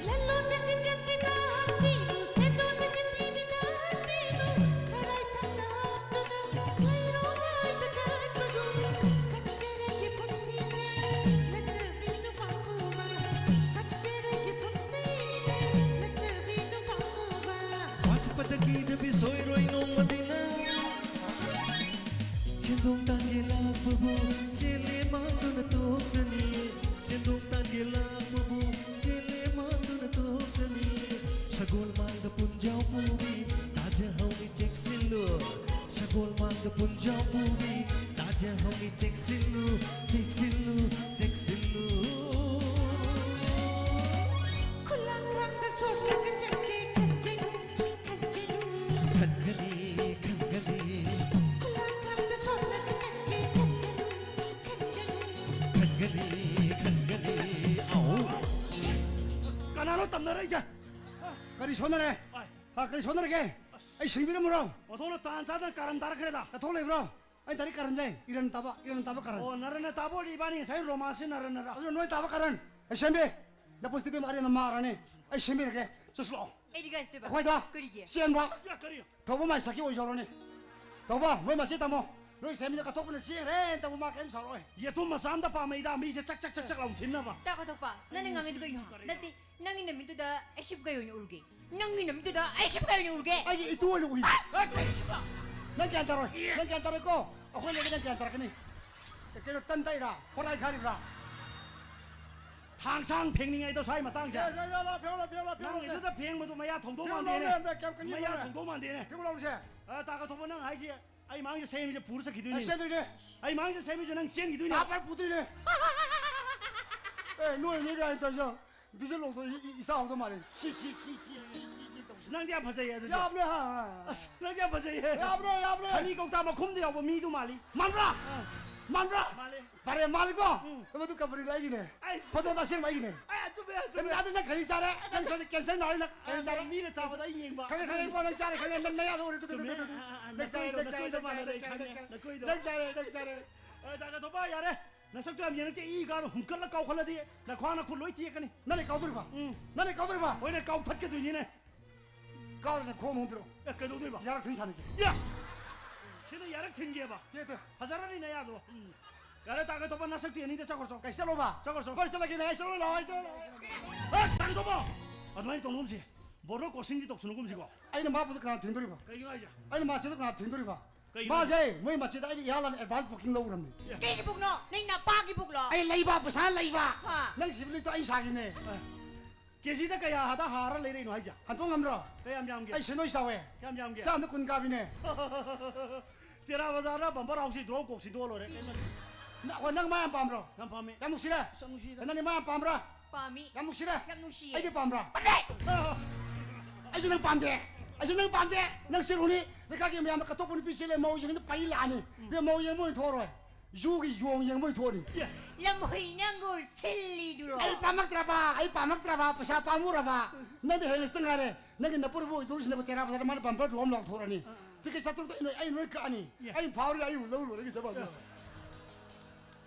ꯂꯂꯣꯟꯕ ꯆꯤꯡꯒꯠꯄꯤꯗ ꯍꯥꯞꯄꯤꯅꯨ, ꯁꯦꯟꯗꯣꯟꯕ ꯆꯤꯟꯊꯤꯕꯤꯗ ꯍꯥꯞꯄꯤꯅꯨ, ꯈꯔꯥꯏ ꯊꯛꯇ ꯍꯥꯞꯇꯨꯅ ꯂꯩꯔꯣ ꯂꯥꯏꯗ ꯀꯠꯄꯗꯨ꯫ ꯀꯛꯆꯔꯒꯤ ꯄꯨꯟꯁꯤꯁꯦ ꯅꯠꯇꯕꯤꯅꯨ ꯄꯥꯝꯃꯨꯕ, ꯀꯛꯆꯔꯒꯤ ꯄꯨꯟꯁꯤꯁꯦ ꯅꯠꯇꯕꯤꯅꯨ ꯄꯥꯝꯃꯨꯕ꯫ ꯋꯥꯁꯛꯄꯗ ꯀꯤꯗꯕꯤ ꯁꯣꯏꯔꯣꯏ ꯅꯣꯡꯃꯗꯤ ꯅꯪ꯫ ꯁꯦꯟꯗꯣꯡ ꯇꯥꯟꯒꯦ ꯂꯥꯛꯄꯕꯨ ꯁꯦꯜꯂꯦ ꯃꯥꯡꯗꯨꯅ ꯇꯣꯛꯆꯅꯤ꯫ ꯁꯦꯟꯗꯣꯡ ꯇꯥꯟꯒꯦ ꯂꯥꯛꯄꯕꯨ ꯁꯦꯜꯂꯦ ꯃꯥꯡꯗꯨꯅ ꯇꯣꯛꯆꯅꯤ꯫ ꯁꯒꯣꯜ ꯃꯥꯡꯗ ꯄꯨꯟꯖꯥꯎ ꯄꯨꯕꯤ ꯇꯥꯖꯍꯧꯅꯤ ꯆꯦꯛꯁꯤꯜꯂꯨ꯫ ꯁꯒꯣꯜ ꯃꯥꯡꯗ ꯄꯨꯟꯖꯥꯎ ꯄꯨꯕꯤ ꯇꯥꯖꯍꯧꯅꯤ ꯆꯦꯛꯁꯤꯜꯂꯨ, ꯆꯦꯛꯁꯤꯜꯂꯨ, ꯆꯦꯛꯁꯤꯜꯂꯨ꯫ ꯈꯨꯂꯥꯡꯈꯥꯡꯗ ꯁꯣꯛꯂꯒ ꯆꯠꯀꯦ ꯈꯟꯒꯅꯨ, ꯈꯟꯒꯅꯨ꯫ ꯈꯟꯒꯅꯤ, ꯈꯟꯒꯅꯤ꯫ ꯈꯨꯂꯥꯡꯈꯥꯡꯗ ꯁꯣꯛꯂꯒ ꯆꯠꯀꯦ ꯈꯟꯒꯅꯨ, ꯈꯟꯒꯅꯨ꯫ ꯈꯟꯒꯅꯤ, ꯈꯟꯒꯅꯤ꯫ ꯑꯧ꯫ ꯀꯅꯥꯅꯣ ꯇꯝꯅꯔꯛꯏꯁꯦ? ꯀꯔꯤ ꯁꯣꯟꯅꯔꯦ? ꯑꯥꯏ꯫ ꯍꯥ, ꯀꯔꯤ ꯁꯣꯟꯅꯔꯒꯦ? ꯑꯩ ꯁꯤꯡꯕꯤꯔꯝꯃꯨꯔꯣ? ꯑꯣꯟꯊꯣꯛꯅ ꯇꯥꯟ ꯆꯥꯗꯅ ꯀꯔꯟ ꯇꯥꯔꯛꯈ꯭ꯔꯦꯗ꯫ ꯅꯊꯧ ꯂꯩꯕ꯭ꯔꯣ? ꯑꯩ ꯗꯥꯏꯔꯦꯛ ꯀꯔꯟꯁꯦ, ꯏꯔꯟ ꯇꯥꯕ, ꯏꯔꯟ ꯇꯥꯕ ꯀꯔꯟ꯫ ꯑꯣ, ꯅꯔꯟꯅ ꯇꯥꯕ ꯑꯣꯏꯔꯗꯤ ꯏꯕꯥꯅꯤ ꯉꯁꯥꯏ ꯔꯣꯃꯥꯟꯁꯁꯦ ꯅꯔꯟꯅꯔ꯫ ꯑꯗꯨ ꯅꯣꯏ ꯇꯥꯕ ꯀꯔꯟ꯫ ꯑꯩ ꯁꯦꯝꯕꯤ꯫ ꯅꯄꯨꯟꯁꯤꯗꯤ ꯏꯕꯦꯝꯃ ꯑꯔꯦꯝꯕ ꯃꯥꯔꯅꯤ꯫ ꯑꯩ ꯁꯦꯝꯕꯤꯔꯒꯦ꯫ ꯆꯠꯁꯤꯂꯥꯛꯑꯣ꯫ ꯑꯩꯗꯤ ꯀꯥꯏ ꯆꯠꯇꯣꯏꯕ? ꯑꯩꯈꯣꯏꯗ꯫ ꯀꯔꯤꯒꯤ? ꯆꯦꯟꯕ꯫ ꯑꯁ, ꯀꯔꯤ? ꯊꯧꯕ ꯃꯥꯏ ꯁꯛꯀꯤ ꯑꯣꯏꯖꯍꯧꯔꯅꯤ꯫ ꯇꯧꯕ, ꯃꯣꯏ ꯃꯁꯤ ꯇꯝꯃꯣ꯫ ꯅꯣꯏ ꯁꯦꯝꯕꯤꯗ ꯀꯠꯊꯣꯛꯄꯅ ꯆꯦꯟꯈ꯭ꯔꯦ ꯇꯧꯕ ꯃꯥ ꯀꯔꯤꯝ ꯁꯥꯎꯔꯛꯑꯣꯏ꯫ ꯌꯦꯇꯨꯝ ꯃꯆꯥ ꯑꯝꯇ ꯄꯥꯝꯃꯛꯏꯗ, ꯃꯤꯁꯦ ꯆꯛ ꯆꯛ ꯆꯛ ꯆꯛ ꯂꯥꯎ ꯊꯤꯟꯅꯕ꯫ ꯇꯥ ꯀꯠꯊꯣꯛꯄ, ꯅꯪꯅ ꯉꯥꯡꯉꯤꯗꯨ ꯀꯩꯅꯣ? ꯀꯔꯤ? ꯅꯠꯇꯦ, ꯅꯪꯒꯤ ꯅꯃꯤꯠꯇꯨꯗ ꯑꯩ ꯁꯤꯕꯨ ꯀꯩ ꯑꯣꯏꯅ ꯎꯔꯨꯒꯦ? ꯅꯪꯒꯤ ꯅꯃꯤꯠꯇꯨꯗ ꯑꯩ ꯁꯤꯕꯨ ꯀꯩ ꯑꯣꯏꯅ ꯎꯔꯒꯦ? ꯑꯩꯒꯤ ꯏꯇꯨ ꯑꯣꯏꯅ ꯎꯏ꯫ ꯑ, ꯀꯩ ꯁꯤꯕ? ꯅꯪ ꯒ꯭ꯌꯥꯟ ꯇꯥꯔꯣꯏ꯫ ꯅꯪ ꯒ꯭ꯌꯥꯟ ꯇꯥꯔꯣꯏꯀꯣ? ꯑꯩꯈꯣꯏ ꯂꯩꯔꯒ ꯅꯪ ꯒ꯭ꯌꯥꯟ ꯇꯥꯔꯛꯀꯅꯤ꯫ ꯀꯩꯅꯣ, ꯇꯟ ꯇꯛꯏꯔꯥ? ꯍꯣꯔꯥꯏ ꯈꯥꯔꯤꯕ꯭ꯔꯥ? ꯊꯥꯡꯁꯥꯡ ꯐꯦꯡꯅꯤꯡꯉꯩꯗꯣ ꯁ꯭ꯋꯥꯏ ꯃꯇꯥꯡꯁꯦ꯫ ꯌꯥ, ꯌꯥ, ꯌꯥ, ꯂꯥ, ꯐꯦꯡꯉꯣ, ꯂꯥ, ꯐꯦꯡꯉꯣ, ꯂꯥ, ꯐꯦꯡꯉꯣ, ꯅꯪ ꯂꯥ, ꯁꯦ꯫ ꯑꯗꯨꯗ ꯐꯦꯡꯕꯗꯣ ꯃꯌꯥ ꯊꯧꯗꯧ ꯐꯦꯡꯉꯣ, ꯃꯥꯟꯗꯦꯅꯦ꯫ ꯂꯥꯎꯅꯦ, ꯑꯗ ꯀꯌꯥꯝ ꯀꯟꯅ ꯃꯌꯥ ꯐꯦꯡꯉꯣ? ꯊꯧꯗꯧ ꯃꯥꯟꯗꯦꯅꯦ꯫ ꯐꯦꯡꯉꯣ, ꯂꯥꯎꯅꯦ, ꯁꯦ꯫ ꯑ, ꯇꯥ ꯀꯊꯣꯛꯄ, ꯅꯪ ꯍꯥꯏꯁꯦ ꯑꯩ ꯃꯥꯡꯁꯦ ꯁꯦꯝꯃꯤꯁꯦ ꯄꯨꯔ ꯆꯠꯈꯤꯗꯣꯏꯅꯦ꯫ ꯑꯩ ꯆꯠꯇꯣꯏꯅꯦ꯫ ꯑꯩ ꯃꯥꯡꯁꯦ ꯁꯦꯝꯃꯤꯁꯦ ꯅꯪ ꯆꯦꯟꯈꯤꯗꯣꯏꯅꯦ꯫ ꯇꯥ ꯄꯥꯏ ꯄꯨꯗꯣꯏꯅꯦ꯫ ꯑꯦ, ꯅꯣꯏ, ꯅꯣꯏ ꯀꯥꯏꯅ ꯇꯧꯔꯤꯁꯦ? ꯗꯤꯖꯜ ꯂꯣꯛꯇꯣ ꯏ-, ꯏ-, ꯏꯁꯥ ꯍꯧꯗꯧ ꯃꯥꯜꯂꯦ꯫ ꯈꯤ, ꯈꯤ, ꯈꯤ, ꯈꯤ, ꯈꯤ, ꯈꯤ, ꯈꯤ ꯇꯧ꯫ ꯑꯁ, ꯅꯪꯗꯤ ꯌꯥꯝ ꯐꯖꯩꯌꯦ ꯑꯗꯨꯗꯤ꯫ ꯌꯥꯕꯅꯦ, ꯍꯥ, ꯍꯥ꯫ ꯑꯁ, ꯅꯪꯗꯤ ꯌꯥꯝ ꯐꯖꯩꯌꯦ꯫ ꯌꯥꯕꯅꯦ, ꯌꯥꯕꯅꯦ꯫ ꯈꯅꯤ ꯀꯧꯇꯥ ꯃꯈꯨꯝꯗ ꯌꯥꯎꯕ ꯃꯤꯗꯨ ꯃꯥꯜꯂꯤ꯫ ꯃꯥꯟꯕ꯭ꯔꯥ? ꯑꯥ꯫ ꯃꯥꯟꯕ꯭ꯔꯥ? ꯃꯥꯜꯂꯦ꯫ ꯐꯔꯦ, ꯃꯥꯜꯂꯤꯀꯣ? ꯎꯝ꯫ ꯃꯗꯨ ꯀꯝꯄꯅꯤꯗꯣ ꯑꯩꯒꯤꯅꯦ꯫ ꯑꯩ ꯐꯣꯇꯣꯗꯣ ꯑꯁꯦꯡꯕ ꯑꯩꯒꯤꯅꯦ꯫ ꯑꯩ, ꯑꯆꯨꯝꯕ, ꯑꯆꯨꯝꯕ꯫ ꯅꯪ ꯑꯗꯨ ꯅꯪ ꯈꯅꯤ ꯆꯥꯔꯦ꯫ ꯅꯪ ꯁꯣꯏꯗꯅ ꯀꯦꯟꯁꯔ ꯅꯥꯔꯦ ꯅꯪ꯫ ꯈꯅꯤ ꯑꯥ, ꯆꯥꯔꯦ꯫ ꯃꯤꯅ ꯆꯥꯕꯗ ꯑꯩ ꯌꯦꯡꯕ꯫ ꯈꯪꯉꯦ, ꯈꯪꯉꯦ, ꯏꯕꯨꯡꯉꯣ, ꯅꯪ ꯆꯥꯔꯦ, ꯈꯪꯉꯦ, ꯅꯪ ꯅꯌꯥꯗꯣ ꯎꯔꯦ꯫ Two, two, two, two, two. ꯆꯨꯝꯃꯦ꯫ ꯅꯪ ꯆꯥꯔꯦ, ꯑꯥ, ꯅꯪ ꯑꯥ, ꯆꯥꯔꯦ, ꯅꯈꯣꯏꯗꯣ ꯅꯪ ꯆꯥꯔꯦ, ꯃꯥꯟꯅꯔꯦ, ꯅꯪ ꯆꯥꯔꯦ, ꯈꯪꯉꯦ, ꯅꯪ ꯆꯥꯔꯦ꯫ ꯅꯈꯣꯏꯗꯣ꯫ ꯅꯪ ꯆꯥꯔꯦ, ꯅꯪ ꯆꯥꯔꯦ꯫ ꯑ, ꯇꯥ ꯀꯊꯣꯛꯄ, ꯌꯥꯔꯦ꯫ ꯅꯁꯛꯇꯣ ꯌꯥꯝ ꯌꯦꯡꯉꯛꯇꯦ꯫ ꯏ ꯀꯥꯔꯣ ꯍꯨꯝꯀꯠꯂ ꯀꯥꯎꯈꯠꯂꯗꯤ ꯅꯈ꯭ꯋꯥꯡ ꯅꯈꯨꯠ ꯂꯣꯏ ꯇꯦꯛꯀꯅꯤ꯫ ꯅꯪꯅ ꯀꯥꯎꯗꯣꯔꯤꯕ? ꯎꯝ꯫ ꯅꯪꯅ ꯀꯥꯎꯗꯣꯔꯤꯕ? ꯍꯣꯏꯅꯦ, ꯀꯥꯎꯊꯠꯀꯗꯣꯏꯅꯤꯅꯦ꯫ ꯀꯥꯎꯗꯅ ꯈꯣꯡ ꯑꯃ ꯄꯤꯔꯛꯑꯣ꯫ ꯑꯦ, ꯀꯩꯗꯧꯗꯣꯏꯕ? ꯌꯥꯔꯛ ꯊꯤꯟ ꯁꯥꯟꯅꯒꯦ꯫ ꯌꯥ! ꯁꯤꯅ ꯌꯥꯔꯛ ꯊꯤꯟꯒꯦꯕ? ꯇꯦ, ꯇꯦ꯫ ꯐꯖꯔꯅꯤ ꯅꯌꯥꯗꯣ꯫ ꯎꯝ꯫ ꯌꯥꯔꯦ, ꯇꯥ ꯀꯊꯣꯛꯄ, ꯅꯁꯛꯇꯤ ꯑꯅꯤꯗ ꯆꯠꯈ꯭ꯔꯣ, ꯆꯣ꯫ ꯀꯩ ꯆꯠꯂꯣꯕ? ꯆꯠꯈ꯭ꯔꯣ, ꯆꯣ꯫ ꯀꯣꯏ ꯆꯠꯂꯒꯦꯅꯦ, ꯑꯩ ꯆꯠꯂꯣ ꯂꯥꯛꯑꯣ, ꯑꯩ ꯆꯠꯂꯣ ꯂꯥꯛꯑꯣ꯫ ꯑꯦ, ꯇꯥ ꯀꯊꯣꯛꯄ! ꯑꯗꯨꯃꯥꯏꯅ ꯇꯧꯅꯨꯒꯨꯝꯁꯤ꯫ Border crossing ꯗꯤ ꯇꯧꯁꯅꯨꯒꯨꯝꯁꯤꯀꯣ꯫ ꯑꯩꯅ ꯃꯥ ꯄꯨꯗ ꯀꯅꯥ ꯊꯤꯟꯗꯣꯔꯤꯕ? ꯀꯩꯒꯤꯅꯣ ꯍꯥꯏꯁꯦ? ꯑꯩꯅ ꯃꯥ ꯆꯦꯗ ꯀꯅꯥ ꯊꯤꯟꯗꯣꯔꯤꯕ? ꯀꯩꯒꯤꯅꯣ? ꯃꯥꯁꯦ ꯃꯣꯏ ꯃꯆꯦꯗ ꯑꯩꯅ ꯏꯍꯥꯟ ꯍꯥꯟꯅ advance booking ꯂꯧꯔꯝꯅꯤ꯫ ꯀꯩꯒꯤ book ꯅꯣ? ꯅꯪ ꯅꯄꯥꯒꯤ book ꯂꯣ? ꯑꯩ ꯂꯩꯕ, ꯄꯩꯁꯥ ꯂꯩꯕ꯫ ꯍꯥ꯫ ꯅꯪ ꯁꯤꯕ ꯂꯩꯇꯣ ꯑꯩ ꯁꯥꯒꯤꯅꯦ꯫ ꯑ, ꯀꯦꯖꯤꯗ ꯀꯌꯥ ꯍꯥꯗ ꯍꯥꯔ ꯂꯩꯔꯛꯏꯅꯣ ꯍꯥꯏꯁꯦ? ꯍꯟꯗꯣꯛ ꯉꯝꯗ꯭ꯔꯣ? ꯀꯌꯥꯝ ꯌꯥꯝꯒꯦ? ꯑꯩ ꯁꯦꯟꯗꯣꯏ ꯆꯥꯎꯋꯦ꯫ ꯀꯌꯥꯝ ꯌꯥꯝꯒꯦ? ꯆꯥꯝꯗ ꯀꯨꯟ ꯀꯥꯕꯤꯅꯦ꯫ ꯇꯦꯔꯥ ꯕꯖꯥꯔꯗ bumper house ꯗ꯭ꯔꯣꯝ ꯀꯣꯛ ꯁꯤꯗꯣꯛꯑ ꯂꯣꯏꯔꯦ꯫ ꯀꯩꯅꯣ? ꯅ-, ꯍꯣꯏ, ꯅꯪ ꯃꯥ ꯌꯥꯝ ꯄꯥꯝꯕ꯭ꯔꯣ? ꯌꯥꯝ ꯄꯥꯝꯃꯦ꯫ ꯌꯥꯝ ꯅꯨꯡꯁꯤꯔꯦ? ꯑꯁ, ꯌꯥꯝ ꯅꯨꯡꯁꯤꯗ꯫ ꯅꯪꯗꯤ ꯃꯥ ꯌꯥꯝ ꯄꯥꯝꯕ꯭ꯔꯥ? ꯄꯥꯝꯃꯤ꯫ ꯌꯥꯝ ꯅꯨꯡꯁꯤꯔꯦ? ꯌꯥꯝ ꯅꯨꯡꯁꯤꯌꯦ꯫ ꯑꯩꯗꯤ ꯄꯥꯝꯕ꯭ꯔꯥ? ꯄꯥꯝꯗꯦ! ꯑꯩꯁꯨ ꯅꯪ ꯄꯥꯝꯗꯦ꯫ ꯑꯩꯁꯨ ꯅꯪ ꯄꯥꯝꯗꯦ꯫ ꯅꯪ ꯆꯦꯜꯂꯨꯅꯤ꯫ ꯂꯩꯀꯥꯏꯒꯤ ꯃꯌꯥꯝꯅ ꯀꯠꯊꯣꯛꯄ ꯅꯨꯄꯤ ꯆꯦꯜꯂꯦ, ꯃꯧꯁꯤꯡꯁꯤꯅ ꯄꯩ ꯂꯥꯛꯑꯅꯤ꯫ ꯎꯝ꯫ ꯏꯕꯦꯝꯃ, ꯃꯧ ꯌꯦꯡꯕ ꯑꯣꯏꯅ ꯊꯣꯛꯑꯔꯣꯏ꯫ ꯖꯨꯒꯤ ꯌꯣꯡ ꯌꯦꯡꯕ ꯑꯣꯏꯅ ꯊꯣꯛꯑꯅꯤ꯫ ꯑꯦ꯫ ꯂꯝꯍꯨꯏ ꯅꯪꯒꯨ ꯁꯤꯜꯂꯤꯗꯨꯔꯣ? ꯑꯩ ꯄꯥꯝꯃꯛꯇ꯭ꯔꯕ, ꯑꯩ ꯄꯥꯝꯃꯛꯇ꯭ꯔꯕ, ꯄꯩꯁꯥ ꯄꯥꯝꯃꯨꯔꯕ꯫ ꯅꯪꯗꯤ ꯍꯌꯦꯡꯁꯤꯇ ꯉꯥꯏꯔꯦ꯫ ꯅꯪꯒꯤ ꯅꯄꯨꯔꯕꯨ ꯑꯣꯏꯗꯧꯔꯤꯁꯤꯅ ꯇꯦꯔꯥ ꯕꯖꯥꯔꯗ ꯃꯥꯅ bumper ꯗ꯭ꯔꯣꯝ ꯂꯥꯎꯊꯣꯔꯛꯑꯅꯤ꯫ ꯑꯥ, ꯑꯥ꯫ Ticket ꯆꯥꯇ꯭ꯔꯨꯛꯇꯣ ꯑꯩ ꯅꯣꯏ, ꯑꯩ ꯅꯣꯏ ꯀꯛꯑꯅꯤ꯫ ꯌꯥ꯫ ꯑꯩ ꯐꯥꯎꯔꯒ ꯑꯩ ꯂꯧ ꯂꯣꯏꯔꯒ ꯆꯠꯄ꯫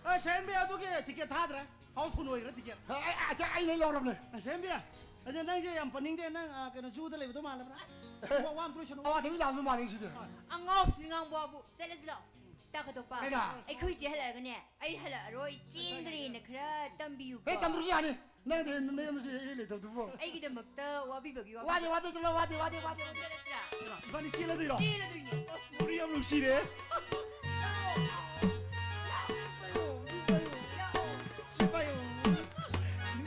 ꯑ, ꯁꯦꯝꯕꯤ, ꯑꯗꯨꯒꯤ ticket ꯊꯥꯗ꯭ꯔꯦ꯫ Houseful ꯑꯣꯏꯈ꯭ꯔꯦ ticket꯫ ꯑ, ꯑꯩ, ꯑ, ꯑꯩ ꯂꯣꯏ ꯂꯧꯔꯕꯅꯦ꯫ ꯑ, ꯁꯦꯝꯕꯤ, ꯑꯗ ꯅꯪꯁꯦ ꯌꯥꯝ ꯄꯟꯅꯤꯡꯗꯦ꯫ ꯅꯪ, ꯑ, ꯀꯩꯅꯣ, ꯖꯨꯗ ꯂꯩꯕꯗꯣ ꯃꯥꯜꯂꯕ꯭ꯔꯥ? ꯋꯥ, ꯋꯥ ꯑꯝꯇ ꯂꯣꯏꯁꯅꯨ꯫ ꯑꯋꯥꯊꯕꯤ ꯂꯥꯕꯗꯣ ꯃꯥꯜꯂꯦ ꯁꯤꯗꯤ꯫ ꯑꯉꯥꯎꯕꯁꯤꯅ ꯉꯥꯡꯕꯕꯨ꯫ ꯆꯠꯂꯁꯤ ꯂꯥꯛꯑꯣ꯫ ꯇꯥ ꯀꯊꯣꯛꯄ꯫ ꯀꯩꯅꯣ? ꯑꯩꯈꯣꯏ ꯆꯦ ꯍꯜꯂꯛꯑꯒꯅꯦ, ꯑꯩ ꯍꯜꯂꯛꯑꯔꯣꯏ, ꯆꯦꯟꯈ꯭ꯔꯦꯅ ꯈꯔ ꯇꯝꯕꯤꯌꯨꯀꯣ꯫ ꯑꯦ, ꯇꯝꯗ꯭ꯔꯁꯨ ꯌꯥꯅꯤ꯫ ꯅꯪꯗꯤ ꯅꯌꯨꯝꯗꯁꯨ ꯍꯦꯛ ꯍꯦꯛ ꯂꯩꯇꯕꯗꯨꯕꯨ꯫ ꯑꯩꯒꯤꯗꯃꯛꯇ ꯋꯥꯕꯤꯕꯒꯤ ꯋꯥꯗꯦ, ꯋꯥꯕꯤꯕꯒꯤ ꯋꯥꯗꯦ, ꯆꯠꯂꯣ, ꯋꯥꯗꯦ, ꯋꯥꯗꯦ, ꯋꯥꯗꯦ, ꯋꯥꯗꯦ꯫ ꯆꯠꯂꯁꯤꯔꯥ? ꯏꯕꯥꯅꯤ ꯆꯦꯜꯂꯗꯣꯏꯔꯣ? ꯆꯦꯜꯂꯗꯣꯏꯅꯦ꯫ ꯑꯁ, ꯋꯥꯔꯤ ꯌꯥꯝ ꯅꯨꯡꯁꯤꯔꯦ꯫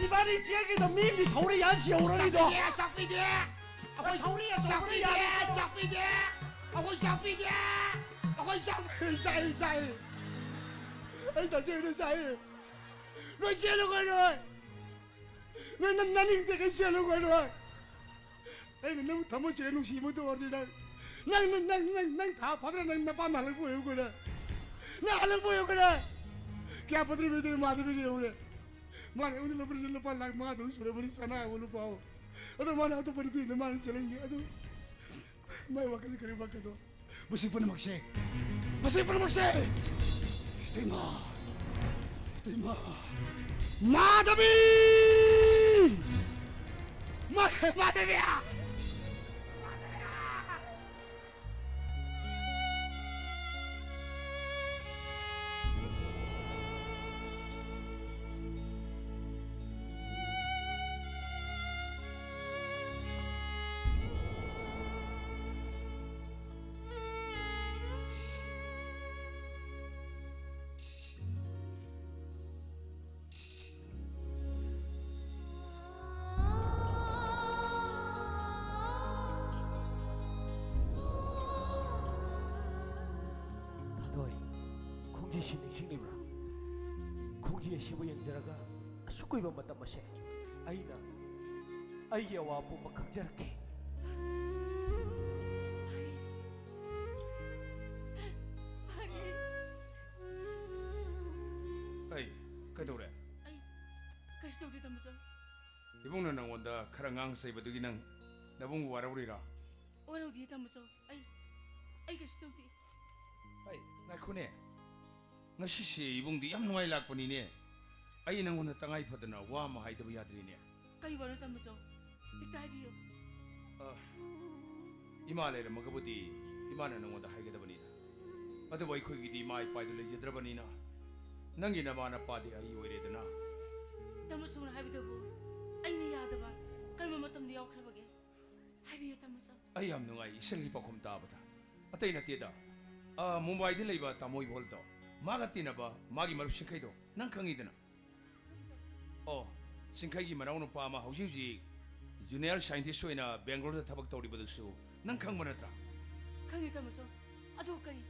ꯏꯕꯥꯅꯤ ꯆꯦꯜꯒꯦꯗ ꯃꯤ ꯑꯃꯗꯤ ꯊꯧꯔꯤ ꯌꯥꯟ ꯁꯤꯍꯧꯔꯅꯤꯗꯣ꯫ ꯆꯥꯛꯄꯤꯗꯦ, ꯆꯥꯛꯄꯤꯗꯦ꯫ ꯑꯩꯈꯣꯏ ꯊꯧꯔꯤ ꯑꯆꯧꯕ ꯆꯥꯛꯄꯤꯗꯦ, ꯌꯥꯜꯂꯦ꯫ ꯆꯥꯛꯄꯤꯗꯦ꯫ ꯑꯩꯈꯣꯏ ꯆꯥꯛꯄꯤꯗꯦ꯫ ꯑꯩꯈꯣꯏ ꯆꯥꯛꯄꯤꯗꯦ꯫ ꯆꯥꯛꯑꯦ, ꯆꯥꯛꯑꯦ꯫ ꯑꯩ ꯇꯁꯦꯡꯅ ꯆꯥꯛꯑꯦ꯫ ꯅꯣꯏ ꯆꯦꯜꯂꯨ ꯀꯩꯅꯣ꯫ ꯅꯪ, ꯅꯪ ꯅꯅꯤꯡꯗꯦ ꯀꯩ ꯆꯦꯜꯂꯨ ꯀꯩꯅꯣ꯫ ꯑꯩꯅ ꯅꯪ ꯊꯃꯣꯏ ꯁꯦꯡꯅ ꯅꯨꯡꯁꯤꯕ ꯑꯣꯏꯔꯗꯤ ꯅꯪ, ꯅꯪ, ꯅꯪ, ꯅꯪ, ꯅꯪ, ꯅꯪ ꯊꯥ ꯐꯥꯗ꯭ꯔꯥ ꯅꯪ ꯅꯄꯥꯝꯗ ꯍꯜꯂꯛꯄ ꯑꯣꯏꯌꯨ ꯀꯩꯅꯣ꯫ ꯅꯪ ꯍꯜꯂꯛꯄ ꯑꯣꯏꯌꯨ ꯀꯩꯅꯣ꯫ ꯀꯌꯥ ꯐꯠꯇ꯭ꯔꯤꯕ ꯏꯇꯩ ꯃꯥꯗꯕꯤꯅ ꯌꯦꯡꯉꯨꯅꯦ꯫ ꯃꯥꯅ ꯑꯩꯉꯣꯟꯗ ꯂꯧꯕ ꯂꯨꯄꯥ ꯂꯥꯈ ꯃꯉꯥ ꯇꯔꯨꯛ ꯁꯨꯔꯕꯅꯤ ꯁꯅꯥ ꯍꯥꯏꯕ ꯂꯨꯄꯥ ꯑꯃ꯫ ꯑꯗꯣ ꯃꯥꯅ ꯑꯇꯣꯞꯄ ꯅꯨꯄꯤ ꯑꯃꯗ ꯃꯥꯅ ꯆꯦꯜꯍꯟꯒꯦ꯫ ꯑꯗꯨ ꯃꯥꯏ ꯋꯥꯈꯜꯗ ꯀꯔꯤ ꯋꯥꯈꯜꯗꯣ? ꯃꯁꯤ ꯄꯨꯝꯅꯃꯛꯁꯦ, ꯃꯁꯤ ꯄꯨꯝꯅꯃꯛꯁꯦ! ꯏꯇꯩꯃ! ꯏꯇꯩꯃ! ꯃꯥꯙꯕꯤ! ꯃꯥ-, ꯃꯥꯙꯕꯤ! ꯊꯥꯗꯣꯏ, ꯈꯣꯡꯖꯤꯁꯤ ꯅꯤꯡꯁꯤꯡꯂꯤꯕ꯭ꯔꯥ? ꯈꯣꯡꯖꯤ ꯑꯁꯤꯕꯨ ꯌꯦꯡꯖꯔꯒ ꯑꯁꯨꯛ ꯀꯨꯏꯕ ꯃꯇꯝ ꯑꯁꯦ ꯑꯩꯅ ꯑꯩꯒꯤ ꯑꯋꯥ ꯄꯨꯝꯕ ꯈꯪꯖꯔꯛꯈꯤ꯫ ꯐꯔꯦ꯫ ꯐꯔꯦ꯫ ꯑꯩ ꯀꯩꯗꯧꯔꯦ? ꯑꯩ ꯀꯩꯁꯨ ꯇꯧꯗꯦ, ꯇꯥꯃꯣꯆꯧ꯫ ꯏꯕꯨꯡꯅ ꯅꯪꯉꯣꯟꯗ ꯈꯔ ꯉꯥꯡ ꯆꯩꯕꯗꯨꯒꯤ ꯅꯪ ꯅꯕꯨꯡ ꯋꯥꯔꯧꯔꯤꯔꯣ? ꯋꯥꯔꯧꯗꯤꯌꯦ, ꯇꯥꯃꯣꯆꯧ꯫ ꯑꯩ, ꯑꯩ ꯀꯩꯁꯨ ꯇꯧꯗꯦ꯫ ꯑꯩ, ꯉꯥꯏꯈꯣꯅꯦ꯫ ꯉꯁꯤꯁꯦ ꯏꯕꯨꯡꯗꯤ ꯌꯥꯝ ꯅꯨꯡꯉꯥꯏ ꯂꯥꯛꯄꯅꯤꯅꯦ꯫ ꯑꯩ ꯅꯪꯉꯣꯟꯗ ꯇꯉꯥꯏ ꯐꯗꯅ ꯋꯥ ꯑꯃ ꯍꯥꯏꯗꯕ ꯌꯥꯗ꯭ꯔꯦꯅꯦ꯫ ꯀꯔꯤ ꯋꯥꯅꯣ, ꯇꯥꯃꯣꯆꯧ? ꯍꯦꯛꯇ ꯍꯥꯏꯕꯤꯌꯨ꯫ ꯑ, ꯏꯃꯥ ꯂꯩꯔꯝꯃꯒꯕꯨꯗꯤ ꯏꯃꯥꯅ ꯅꯪꯉꯣꯟꯗ ꯍꯥꯏꯒꯗꯕꯅꯤꯗ꯫ ꯑꯗꯨꯕꯨ ꯑꯩꯈꯣꯏꯒꯤꯗꯤ ꯏꯃꯥ ꯏꯄꯥꯗꯨ ꯂꯩꯖꯗ꯭ꯔꯕꯅꯤꯅ ꯅꯪꯒꯤ ꯅꯃꯥ ꯅꯄꯥꯗꯤ ꯑꯩ ꯑꯣꯏꯔꯦꯗꯅ꯫ ꯇꯥꯃꯣ ꯆꯧꯅ ꯍꯥꯏꯕꯗꯨꯕꯨ ꯑꯩꯅ ꯌꯥꯗꯕ ꯀꯔꯝꯕ ꯃꯇꯝꯗ ꯌꯥꯎꯈ꯭ꯔꯕꯒꯦ? ꯍꯥꯏꯕꯤꯌꯨ, ꯇꯥꯃꯣ ꯆꯧ꯫ ꯑꯩ ꯌꯥꯝ ꯅꯨꯡꯉꯥꯏ ꯏꯆꯟꯒꯤ ꯄꯥꯎꯈꯨꯝ ꯇꯥꯕꯗ꯫ ꯑꯇꯩ ꯅꯠꯇꯦꯗ, ꯑ, ꯃꯨꯝꯕꯥꯏꯗ ꯂꯩꯕ ꯇꯥꯃꯣ ꯏꯕꯣꯜꯗꯣ, ꯃꯥꯒ ꯇꯤꯟꯅꯕ ꯃꯥꯒꯤ ꯃꯔꯨꯞ ꯁꯤꯡꯈꯩꯗꯣ ꯅꯪ ꯈꯪꯉꯤꯗꯅ? ꯑꯣ, ꯁꯤꯡꯈꯩꯒꯤ ꯃꯅꯥꯎ ꯅꯨꯄꯥ ꯑꯃ ꯍꯧꯖꯤꯛ ꯍꯧꯖꯤꯛ junior scientist ꯑꯣꯏꯅ ꯕꯦꯡꯒ꯭ꯂꯣꯔꯗ ꯊꯕꯛ ꯇꯧꯔꯤꯕꯗꯨꯁꯨ ꯅꯪ ꯈꯪꯕ ꯅꯠꯇ꯭ꯔꯥ? ꯈꯪꯉꯤ, ꯇꯥꯃꯣ ꯆꯧ꯫ ꯑꯗꯨ ꯀꯔꯤ?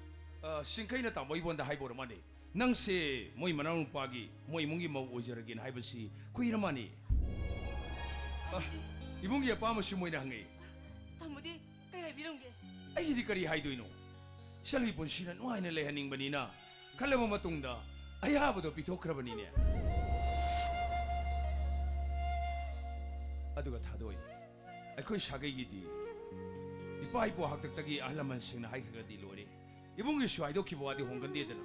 ꯑ, ꯁꯤꯡꯈꯩꯅ ꯇꯥꯃꯣ ꯏꯕꯣꯟꯗ ꯍꯥꯏꯕ ꯑꯣꯏꯔ ꯃꯥꯅꯦ, ꯅꯪꯁꯦ ꯃꯣꯏ ꯃꯅꯥꯎ ꯅꯨꯄꯥꯒꯤ, ꯃꯣꯏ ꯏꯃꯨꯡꯒꯤ ꯃꯧ ꯑꯣꯏꯖꯔꯒꯦꯅ ꯍꯥꯏꯕꯁꯤ ꯀꯨꯏꯔ ꯃꯥꯅꯦ꯫ ꯑ, ꯏꯃꯨꯡꯒꯤ ꯑꯄꯥꯝꯕꯁꯨ ꯃꯣꯏꯅ ꯍꯪꯉꯛꯏ꯫ ꯇꯥꯃꯣꯗꯤ ꯀꯩ ꯍꯥꯏꯕꯤꯔꯝꯒꯦ? ꯑꯩꯒꯤꯗꯤ ꯀꯔꯤ ꯍꯥꯏꯗꯣꯏꯅꯣ? ꯏꯆꯜꯒꯤ ꯄꯨꯟꯁꯤꯅ ꯅꯨꯡꯉꯥꯏꯅ ꯂꯩꯍꯟꯅꯤꯡꯕꯅꯤꯅ ꯈꯜꯂꯕ ꯃꯇꯨꯡꯗ ꯑꯌꯥꯕꯗꯣ ꯄꯤꯊꯣꯛꯈ꯭ꯔꯕꯅꯤꯅꯦ꯫ ꯑꯗꯨꯒ ꯊꯥꯗꯣꯏ, ꯑꯩꯈꯣꯏ ꯁꯥꯒꯩꯒꯤꯗꯤ ꯏꯄꯥ ꯏꯄꯨ ꯍꯥꯛꯇꯛꯇꯒꯤ ꯑꯍꯜ ꯂꯃꯟꯁꯤꯡꯅ ꯍꯥꯏꯈ꯭ꯔꯒꯗꯤ ꯂꯣꯏꯔꯦ꯫ ꯏꯃꯨꯡꯒꯤꯁꯨ ꯍꯥꯏꯗꯣꯛꯈꯤꯕ ꯋꯥꯗꯤ ꯍꯣꯡꯒꯟꯗꯦꯗꯅ꯫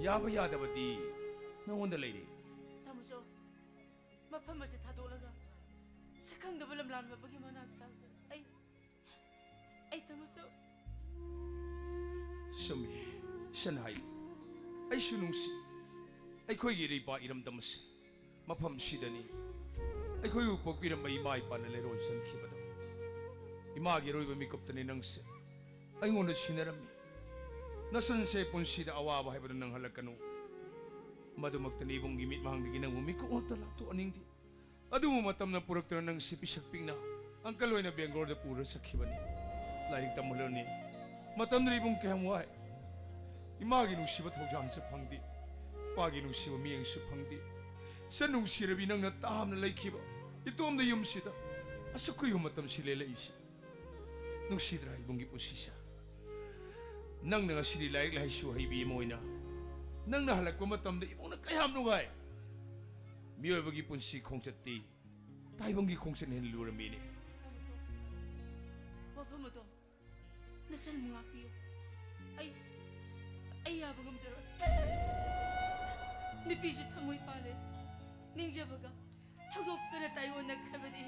ꯌꯥꯕ ꯌꯥꯗꯕꯗꯤ ꯅꯉꯣꯟꯗ ꯂꯩꯔꯦ꯫ ꯇꯥꯃꯣ ꯆꯧ, ꯃꯐꯝ ꯑꯁꯤ ꯊꯥꯗꯣꯛꯂꯒ ꯁꯛꯈꯪꯗꯕ ꯂꯝ ꯂꯥꯟꯕꯒꯤ ꯃꯅꯥꯛꯇ ꯑꯩ, ꯑꯩ ꯇꯥꯃꯣ ꯆꯧ꯫ ꯆꯨꯝꯃꯤ, ꯏꯆꯟ ꯍꯥꯏ꯫ ꯑꯩꯁꯨ ꯅꯨꯡꯁꯤ꯫ ꯑꯩꯈꯣꯏꯒꯤ ꯏꯔꯩꯄꯥꯛ ꯏꯔꯝꯗꯝ ꯑꯁꯤ ꯃꯐꯝꯁꯤꯗꯅꯤ ꯑꯩꯈꯣꯏꯕꯨ ꯄꯣꯛꯄꯤꯔꯝꯕ ꯏꯃꯥ ꯏꯄꯥꯅ ꯂꯩꯔꯣꯟ ꯆꯟꯈꯤꯕꯗꯣ꯫ ꯏꯃꯥꯒꯤ ꯑꯔꯣꯏꯕ ꯃꯤꯀꯨꯞꯇꯅꯤ ꯅꯪꯁꯦ ꯑꯩꯉꯣꯟꯗ ꯁꯤꯟꯅꯔꯝꯃꯤ꯫ ꯅꯆꯟꯁꯦ ꯄꯨꯟꯁꯤꯗ ꯑꯋꯥꯕ ꯍꯥꯏꯕꯗꯨ ꯅꯪꯍꯜꯂꯛꯀꯅꯨ꯫ ꯃꯗꯨꯃꯛꯇꯅꯤ ꯏꯕꯨꯡꯒꯤ ꯃꯤꯠꯃꯥꯡꯗꯒꯤ ꯅꯪꯕꯨ ꯃꯤꯀꯨꯞ ꯑꯃꯠꯇ ꯂꯥꯞꯊꯣꯛꯍꯟꯅꯤꯡꯗꯦ꯫ ꯑꯗꯨꯕꯨ ꯃꯇꯝꯅ ꯄꯨꯔꯛꯇꯨꯅ ꯅꯪꯁꯤ ꯄꯤꯁꯛ ꯄꯤꯛꯅ ꯑꯪꯀꯜ ꯍꯣꯏꯅ ꯕꯦꯡꯒ꯭ꯂꯣꯔꯗ ꯄꯨꯔ ꯆꯠꯈꯤꯕꯅꯤ꯫ ꯂꯥꯏꯔꯤꯛ ꯇꯝꯍꯜꯂꯅꯤ꯫ ꯃꯇꯝꯗꯨꯗ ꯏꯕꯨꯡ ꯀꯌꯥꯝ ꯋꯥꯏ꯫ ꯏꯃꯥꯒꯤ ꯅꯨꯡꯁꯤꯕ ꯊꯧꯖꯥꯟꯁꯨ ꯐꯪꯗꯦ꯫ ꯏꯄꯥꯒꯤ ꯅꯨꯡꯁꯤꯕ ꯃꯤꯠꯌꯦꯡꯁꯨ ꯐꯪꯗꯦ꯫ ꯏꯆꯟ ꯅꯨꯡꯁꯤꯔꯕꯤ ꯅꯪꯅ ꯇꯥꯝꯅ ꯂꯩꯈꯤꯕ ꯏꯇꯣꯝꯗ ꯌꯨꯝꯁꯤꯗ ꯑꯁꯨꯛ ꯀꯨꯏꯕ ꯃꯇꯝꯁꯤ ꯂꯦꯜꯂꯛꯏꯁꯤ꯫ ꯅꯨꯡꯁꯤꯗ꯭ꯔꯥ ꯏꯕꯨꯡꯒꯤ ꯄꯨꯟꯁꯤꯁꯦ? ꯅꯪꯅ ꯉꯁꯤꯗꯤ ꯂꯥꯏꯔꯤꯛ ꯂꯥꯏꯁꯨ ꯍꯩꯕꯤ ꯑꯃ ꯑꯣꯏꯅ ꯅꯪꯅ ꯍꯜꯂꯛꯄ ꯃꯇꯝꯗ ꯏꯕꯨꯡꯅ ꯀꯌꯥꯝ ꯅꯨꯡꯉꯥꯏ꯫ ꯃꯤꯑꯣꯏꯕꯒꯤ ꯄꯨꯟꯁꯤ ꯈꯣꯡꯆꯠꯇꯤ ꯇꯥꯏꯕꯪꯒꯤ ꯈꯣꯡꯆꯠꯅ ꯍꯦꯟꯅ ꯂꯨꯔꯝꯃꯤꯅꯦ꯫ ꯋꯥꯐꯝ ꯑꯗꯣ ꯅꯆꯟꯕꯨ ꯉꯥꯛꯄꯤꯌꯨ꯫ ꯑꯩ, ꯑꯩ ꯌꯥꯕ ꯉꯝꯖꯔꯣꯏ꯫ ꯅꯨꯄꯤꯁꯨ ꯊꯃꯣꯏ ꯄꯥꯜꯂꯦ꯫ ꯅꯤꯡꯖꯕꯒ ꯊꯧꯗꯣꯛꯀꯅ ꯇꯥꯏꯑꯣꯟꯅꯈ꯭ꯔꯕꯗꯤ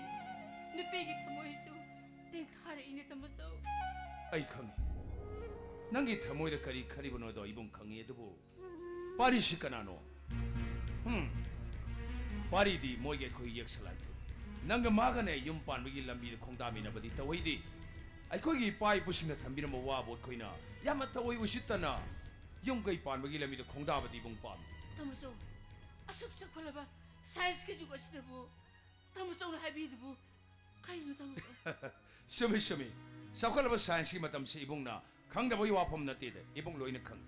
ꯅꯨꯄꯤꯒꯤ ꯊꯃꯣꯏꯁꯨ ꯇꯦꯡꯊꯥꯔꯛꯏꯅꯦ, ꯇꯥꯃꯣ ꯆꯧ꯫ ꯑꯩ ꯈꯪꯉꯤ꯫ ꯅꯪꯒꯤ ꯊꯃꯣꯏꯗ ꯀꯔꯤ ꯈꯜꯂꯤꯕꯅꯣꯗꯣ ꯏꯕꯨꯡ ꯈꯪꯉꯤ, ꯑꯗꯨꯕꯨ ꯄꯥꯔꯤꯁꯤ ꯀꯅꯥꯅꯣ? ꯍꯨꯝ꯫ ꯋꯥꯔꯤꯗꯤ ꯃꯣꯏꯒ ꯑꯩꯈꯣꯏ ꯌꯦꯛꯁꯜꯂꯥꯏꯊꯨ꯫ ꯅꯪꯒ ꯃꯥꯒꯅꯦ ꯌꯨꯝ ꯄꯥꯟꯕꯒꯤ ꯂꯝꯕꯤꯗ ꯈꯣꯡꯗꯥꯃꯤꯟꯅꯕꯗꯤ ꯇꯧꯍꯩꯗꯦ꯫ ꯑꯩꯈꯣꯏꯒꯤ ꯏꯄꯥ ꯏꯄꯨꯁꯤꯡꯅ ꯊꯝꯕꯤꯔꯝꯕ ꯋꯥꯕꯨ ꯑꯩꯈꯣꯏꯅ ꯌꯥꯝꯅ ꯊꯑꯣꯏ ꯎꯁꯤꯠꯇꯅ ꯌꯨꯝ ꯀꯩ ꯄꯥꯟꯕꯒꯤ ꯂꯝꯕꯤꯗ ꯈꯣꯡꯗꯥꯕꯗꯤ ꯏꯕꯨꯡ ꯄꯥꯝꯗꯦ꯫ ꯇꯥꯃꯣꯆꯧ, ꯑꯁꯨꯛ ꯆꯥꯎꯈꯠꯂꯕ ꯁꯥꯏꯟꯁꯀꯤ ꯖꯨꯒ ꯑꯁꯤꯗꯕꯨ ꯇꯥꯃꯣꯆꯧꯅ ꯍꯥꯏꯕꯤꯗꯨꯕꯨ ꯀꯩꯅꯣ ꯇꯥꯃꯣꯆꯧ? ꯆꯨꯝꯃꯤ, ꯆꯨꯝꯃꯤ꯫ ꯆꯥꯎꯈꯠꯂꯕ ꯁꯥꯏꯟꯁꯀꯤ ꯃꯇꯝꯁꯤ ꯏꯕꯨꯡꯅ ꯈꯪꯗꯕꯒꯤ ꯋꯥꯐꯝ ꯅꯠꯇꯦꯗ, ꯏꯕꯨꯡ ꯂꯣꯏꯅ ꯈꯪꯏ꯫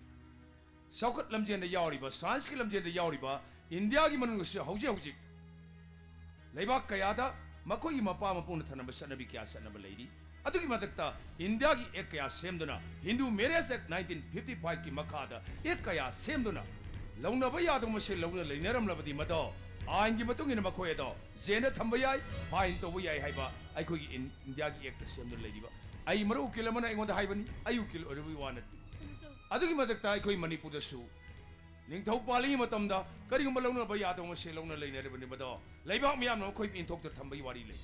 ꯆꯥꯎꯈꯠ ꯂꯝꯖꯦꯟꯗ ꯌꯥꯎꯔꯤꯕ, ꯁꯥꯏꯟꯁꯀꯤ ꯂꯝꯖꯦꯟꯗ ꯌꯥꯎꯔꯤꯕ ꯏꯟꯗꯤꯌꯥꯒꯤ ꯃꯅꯨꯡꯗꯁꯨ ꯍꯧꯖꯤꯛ ꯍꯧꯖꯤꯛ ꯂꯩꯕꯥꯛ ꯀꯌꯥꯗ ꯃꯈꯣꯏꯒꯤ ꯃꯄꯥ ꯃꯄꯨꯅ ꯊꯅꯝꯕ ꯆꯠꯅꯕꯤ ꯀꯌꯥ ꯆꯠꯅꯕ ꯂꯩꯔꯤ꯫ ꯑꯗꯨꯒꯤ ꯃꯊꯛꯇ ꯏꯟꯗꯤꯌꯥꯒꯤ ꯑꯦꯛ ꯀꯌꯥ ꯁꯦꯝꯗꯨꯅ, ꯍꯤꯟꯗꯨ ꯃꯦꯔꯦꯖ ꯑꯦꯛ ꯅꯥꯏꯟꯇꯤꯟ ꯐꯤꯐꯇꯤ ꯐꯥꯏꯚꯀꯤ ꯃꯈꯥꯗ ꯑꯦꯛ ꯀꯌꯥ ꯁꯦꯝꯗꯨꯅ, ꯂꯧꯅꯕ ꯌꯥꯗꯕ ꯃꯁꯦꯜ ꯂꯧꯅ ꯂꯩꯅꯔꯝꯂꯕꯗꯤ ꯃꯗꯣ ꯑꯥꯏꯟꯒꯤ ꯃꯇꯨꯡ ꯏꯟꯅ ꯃꯈꯣꯏ ꯑꯗꯣ ꯖꯦꯜꯗ ꯊꯝꯕ ꯌꯥꯏ, ꯐꯥꯏꯟ ꯇꯧꯕ ꯌꯥꯏ ꯍꯥꯏꯕ ꯑꯩꯈꯣꯏꯒꯤ ꯏꯟ-, ꯏꯟꯗꯤꯌꯥꯒꯤ ꯑꯦꯛꯇ ꯁꯦꯝꯗꯨꯅ ꯂꯩꯔꯤꯕ꯫ ꯑꯩ ꯃꯔꯨꯞ ꯎꯀꯤꯜ ꯑꯃꯅ ꯑꯩꯉꯣꯟꯗ ꯍꯥꯏꯕꯅꯤ, ꯑꯩ ꯎꯀꯤꯜ ꯑꯣꯏꯔꯨꯕꯒꯤ ꯋꯥ ꯅꯠꯇꯦ꯫ ꯑꯗꯨꯒꯤ ꯃꯊꯛꯇ ꯑꯩꯈꯣꯏ ꯃꯅꯤꯄꯨꯔꯗꯁꯨ ꯅꯤꯡꯊꯧ ꯄꯥꯜꯂꯤꯉꯩ ꯃꯇꯝꯗ ꯀꯔꯤꯒꯨꯝꯕ ꯂꯧꯅꯕ ꯌꯥꯗꯕ ꯃꯁꯦꯜ ꯂꯧꯅ ꯂꯩꯅꯔꯕꯅꯤ ꯃꯗꯣ ꯂꯩꯕꯥꯛ ꯃꯤꯌꯥꯝꯅ ꯃꯈꯣꯏꯕꯨ ꯏꯟꯊꯣꯛꯇ ꯊꯝꯕꯒꯤ ꯋꯥꯔꯤ ꯂꯩ꯫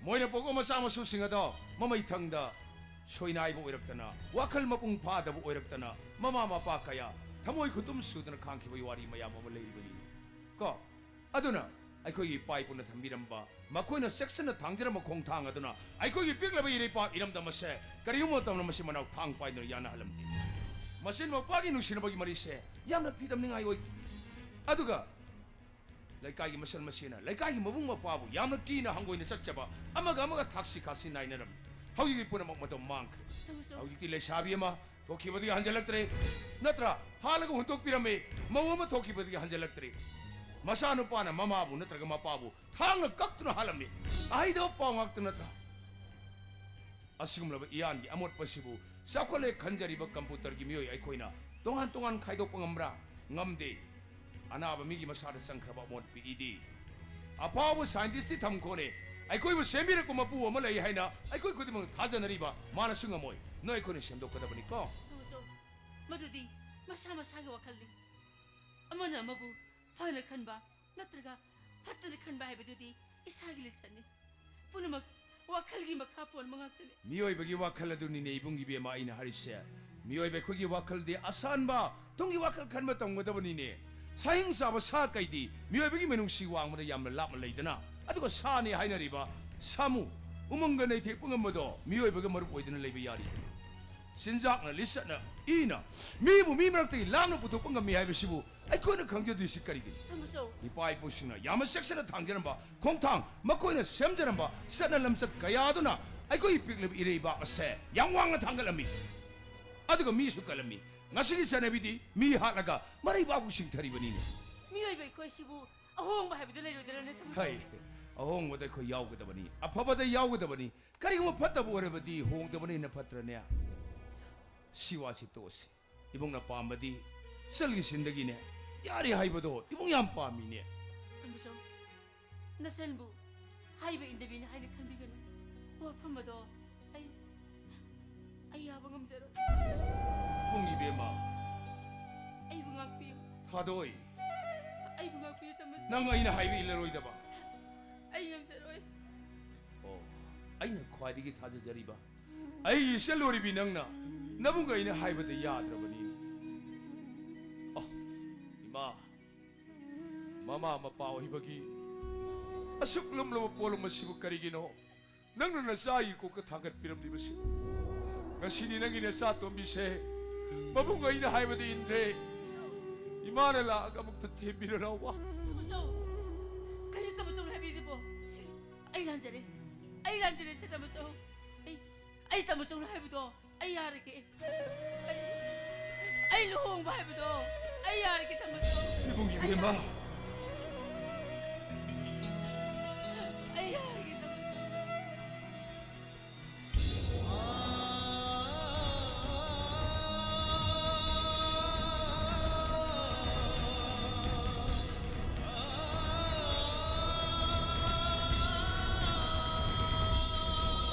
ꯃꯣꯏꯅ ꯄꯣꯛꯄ ꯃꯆꯥ ꯃꯁꯨꯁꯤꯡ ꯑꯗꯣ ꯃꯃꯩꯊꯪꯗ ꯁꯣꯏꯅꯥꯏꯕ ꯑꯣꯏꯔꯛꯇꯅ, ꯋꯥꯈꯜ ꯃꯄꯨꯡ ꯐꯥꯗꯕ ꯑꯣꯏꯔꯛꯇꯅ, ꯃꯃꯥ ꯃꯄꯥ ꯀꯌꯥ ꯊꯃꯣꯏ ꯈꯨꯇꯨꯝ ꯁꯨꯗꯅ ꯈꯥꯡꯈꯤꯕꯒꯤ ꯋꯥꯔꯤ ꯃꯌꯥꯝ ꯑꯃ ꯂꯩꯔꯤꯕꯅꯤ ꯀꯣ꯫ ꯑꯗꯨꯅ ꯑꯩꯈꯣꯏꯒꯤ ꯏꯄꯥ ꯏꯄꯨꯅ ꯊꯝꯕꯤꯔꯝꯕ, ꯃꯈꯣꯏꯅ ꯆꯦꯛꯁꯤꯟꯅ ꯊꯥꯡꯖꯔꯝꯕ ꯈꯣꯡꯊꯥꯡ ꯑꯗꯨꯅ ꯑꯩꯈꯣꯏꯒꯤ ꯄꯤꯛꯂꯕ ꯏꯔꯩꯄꯥꯛ ꯏꯔꯝꯗꯝ ꯑꯁꯦ ꯀꯔꯤꯒꯨꯝꯕ ꯃꯇꯝꯗ ꯃꯁꯤ ꯃꯅꯥꯎ ꯊꯥꯡ ꯄꯥꯏꯗꯨꯅ ꯌꯥꯅꯍꯜꯂꯝꯗꯦ꯫ ꯃꯆꯤꯟ ꯃꯧꯄ꯭ꯋꯥꯒꯤ ꯅꯨꯡꯁꯤꯅꯕꯒꯤ ꯃꯔꯤꯁꯦ ꯌꯥꯝꯅ ꯐꯤꯗꯝꯅꯤꯡꯉꯥꯏ ꯑꯣꯏ꯫ ꯑꯗꯨꯒ ꯂꯩꯀꯥꯏꯒꯤ ꯃꯁꯜ ꯃꯁꯦꯅ ꯂꯩꯀꯥꯏꯒꯤ ꯃꯕꯨꯡ ꯃꯧꯄ꯭ꯋꯥꯕꯨ ꯌꯥꯝꯅ ꯀꯤꯅ ꯍꯪꯒꯣꯏꯅ ꯆꯠꯆꯕ, ꯑꯃꯒ ꯑꯃꯒ ꯊꯥꯛꯁꯤ ꯈꯥꯁꯤ ꯅꯥꯏꯅꯔꯝꯃꯤ꯫ ꯍꯧꯖꯤꯛꯇꯤ ꯄꯨꯝꯅꯃꯛ ꯃꯇꯝ ꯃꯥꯡꯈ꯭ꯔꯦ꯫ ꯇꯥꯃꯣꯆꯧ꯫ ꯍꯧꯖꯤꯛꯇꯤ ꯂꯩꯁꯥꯕꯤ ꯑꯃ ꯊꯣꯛꯈꯤꯕꯗꯒꯤ ꯍꯟꯖꯤꯜꯂꯛꯇ꯭ꯔꯦ꯫ ꯅꯠꯇ꯭ꯔꯥ? ꯍꯥꯠꯂꯒ ꯍꯨꯟꯗꯣꯛꯄꯤꯔꯝꯃꯤ꯫ ꯃꯧ ꯑꯃ ꯊꯣꯛꯈꯤꯕꯗꯒꯤ ꯍꯟꯖꯤꯜꯂꯛꯇ꯭ꯔꯦ꯫ ꯃꯆꯥꯅꯨꯄꯥꯅ ꯃꯃꯥꯕꯨ ꯅꯠꯇ꯭ꯔꯒ ꯃꯄꯥꯕꯨ ꯊꯥꯡꯅ ꯀꯛꯇꯨꯅ ꯍꯥꯠꯂꯝꯃꯤ꯫ ꯑꯍꯩꯗꯕ ꯄꯥꯎ ꯉꯥꯛꯇ ꯅꯠꯇ꯭ꯔꯥ? ꯑꯁꯤꯒꯨꯝꯂꯕ ꯏꯌꯥꯟꯒꯤ ꯑꯃꯣꯠꯄꯁꯤꯕꯨ ꯆꯥꯎꯈꯠꯂꯦ ꯈꯟꯖꯔꯤꯕ ꯀꯝꯄ꯭ꯌꯨꯇꯔꯒꯤ ꯃꯤꯑꯣꯏ ꯑꯩꯈꯣꯏꯅ ꯇꯣꯉꯥꯟ ꯇꯣꯉꯥꯟ ꯈꯥꯏꯗꯣꯛꯄ ꯉꯝꯕ꯭ꯔꯥ? ꯉꯝꯗꯦ꯫ ꯑꯅꯥꯕ ꯃꯤꯒꯤ ꯃꯁꯥꯗ ꯆꯪꯈ꯭ꯔꯕ ꯑꯃꯣꯠꯄ ꯏꯗꯤ ꯑꯐꯥꯎꯕ ꯁꯥꯏꯟꯇꯤꯁꯇꯤ ꯊꯝꯈꯣꯅꯦ꯫ ꯑꯩꯈꯣꯏꯕꯨ ꯁꯦꯝꯕꯤꯔꯛꯄ ꯃꯄꯨ ꯑꯃ ꯂꯩ ꯍꯥꯏꯅ ꯑꯩꯈꯣꯏ ꯈꯨꯗꯤꯡꯃꯛ ꯊꯥꯖꯅꯔꯤꯕ ꯃꯥꯅꯁꯨ ꯉꯝꯃꯣꯏ꯫ ꯅꯣꯏ ꯑꯩꯈꯣꯏꯅ ꯁꯦꯝꯗꯣꯛꯀꯗꯕꯅꯤꯀꯣ꯫ ꯇꯥꯃꯣꯆꯧ, ꯃꯗꯨꯗꯤ ꯃꯁꯥ ꯃꯁꯥꯒꯤ ꯋꯥꯈꯜꯅꯤ꯫ ꯑꯃꯅ ꯑꯃꯕꯨ ꯐꯅ ꯈꯟꯕ ꯅꯠꯇ꯭ꯔꯒ ꯐꯠꯇꯅ ꯈꯟꯕ ꯍꯥꯏꯕꯗꯨꯗꯤ ꯏꯁꯥꯒꯤ ꯂꯤꯆꯠꯅꯤ꯫ ꯄꯨꯝꯅꯃꯛ ꯋꯥꯈꯜꯒꯤ ꯃꯈꯥ ꯄꯣꯟꯕ ꯉꯥꯛꯇꯅꯤ꯫ ꯃꯤꯑꯣꯏꯕꯒꯤ ꯋꯥꯈꯜ ꯑꯗꯨꯅꯤꯅꯦ ꯏꯕꯨꯡ ꯏꯕꯦꯝꯃ ꯑꯩꯅ ꯍꯥꯏꯔꯤꯁꯦ꯫ ꯃꯤꯑꯣꯏꯕ ꯑꯩꯈꯣꯏꯒꯤ ꯋꯥꯈꯜꯗꯤ ꯑꯁꯥꯟꯕ ꯇꯨꯡꯒꯤ ꯋꯥꯈꯜ ꯈꯟꯕ ꯇꯝꯒꯗꯕꯅꯤꯅꯦ꯫ ꯁꯥꯍꯤꯡ ꯆꯥꯕ ꯁꯥ ꯀꯩꯗꯤ ꯃꯤꯑꯣꯏꯕꯒꯤ ꯃꯤꯅꯨꯡꯁꯤ ꯋꯥꯡꯃꯗ ꯌꯥꯝꯅ ꯂꯥꯞꯅ ꯂꯩꯗꯅ, ꯑꯗꯨꯒ ꯁꯥꯅꯤ ꯍꯥꯏꯅꯔꯤꯕ ꯁꯥꯃꯨ, ꯎꯃꯪꯒ ꯅꯩꯊꯦꯛꯄ ꯉꯝꯕꯗꯣ ꯃꯤꯑꯣꯏꯕꯒ ꯃꯔꯨꯞ ꯑꯣꯏꯗꯨꯅ ꯂꯩꯕ ꯌꯥꯔꯤ꯫ ꯆꯤꯟꯖꯥꯛꯅ, ꯂꯤꯆꯠꯅ, ꯏꯅ ꯃꯤꯕꯨ ꯃꯤ ꯃꯔꯛꯇꯒꯤ ꯂꯥꯞꯅ ꯄꯨꯊꯣꯛꯄ ꯉꯝꯃꯤ ꯍꯥꯏꯕꯁꯤꯕꯨ ꯑꯩꯈꯣꯏꯅ ꯈꯪꯖꯗ꯭ꯔꯤꯁꯤ ꯀꯔꯤꯒꯤꯅꯣ? ꯊꯝꯕꯁꯨ꯫ ꯏꯄꯥ ꯏꯄꯨꯁꯤꯡꯅ ꯌꯥꯝꯅ ꯆꯦꯛꯁꯤꯟꯅ ꯊꯥꯡꯖꯔꯝꯕ ꯈꯣꯡꯊꯥꯡ, ꯃꯈꯣꯏꯅ ꯁꯦꯝꯖꯔꯝꯕ ꯆꯠꯅ ꯂꯝꯆꯠ ꯀꯌꯥꯗꯨꯅ ꯑꯩꯈꯣꯏꯒꯤ ꯄꯤꯛꯂꯤꯕ ꯏꯔꯩꯕꯥꯛ ꯑꯁꯦ ꯌꯥꯝ ꯋꯥꯡꯅ ꯊꯥꯡꯒꯠꯂꯝꯃꯤ, ꯑꯗꯨꯒ ꯃꯤꯁꯨ ꯀꯜꯂꯝꯃꯤ꯫ ꯉꯁꯤꯒꯤ ꯆꯠꯅꯕꯤꯗꯤ ꯃꯤ ꯍꯥꯠꯂꯒ ꯃꯔꯩꯕꯥꯛꯄꯨ ꯁꯤꯡꯊꯔꯤꯕꯅꯤꯅꯦ꯫ ꯃꯤꯑꯣꯏꯕ ꯑꯩꯈꯣꯏꯁꯤꯕꯨ ꯑꯍꯣꯡꯕ ꯍꯥꯏꯕꯗꯨ ꯂꯩꯔꯣꯏꯗ꯭ꯔꯅꯦ, ꯊꯝꯕꯁꯨ? ꯍꯩ, ꯑꯍꯣꯡꯕꯗ ꯑꯩꯈꯣꯏ ꯌꯥꯎꯒꯗꯕꯅꯤ, ꯑꯐꯕꯗ ꯌꯥꯎꯒꯗꯕꯅꯤ꯫ ꯀꯔꯤꯒꯨꯝꯕ ꯐꯠꯇꯕ ꯑꯣꯏꯔꯕꯗꯤ ꯍꯣꯡꯗꯕꯅ ꯍꯦꯟꯅ ꯐꯠꯇ꯭ꯔꯅꯦ? ꯁꯤ ꯋꯥꯁꯤ ꯇꯣꯛꯑꯁꯤ꯫ ꯏꯕꯨꯡꯅ ꯄꯥꯝꯕꯗꯤ ꯏꯆꯜꯒꯤ ꯁꯤꯟꯗꯒꯤꯅꯦ꯫ ꯌꯥꯔꯦ ꯍꯥꯏꯕꯗꯣ ꯏꯕꯨꯡ ꯌꯥꯝ ꯄꯥꯝꯃꯤꯅꯦ꯫ ꯊꯝꯕꯁꯨ, ꯅꯆꯟꯕꯨ ꯍꯥꯏꯕ ꯏꯟꯗꯕꯤꯅꯤ ꯍꯥꯏꯅ ꯈꯟꯕꯤꯒꯅꯨ꯫ ꯋꯥꯐꯝ ꯑꯗꯣ ꯑꯩ, ꯑꯩ ꯌꯥꯕ ꯉꯝꯖꯔꯣꯏ꯫ ꯏꯕꯨꯡ ꯏꯕꯦꯝꯃ꯫ ꯑꯩꯕꯨ ꯉꯥꯛꯄꯤꯌꯨ꯫ ꯊꯥꯗꯣꯏ꯫ ꯑꯩꯕꯨ ꯉꯥꯛꯄꯤꯌꯨ, ꯊꯝꯕꯁꯨ꯫ ꯅꯪ ꯑꯩꯅ ꯍꯥꯏꯕ ꯏꯜꯂꯔꯣꯏꯗꯕ? ꯑꯩ ꯉꯝꯖꯔꯣꯏ꯫ ꯑꯣ, ꯑꯩꯅ ꯈ꯭ꯋꯥꯏꯗꯒꯤ ꯊꯥꯖꯖꯔꯤꯕ ꯑꯩꯒꯤ ꯏꯆꯜ ꯑꯣꯏꯔꯤꯕꯤ ꯅꯪꯅ ꯅꯕꯨꯡ ꯑꯩꯅ ꯍꯥꯏꯕꯗ ꯌꯥꯗ꯭ꯔꯕꯅꯤ꯫ ꯑꯣ, ꯏꯃꯥ, ꯃꯃꯥ ꯃꯄꯥ ꯑꯣꯏꯕꯒꯤ ꯑꯁꯨꯛ ꯂꯨꯝꯂꯕ ꯄꯣꯠꯂꯨꯝ ꯑꯁꯤꯕꯨ ꯀꯔꯤꯒꯤꯅꯣ ꯅꯪꯅ ꯅꯆꯥꯒꯤ ꯀꯣꯛꯇ ꯊꯥꯡꯒꯠꯄꯤꯔꯝꯂꯤꯕꯁꯤ? ꯉꯁꯤꯗꯤ ꯅꯪꯒꯤ ꯅꯆꯥ ꯇꯣꯝꯕꯤꯁꯦ ꯃꯕꯨꯡ ꯑꯩꯅ ꯍꯥꯏꯕꯗ ꯏꯟꯗ꯭ꯔꯦ꯫ ꯏꯃꯥꯅ ꯂꯥꯛꯑꯒ ꯑꯃꯨꯛꯇ ꯊꯦꯝꯕꯤꯔꯣ, ꯅꯥꯎꯕ꯫ ꯇꯥꯃꯣꯆꯧ, ꯀꯔꯤ ꯇꯥꯃꯣꯆꯧꯅ ꯍꯥꯏꯕꯤꯔꯤꯕꯣ? ꯁꯤ, ꯑꯩ ꯂꯥꯟꯖꯔꯦ, ꯑꯩ ꯂꯥꯟꯖꯔꯦ, ꯁꯦ ꯇꯥꯃꯣꯆꯧ꯫ ꯑꯩ, ꯑꯩ ꯇꯥꯃꯣꯆꯧꯅ ꯍꯥꯏꯕꯗꯣ ꯑꯩ ꯌꯥꯔꯒꯦ꯫ ꯑꯩ, ꯑꯩ ꯂꯨꯍꯣꯡꯕ ꯍꯥꯏꯕꯗꯣ ꯑꯩ ꯌꯥꯔꯒꯦ, ꯊꯝꯕꯁꯨ꯫ ꯏꯕꯨꯡ ꯏꯕꯦꯝꯃ꯫ ꯑꯩ ꯌꯥꯔꯒꯦ, ꯊꯝꯕꯁꯨ꯫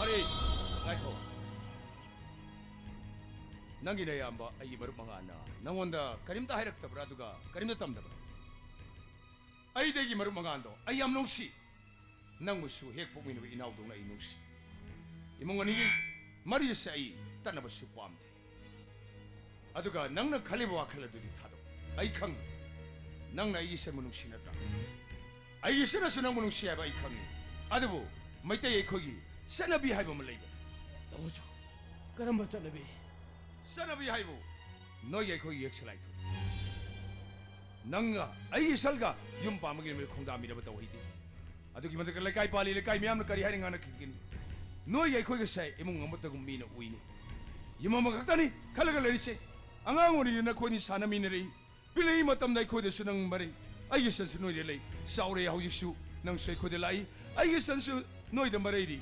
ꯑꯔꯦ, ꯉꯥꯏꯈꯣ꯫ ꯅꯪꯒꯤ ꯅꯌꯥꯝꯕ ꯑꯩꯒꯤ ꯃꯔꯨꯞ ꯃꯉꯥꯟꯅ ꯅꯪꯉꯣꯟꯗ ꯀꯔꯤꯝꯇ ꯍꯥꯏꯔꯛꯇꯕ꯭ꯔꯥ? ꯑꯗꯨꯒ ꯀꯔꯤꯝꯇ ꯇꯝꯗꯕ꯭ꯔꯥ? ꯑꯩꯗꯤ ꯑꯩꯒꯤ ꯃꯔꯨꯞ ꯃꯉꯥꯟꯗꯣ ꯑꯩ ꯌꯥꯝ ꯅꯨꯡꯁꯤ꯫ ꯅꯪꯕꯨꯁꯨ ꯍꯦꯛ ꯄꯣꯛꯃꯤꯟꯅꯕ ꯏꯅꯥꯎꯗꯧꯅ ꯑꯩ ꯅꯨꯡꯁꯤ꯫ ꯏꯃꯨꯡ ꯑꯅꯤꯒꯤ ꯃꯔꯤ ꯑꯁꯦ ꯑꯩ ꯇꯠꯅꯕꯁꯨ ꯄꯥꯝꯗꯦ꯫ ꯑꯗꯨꯒ ꯅꯪꯅ ꯈꯜꯂꯤꯕ ꯋꯥꯈꯜ ꯑꯗꯨꯗꯤ ꯊꯥꯗꯣꯛ꯫ ꯑꯩ ꯈꯪꯉꯤ꯫ ꯅꯪꯅ ꯑꯩꯒꯤ ꯏꯆꯟꯕꯨ ꯅꯨꯡꯁꯤ ꯅꯠꯇ꯭ꯔꯥ? ꯑꯩꯒꯤ ꯏꯆꯟꯅꯁꯨ ꯅꯪꯕꯨ ꯅꯨꯡꯁꯤ ꯍꯥꯏꯕ ꯑꯩ ꯈꯪꯏ꯫ ꯑꯗꯨꯕꯨ ꯃꯩꯇꯩ ꯑꯩꯈꯣꯏꯒꯤ ꯆꯠꯅꯕꯤ ꯍꯥꯏꯕ ꯑꯃ ꯂꯩꯕꯅꯤ꯫ ꯇꯥꯃꯣ ꯆꯧ, ꯀꯔꯝꯕ ꯆꯠꯅꯕꯤ? ꯆꯠꯅꯕꯤ ꯍꯥꯏꯕꯨ ꯅꯣꯏꯒꯤ ꯑꯩꯈꯣꯏꯒꯤ ꯌꯦꯛꯁꯂꯥꯏꯊꯣꯛ꯫ ꯅꯪꯒ ꯑꯩꯒꯤ ꯏꯆꯜꯒ ꯌꯨꯝ ꯄꯥꯟꯕꯒꯤ ꯅꯨꯃꯤꯠ ꯈꯣꯡꯗꯥꯃꯤꯟꯅꯕ ꯇꯧꯍꯩꯗꯦ꯫ ꯑꯗꯨꯒꯤ ꯃꯊꯛꯇ ꯂꯩꯀꯥꯏ ꯄꯥꯜꯂꯤ, ꯂꯩꯀꯥꯏ ꯃꯤꯌꯥꯝꯅ ꯀꯔꯤ ꯍꯥꯏꯅ ꯉꯥꯡꯅꯈꯤꯒꯅꯤ? ꯅꯣꯏꯒ ꯑꯩꯈꯣꯏꯒꯁꯦ ꯏꯃꯨꯡ ꯑꯃꯠꯇꯒꯨꯝ ꯃꯤꯅ ꯎꯏꯅꯤ꯫ ꯌꯨꯝ ꯑꯃꯈꯛꯇꯅꯤ ꯈꯜꯂꯒ ꯂꯩꯔꯤꯁꯦ꯫ ꯑꯉꯥꯡ ꯑꯣꯏꯔꯤꯉꯩꯗ ꯅꯈꯣꯏꯅꯤ ꯁꯥꯟꯅꯃꯤꯟꯅꯔꯛꯏ꯫ ꯄꯤꯛꯂꯤꯉꯩ ꯃꯇꯝꯗ ꯑꯩꯈꯣꯏꯗꯁꯨ ꯅꯪ ꯃꯔꯩ, ꯑꯩꯒꯤ ꯏꯆꯟꯁꯨ ꯅꯣꯏꯗ ꯂꯩ꯫ ꯆꯥꯎꯔꯦ ꯍꯧꯖꯤꯛꯁꯨ ꯅꯪꯁꯨ ꯑꯩꯈꯣꯏꯗ ꯂꯥꯛꯏ, ꯑꯩꯒꯤ ꯏꯆꯟꯁꯨ ꯅꯣꯏꯗ ꯃꯔꯩꯔꯤ꯫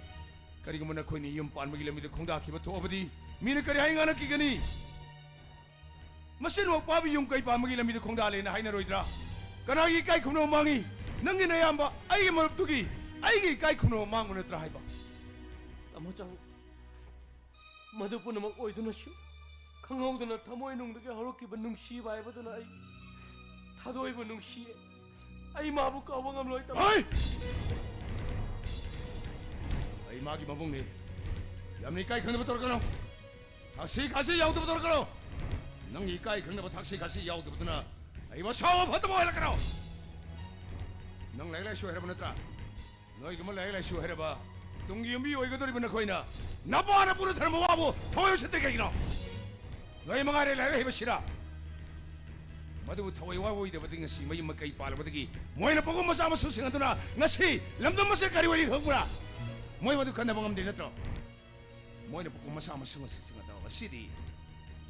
ꯀꯔꯤꯒꯨꯝꯕ ꯅꯈꯣꯏꯅꯤ ꯌꯨꯝ ꯄꯥꯟꯕꯒꯤ ꯂꯝꯕꯤꯗ ꯈꯣꯡꯗꯥꯈꯤꯕ ꯊꯣꯛꯑꯕꯗꯤ ꯃꯤꯅ ꯀꯔꯤ ꯍꯥꯏ ꯉꯥꯡꯅꯈꯤꯒꯅꯤ? ꯃꯆꯤꯟꯃꯛ ꯄꯥꯕ ꯌꯨꯝ ꯀꯩ ꯄꯥꯟꯕꯒꯤ ꯂꯝꯕꯤꯗ ꯈꯣꯡꯗꯥꯂꯦꯅ ꯍꯥꯏꯅꯔꯣꯏꯗ꯭ꯔꯥ? ꯀꯅꯥꯒꯤ ꯏꯀꯥꯏ ꯈꯨꯝꯅꯕ ꯃꯥꯡꯉꯤ? ꯅꯪꯒꯤ ꯅꯌꯥꯝꯕ ꯑꯩꯒꯤ ꯃꯔꯨꯞꯇꯨꯒꯤ ꯑꯩꯒꯤ ꯏꯀꯥꯏ ꯈꯨꯝꯅꯕ ꯃꯥꯡꯕ ꯅꯠꯇ꯭ꯔꯥ ꯍꯥꯏꯕ? ꯇꯥꯃꯣ ꯆꯧ, ꯃꯗꯨ ꯄꯨꯝꯅꯃꯛ ꯑꯣꯏꯗꯨꯅꯁꯨ ꯈꯪꯍꯧꯗꯅ ꯊꯃꯣꯏꯅꯨꯡꯗꯒꯤ ꯍꯧꯔꯛꯈꯤꯕ ꯅꯨꯡꯁꯤꯕ ꯍꯥꯏꯕꯗꯨꯅ ꯑꯩ ꯊꯥꯗꯣꯏꯕ ꯅꯨꯡꯁꯤꯌꯦ꯫ ꯑꯩ ꯃꯥꯕꯨ ꯀꯥꯎꯕ ꯉꯝꯂꯣꯏ, ꯇꯥꯃꯣ꯫ ꯍꯩ! ꯑꯩ ꯃꯥꯒꯤ ꯃꯕꯨꯡꯅꯤ꯫ ꯌꯥꯝꯅ ꯏꯀꯥꯏ ꯈꯪꯗꯕ ꯇꯧꯔꯛꯀꯅꯨ꯫ ꯊꯛꯁꯤ ꯈꯥꯁꯤ ꯌꯥꯎꯗꯕ ꯇꯧꯔꯛꯀꯅꯨ꯫ ꯅꯪꯒꯤ ꯏꯀꯥꯏ ꯈꯪꯗꯕ ꯊꯛꯁꯤ ꯈꯥꯁꯤ ꯌꯥꯎꯗꯕꯗꯨꯅ ꯑꯩꯕꯨ ꯑꯁꯥꯎꯕ ꯐꯠꯇꯕ ꯑꯣꯏꯍꯜꯂꯛꯀꯅꯨ꯫ ꯅꯪ ꯂꯥꯏꯔꯤꯛ ꯂꯥꯏꯁꯨ ꯍꯩꯔꯕ ꯅꯠꯇ꯭ꯔꯥ? ꯅꯣꯏꯒꯨꯝꯕ ꯂꯥꯏꯔꯤꯛ ꯂꯥꯏꯁꯨ ꯍꯩꯔꯕ ꯇꯨꯡꯒꯤ ꯌꯨꯝꯕꯤ ꯑꯣꯏꯒꯗꯧꯔꯤꯕ ꯅꯈꯣꯏꯅ ꯅꯄꯥ ꯅꯄꯨꯅ ꯊꯔꯝꯕ ꯋꯥꯕꯨ ꯊꯑꯣꯏ ꯎꯁꯤꯠꯇꯦ ꯀꯩꯒꯤꯅꯣ? ꯅꯣꯏ ꯃꯉꯥꯏꯔꯦ ꯂꯥꯏꯔꯤꯛ ꯍꯩꯕ ꯁꯤꯔꯥ꯫ ꯃꯗꯨꯕꯨ ꯊꯋꯥꯏ ꯋꯥꯕꯣꯏꯗꯕꯗꯤ ꯉꯁꯤ ꯃꯌꯨꯝ ꯃꯀꯩ ꯄꯥꯜꯂꯕꯗꯒꯤ ꯃꯣꯏꯅ ꯄꯣꯛꯄ ꯃꯆꯥ ꯃꯁꯨꯁꯤꯡ ꯑꯗꯨꯅ ꯉꯁꯤ ꯂꯝꯗꯝ ꯑꯁꯤ ꯀꯔꯤ ꯑꯣꯏꯔꯤ ꯈꯪꯕ꯭ꯔꯥ? ꯃꯣꯏ ꯃꯗꯨ ꯈꯟꯅꯕ ꯉꯝꯗꯦ ꯅꯠꯇ꯭ꯔꯣ? ꯃꯣꯏꯅ ꯄꯣꯛꯄ ꯃꯆꯥ ꯃꯁꯨ ꯉꯁꯤꯁꯤꯡ ꯑꯗꯣ ꯉꯁꯤꯗꯤ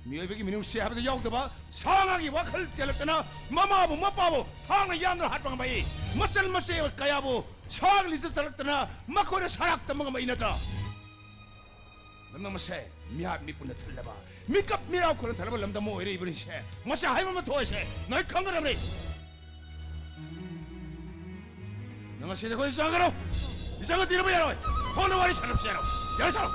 ꯃꯤꯑꯣꯏꯕꯒꯤ ꯃꯤꯅꯨꯡꯁꯤ ꯍꯥꯏꯕꯗꯨ ꯌꯥꯎꯗꯕ ꯁꯥ ꯉꯥꯒꯤ ꯋꯥꯈꯜ ꯆꯦꯜꯂꯛꯇꯅ ꯃꯃꯥꯕꯨ ꯃꯄꯥꯕꯨ ꯊꯥꯡꯅ ꯌꯥꯟꯗꯨꯅ ꯍꯥꯠꯄ ꯉꯝꯕ ꯃꯆꯜ ꯃꯆꯦ ꯀꯌꯥꯕꯨ ꯁꯥꯒ ꯂꯤꯆꯠ ꯆꯠꯂꯛꯇꯅ ꯃꯈꯣꯏꯅ ꯁꯔꯥꯛ ꯇꯝꯕ ꯉꯝꯃꯛꯏ ꯅꯠꯇ꯭ꯔꯣ? ꯂꯝꯗꯝ ꯑꯁꯦ ꯃꯤꯍꯥꯠ ꯃꯤꯄꯨꯟꯅ ꯊꯜꯂꯕ, ꯃꯤꯀꯞ ꯃꯤꯔꯥꯎꯈꯣꯟꯅ ꯊꯜꯂꯕ ꯂꯝꯗꯝ ꯑꯃ ꯑꯣꯏꯔꯛꯏꯕꯅꯤꯁꯦ꯫ ꯃꯁꯤ ꯍꯥꯏꯕ ꯑꯃ ꯊꯣꯛꯑꯁꯦ ꯅꯣꯏ ꯈꯪꯒꯗꯕꯅꯤ꯫ ꯅꯪ ꯉꯁꯤꯗꯤ ꯑꯩꯈꯣꯏ ꯆꯪꯒꯅꯨ꯫ ꯏꯆꯪꯒ ꯇꯤꯔꯕ ꯌꯥꯔꯣꯏ꯫ ꯐꯣꯟꯗ ꯋꯥꯔꯤ ꯁꯥꯟꯅꯕꯁꯨ ꯌꯥꯔꯣꯏ꯫ ꯌꯥꯔꯦ ꯁꯥꯔꯣ꯫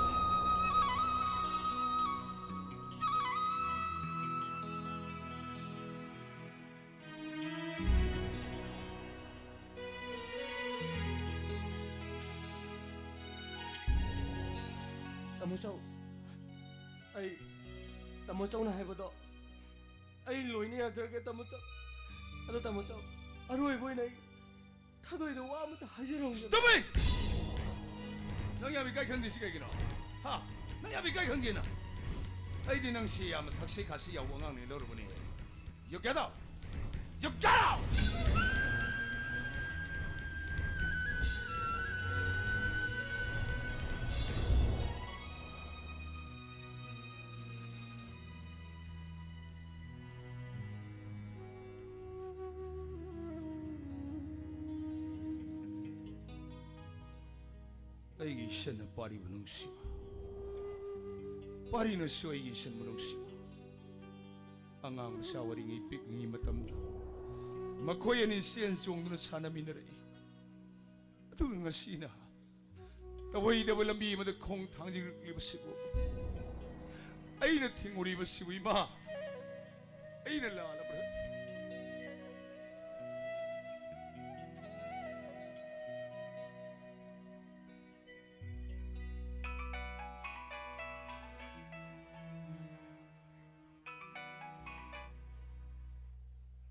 ꯇꯥꯃꯣ ꯆꯧ, ꯑꯩ ꯇꯥꯃꯣ ꯆꯧꯅ ꯍꯥꯏꯕꯗꯣ ꯑꯩ ꯂꯣꯏꯅ ꯌꯥꯖꯔꯒꯦ, ꯇꯥꯃꯣ ꯆꯧ꯫ ꯑꯗꯣ ꯇꯥꯃꯣ ꯆꯥꯎ, ꯑꯔꯣꯏꯕ ꯑꯣꯏꯅ ꯑꯩ ꯊꯥꯗꯣꯏꯗ ꯋꯥ ꯑꯃꯇ ꯍꯥꯏꯖꯔꯝꯒꯦ꯫ Stop it! ꯅꯪ ꯌꯥꯝ ꯏꯀꯥꯏ ꯈꯪꯗ꯭ꯔꯤꯁꯤ ꯀꯩꯒꯤꯅꯣ? ꯍꯥ? ꯅꯪ ꯌꯥꯝ ꯏꯀꯥꯏ ꯈꯪꯗꯦꯅ? ꯑꯩꯗꯤ ꯅꯪꯁꯤ ꯌꯥꯝꯅ ꯊꯛꯁꯤ ꯈꯥꯁꯤ ꯌꯥꯎꯕ ꯑꯉꯥꯡꯅꯤ ꯂꯧꯔꯨꯕꯅꯤ꯫ You get out! You get out! ꯑꯩꯒꯤ ꯏꯆꯟꯅ ꯄꯥꯔꯤꯕ ꯅꯨꯡꯁꯤꯕ, ꯄꯥꯔꯤꯅꯁꯨ ꯑꯩꯒꯤ ꯏꯆꯟꯕꯨ ꯅꯨꯡꯁꯤꯕ꯫ ꯑꯉꯥꯡ ꯃꯆꯥ ꯑꯣꯏꯔꯤꯉꯩ ꯄꯤꯛꯂꯤꯉꯩ ꯃꯇꯝꯗ ꯃꯈꯣꯏ ꯑꯅꯤ ꯆꯦꯟ ꯆꯣꯡꯗꯨꯅ ꯁꯥꯟꯅꯃꯤꯟꯅꯔꯛꯏ꯫ ꯑꯗꯨꯒ ꯉꯁꯤꯅ ꯇꯧꯍꯩꯗꯕ ꯂꯝꯕꯤ ꯑꯃꯗ ꯈꯣꯡ ꯊꯥꯡꯖꯤꯜꯂꯛꯂꯤꯕꯁꯤꯕꯨ, ꯑꯩꯅ ꯊꯤꯡꯉꯨꯔꯤꯕꯁꯤꯕꯨ, ꯏꯃꯥ, ꯑꯩꯅ ꯂꯥꯜꯂꯕ꯭ꯔꯥ?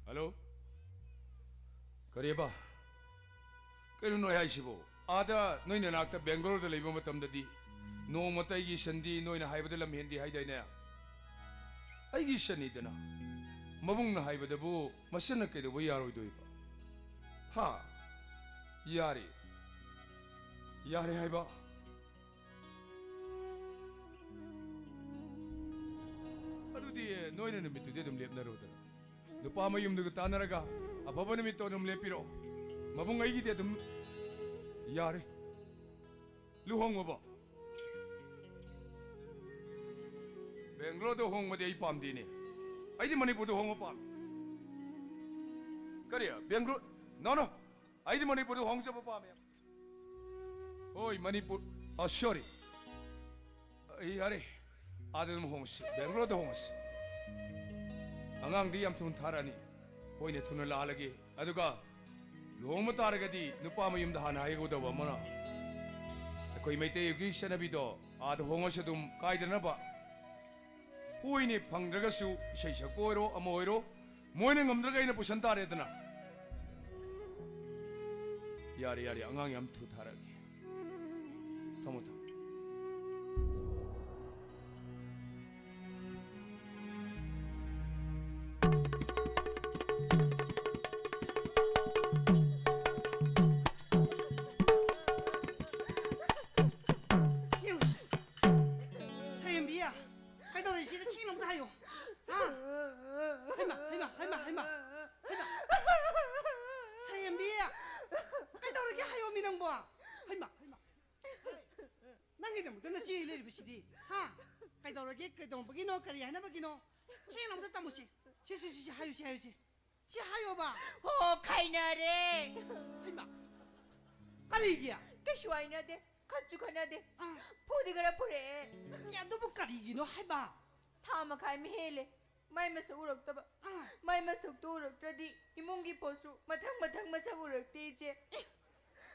ꯍꯜꯂꯣ? ꯀꯔꯤꯕ? ꯀꯩꯅꯣ ꯅꯣꯏ ꯍꯥꯏꯁꯤꯕꯣ? ꯑꯥꯗ ꯅꯣꯏ ꯅꯅꯥꯛꯇ ꯕꯦꯡꯒꯂꯣꯔꯗ ꯂꯩꯕ ꯃꯇꯝꯗꯗꯤ ꯅꯣꯡꯃꯇ ꯑꯩꯒꯤ ꯏꯆꯟꯗꯤ ꯅꯣꯏꯅ ꯍꯥꯏꯕꯗ ꯂꯝ ꯍꯦꯟꯗꯦ ꯍꯥꯏꯗꯥꯏꯅꯦ? ꯑꯩꯒꯤ ꯏꯆꯟꯅꯤꯗꯅ꯫ ꯃꯕꯨꯡꯅ ꯍꯥꯏꯕꯗꯕꯨ ꯃꯆꯟꯅ ꯀꯩꯗꯧꯕ ꯌꯥꯔꯣꯏꯗꯣꯏꯕ? ꯍꯥ? ꯌꯥꯔꯦ꯫ ꯌꯥꯔꯦ ꯍꯥꯏꯕ? ꯑꯗꯨꯗꯤ ꯅꯣꯏꯅ ꯅꯨꯃꯤꯠꯇꯨꯗꯤ ꯑꯗꯨꯝ ꯂꯦꯞꯅꯔꯣꯗꯅ꯫ ꯅꯨꯄꯥ ꯃꯌꯨꯝꯗꯨꯒ ꯇꯥꯟꯅꯔꯒ ꯑꯐꯕ ꯅꯨꯃꯤꯠꯇꯣ ꯑꯗꯨꯝ ꯂꯦꯞꯄꯤꯔꯣ꯫ ꯃꯕꯨꯡ ꯑꯩꯒꯤꯗꯤ ꯑꯗꯨꯝ ꯌꯥꯔꯦ꯫ ꯂꯨꯍꯣꯡꯉꯕꯣ? ꯕꯦꯡꯒ꯭ꯂꯣꯔꯗ ꯍꯣꯡꯕꯗꯤ ꯑꯩ ꯄꯥꯝꯗꯦꯅꯦ꯫ ꯑꯩꯗꯤ ꯃꯅꯤꯄꯨꯔꯗ ꯍꯣꯡꯕ ꯄꯥꯝꯃꯤ꯫ ꯀꯔꯤ? ꯕꯦꯡꯒ꯭ꯂꯣꯔ? No, no. ꯑꯩꯗꯤ ꯃꯅꯤꯄꯨꯔꯗ ꯍꯣꯡꯖꯕ ꯄꯥꯝꯃꯦ꯫ ꯍꯣꯏ, ꯃꯅꯤꯄꯨꯔ꯫ ꯑ, sorry꯫ ꯑꯩ ꯌꯥꯔꯦ꯫ ꯑꯥꯗ ꯑꯗꯨꯝ ꯍꯣꯡꯉꯁꯤ꯫ ꯕꯦꯡꯒ꯭ꯂꯣꯔꯗ ꯍꯣꯡꯉꯁꯤ꯫ ꯑꯉꯥꯡꯗꯤ ꯌꯥꯝ ꯊꯨꯅ ꯊꯥꯔꯛꯑꯅꯤ꯫ ꯍꯣꯏꯅꯦ, ꯊꯨꯅ ꯂꯥꯛꯍꯜꯂꯒꯦ꯫ ꯑꯗꯨꯒ ꯂꯨꯍꯣꯡꯕ ꯇꯥꯔꯒꯗꯤ ꯅꯨꯄꯥ ꯃꯌꯨꯝꯗ ꯍꯥꯟꯅ ꯍꯥꯏꯒꯗꯧꯕ ꯑꯃꯅ, ꯑꯩꯈꯣꯏ ꯃꯩꯇꯩꯒꯤ ꯆꯠꯅꯕꯤꯗꯣ ꯑꯥꯗ ꯍꯣꯡꯉꯁꯨ ꯑꯗꯨꯝ ꯀꯥꯏꯗꯅꯕ꯫ ꯍꯣꯏꯅꯦ, ꯐꯪꯗ꯭ꯔꯒꯁꯨ ꯏꯁꯩ ꯁꯛꯄ ꯑꯣꯏꯔꯣ, ꯑꯃ ꯑꯣꯏꯔꯣ, ꯃꯣꯏꯅ ꯉꯝꯗ꯭ꯔꯒ ꯑꯩꯅ ꯄꯨꯁꯟ ꯇꯥꯔꯦꯗꯅ꯫ ꯌꯥꯔꯦ, ꯌꯥꯔꯦ, ꯑꯉꯥꯡ ꯌꯥꯝ ꯊꯨ ꯊꯥꯔꯛꯑꯒꯦ꯫ ꯊꯝꯃꯣ, ꯊꯝꯃꯣ꯫ ꯁꯌꯦꯝꯕꯤ, ꯀꯩꯗꯧꯔꯦ? ꯁꯤꯗ ꯆꯦꯡ ꯑꯝꯇ ꯍꯥꯏꯌꯣ꯫ ꯍꯥ? ꯍꯩꯃꯥ, ꯍꯩꯃꯥ, ꯍꯩꯃꯥ, ꯍꯩꯃꯥ, ꯍꯩꯃꯥ꯫ ꯁꯌꯦꯝꯕꯤ, ꯀꯩꯗꯧꯔꯒꯦ ꯍꯥꯏꯌꯣꯃꯤ ꯅꯪꯕꯣ? ꯍꯩꯃꯥ, ꯍꯩꯃꯥ꯫ ꯅꯪꯒꯤꯗꯃꯛꯇ ꯅꯆꯦ ꯂꯩꯔꯤꯕꯁꯤꯗꯤ, ꯍꯥ? ꯀꯩꯗꯧꯔꯒꯦ? ꯀꯩꯗꯧꯕꯒꯤꯅꯣ? ꯀꯔꯤ ꯍꯥꯏꯅꯕꯒꯤꯅꯣ? ꯆꯦꯡ ꯑꯝꯇ ꯇꯝꯃꯨꯁꯤ꯫ ꯁꯤ, ꯁꯤ, ꯁꯤ, ꯁꯤ, ꯍꯥꯏꯌꯨ, ꯁꯤ ꯍꯥꯏꯌꯨ, ꯁꯤ꯫ ꯁꯤ ꯍꯥꯏꯌꯣꯕ꯫ ꯍꯣ, ꯈꯥꯏꯅꯔꯦ꯫ ꯍꯩꯃꯥ꯫ ꯀꯔꯤꯒꯤ? ꯀꯩꯁꯨ ꯍꯥꯏꯅꯗꯦ꯫ ꯈꯠꯁꯨ ꯈꯠꯅꯗꯦ꯫ ꯑꯥ꯫ ꯐꯨꯗꯤ ꯈꯔ ꯐꯨꯔꯛꯑꯦ꯫ ꯑꯦ, ꯑꯗꯨꯕꯨ ꯀꯔꯤꯒꯤꯅꯣ ꯍꯥꯏꯕ? ꯊꯥ ꯃꯈꯥꯏ ꯑꯃ ꯍꯦꯜꯂꯦ꯫ ꯃꯥꯏ ꯃꯁꯛ ꯎꯔꯛꯇꯕ꯫ ꯑꯥ꯫ ꯃꯥꯏ ꯃꯁꯛꯇꯣ ꯎꯔꯛꯇ꯭ꯔꯗꯤ ꯏꯃꯨꯡꯒꯤ ꯄꯣꯠꯁꯨ ꯃꯊꯪ ꯃꯊꯪ ꯃꯁꯛ ꯎꯔꯛꯇꯦ, ꯏꯆꯦ꯫ ꯑꯦ,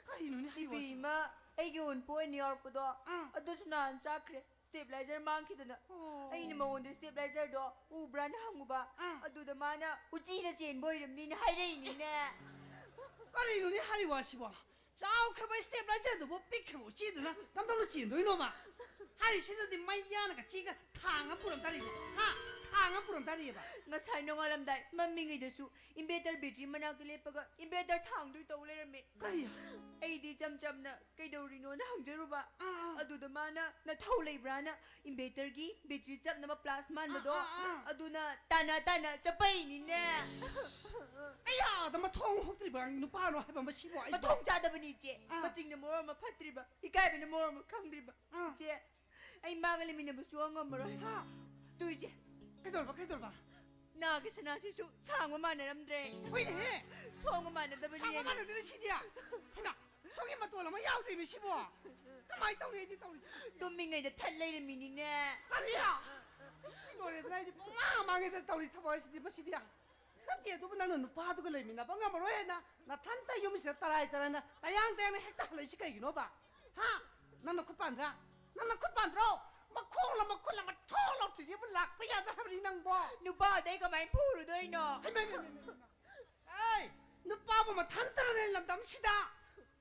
ꯀꯔꯤꯅꯣꯅꯦ ꯍꯥꯏꯔꯤꯕ? ꯏꯕꯦꯝꯃ, ꯑꯩꯒꯤ ꯑꯣꯟꯄꯣ ꯑꯣꯏꯅ ꯌꯥꯎꯔꯛꯄꯗꯣ, ꯑꯥ꯫ ꯑꯗꯨꯁꯨ ꯅꯍꯥꯟ ꯆꯥꯛꯈ꯭ꯔꯦ꯫ Stabilizer ꯃꯥꯡꯈꯤꯗꯅ꯫ ꯑꯣ꯫ ꯑꯩꯅ ꯃꯉꯣꯟꯗ stabilizerꯗꯣ ꯎꯕ꯭ꯔꯥꯅ ꯍꯪꯉꯨꯕ꯫ ꯑꯥ꯫ ꯑꯗꯨꯗ ꯃꯥꯅ ꯎꯆꯤꯅ ꯆꯦꯟꯕ ꯑꯣꯏꯔꯝꯅꯤꯅ ꯍꯥꯏꯔꯛꯏꯅꯤꯅꯦ꯫ ꯀꯔꯤꯅꯣꯅꯦ ꯍꯥꯏꯔꯤꯕ ꯑꯁꯤꯕꯣ? ꯆꯥꯎꯈ꯭ꯔꯕ stabilizerꯗꯨꯕꯨ ꯄꯤꯛꯈ꯭ꯔꯕ ꯎꯆꯤꯗꯨꯅ ꯀꯝꯗꯧꯅ ꯆꯦꯟꯗꯣꯏꯅꯣꯕ? ꯍꯥꯏꯔꯤꯁꯤꯗꯗꯤ ꯃꯩ ꯌꯥꯅꯒ ꯆꯦꯒ ꯊꯥꯡ ꯑꯃ ꯄꯨꯔꯝ ꯇꯥꯔꯤꯅꯦ꯫ ꯍꯥ? ꯊꯥꯡ ꯑꯃ ꯄꯨꯔꯝ ꯇꯥꯔꯤꯑꯕ꯫ ꯉꯁꯥꯏ ꯅꯣꯡꯉꯥꯜꯂꯝꯗꯥꯏ ꯃꯝꯃꯤꯉꯩꯗꯁꯨ inverter battery ꯃꯅꯥꯛꯇ ꯂꯦꯞꯄꯒ inverter ꯊꯥꯡꯗꯣꯏ ꯇꯧ ꯂꯩꯔꯝꯃꯦ꯫ ꯀꯔꯤ? ꯑꯩꯗꯤ ꯏꯆꯝ ꯆꯝꯅ ꯀꯩꯗꯧꯔꯤꯅꯣꯅ ꯍꯪꯖꯔꯨꯕ꯫ ꯑꯥ, ꯑꯥ꯫ ꯑꯗꯨꯗ ꯃꯥꯅ ꯅꯊꯧ ꯂꯩꯕ꯭ꯔꯥꯅ inverterꯒꯤ battery ꯆꯞꯅꯕ plus ꯃꯥꯟꯕꯗꯣ, ꯑꯥ, ꯑꯥ, ꯑꯥ꯫ ꯑꯗꯨꯅ ꯇꯥꯅ ꯇꯥꯅ ꯆꯞꯄꯛꯏꯅꯤꯅꯦ꯫ ꯀꯌꯥꯗ ꯃꯊꯣꯡ ꯍꯨꯛꯇ꯭ꯔꯤꯕ ꯅꯨꯄꯥꯅꯣ ꯍꯥꯏꯕ ꯃꯁꯤꯕꯨ ꯑꯩꯕꯨ? ꯃꯊꯣꯡ ꯆꯥꯗꯕꯅꯤ, ꯏꯆꯦ꯫ ꯑꯥ꯫ ꯃꯆꯤꯡꯅ ꯃꯔꯣꯟ ꯑꯃ ꯐꯠꯇ꯭ꯔꯤꯕ, ꯏꯀꯥꯏꯕꯅ ꯃꯔꯣꯟ ꯑꯃ ꯈꯪꯗ꯭ꯔꯤꯕ꯫ ꯑꯥ꯫ ꯏꯆꯦ, ꯑꯩ ꯃꯥꯒ ꯂꯩꯃꯤꯟꯅꯕꯁꯨ ꯉꯝꯃꯔꯣꯏ꯫ ꯍꯥ? ꯇꯨ ꯏꯆꯦ꯫ ꯀꯩꯗꯧꯔꯕ, ꯀꯩꯗꯧꯔꯕ? ꯅꯥꯒꯤ ꯁꯅꯥꯁꯤꯁꯨ ꯁꯥꯡꯕ ꯃꯥꯟꯅꯔꯝꯗ꯭ꯔꯦ꯫ ꯍꯣꯏꯅꯦꯍꯦ꯫ ꯁꯣꯡꯕ ꯃꯥꯟꯅꯗꯕꯅꯤ ꯁꯥꯡꯕ ꯍꯦꯟꯅ꯫ ꯃꯥꯟꯅꯗ꯭ꯔꯦ ꯁꯤꯗꯤ꯫ ꯍꯩꯃꯥ, ꯁꯣꯝꯒꯤ ꯃꯇꯣꯜ ꯑꯃ ꯌꯥꯎꯗ꯭ꯔꯤꯅꯦ ꯁꯤꯕꯣ꯫ ꯀꯃꯥꯏꯅ ꯇꯧꯅꯤ ꯑꯩꯗꯤ ꯇꯧꯔꯤꯁꯦ? ꯇꯨꯝꯃꯤꯉꯩꯗ ꯊꯠ ꯂꯩꯔꯝꯃꯤꯅꯤꯅꯦ꯫ ꯀꯔꯤ? ꯏꯁ, ꯂꯣꯏꯔꯦꯗꯅ, ꯑꯩꯗꯤ ꯄꯨꯡꯃꯥꯡ ꯃꯥꯡꯉꯦꯗ ꯇꯧꯔꯤ ꯊꯕꯛ ꯑꯁꯤꯗꯤ ꯃꯁꯤꯗꯤ꯫ ꯅꯠꯇꯦ, ꯑꯗꯨꯕꯨ ꯅꯪꯅ ꯅꯨꯄꯥꯗꯨꯒ ꯂꯩꯃꯤꯟꯅꯕ ꯉꯝꯃꯔꯣꯏ ꯍꯥꯏꯅ ꯅꯊꯟꯇ ꯌꯨꯝꯁꯤꯗ ꯇꯔꯥꯏ ꯇꯔꯥꯏꯅ ꯇꯌꯥꯡ ꯇꯌꯥꯡꯅ ꯍꯦꯛꯇ ꯍꯜꯂꯛꯏꯁꯤ ꯀꯩꯒꯤꯅꯣꯕ? ꯍꯥ? ꯅꯪ ꯅꯈꯨꯠ ꯄꯥꯟꯗ꯭ꯔꯥ? ꯅꯪ ꯅꯈꯨꯠ ꯄꯥꯟꯗ꯭ꯔꯣ? ꯃꯈꯣꯡꯂ ꯃꯈꯨꯠꯂ ꯃꯊꯣꯡ ꯂꯥꯎꯊ꯭ꯔꯤꯁꯤꯕꯨ ꯂꯥꯛꯄ ꯌꯥꯗ꯭ꯔꯥ ꯍꯥꯏꯕꯅꯤ ꯅꯪꯕꯣ? ꯅꯨꯄꯥꯗꯩ ꯀꯃꯥꯏꯅ ꯐꯨꯔꯨꯗꯣꯏꯅꯣ? ꯍꯩꯃꯥ, ꯍꯩꯃꯥ, ꯍꯩꯃꯥ, ꯍꯩꯃꯥ꯫ ꯑꯩ ꯅꯨꯄꯥꯕꯨ ꯃꯊꯟꯇꯅꯦ ꯂꯝꯗꯝꯁꯤꯗ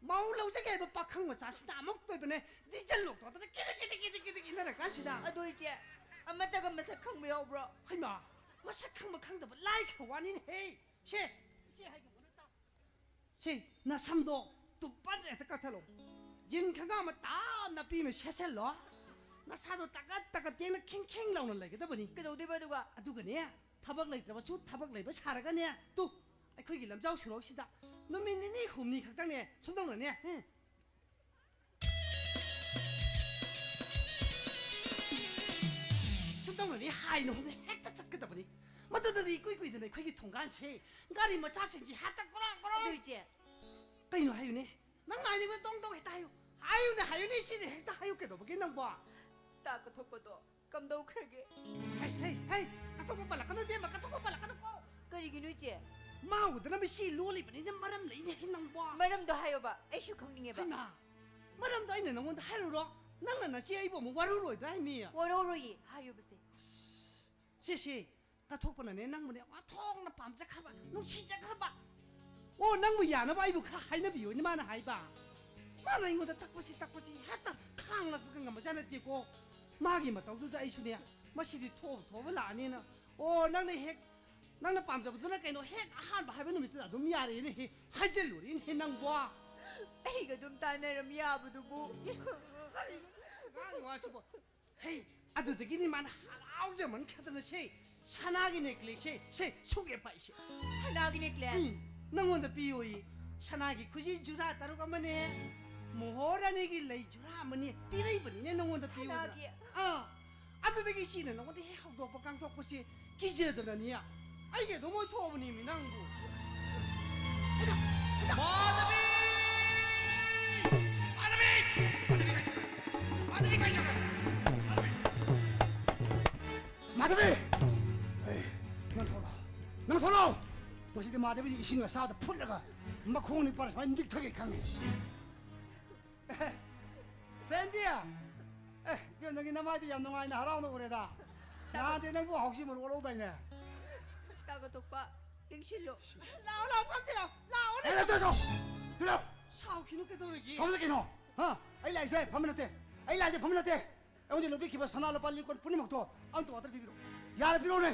ꯃꯧ ꯂꯧꯖꯒꯦ ꯍꯥꯏꯕ ꯄꯥꯈꯪ ꯃꯆꯥꯁꯤꯗ ꯑꯃꯨꯛꯇ ꯑꯣꯏꯕꯅꯦ ꯗꯤꯖꯜ ꯂꯣꯛꯇꯣꯛꯇꯅ ꯀꯤꯗꯤ ꯀꯤꯗꯤ ꯀꯤꯗꯤ ꯀꯤꯗꯤ ꯏꯟꯅꯔ ꯀꯥꯟꯁꯤꯗ꯫ ꯑꯗꯣ ꯏꯆꯦ, ꯑꯃꯠꯇꯒ ꯃꯁꯛ ꯈꯪꯕ ꯌꯥꯎꯕ꯭ꯔꯣ? ꯍꯩꯃꯥ, ꯃꯁꯛ ꯈꯪꯕ ꯈꯪꯗꯕ ꯂꯥꯏꯈ꯭ꯔ ꯋꯥꯅꯤꯅꯦꯍꯦ꯫ ꯁꯦ, ꯏꯆꯦ ꯍꯥꯏꯒꯨꯝꯕꯅ ꯇꯥꯎ꯫ ꯁꯤ ꯅꯁꯝꯗꯣ ꯇꯨꯞꯄꯟ ꯍꯦꯛꯇ ꯀꯛꯊꯠꯂꯣ꯫ ꯖꯤꯟ ꯈꯪꯒꯥ ꯑꯃ ꯇꯥꯞꯅ ꯄꯤ ꯑꯃ ꯁꯦꯠꯆꯜꯂꯣ꯫ ꯅꯁꯥꯗꯣ ꯇꯥꯒꯠ ꯇꯥꯒꯠ ꯇꯦꯡꯅ ꯈꯤꯡ ꯈꯤꯡ ꯂꯥꯎꯅ ꯂꯩꯒꯗꯕꯅꯤ꯫ ꯀꯩꯗꯧꯗꯣꯏꯕ ꯑꯗꯨꯒ? ꯑꯗꯨꯒꯅꯦ, ꯊꯕꯛ ꯂꯩꯇ꯭ꯔꯕꯁꯨ ꯊꯕꯛ ꯂꯩꯕ ꯁꯥꯔꯒꯅꯦ, ꯇꯨ, ꯑꯩꯈꯣꯏꯒꯤ ꯂꯝꯖꯥꯎ ꯁꯣꯔꯣꯛꯁꯤꯗ ꯅꯨꯃꯤꯠ ꯅꯤꯅꯤ ꯍꯨꯝꯅꯤ ꯈꯛꯇꯪꯅꯦ, ꯁꯨꯝꯗꯧꯅꯅꯦ, ꯎꯝ, ꯁꯨꯝꯗꯧꯅꯅꯦ ꯍꯥꯏꯅ ꯍꯨꯝꯅ ꯍꯦꯛꯇ ꯆꯠꯀꯗꯕꯅꯤ꯫ ꯃꯗꯨꯗꯗꯤ ꯏꯀꯨꯏ ꯀꯨꯏꯗꯅ ꯑꯩꯈꯣꯏꯒꯤ ꯊꯣꯡꯒꯥꯟꯁꯦ ꯒꯥꯔꯤ ꯃꯆꯥꯁꯤꯡꯒꯤ ꯍꯦꯛꯇ ꯒꯣꯔꯣꯡ ꯒꯣꯔꯣꯡ꯫ ꯑꯗꯨ ꯏꯆꯦ꯫ ꯀꯩꯅꯣ ꯍꯥꯏꯌꯨꯅꯦ? ꯅꯪ ꯍꯥꯏꯅꯤꯡꯕ ꯇꯣꯡ ꯇꯣꯡ ꯍꯦꯛꯇ ꯍꯥꯏꯌꯨ꯫ ꯍꯥꯏꯌꯨꯅꯦ, ꯍꯥꯏꯌꯨꯅꯦ, ꯏꯆꯦꯅꯦ, ꯍꯦꯛꯇ ꯍꯥꯏꯌꯨ꯫ ꯀꯩꯗꯧꯕꯒꯤ ꯅꯪꯕꯣ? ꯇꯥ ꯀꯠꯊꯣꯛꯄꯗꯣ ꯀꯝꯗꯧꯈ꯭ꯔꯒꯦ? ꯍꯩ, ꯍꯩ, ꯍꯩ, ꯀꯠꯊꯣꯛꯄ ꯄꯜꯂꯛꯀꯅꯨ, ꯏꯕꯦꯝꯃ, ꯀꯠꯊꯣꯛꯄ ꯄꯜꯂꯛꯀꯅꯨꯀꯣ꯫ ꯀꯔꯤꯒꯤꯅꯣ ꯏꯆꯦ? ꯃꯥ ꯎꯗꯅꯕ ꯁꯤ ꯂꯣꯜꯂꯤꯕꯅꯤꯅꯦ, ꯃꯔꯝ ꯂꯩꯅꯦ ꯅꯪꯕꯣ꯫ ꯃꯔꯝꯗꯣ ꯍꯥꯏꯌꯣꯕ, ꯑꯩꯁꯨ ꯈꯪꯅꯤꯡꯉꯦꯕ꯫ ꯍꯩꯃꯥ, ꯃꯔꯝꯗꯣ ꯑꯩꯅ ꯅꯪꯉꯣꯟꯗ ꯍꯥꯏꯔꯨꯔꯣ? ꯅꯪꯅ ꯅꯆꯦ ꯑꯩꯕꯨ ꯑꯃꯨꯛ ꯋꯥꯔꯧꯔꯣꯏꯗ꯭ꯔꯥ ꯍꯥꯏꯃꯤ? ꯋꯥꯔꯧꯔꯣꯏꯌꯦ, ꯍꯥꯏꯌꯣꯕꯁꯦ꯫ ꯁꯦ, ꯁꯦ, ꯀꯠꯊꯣꯛꯄꯅꯅꯦ ꯅꯪꯕꯨꯅꯦ ꯑꯣꯟꯊꯣꯛꯅ ꯄꯥꯝꯖꯈ꯭ꯔꯕ, ꯅꯨꯡꯁꯤꯖꯈ꯭ꯔꯕ꯫ ꯑꯣ, ꯅꯪꯕꯨ ꯌꯥꯅꯕ ꯑꯩꯕꯨ ꯈꯔ ꯍꯥꯏꯅꯕꯤꯌꯣꯅꯦ ꯃꯥꯅ ꯍꯥꯏꯕ꯫ ꯃꯥꯅ ꯑꯩꯉꯣꯟꯗ ꯇꯛꯄꯁꯤ, ꯇꯛꯄꯁꯤ ꯍꯦꯛꯇ ꯈꯥꯡꯂꯛꯄꯒ ꯉꯝꯕꯖꯥꯠ ꯅꯠꯇꯦꯀꯣ꯫ ꯃꯥꯒꯤ ꯃꯇꯧꯗꯨꯗ ꯑꯩꯁꯨꯅꯦ, ꯃꯁꯤꯗꯤ ꯊꯣꯛꯑꯕ ꯊꯣꯛꯑꯕ ꯂꯥꯛꯑꯅꯤꯅ꯫ ꯑꯣ, ꯅꯪꯅ ꯍꯦꯛ, ꯅꯪꯅ ꯄꯥꯝꯖꯕꯗꯨꯅ ꯀꯩꯅꯣ, ꯍꯦꯛ ꯑꯍꯥꯟꯕ ꯍꯥꯏꯕ ꯅꯨꯃꯤꯠꯇꯨꯗ ꯑꯗꯨꯝ ꯌꯥꯔꯦꯅꯦ, ꯍꯦꯛ ꯍꯥꯏꯖꯜꯂꯨꯔꯦꯅꯦ ꯅꯪꯕꯣ꯫ ꯑꯩꯒ ꯑꯗꯨꯝ ꯇꯥꯟꯅꯔꯝ ꯌꯥꯕꯗꯨꯕꯨ꯫ ꯀꯔꯤꯅꯣ ꯉꯥꯡꯉꯤ ꯋꯥꯁꯤꯕꯣ? ꯍꯦ, ꯑꯗꯨꯗꯒꯤꯅꯤ ꯃꯥꯅ ꯍꯔꯥꯎꯖꯃꯟꯈꯤꯗꯅ ꯁꯦ, ꯁꯅꯥꯒꯤ ꯅꯦꯀ꯭ꯂꯦꯁꯁꯦ, ꯁꯦ, ꯁꯨꯛ ꯌꯦꯞꯄ ꯑꯩꯁꯦ꯫ ꯁꯅꯥꯒꯤ ꯅꯦꯀ꯭ꯂꯦꯁ? ꯎꯝ, ꯅꯪꯉꯣꯟꯗ ꯄꯤꯌꯣꯌꯦ꯫ ꯁꯅꯥꯒꯤ ꯈꯨꯖꯤ ꯖꯨꯔꯥ ꯇꯔꯨꯛ ꯑꯃꯅꯦ, ꯃꯣꯍꯣꯔꯥꯅꯤꯒꯤ ꯂꯩ ꯖꯨꯔꯥ ꯑꯃꯅꯦ ꯄꯤꯔꯛꯏꯕꯅꯤꯅꯦ ꯅꯪꯉꯣꯟꯗ ꯄꯤꯌꯣꯗꯅ꯫ ꯁꯅꯥꯒꯤ? ꯑꯥ, ꯑꯗꯨꯗꯒꯤ ꯏꯆꯦꯅ ꯅꯪꯉꯣꯟꯗ ꯍꯦꯛ ꯍꯧꯗꯣꯛꯄ ꯀꯥꯡꯊꯣꯛꯄꯁꯦ ꯀꯤꯖꯗꯅꯅꯦ꯫ ꯑꯩꯒꯤ ꯑꯗꯨꯝ ꯑꯣꯏꯊꯣꯛꯑꯕꯅꯦꯃꯤ ꯅꯪꯕꯨ꯫ ꯃꯥꯙꯕꯤ! ꯃꯥꯙꯕꯤ! ꯃꯥꯙꯕꯤ ꯀꯥꯏ ꯆꯠꯈ꯭ꯔꯦ? ꯃꯥꯙꯕꯤ! ꯃꯥꯙꯕꯤ! ꯑꯦ, ꯅꯪ ꯊꯣꯛꯂꯛꯑꯣ꯫ ꯅꯪ ꯊꯣꯛꯂꯛꯑꯣ! ꯃꯁꯤꯗꯤ ꯃꯥꯙꯕꯤꯒꯤ ꯏꯁꯤꯡ ꯑꯁꯥꯗ ꯐꯨꯠꯂꯒ ꯃꯈꯣꯡ ꯅꯤꯄꯥꯟ ꯁꯨꯃꯥꯏꯅ ꯅꯤꯛꯊꯒꯦ ꯈꯪꯉꯤ꯫ ꯑꯦ, ꯆꯦꯟꯕꯤ! ꯑꯦ, ꯏꯕꯦꯝ, ꯅꯪꯒꯤ ꯅꯃꯥꯏꯗꯤ ꯌꯥꯝ ꯅꯨꯡꯉꯥꯏꯅ ꯍꯔꯥꯎꯅ ꯎꯔꯦꯗ꯫ ꯅꯍꯥꯟꯗꯤ ꯅꯪꯕꯨ ꯍꯥꯎꯁꯤ ꯃꯔꯨ ꯑꯣꯜꯍꯧꯗꯥꯏꯅꯦ? ꯇꯥꯒ ꯊꯣꯛꯄ ꯂꯦꯡꯁꯤꯜꯂꯣ꯫ ꯂꯥꯛꯑꯣ ꯂꯥꯛꯑꯣ ꯐꯝꯁꯤ ꯂꯥꯛꯑꯣ ꯂꯥꯛꯑꯣꯅꯦ꯫ ꯑꯦ, ꯅꯠꯇꯦ, ꯁꯣ! ꯁꯤꯗ! ꯁꯥꯎꯈꯤꯅꯨ ꯀꯩꯗꯧꯔꯒꯦ? ꯁꯣꯝꯗ ꯀꯩꯅꯣ? ꯍꯥ? ꯑꯩ ꯂꯥꯛꯏꯁꯦ ꯐꯝꯕ ꯅꯠꯇꯦ꯫ ꯑꯩ ꯂꯥꯛꯏꯁꯦ ꯐꯝꯕ ꯅꯠꯇꯦ꯫ ꯑꯩꯉꯣꯟꯗ ꯂꯧꯕꯤꯈꯤꯕ ꯁꯅꯥ ꯂꯨꯄꯥ ꯂꯤꯛ ꯀꯣꯟ ꯄꯨꯝꯅꯃꯛꯇꯣ ꯑꯝꯇ ꯋꯥꯇꯔ ꯄꯤꯕꯤꯔꯣ꯫ ꯌꯥꯔꯦ, ꯄꯤꯔꯣꯅꯦ꯫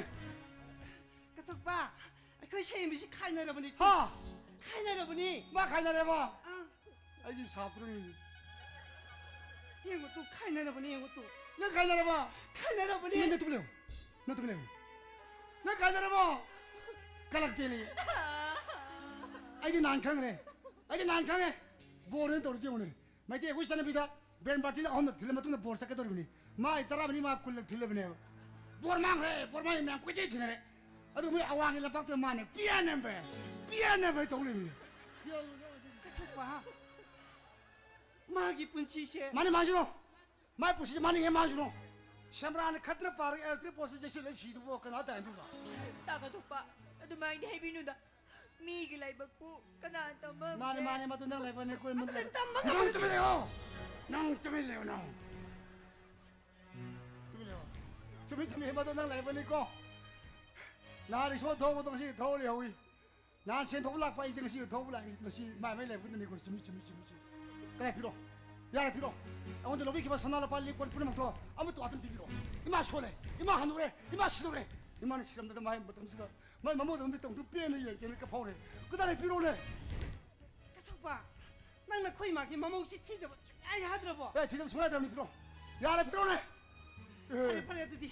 ꯀꯊꯣꯛꯄ, ꯑꯩꯈꯣꯏ ꯁꯦꯝꯕꯤꯁꯤ ꯈꯥꯏꯅꯔꯕꯅꯤ꯫ ꯍꯥ? ꯈꯥꯏꯅꯔꯕꯅꯤ꯫ ꯃꯥ ꯈꯥꯏꯅꯔꯦꯕ? ꯑꯥ, ꯑꯩꯒꯤ ꯁꯥꯇ꯭ꯔꯅꯤ꯫ ꯌꯦꯡꯉꯨ ꯇꯨ, ꯈꯥꯏꯅꯔꯕꯅꯤ, ꯌꯦꯡꯉꯨ ꯇꯨ꯫ ꯅꯪ ꯈꯥꯏꯅꯔꯕ? ꯈꯥꯏꯅꯔꯕꯅꯤ꯫ ꯅꯪ ꯇꯨꯃꯤꯟ ꯂꯩꯌꯨ꯫ ꯅꯪ ꯇꯨꯃꯤꯟ ꯂꯩꯌꯨ꯫ ꯅꯪ ꯈꯥꯏꯅꯔꯕꯣ? ꯀꯂꯛ ꯄꯦꯜꯂꯤ꯫ ꯑꯩꯗꯤ ꯅꯍꯥꯟ ꯈꯪꯈ꯭ꯔꯦ꯫ ꯑꯩꯗꯤ ꯅꯍꯥꯟ ꯈꯪꯉꯦ꯫ ꯕꯣꯔꯅ ꯇꯧꯔꯤꯗꯤ ꯌꯦꯡꯉꯨꯅꯦ꯫ ꯃꯩꯇꯩ ꯑꯩꯈꯣꯏ ꯆꯠꯅꯕꯤꯗ ꯕꯦꯟ ꯕꯥꯔꯇꯤꯟ ꯑꯍꯨꯝꯂꯛ ꯊꯤꯜꯂ ꯃꯇꯨꯡꯗ ꯕꯣꯔ ꯆꯠꯀꯗꯧꯔꯤꯕꯅꯤ꯫ ꯃꯥ ꯑꯩ ꯇꯔꯥꯃꯔꯤ ꯃꯥ ꯀꯨꯟꯂꯛ ꯊꯤꯜꯂꯕꯅꯦꯕ꯫ ꯕꯣꯔ ꯃꯥꯡꯈ꯭ꯔꯦ, ꯕꯣꯔ ꯃꯥꯡꯉꯦ ꯃꯌꯥꯝ ꯀꯣꯏꯆꯦꯟ ꯊꯤꯅꯔꯦ꯫ ꯑꯗꯨ ꯃꯣꯏ ꯑꯋꯥꯡꯒꯤ ꯂꯝꯄꯥꯛꯇ ꯃꯥꯅ ꯄꯤꯌꯥꯅꯦꯝꯕ, ꯄꯤꯌꯥꯅꯦꯝꯕ ꯇꯧ ꯂꯩꯕꯅꯤ꯫ ꯀꯊꯣꯛꯄ, ꯃꯥꯒꯤ ꯄꯨꯟꯁꯤꯁꯦ꯫ ꯃꯥꯅꯤ ꯃꯥꯡꯁꯤꯅꯣ꯫ ꯃꯥꯏ ꯄꯨꯟꯁꯤꯁꯦ ꯃꯥꯅꯤꯡꯉꯦ ꯃꯥꯡꯁꯤꯅꯣ꯫ ꯁꯦꯝꯕ꯭ꯔꯥꯅ ꯈꯠꯇꯅ ꯄꯥꯔꯒ ꯑꯦꯂꯦꯛꯇ꯭ꯔꯤꯛ ꯄꯣꯁꯇ ꯆꯦꯛꯁꯤꯜꯂꯒ ꯁꯤꯗꯨꯕꯨ ꯀꯅꯥ ꯇꯥꯏꯅꯗꯣꯏꯕ? ꯇꯥꯒ ꯊꯣꯛꯄ ꯑꯗꯨꯃꯥꯏꯅ ꯍꯥꯏꯕꯤꯅꯨꯗ꯫ ꯃꯤꯒꯤ ꯂꯥꯏꯕꯛꯄꯨ ꯀꯅꯥ ꯇꯝꯕ ꯃꯥꯅꯦ, ꯃꯥꯅꯦ, ꯃꯗꯨ ꯅꯪ ꯂꯥꯏꯕꯛꯅꯦ, ꯀꯣꯏ ꯃꯗꯨ ꯑꯗꯨꯗꯤ ꯂꯥꯏꯕꯛ꯫ ꯇꯝꯕ ꯅꯪ ꯉꯝꯃꯣꯏ꯫ ꯇꯨꯃꯤꯟ ꯂꯩꯌꯣ꯫ ꯅꯪ ꯇꯨꯃꯤꯟ ꯂꯩꯌꯣ, ꯅꯪ꯫ ꯇꯨꯃꯤꯟ ꯂꯩꯌꯣ꯫ ꯆꯨꯝꯃꯤ, ꯆꯨꯝꯃꯤ, ꯃꯗꯨ ꯅꯪ ꯂꯥꯏꯕꯛꯅꯤꯀꯣ꯫ ꯅꯍꯥꯟ ꯏꯁꯣꯔ ꯊꯧꯕꯗꯣ ꯉꯁꯤ ꯊꯧ ꯂꯩꯍꯧꯏ꯫ ꯅꯍꯥꯟ ꯁꯦꯟ ꯊꯧꯕ ꯂꯥꯛꯄ ꯑꯩꯁꯦ ꯉꯁꯤ ꯊꯧꯕ ꯂꯥꯛꯏ꯫ ꯉꯁꯤ ꯃꯥ ꯃꯥꯏ ꯂꯥꯏꯕꯛꯅꯤꯀꯣ꯫ ꯆꯨꯝꯃꯤ, ꯆꯨꯝꯃꯤ, ꯆꯨꯝꯃꯤ, ꯆꯨꯝꯃꯤ꯫ ꯀꯗꯥꯏ ꯄꯤꯔꯣ? ꯌꯥꯔꯦ, ꯄꯤꯔꯣ꯫ ꯑꯩꯉꯣꯟꯗ ꯂꯧꯕꯤꯈꯤꯕ ꯁꯅꯥ ꯂꯨꯄꯥ ꯂꯤꯛ ꯀꯣꯟ ꯄꯨꯝꯅꯃꯛꯇꯣ ꯑꯃꯠꯇ ꯑꯗꯨꯝ ꯄꯤꯕꯤꯔꯣ꯫ ꯏꯃꯥ ꯁꯣꯜꯂꯦ꯫ ꯏꯃꯥ ꯍꯟꯅꯨꯔꯦ꯫ ꯏꯃꯥ ꯁꯤꯗꯧꯔꯦ꯫ ꯏꯃꯥꯅ ꯁꯤꯔꯝꯗꯗ ꯃꯥꯏ ꯃꯇꯝꯁꯤꯗ ꯃꯥꯏ ꯃꯃꯧꯗ ꯃꯤꯠꯇꯣꯝꯇ ꯄꯦꯟꯅ ꯌꯦꯡꯒꯦꯅ ꯀꯞꯐꯧꯔꯦ꯫ ꯀꯗꯥꯏ ꯄꯤꯔꯣꯅꯦ? ꯀꯊꯣꯛꯄ, ꯅꯪꯅ ꯑꯩꯈꯣꯏ ꯏꯃꯥꯒꯤ ꯃꯃꯧꯁꯤ ꯊꯤꯗꯕ ꯁꯨꯡꯌꯥ ꯌꯥꯗ꯭ꯔꯕꯣ? ꯑꯦ, ꯊꯤꯗꯕ ꯁꯨꯡꯌꯥ ꯌꯥꯗ꯭ꯔꯕꯅꯤ, ꯄꯤꯔꯣ꯫ ꯌꯥꯔꯦ, ꯄꯤꯔꯣꯅꯦ꯫ ꯑꯦ꯫ ꯐꯔꯦ, ꯐꯔꯦ, ꯑꯗꯨꯗꯤ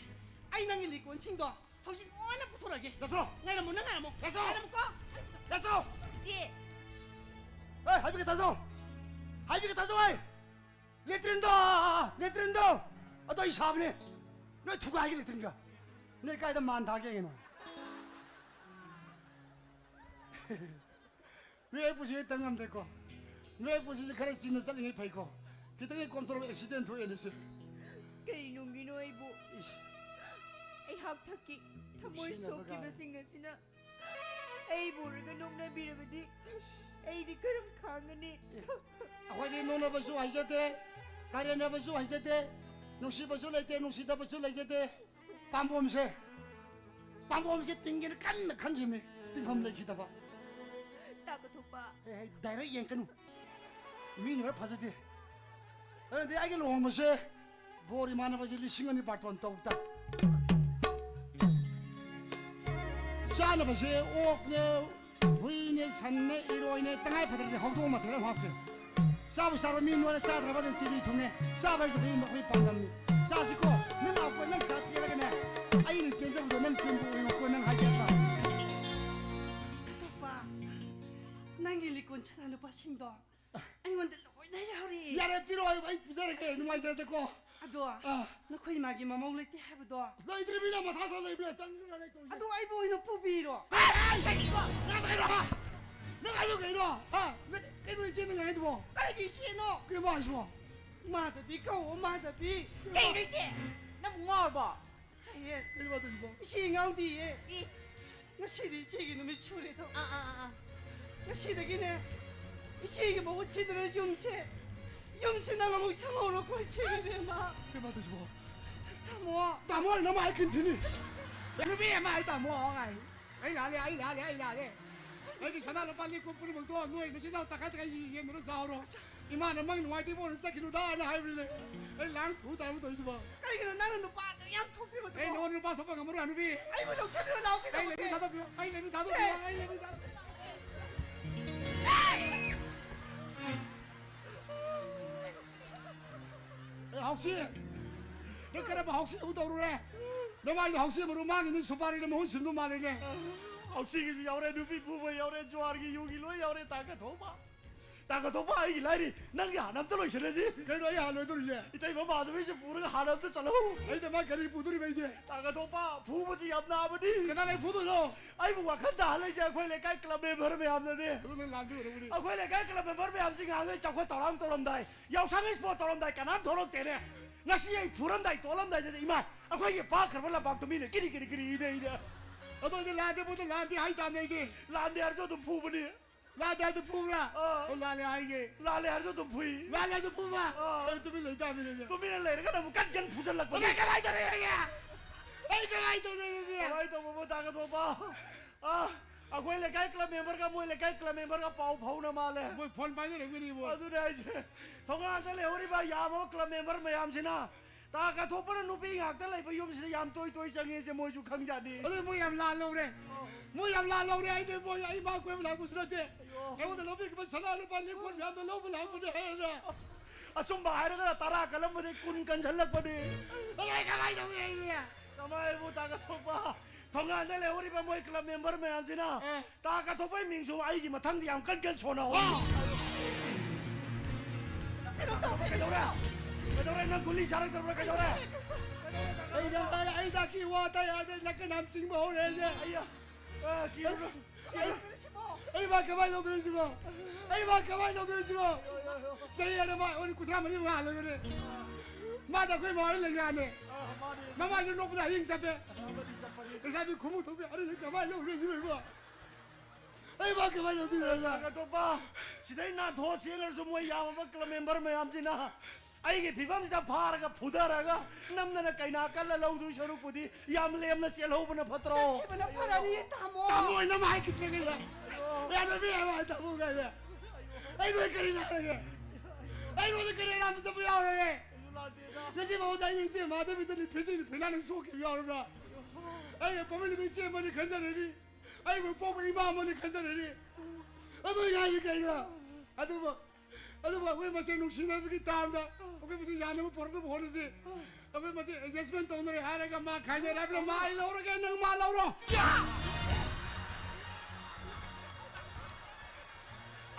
ꯑꯩ ꯅꯪꯒꯤ ꯂꯤꯛꯀꯣꯟꯁꯤꯡꯗꯣ ꯍꯧꯖꯤꯛ ꯂꯣꯏꯅ ꯄꯨꯊꯣꯔꯛꯑꯒꯦ꯫ ꯌꯥꯁꯣ! ꯉꯥꯏꯔꯝꯃꯣ, ꯅꯪ ꯉꯥꯏꯔꯝꯃꯣ꯫ ꯌꯥꯁꯣ! ꯉꯥꯏꯔꯝꯃꯨꯀꯣ꯫ ꯌꯥꯁꯣ! ꯏꯆꯦ꯫ ꯑꯦ, ꯍꯥꯏꯕꯤꯒꯦ ꯇꯥꯖꯧ! ꯍꯥꯏꯕꯤꯒꯦ ꯇꯥꯖꯧ ꯑꯩ! ꯂꯦꯇ꯭ꯔꯤꯟꯗꯣ! ꯂꯦꯇ꯭ꯔꯤꯟꯗꯣ! ꯑꯗꯣ ꯑꯩ ꯁꯥꯕꯅꯦ꯫ ꯅꯣꯏ ꯊꯨꯒꯥꯏꯒꯦ ꯂꯦꯇ꯭ꯔꯤꯟꯒ꯫ ꯅꯣꯏ ꯀꯥꯏꯗ ꯃꯥꯟ ꯊꯥꯒꯦ ꯌꯦꯡꯉꯦ ꯅꯣꯏ꯫ ꯃꯤꯑꯣꯏ ꯄꯨꯟꯁꯤ ꯇꯝ ꯉꯝꯗꯦꯀꯣ꯫ ꯃꯤꯑꯣꯏ ꯄꯨꯟꯁꯤꯁꯦ ꯈꯔ ꯆꯤꯟꯅ ꯆꯠꯂꯤꯉꯩ ꯐꯩꯀꯣ꯫ ꯈꯤꯇꯪ ꯍꯦꯛ ꯀꯣꯝꯊꯣꯔꯛꯄ ꯑꯦꯛꯁꯤꯗꯦꯟ ꯊꯣꯛꯑꯦꯅꯦ ꯁꯦ꯫ ꯀꯔꯤ ꯅꯨꯡꯒꯤꯅꯣ ꯑꯩꯕꯨ? ꯑꯩꯍꯥꯛ ꯊꯛꯀꯤ ꯊꯃꯣꯏ ꯁꯣꯛꯈꯤꯕꯁꯤꯡ ꯑꯁꯤꯅ ꯑꯩꯕꯨ ꯎꯔꯒ ꯅꯣꯛꯅꯕꯤꯔꯕꯗꯤ ꯑꯩꯗꯤ ꯀꯔꯝ ꯈꯥꯡꯒꯅꯤ? ꯑꯩꯈꯣꯏꯗꯤ ꯅꯣꯛꯅꯕꯁꯨ ꯍꯩꯖꯗꯦ, ꯀꯔꯦꯝꯅꯕꯁꯨ ꯍꯩꯖꯗꯦ, ꯅꯨꯡꯁꯤꯕꯁꯨ ꯂꯩꯇꯦ, ꯅꯨꯡꯁꯤꯗꯕꯁꯨ ꯂꯩꯖꯗꯦ꯫ ꯄꯥꯝꯕꯣꯝꯁꯦ, ꯄꯥꯝꯕꯣꯝꯁꯦ ꯇꯤꯡꯒꯦꯅ ꯀꯟꯅ ꯈꯟꯈꯤꯕꯅꯤ, ꯇꯤꯡꯐꯝ ꯂꯩꯈꯤꯗꯕ꯫ ꯇꯥ ꯀꯣꯊꯣꯛꯄ꯫ ꯑꯦ, ꯑꯩ direct ꯌꯦꯡꯀꯅꯨ, ꯃꯤ ꯅꯣꯏꯔ ꯐꯖꯗꯦ꯫ ꯑꯗꯨꯗꯤ ꯑꯩꯒꯤ ꯂꯨꯍꯣꯡꯕꯁꯦ ꯕꯣꯔ ꯏꯃꯥꯟꯅꯕꯁꯦ ꯂꯤꯁꯤꯡ ꯑꯅꯤ ꯕꯥꯔꯇꯣꯟ ꯇꯧ ꯇꯥ꯫ ꯆꯥꯅꯕꯁꯦ ꯑꯣꯛꯅꯦ, ꯍꯨꯏꯅꯦ, ꯁꯟꯅꯦ, ꯏꯔꯣꯏꯅꯦ, ꯇꯉꯥꯏ ꯐꯗ꯭ꯔꯗꯤ ꯍꯧꯗꯣꯡ ꯃꯊꯦꯜ ꯑꯃ ꯍꯥꯞꯀꯦ꯫ ꯆꯥꯕ ꯆꯥꯕ ꯃꯤ ꯅꯣꯏꯔ ꯆꯥꯗ꯭ꯔꯕ ꯑꯗꯨꯝ ꯇꯤꯚꯤ ꯊꯨꯡꯉꯦ꯫ ꯆꯥꯕ ꯍꯥꯏꯁꯤꯗꯤ ꯑꯩꯈꯣꯏ ꯄꯥꯝꯗꯝꯅꯤ꯫ ꯆꯥꯁꯤꯀꯣ, ꯅꯪ ꯂꯥꯛꯄ ꯅꯪ ꯆꯥ ꯄꯤꯔꯒꯅꯦ, ꯑꯩꯅ ꯄꯦꯟꯖꯕꯗꯣ ꯅꯪ ꯄꯦꯟꯕ ꯑꯣꯏꯌꯨꯀꯣ, ꯅꯪ ꯍꯥꯏꯒꯦ ꯅꯠꯇ꯭ꯔꯣ? ꯀꯣꯊꯣꯛꯄ, ꯅꯪꯒꯤ ꯂꯤꯛꯀꯣꯟ ꯁꯅꯥ ꯂꯨꯄꯥꯁꯤꯡꯗꯣ ꯑꯩꯉꯣꯟꯗ ꯂꯣꯏꯅ ꯌꯥꯎꯔꯤ꯫ ꯌꯥꯔꯦ, ꯄꯤꯔꯛꯑꯣ, ꯑꯩ, ꯑꯩ ꯄꯤꯖꯔꯒꯦ, ꯅꯨꯡꯉꯥꯏꯖꯔꯦꯀꯣ꯫ ꯑꯗꯣ ꯑꯥ꯫ ꯅꯈꯣꯏ ꯏꯃꯥꯒꯤ ꯃꯃꯧ ꯂꯩꯇꯦ ꯍꯥꯏꯕꯗꯣ? ꯂꯩꯇ꯭ꯔꯤꯕꯅꯤꯅ ꯃꯊꯥ ꯁꯥ ꯂꯩꯕꯅꯦ, ꯇꯟꯗꯅ ꯂꯩꯇꯧꯔꯤꯁꯦ꯫ ꯑꯗꯣ ꯑꯩꯕꯨ ꯑꯣꯏꯅ ꯄꯨꯕꯤꯔꯣ꯫ ꯑꯦ, ꯑꯦ, ꯀꯩꯅꯣ? ꯅꯪ ꯀꯩꯅꯣ? ꯅꯪ ꯍꯥꯏꯗꯣ ꯀꯩꯅꯣ? ꯍꯥ? ꯅꯪ ꯀꯩꯅꯣ ꯏꯆꯦ ꯅꯪ ꯍꯥꯏꯗꯨꯕꯣ? ꯀꯔꯤꯒꯤ ꯏꯆꯦꯅꯣ? ꯀꯩꯅꯣ ꯍꯥꯏꯁꯤꯕꯣ? ꯃꯥꯙꯕꯤ ꯀꯧꯋꯣ, ꯃꯥꯙꯕꯤ꯫ ꯀꯩꯅꯣ ꯏꯆꯦ? ꯅꯪ ꯉꯥꯎꯔꯕꯣ? ꯁꯍꯦꯠ, ꯀꯩꯅꯣ ꯃꯥꯙꯕꯤꯕꯣ? ꯏꯆꯦ ꯉꯥꯎꯗꯤꯌꯦ꯫ ꯏ꯫ ꯉꯁꯤꯗꯤ ꯏꯆꯦꯒꯤ ꯅꯨꯃꯤꯠ ꯁꯨꯔꯦꯗꯣ꯫ ꯑꯥ, ꯑꯥ, ꯑꯥ, ꯑꯥ꯫ ꯉꯁꯤꯗꯒꯤꯅꯦ ꯏꯆꯦꯒꯤ ꯃꯍꯨꯠ ꯁꯤꯗꯅ ꯌꯨꯝꯁꯦ, ꯌꯨꯝꯁꯦ ꯅꯪ ꯑꯃꯨꯛ ꯁꯪꯍꯧꯔꯣꯀꯣ, ꯏꯆꯦꯒꯤ ꯏꯕꯦꯝꯃ꯫ ꯀꯩꯅꯣ ꯃꯥꯙꯕꯤꯁꯤꯕꯣ? ꯇꯥꯃꯣ꯫ ꯇꯥꯃꯣ ꯍꯥꯏꯅ ꯃꯥ ꯑꯩ ꯀꯤꯟ ꯊꯤꯅꯤ꯫ ꯅꯨꯄꯤ ꯑꯃ ꯍꯥꯏ ꯇꯥꯃꯣ ꯍꯥꯏ꯫ ꯑꯩ ꯂꯥꯜꯂꯦ, ꯑꯩ ꯂꯥꯜꯂꯦ, ꯑꯩ ꯂꯥꯜꯂꯦ꯫ ꯑꯩꯒꯤ ꯁꯅꯥ ꯂꯨꯄꯥ ꯂꯤꯛ ꯀꯨꯝ ꯄꯨꯝꯅꯃꯛꯇꯣ ꯅꯣꯏ ꯅꯆꯤꯟ ꯅꯅꯥꯎ ꯇꯪꯈꯥꯏ ꯇꯪꯈꯥꯏ ꯌꯦꯟꯗꯨꯅ ꯆꯥꯍꯧꯔꯣ꯫ ꯏꯃꯥꯅ ꯃꯪ ꯅꯨꯡꯉꯥꯏꯇꯦ ꯏꯕꯣꯛꯅ ꯆꯠꯈꯤꯅꯨꯗ ꯍꯥꯏꯅ ꯍꯥꯏꯕꯅꯤꯅꯦ꯫ ꯑꯩ ꯂꯥꯡ ꯊꯨ ꯇꯥꯔꯕ ꯇꯧꯔꯤꯁꯤꯕꯣ꯫ ꯀꯔꯤꯒꯤꯅꯣ ꯅꯪꯅ ꯅꯨꯄꯥꯗꯣ ꯌꯥꯝ ꯊꯣꯛꯇ꯭ꯔꯤꯕꯗꯨꯕꯣ? ꯑꯩ ꯅꯉꯣꯟꯗ ꯅꯨꯄꯥ ꯊꯣꯛꯄ ꯉꯝꯃꯔꯣꯏ ꯍꯅꯨꯕꯤ꯫ ꯑꯩꯕꯨ ꯂꯧꯁꯤꯟꯕꯤꯔꯣ, ꯂꯥꯎ ꯑꯩ ꯂꯩꯕꯤ ꯀꯩꯗꯧꯔꯒꯦ? ꯊꯥꯗꯣꯛꯄꯤꯌꯣ, ꯑꯩ ꯂꯩꯕꯤ ꯊꯥꯗꯣꯛꯄꯤꯌꯣ, ꯁꯦ! ꯑꯩ ꯂꯩꯕꯤ ꯊꯥꯗꯣꯛꯄꯤꯌꯣ꯫ ꯑꯦ, ꯍꯥꯎꯁꯤ! ꯅꯪ ꯀꯔꯝꯕ ꯍꯥꯎꯁꯤ ꯑꯃꯨꯛ ꯇꯧꯔꯨꯔꯦ? ꯅꯃꯥꯏꯗꯣ ꯍꯥꯎꯁꯤ ꯃꯔꯨ ꯃꯥꯡꯉꯤꯅꯤ, ꯁꯨꯄꯥꯔꯤꯅ ꯃꯍꯨꯠ ꯁꯤꯟꯕ ꯃꯥꯜꯂꯦꯅꯦ꯫ ꯍꯥꯎꯁꯤꯒꯤꯁꯨ ꯌꯥꯎꯔꯦ, ꯅꯨꯄꯤ ꯐꯨꯕ ꯌꯥꯎꯔꯦ, ꯖꯨꯋꯥꯔꯒꯤ ꯌꯨꯒꯤ ꯂꯣꯏ ꯌꯥꯎꯔꯦ, ꯇꯥꯡꯒ ꯊꯣꯛꯄ꯫ ꯇꯥꯡꯒ ꯊꯣꯛꯄ, ꯑꯩꯒꯤ ꯂꯥꯏꯔꯤ, ꯅꯪꯒꯤ ꯍꯥꯟꯅ ꯑꯝꯇ ꯂꯣꯏꯁꯤꯜꯂꯁꯤ꯫ ꯀꯩꯅꯣ ꯑꯩ ꯍꯥꯟꯅ ꯂꯣꯏꯗꯣꯔꯤꯁꯦ? ꯏꯇꯩꯃ ꯃꯥꯙꯕꯤꯁꯦ ꯄꯨꯔꯒ ꯍꯥꯟꯅ ꯑꯝꯇ ꯆꯠꯂꯧ꯫ ꯑꯩꯅ ꯃꯥ ꯀꯔꯤ ꯄꯨꯗꯣꯔꯤꯕ ꯑꯩꯗꯤ? ꯇꯥꯡꯒ ꯊꯣꯛꯄ, ꯐꯨꯕꯁꯤ ꯌꯥꯝ ꯅꯥꯕꯅꯤ꯫ ꯀꯅꯥꯅ ꯑꯩ ꯐꯨꯗꯣꯏꯅꯣ? ꯑꯩꯕꯨ ꯋꯥꯈꯜ ꯇꯥꯍꯜꯂꯤꯁꯦ ꯑꯩꯈꯣꯏ ꯂꯩꯀꯥꯏ club member ꯃꯌꯥꯝꯅꯅꯦ꯫ ꯑꯗꯨ ꯅꯪ ꯂꯥꯟꯕ ꯑꯣꯏꯔꯝꯒꯅꯤ꯫ ꯑꯩꯈꯣꯏ ꯂꯩꯀꯥꯏ club member ꯃꯌꯥꯝꯁꯤ ꯉꯍꯥꯟꯈꯩ ꯆꯥꯎꯈꯠ ꯊꯧꯔꯥꯡ ꯇꯧꯔꯝꯗꯥꯏ, ꯌꯥꯎꯁꯪ sport ꯇꯧꯔꯝꯗꯥꯏ ꯀꯅꯥꯝ ꯊꯣꯛꯂꯛꯇꯦꯅꯦ꯫ ꯉꯁꯤ ꯑꯩ ꯐꯨꯔꯝꯗꯥꯏ ꯇꯣꯛꯂꯝꯗꯥꯏꯗꯗꯤ ꯏꯃꯥ, ꯑꯩꯈꯣꯏꯒꯤ ꯄꯥꯛꯈ꯭ꯔꯕ ꯂꯝꯄꯥꯛꯇꯨ ꯃꯤꯅ ꯀꯤꯔꯤ ꯀꯤꯔꯤ ꯀꯤꯔꯤ ꯏꯅꯩꯅꯦ꯫ ꯑꯗꯣ ꯑꯩꯗꯤ ꯂꯥꯟꯗꯦ ꯄꯣꯠꯇ ꯂꯥꯟꯗꯦ ꯍꯥꯏꯇꯥꯕꯅꯦ ꯑꯩꯗꯤ꯫ ꯂꯥꯟꯗꯦ ꯍꯥꯏꯔꯁꯨ ꯑꯗꯨꯝ ꯐꯨꯕꯅꯤ꯫ ꯂꯥꯟꯗꯦ ꯍꯥꯏꯗꯨ ꯐꯨꯕ꯭ꯔꯥ? ꯑꯥ꯫ ꯑꯣ, ꯂꯥꯜꯂꯦ ꯍꯥꯏꯒꯦ꯫ ꯂꯥꯜꯂꯦ ꯍꯥꯏꯔꯁꯨ ꯑꯗꯨꯝ ꯐꯨꯏ꯫ ꯂꯥꯜꯂꯦ ꯍꯥꯏꯗꯨ ꯐꯨꯕ꯭ꯔꯥ? ꯑꯥ꯫ ꯑꯩ ꯇꯨꯃꯤꯟ ꯂꯩꯇꯥꯕꯅꯤꯅꯦ꯫ ꯇꯨꯃꯤꯟꯅ ꯂꯩꯔꯒꯅ ꯑꯃꯨꯛ ꯀꯟ ꯀꯟ ꯐꯨꯖꯜꯂꯛꯄꯅꯤ꯫ ꯑꯗꯩ ꯀꯃꯥꯏꯅ ꯇꯧꯔꯤ ꯍꯥꯏꯒꯦ? ꯑꯩꯈꯣꯏ ꯂꯩꯀꯥꯏ ꯀ꯭ꯂꯕ ꯃꯦꯝꯕꯔꯒ ꯃꯣꯏ ꯂꯩꯀꯥꯏ ꯀ꯭ꯂꯕ ꯃꯦꯝꯕꯔꯒ ꯄꯥꯎ ꯐꯥꯎꯅ ꯃꯥꯜꯂꯦ꯫ ꯃꯣꯏ ꯐꯣꯟ ꯄꯥꯏꯅꯔꯝꯒꯅꯤꯕꯣ꯫ ꯑꯗꯨꯅꯦ ꯍꯥꯏꯁꯦ꯫ ꯊꯣꯡꯒꯥꯟꯗ ꯂꯩꯍꯧꯔꯤꯕ ꯌꯥꯝꯃꯕ ꯀ꯭ꯂꯕ ꯃꯦꯝꯕꯔ ꯃꯌꯥꯝꯁꯤꯅ ꯇꯥ ꯀꯥꯊꯣꯛꯄꯅ ꯅꯨꯄꯤ ꯉꯥꯛꯇ ꯂꯩꯕ ꯌꯨꯝꯁꯤꯗ ꯌꯥꯝ ꯇꯣꯏ ꯇꯣꯏ ꯆꯪꯉꯦꯁꯦ ꯃꯣꯏꯁꯨ ꯈꯪꯖꯥꯠꯅꯤ꯫ ꯑꯗꯨꯅ ꯃꯣꯏ ꯌꯥꯝ ꯂꯥꯟ ꯂꯧꯔꯦ꯫ ꯃꯣꯏ ꯌꯥꯝ ꯂꯥꯟ ꯂꯧꯔꯦ꯫ ꯑꯩꯗꯤ ꯃꯣꯏ ꯑꯩ ꯃꯥ ꯀꯣꯏꯕ ꯂꯥꯛꯄꯁꯨ ꯅꯠꯇꯦ꯫ ꯑꯩꯉꯣꯟꯗ ꯂꯧꯕꯤꯈꯤꯕ ꯁꯅꯥ ꯂꯨꯄꯥ ꯂꯤꯛ ꯀꯣꯟ ꯃꯌꯥꯝꯗꯣ ꯂꯧꯕ ꯂꯥꯛꯄꯅꯦ ꯍꯥꯏꯔꯒ꯫ ꯑꯆꯨꯝꯕ ꯍꯥꯏꯔꯒꯅ ꯇꯔꯥ ꯀꯜꯂꯝꯕꯗꯒꯤ ꯀꯨꯟ ꯀꯟꯁꯤꯜꯂꯛꯄꯅꯦ꯫ ꯑꯗꯨ ꯑꯩ ꯀꯃꯥꯏꯅ ꯇꯧꯅꯤ ꯑꯩꯗꯤ? ꯀꯃꯥꯏꯕꯨ ꯇꯥ ꯀꯥꯊꯣꯛꯄ? ꯊꯣꯡꯒꯥꯟꯗ ꯂꯩꯍꯧꯔꯤꯕ ꯃꯣꯏ ꯀ꯭ꯂꯕ ꯃꯦꯝꯕꯔ ꯃꯌꯥꯝꯁꯤꯅ ꯑꯦ꯫ ꯇꯥ ꯀꯥꯊꯣꯛꯄꯩ ꯃꯤꯡꯁꯨ ꯑꯩꯒꯤ ꯃꯊꯪꯗ ꯌꯥꯝ ꯀꯟ ꯀꯟ ꯁꯣꯟꯅꯍꯧ꯫ ꯑꯥ꯫ ꯀꯩꯅꯣ ꯇꯧꯕ ꯀꯩꯗꯧꯔꯦ? ꯀꯩꯗꯧꯔꯦ? ꯅꯪ ꯒꯨꯂꯤ ꯆꯥꯔꯛꯇꯕ꯭ꯔꯥ? ꯀꯩꯗꯧꯔꯦ? ꯑꯩ ꯗꯥꯛꯇꯔ, ꯑꯩ ꯗꯥꯛꯀꯤ ꯋꯥ ꯇꯥꯏ ꯌꯥꯗꯦ, ꯅꯥꯀꯟ ꯌꯥꯝ ꯆꯤꯡꯕ ꯍꯧꯔꯦ ꯑꯩꯁꯦ꯫ ꯑꯩꯌꯥ, ꯑ, ꯀꯤꯔꯨꯅꯨ꯫ ꯑꯩ, ꯑꯩ ꯃꯥ ꯀꯃꯥꯏꯅ ꯂꯧꯗꯣꯏꯅꯣ ꯁꯤꯕꯣ? ꯑꯩ ꯃꯥ ꯀꯃꯥꯏꯅ ꯂꯧꯗꯣꯏꯅꯣ ꯁꯤꯕꯣ? ꯆꯍꯤ ꯑꯃ ꯃꯥ ꯑꯣꯏꯅ ꯀꯨꯟꯊ꯭ꯔꯥ ꯃꯔꯤ ꯃꯉꯥ ꯍꯜꯂꯒꯅꯦ꯫ ꯃꯥꯗ ꯑꯩꯈꯣꯏ ꯃꯥ ꯍꯣꯏ ꯂꯩꯉꯥꯅꯦ꯫ ꯑ, ꯃꯥꯅꯦ꯫ ꯃꯃꯥꯏꯁꯨ ꯅꯣꯛꯄꯗ ꯍꯌꯦꯡ ꯆꯠꯄꯦ꯫ ꯑ, ꯃꯔꯤ ꯆꯠꯄꯅꯤ꯫ ꯂꯩꯁꯥꯕꯤ ꯈꯨꯃꯨ ꯊꯣꯛꯄꯤ ꯑꯗꯨꯗꯤ ꯀꯃꯥꯏꯅ ꯂꯧꯗꯣꯏꯅꯣ ꯁꯤꯕꯣ? ꯑꯩ ꯃꯥ ꯀꯃꯥꯏꯅ ꯂꯧꯗꯣꯏꯅꯣ ꯑꯩ ꯃꯥ? ꯑꯇꯣꯞꯄ ꯁꯤꯗꯩ ꯅꯥꯟꯊꯣꯛꯑ ꯆꯦꯟꯈ꯭ꯔꯁꯨ ꯃꯣꯏ ꯌꯥꯝꯃꯕ ꯀ꯭ꯂꯕ ꯃꯦꯝꯕꯔ ꯃꯌꯥꯝꯁꯤꯅ ꯑꯩꯒꯤ ꯐꯤꯕꯝꯁꯤꯗ ꯐꯥꯔꯒ ꯐꯨꯊꯔꯒ ꯅꯝꯗꯅ ꯀꯩꯅꯥ ꯀꯜꯂ ꯂꯧꯗꯣꯏ ꯁꯔꯨꯛꯄꯨꯗꯤ ꯌꯥꯝ ꯂꯦꯝꯅ ꯆꯦꯜꯍꯧꯕꯅ ꯐꯠꯇ꯭ꯔꯣ? ꯆꯠꯈꯤꯕꯅ ꯐꯔꯅꯤ, ꯇꯥꯃꯣ꯫ ꯇꯥꯃꯣ ꯍꯣꯏꯅ ꯑꯃ ꯍꯥꯏꯈꯤꯗ꯭ꯔꯒ ꯌꯥꯗꯕꯤ ꯍꯥꯏꯕ ꯇꯥꯃꯣ ꯀꯥꯏꯅ꯫ ꯑꯩ ꯅꯣꯏ ꯀꯔꯤ ꯂꯥꯜꯂꯒꯦ? ꯑꯩ ꯅꯣꯏꯗ ꯀꯔꯤ ꯑꯔꯥꯟꯕ ꯆꯠꯄ ꯌꯥꯎꯔꯒꯦ? ꯉꯁꯤ ꯐꯥꯎꯗ ꯑꯩꯅ ꯏꯆꯦ ꯃꯥꯙꯕꯤꯗꯅꯤ ꯐꯤꯖꯤꯅꯤ ꯐꯤꯅꯥꯅ ꯁꯣꯛꯈꯤꯕ ꯌꯥꯎꯔꯕ꯭ꯔꯥ? ꯑꯩꯒꯤ ꯄꯣꯛꯃꯤꯟꯅꯕ ꯏꯆꯦ ꯑꯃꯅꯤ ꯈꯟꯖꯔꯅꯤ꯫ ꯑꯩꯕꯨ ꯄꯣꯛꯄ ꯏꯃꯥ ꯑꯃꯅꯤ ꯈꯟꯖꯔꯅꯤ꯫ ꯑꯗꯨ ꯌꯥꯏꯌꯦ ꯀꯩꯅꯣ? ꯑꯗꯨꯕꯨ, ꯑꯗꯨꯕꯨ ꯑꯩꯈꯣꯏ ꯃꯁꯦꯟ ꯅꯨꯡꯁꯤꯅꯕꯒꯤ ꯇꯥꯝꯗ ꯑꯩꯈꯣꯏ ꯃꯁꯦꯟ ꯌꯥꯅꯕ ꯄꯨꯔꯛꯅꯕ ꯍꯣꯠꯅꯁꯤ꯫ ꯑꯩꯈꯣꯏ ꯃꯁꯦꯟ adjustment ꯇꯧꯅꯔꯦ ꯍꯥꯏꯔꯒ ꯃꯥ ꯈꯥꯏꯅꯔꯦ ꯍꯥꯏꯕꯗ ꯃꯥ ꯑꯩ ꯂꯧꯔꯒꯦ, ꯅꯪ ꯃꯥ ꯂꯧꯔꯣ꯫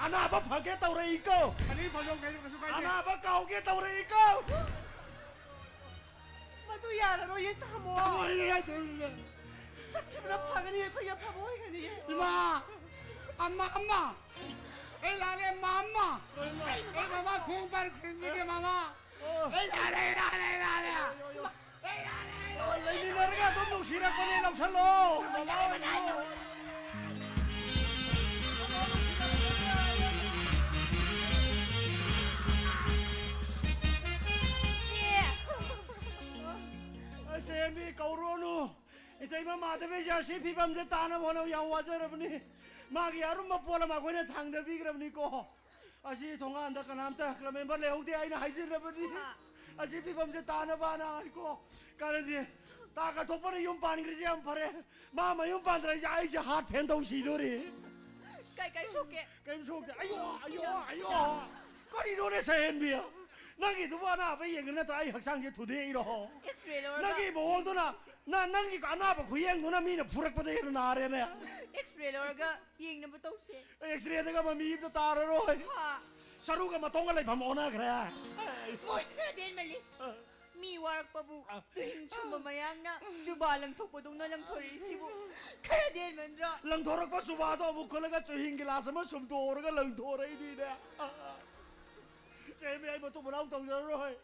ꯑꯅꯥꯕ ꯐꯒꯦ ꯇꯧꯔꯛꯏꯀꯣ꯫ ꯑꯅꯤ ꯐꯖꯧ ꯀꯩꯅꯣ, ꯀꯩꯁꯨ ꯀꯥꯏꯗꯦ꯫ ꯑꯅꯥꯕ ꯀꯥꯎꯒꯦ ꯇꯧꯔꯛꯏꯀꯣ꯫ ꯃꯗꯨ ꯌꯥꯔꯔꯣꯏꯌꯦ, ꯇꯥꯃꯣ꯫ ꯇꯥꯃꯣ, ꯑꯩꯅ ꯌꯥꯗꯕꯅꯤꯅꯦ꯫ ꯆꯠꯈꯤꯕꯅ ꯐꯒꯅꯤ, ꯑꯩꯈꯣꯏ ꯑꯐꯕ ꯑꯣꯏꯒꯅꯤꯌꯦ꯫ ꯏꯃꯥ! ꯑꯝꯃ, ꯑꯝꯃ! ꯑꯩ ꯂꯥꯜꯂꯦ, ꯃꯥ, ꯑꯝꯃ! ꯑꯩ ꯃꯃꯥ ꯈꯣꯡ ꯄꯥꯏꯔ ꯈꯨꯔꯨꯝꯖꯒꯦ, ꯃꯃꯥ! ꯑꯩ ꯂꯥꯜꯂꯦ, ꯑꯩ ꯂꯥꯜꯂꯦ, ꯑꯩ ꯂꯥꯜꯂꯦ! ꯑꯩ ꯂꯥꯜꯂꯦ, ꯑꯩ ꯂꯥꯜꯂꯦ! ꯂꯩꯃꯤꯟꯅꯔꯒ ꯑꯗꯨꯝ ꯅꯨꯡꯁꯤꯔꯛꯄꯅꯦ, ꯂꯧꯁꯜꯂꯣ! ꯃꯃꯥ ꯑꯣꯏꯔꯁꯨ! ꯑꯁ, ꯍꯦꯟꯕꯤ, ꯀꯧꯔꯨꯔꯅꯨ꯫ ꯏꯇꯩꯃ ꯃꯥꯙꯕꯤꯁꯦ ꯑꯁꯤ ꯐꯤꯕꯝꯁꯦ ꯇꯥꯅꯕ ꯍꯣꯠꯅꯕ ꯌꯥꯝ ꯋꯥꯖꯔꯕꯅꯤ꯫ ꯃꯥꯒꯤ ꯑꯔꯨꯝꯕ ꯄꯣꯠ ꯑꯃ ꯑꯩꯈꯣꯏꯅ ꯊꯥꯡꯗꯕꯤꯈ꯭ꯔꯕꯅꯤꯀꯣ꯫ ꯑꯁꯤ ꯊꯣꯡꯒꯥꯟꯗ ꯀꯅꯥꯝꯇ ꯀ꯭ꯂꯕ ꯃꯦꯝꯕꯔ ꯂꯩꯍꯧꯗꯦ, ꯑꯩꯅ ꯍꯥꯏꯖꯤꯜꯂꯕꯅꯤ꯫ ꯑꯥ꯫ ꯑꯁꯤ ꯐꯤꯕꯝꯁꯦ ꯇꯥꯅꯕꯅ ꯍꯥꯏꯀꯣ꯫ ꯀꯥꯟꯅꯗꯦ꯫ ꯇꯥ ꯀꯠꯊꯣꯛꯄꯅ ꯌꯨꯝ ꯄꯥꯟꯈ꯭ꯔꯤꯁꯦ ꯌꯥꯝ ꯐꯔꯦ꯫ ꯃꯥ ꯃꯌꯨꯝ ꯄꯥꯟꯗ꯭ꯔꯤꯁꯦ ꯑꯩꯁꯦ ꯍꯥꯔꯠ ꯐꯦꯟ ꯇꯧ ꯁꯤꯗꯣꯔꯤ꯫ ꯀꯩ ꯀꯩ ꯁꯣꯛꯀꯦ? ꯀꯩꯝ ꯁꯣꯛꯇꯦ꯫ ꯑꯌꯣ, ꯑꯌꯣ, ꯑꯌꯣ꯫ ꯀꯔꯤꯅꯣꯅꯦ ꯁꯍꯦꯟꯕꯤ? ꯅꯪꯒꯤꯗꯨꯕꯨ ꯑꯅꯥꯕ ꯌꯦꯡꯉ ꯅꯠꯇ꯭ꯔꯥ ꯑꯩ ꯍꯛꯆꯥꯡꯁꯦ ꯊꯨꯗꯦꯛꯏꯔꯣ? X-ray ꯂꯧꯔꯒ꯫ ꯅꯪꯒꯤ ꯃꯑꯣꯡꯗꯨꯅ, ꯅ-, ꯅꯪꯒꯤ ꯑꯅꯥꯕ ꯈꯨꯌꯦꯡꯗꯨꯅ ꯃꯤꯅ ꯐꯨꯔꯛꯄꯗ ꯍꯦꯟꯅ ꯅꯥꯔꯦꯅꯦ꯫ X-ray ꯂꯧꯔꯒ ꯌꯦꯡꯅꯕ ꯇꯧꯁꯦ꯫ X-rayꯗꯒ ꯃꯃꯤ ꯑꯝꯇ ꯇꯥꯔꯔꯣꯏ꯫ ꯍꯥ꯫ ꯁꯔꯨꯒ ꯃꯇꯣꯡꯒ ꯂꯩꯐꯝ ꯑꯣꯟꯅꯈ꯭ꯔꯦ꯫ ꯃꯣꯏꯁꯨ ꯈꯔ ꯗꯦꯟꯃꯜꯂꯤ꯫ ꯑ꯫ ꯃꯤ ꯋꯥꯔꯛꯄꯕꯨ ꯑ꯫ ꯆꯨꯍꯤꯡ ꯁꯨꯝꯕ ꯃꯌꯥꯝꯅ ꯖꯨꯕꯥ ꯂꯪꯊꯣꯛꯄꯗꯧꯅ ꯂꯪꯊꯣꯔꯛꯏꯁꯤꯕꯨ ꯈꯔ ꯗꯦꯟꯃꯟꯗ꯭ꯔꯣ? ꯂꯪꯊꯣꯔꯛꯄ ꯖꯨꯕꯥꯗꯣ ꯑꯃꯨꯛ ꯈꯨꯜꯂꯒ ꯆꯨꯍꯤꯡ ꯒꯤꯂꯥꯁ ꯑꯃ ꯁꯨꯝꯗꯣꯛꯍꯧꯔꯒ ꯂꯪꯊꯣꯔꯛꯏꯅꯤꯅꯦ꯫ ꯑ, ꯑ꯫ ꯆꯦꯃꯤ, ꯑꯩ ꯃꯇꯨꯡ ꯃꯅꯥꯎ ꯇꯧꯖꯔꯔꯣꯏ꯫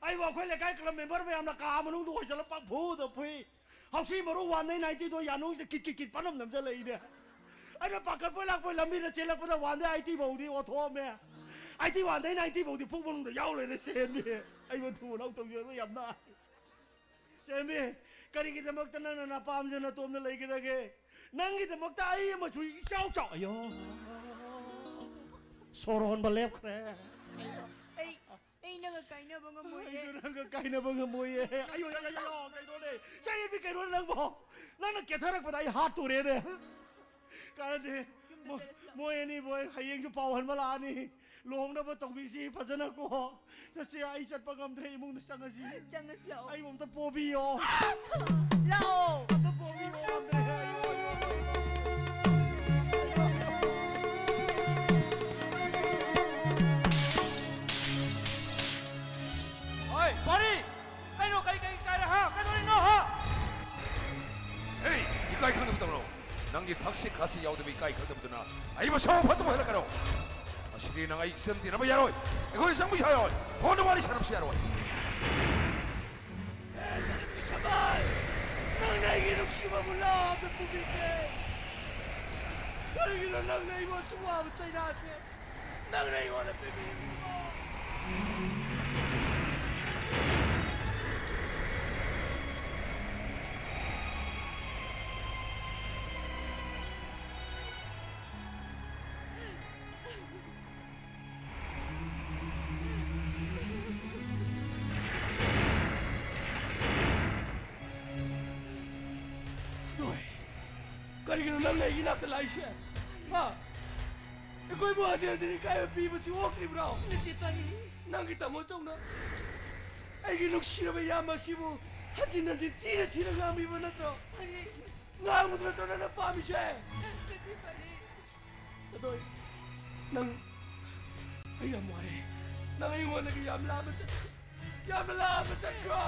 ꯑꯩꯕꯨ ꯑꯩꯈꯣꯏ ꯂꯩꯀꯥꯏ ꯀ꯭ꯂꯕ ꯃꯦꯝꯕꯔ ꯃꯌꯥꯝꯅ ꯀꯥ ꯃꯅꯨꯡꯗ ꯍꯣꯏꯆꯠꯂ ꯄꯪꯐꯨꯗ ꯐꯨꯏ꯫ ꯍꯧꯁꯤ ꯃꯔꯨ one day ninety ꯗꯣ ꯌꯥꯅꯨꯡꯁꯤꯗ ꯀꯤꯠ ꯀꯤꯠ ꯀꯤꯠ ꯄꯅꯝ ꯅꯝꯖꯜꯂꯛꯏꯅꯦ꯫ ꯑꯩꯅ ꯄꯥꯈꯠꯄꯣꯏ ꯂꯥꯛꯄꯣꯏ ꯂꯝꯕꯤꯗ ꯆꯦꯜꯂꯛꯄꯗ one day eighty ꯐꯥꯎꯗꯤ ꯑꯣꯊꯣꯛꯑꯝꯃꯦ꯫ Eighty one day ninety ꯐꯥꯎꯗꯤ ꯄꯨꯛ ꯃꯅꯨꯡꯗ ꯌꯥꯎ ꯂꯩꯔꯦ ꯆꯦꯟꯕꯤ꯫ ꯑꯩ ꯃꯇꯨ ꯃꯅꯥꯎ ꯇꯧꯖꯔꯣꯏ ꯌꯥꯝ ꯅꯥꯏ꯫ ꯆꯦꯟꯕꯤ, ꯀꯔꯤꯒꯤꯗꯃꯛꯇ ꯅꯪꯅ ꯅꯄꯥꯝꯁꯦ ꯅꯇꯣꯝꯗ ꯂꯩꯒꯗꯒꯦ? ꯅꯪꯒꯤꯗꯃꯛꯇ ꯑꯩ ꯑꯃꯁꯨ ꯏꯆꯥꯎ ꯆꯥꯎ-, ꯑꯌꯣ꯫ ꯁꯣꯔ ꯍꯣꯟꯕ ꯂꯦꯞꯈ꯭ꯔꯦ꯫ ꯑꯩ, ꯑꯩ ꯅꯪꯒ ꯀꯥꯏꯅꯕ ꯉꯝꯃꯣꯏꯌꯦ꯫ ꯑꯩꯁꯨ ꯅꯪꯒ ꯀꯥꯏꯅꯕ ꯉꯝꯃꯣꯏꯌꯦ꯫ ꯑꯌꯣ, ꯑꯌꯣ, ꯑꯌꯣ, ꯑꯌꯣ, ꯀꯩꯅꯣꯅꯦ? ꯆꯦꯟꯕꯤ, ꯀꯩꯅꯣꯅꯦ ꯅꯪꯕꯣ? ꯅꯪꯅ ꯀꯦꯊꯔꯛꯄꯗ ꯑꯩ ꯍꯥꯠꯇꯣꯔꯦꯅꯦ꯫ ꯀꯥꯟꯅꯗꯦ꯫ ꯌꯨꯝꯗ ꯃꯣ-, ꯆꯠꯂꯁꯤ ꯂꯥꯛꯑꯣ꯫ ꯃꯣꯏ ꯑꯅꯤꯕꯨ ꯑꯩ ꯍꯌꯦꯡꯁꯨ ꯄꯥꯎ ꯍꯟꯕ ꯂꯥꯛꯑꯅꯤ꯫ ꯂꯨꯍꯣꯡꯅꯕ ꯇꯧꯕꯤꯁꯤ ꯐꯖꯅꯀꯣ꯫ ꯆꯠꯁꯤ, ꯑꯩ ꯆꯠꯄ ꯉꯝꯗ꯭ꯔꯦ, ꯏꯃꯨꯡꯗ ꯆꯪꯉꯁꯤ꯫ ꯆꯪꯉꯁꯤ ꯂꯥꯛꯑꯣ꯫ ꯑꯩꯕꯨ ꯑꯝꯇ ꯄꯣꯕꯤꯌꯣ꯫ ꯂꯥꯛꯑꯣ꯫ ꯑꯝꯇ ꯄꯣꯕꯤꯌꯣ, ꯉꯝꯗ꯭ꯔꯦ꯫ ꯍꯣꯏ, ꯄꯥꯔꯤ! ꯀꯩꯅꯣ, ꯀꯩ, ꯀꯩ ꯀꯥꯏꯔꯦ, ꯍꯥ? ꯀꯩꯗꯧꯔꯤꯅꯣ, ꯍꯥ? ꯍꯦ, ꯏꯀꯥꯏ ꯈꯪꯗꯕ ꯇꯧꯔꯣ꯫ ꯅꯪꯒꯤ ꯊꯛꯁꯤ ꯈꯥꯁꯤ ꯌꯥꯎꯗꯕ ꯏꯀꯥꯏ ꯈꯪꯗꯕꯗꯨꯅ ꯑꯩꯕꯨ ꯁꯥꯎ ꯐꯠꯇꯕ ꯍꯜꯂꯛꯀꯅꯣ꯫ ꯉꯁꯤꯗꯤ ꯅꯪ ꯑꯩ ꯆꯪꯗꯅꯕ ꯌꯥꯔꯣꯏ꯫ ꯑꯩꯈꯣꯏ ꯆꯪꯕꯁꯨ ꯌꯥꯔꯣꯏ꯫ ꯐꯣꯟꯗ ꯋꯥꯔꯤ ꯁꯥꯟꯅꯕꯁꯨ ꯌꯥꯔꯣꯏ꯫ ꯅꯪꯅ ꯑꯩꯒꯤ ꯅꯨꯡꯁꯤꯕꯕꯨ ꯂꯥꯞꯅ ꯄꯨꯕꯤꯗꯦ꯫ ꯀꯔꯤꯒꯤꯅꯣ ꯅꯪꯅ ꯑꯩꯉꯣꯟꯗ ꯁꯨꯛ ꯋꯥꯕ ꯆꯩꯔꯥꯛꯁꯦ? ꯅꯪꯅ ꯑꯩꯉꯣꯟꯗ ꯄꯤꯕꯤꯔꯤꯕ ꯅꯪꯅ ꯑꯩꯒꯤ ꯅꯥꯛꯇ ꯂꯥꯛꯏꯁꯦ? ꯍꯥ? ꯑꯩꯈꯣꯏꯕꯨ ꯍꯟꯖꯤꯟ ꯍꯟꯖꯤꯟ ꯏꯀꯥꯏꯕ ꯄꯤꯕꯁꯤ ꯑꯣꯛꯇ꯭ꯔꯤꯕ꯭ꯔꯣ? ꯅꯠꯇꯦ, ꯄꯥꯔꯤ꯫ ꯅꯪꯒꯤ ꯇꯥꯃꯣ ꯆꯧꯅ ꯑꯩꯒꯤ ꯅꯨꯡꯁꯤꯔꯕ ꯏꯌꯥꯝꯕ ꯑꯁꯤꯕꯨ ꯍꯟꯖꯤꯟ ꯍꯟꯖꯤꯟ ꯊꯤꯅ ꯊꯤꯅ ꯉꯥꯡꯕꯤꯕ ꯅꯠꯇ꯭ꯔꯣ? ꯄꯥꯔꯤ꯫ ꯉꯥꯡꯕꯗꯨ ꯅꯠꯇ꯭ꯔꯣ ꯅꯪꯅ ꯄꯥꯝꯃꯤꯁꯦ? ꯅꯠꯇꯦ, ꯄꯥꯔꯤ꯫ ꯑꯗꯣ ꯅꯪ ꯑꯩ ꯌꯥꯝ ꯋꯥꯔꯦ꯫ ꯅꯪ ꯑꯩꯉꯣꯟꯗꯒꯤ ꯌꯥꯝ ꯂꯥꯞꯅ ꯆꯠꯈ꯭ꯔꯦ꯫ ꯌꯥꯝꯅ ꯂꯥꯞꯅ ꯆꯠꯈ꯭ꯔꯣ꯫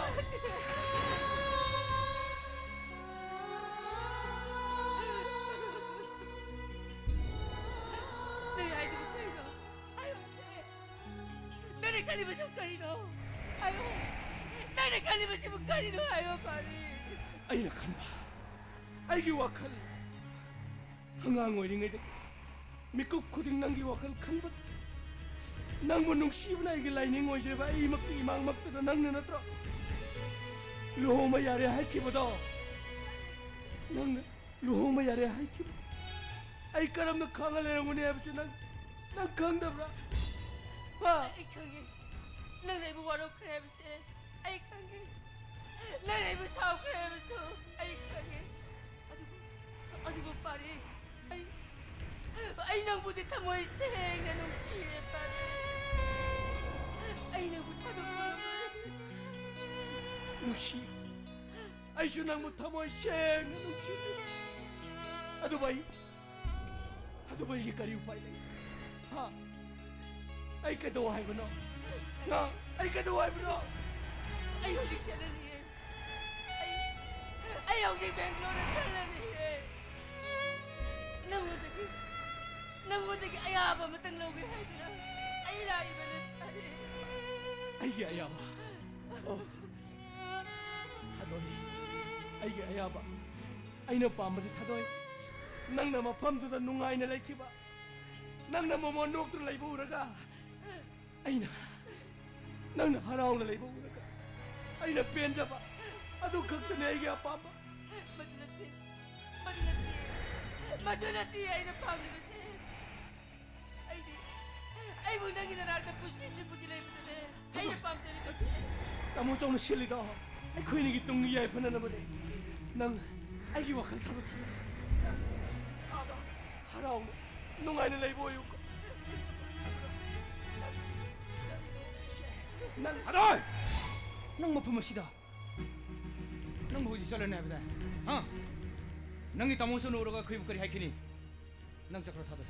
ꯅꯪ ꯍꯥꯏꯗꯨꯕꯨ ꯀꯔꯤꯅꯣ? ꯍꯥꯏꯌꯣ꯫ ꯅꯪꯅ ꯈꯜꯂꯤꯕꯁꯤꯕꯨ ꯀꯔꯤꯅꯣ? ꯍꯥꯏꯌꯣ꯫ ꯅꯪꯅ ꯈꯜꯂꯤꯕꯁꯤꯕꯨ ꯀꯔꯤꯅꯣ? ꯍꯥꯏꯌꯣ, ꯄꯥꯔꯤ꯫ ꯑꯩꯅ ꯈꯟꯕ, ꯑꯩꯒꯤ ꯋꯥꯈꯜ, ꯑꯉꯥꯡ ꯑꯣꯏꯔꯤꯉꯩꯗ ꯃꯤꯀꯨꯞ ꯈꯨꯗꯤꯡ ꯅꯪꯒꯤ ꯋꯥꯈꯜ ꯈꯟꯕ꯫ ꯅꯪꯕꯨ ꯅꯨꯡꯁꯤꯕꯅ ꯑꯩꯒꯤ ꯂꯥꯏꯅꯤꯡ ꯑꯣꯏꯖꯔꯤꯕ ꯑꯩꯃꯛꯀꯤ ꯏꯃꯥꯡꯃꯛꯇꯗ ꯅꯪꯅ ꯅꯠꯇ꯭ꯔꯣ ꯂꯨꯍꯣꯡꯕ ꯌꯥꯔꯦ ꯍꯥꯏꯈꯤꯕꯗꯣ? ꯅꯪꯅ ꯂꯨꯍꯣꯡꯕ ꯌꯥꯔꯦ ꯍꯥꯏꯈꯤꯕ ꯑꯩ ꯀꯔꯝꯅ ꯈꯥꯡꯉ ꯂꯩꯔꯝꯒꯅꯤ ꯍꯥꯏꯕꯁꯤ ꯅꯪ, ꯅꯪ ꯈꯪꯗꯕ꯭ꯔꯥ? ꯍꯥ? ꯑꯩ ꯈꯪꯉꯤ꯫ ꯅꯪꯅ ꯑꯩꯕꯨ ꯋꯥꯔꯧꯈ꯭ꯔꯦ ꯍꯥꯏꯕꯁꯦ ꯑꯩ ꯈꯪꯉꯤ꯫ ꯅꯪꯅ ꯑꯩꯕꯨ ꯁꯥꯎꯈ꯭ꯔꯦ ꯍꯥꯏꯕꯁꯨ ꯑꯩ ꯈꯪꯉꯤ꯫ ꯑꯗꯨꯕꯨ, ꯑꯗꯨꯕꯨ ꯄꯥꯔꯤ, ꯑꯩ, ꯑꯩ ꯅꯪꯕꯨꯗꯤ ꯊꯃꯣꯏ ꯁꯦꯡꯅ ꯅꯨꯡꯁꯤꯔꯦ, ꯄꯥꯔꯤ꯫ ꯑꯩ ꯅꯪꯕꯨ ꯊꯥꯗꯣꯛꯄ ꯉꯝꯂꯣꯏ꯫ ꯅꯨꯡꯁꯤ꯫ ꯑꯩꯁꯨ ꯅꯪꯕꯨ ꯊꯃꯣꯏ ꯁꯦꯡꯅ ꯅꯨꯡꯁꯤꯔꯦ꯫ ꯑꯗꯨꯕꯨ ꯑꯩ, ꯑꯗꯨꯕꯨ ꯑꯩꯒꯤ ꯀꯔꯤ ꯎꯄꯥꯏ ꯂꯩ? ꯍꯥ? ꯑꯩ ꯀꯩꯗꯧ ꯍꯥꯏꯕꯅꯣ? ꯅꯪ, ꯑꯩ ꯀꯩꯗꯧ ꯍꯥꯏꯕꯅꯣ? ꯑꯩ ꯍꯧꯖꯤꯛ ꯆꯠꯂꯅꯤꯌꯦ꯫ ꯑꯩ, ꯑꯩ ꯍꯧꯖꯤꯛ ꯕꯦꯡꯒ꯭ꯂꯣꯔꯗ ꯆꯠꯂꯅꯤꯌꯦ꯫ ꯅꯪꯉꯣꯟꯗꯒꯤ, ꯅꯪꯉꯣꯟꯗꯒꯤ ꯑꯌꯥꯕ ꯑꯃꯇꯪ ꯂꯧꯒꯦ ꯍꯥꯏꯗꯨꯅ ꯑꯩ ꯂꯥꯛꯏꯕꯅꯤ꯫ ꯑꯩꯒꯤ ꯑꯌꯥꯕ? ꯑꯣ, ꯊꯥꯗꯣꯏ, ꯑꯩꯒꯤ ꯑꯌꯥꯕ꯫ ꯑꯩꯅ ꯄꯥꯝꯕꯗꯤ ꯊꯥꯗꯣꯏ, ꯅꯪꯅ ꯃꯐꯝꯗꯨꯗ ꯅꯨꯡꯉꯥꯏꯅ ꯂꯩꯈꯤꯕ, ꯅꯪꯅ ꯃꯃꯣꯟ ꯅꯣꯛꯇꯨꯅ ꯂꯩꯕ ꯎꯔꯒ ꯑꯩꯅ, ꯅꯪꯅ ꯍꯔꯥꯎꯅ ꯂꯩꯕ ꯎꯔꯒ ꯑꯩꯅ ꯄꯦꯟꯖꯕ, ꯑꯗꯨ ꯈꯛꯇꯅꯤ ꯑꯩꯒꯤ ꯑꯄꯥꯝꯕ꯫ ꯃꯗꯨ ꯅꯠꯇꯦ, ꯃꯗꯨ ꯅꯠꯇꯦ, ꯃꯗꯨ ꯅꯠꯇꯦ ꯑꯩꯅ ꯄꯥꯝꯂꯤꯕꯁꯦ꯫ ꯑꯩꯗꯤ, ꯑꯩꯕꯨ ꯅꯪꯒꯤ ꯅꯅꯥꯛꯇ ꯄꯨꯟꯁꯤ ꯆꯨꯞꯄꯒꯤ ꯂꯩꯕꯗꯨꯅꯦ ꯑꯩꯅ ꯄꯥꯝꯖꯔꯤꯕꯁꯦ꯫ ꯇꯥꯃꯣ ꯆꯧꯅ ꯁꯤꯜꯂꯤꯗꯣ ꯑꯩꯈꯣꯏꯅꯤꯒꯤ ꯇꯨꯡꯒꯤ ꯌꯥꯏꯐꯅꯅꯕꯅꯦ꯫ ꯅꯪ ꯑꯩꯒꯤ ꯋꯥꯈꯜ ꯊꯥꯗꯣꯛ ꯊꯝꯃꯦ꯫ ꯍꯔꯥꯎꯅ ꯅꯨꯡꯉꯥꯏꯅ ꯂꯩꯕ ꯑꯣꯏꯌꯨꯀꯣ꯫ ꯅꯪ ꯊꯥꯗꯣꯏ! ꯅꯪ ꯃꯐꯝ ꯑꯁꯤꯗ ꯅꯪꯕꯨ ꯍꯧꯖꯤꯛ ꯆꯠꯂꯅꯤ ꯍꯥꯏꯕꯗꯥꯏ? ꯍꯥ? ꯅꯪꯒꯤ ꯇꯥꯃꯣꯁꯨ ꯎꯔꯒ ꯑꯩꯈꯣꯏꯕꯨ ꯀꯔꯤ ꯍꯥꯏꯈꯤꯅꯤ? ꯅꯪ ꯆꯠꯈ꯭ꯔꯣ, ꯊꯥꯗꯣꯏ꯫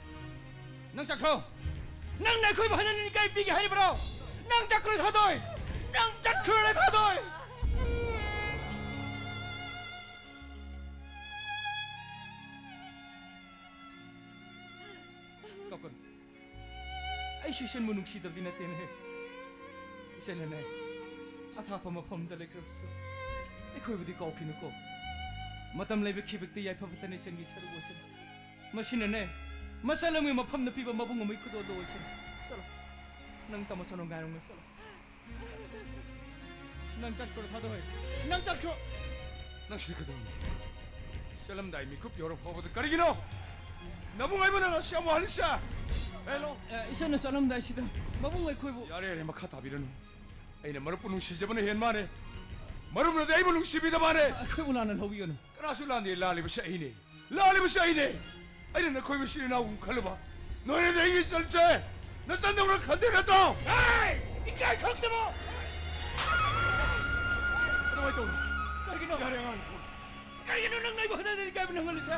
ꯅꯪ ꯆꯠꯈ꯭ꯔꯣ! ꯅꯪꯅ ꯑꯩꯈꯣꯏꯕꯨ ꯍꯟꯅ ꯏꯀꯥꯏ ꯄꯤꯒꯦ ꯍꯥꯏꯔꯤꯕ꯭ꯔꯣ? ꯅꯪ ꯆꯠꯈ꯭ꯔꯣ, ꯊꯥꯗꯣꯏ! ꯅꯪ ꯆꯠꯈ꯭ꯔꯣ, ꯊꯥꯗꯣꯏ! ꯀꯞꯀꯅꯨ꯫ ꯑꯩꯁꯨ ꯏꯆꯟꯕꯨ ꯅꯨꯡꯁꯤꯗꯕꯗꯤ ꯅꯠꯇꯦꯅꯦ꯫ ꯏꯆꯟꯅꯅꯦ, ꯑꯊꯥꯞꯄ ꯃꯐꯝꯗ ꯂꯩꯈ꯭ꯔꯕꯁꯨ ꯑꯩꯈꯣꯏꯕꯨꯗꯤ ꯀꯥꯎꯈꯤꯅꯨꯀꯣ꯫ ꯃꯇꯝ ꯂꯩꯕ ꯈꯤꯕꯤꯛꯇ ꯌꯥꯏꯐ ꯐꯠꯇꯅ ꯏꯆꯟꯒꯤ ꯁꯔꯨꯛ ꯑꯣꯏꯁꯅꯨ꯫ ꯃꯁꯤꯅꯅꯦ, ꯃꯆꯜ ꯑꯃꯒꯤ ꯃꯐꯝꯗ ꯄꯤꯕ ꯃꯕꯨꯡ ꯑꯃꯒꯤ ꯈꯨꯗꯣꯜꯗꯣ ꯑꯣꯏꯁꯅꯨ꯫ ꯆꯠꯂꯣ, ꯅꯪ ꯇꯥꯃꯣ ꯁꯣꯅꯣ ꯉꯥꯏꯔꯝꯃꯣ, ꯆꯠꯂꯣ꯫ ꯅꯪ ꯆꯠꯈ꯭ꯔꯣ, ꯊꯥꯗꯣꯏ꯫ ꯅꯪ ꯆꯠꯈ꯭ꯔꯣ꯫ ꯅꯪ ꯁꯤꯗ ꯀꯩꯗꯧꯔꯤꯅꯣ? ꯆꯠꯂꯝꯗꯥꯏ ꯃꯤꯀꯨꯞ ꯌꯧꯔ ꯐꯥꯎꯕꯗ ꯀꯔꯤꯒꯤꯅꯣ? ꯅꯕꯨꯡ ꯑꯩꯕꯨ ꯅꯪ ꯑꯁꯤ ꯌꯥꯝ ꯋꯥꯍꯜꯂꯤꯁꯦ? ꯍꯦꯂꯣ꯫ ꯑꯦ, ꯏꯆꯟꯅ ꯆꯠꯂꯝꯗꯥꯏꯁꯤꯗ ꯃꯕꯨꯡ ꯑꯩꯈꯣꯏꯕꯨ ꯌꯥꯔꯦ, ꯌꯥꯔꯦ, ꯃꯈꯥ ꯇꯥꯕꯤꯔꯅꯨ꯫ ꯑꯩꯅ ꯃꯔꯨꯞꯄꯨ ꯅꯨꯡꯁꯤꯖꯕꯅ ꯍꯦꯟ ꯃꯥꯅꯦ꯫ ꯃꯔꯨꯞꯅꯗꯤ ꯑꯩꯕꯨ ꯅꯨꯡꯁꯤꯕꯤꯗ ꯃꯥꯅꯦ꯫ ꯑꯩꯈꯣꯏꯕꯨ ꯂꯥꯟꯅ ꯂꯧꯕꯤꯒꯅꯨ꯫ ꯀꯅꯥꯁꯨ ꯂꯥꯟꯗꯦ, ꯂꯥꯜꯂꯤꯕꯁꯦ ꯑꯩꯅꯦ꯫ ꯂꯥꯜꯂꯤꯕꯁꯦ ꯑꯩꯅꯦ꯫ ꯑꯩꯅ ꯅꯈꯣꯏ ꯃꯁꯤ ꯏꯅꯥꯎꯒꯨꯝ ꯈꯜꯂꯨꯕ꯫ ꯅꯣꯏꯅꯗꯤ ꯑꯩꯒꯤ ꯏꯆꯜꯁꯦ ꯅꯆꯟꯗꯧꯅ ꯈꯟꯗꯦ ꯅꯠꯇ꯭ꯔꯣ? ꯍꯦ! ꯏꯀꯥꯏ ꯈꯪꯗꯕ! ꯑꯗꯨꯃꯥꯏꯅ ꯇꯧꯅꯨ꯫ ꯀꯔꯤꯒꯤꯅꯣ? ꯌꯥꯔꯦ, ꯑꯉꯥꯡ꯫ ꯀꯔꯤꯒꯤꯅꯣ ꯅꯪꯅ ꯑꯩꯕꯨ ꯍꯟꯖꯤꯟ ꯍꯟꯖꯤꯟ ꯏꯀꯥꯏꯕ ꯅꯪꯍꯜꯂꯤꯁꯦ?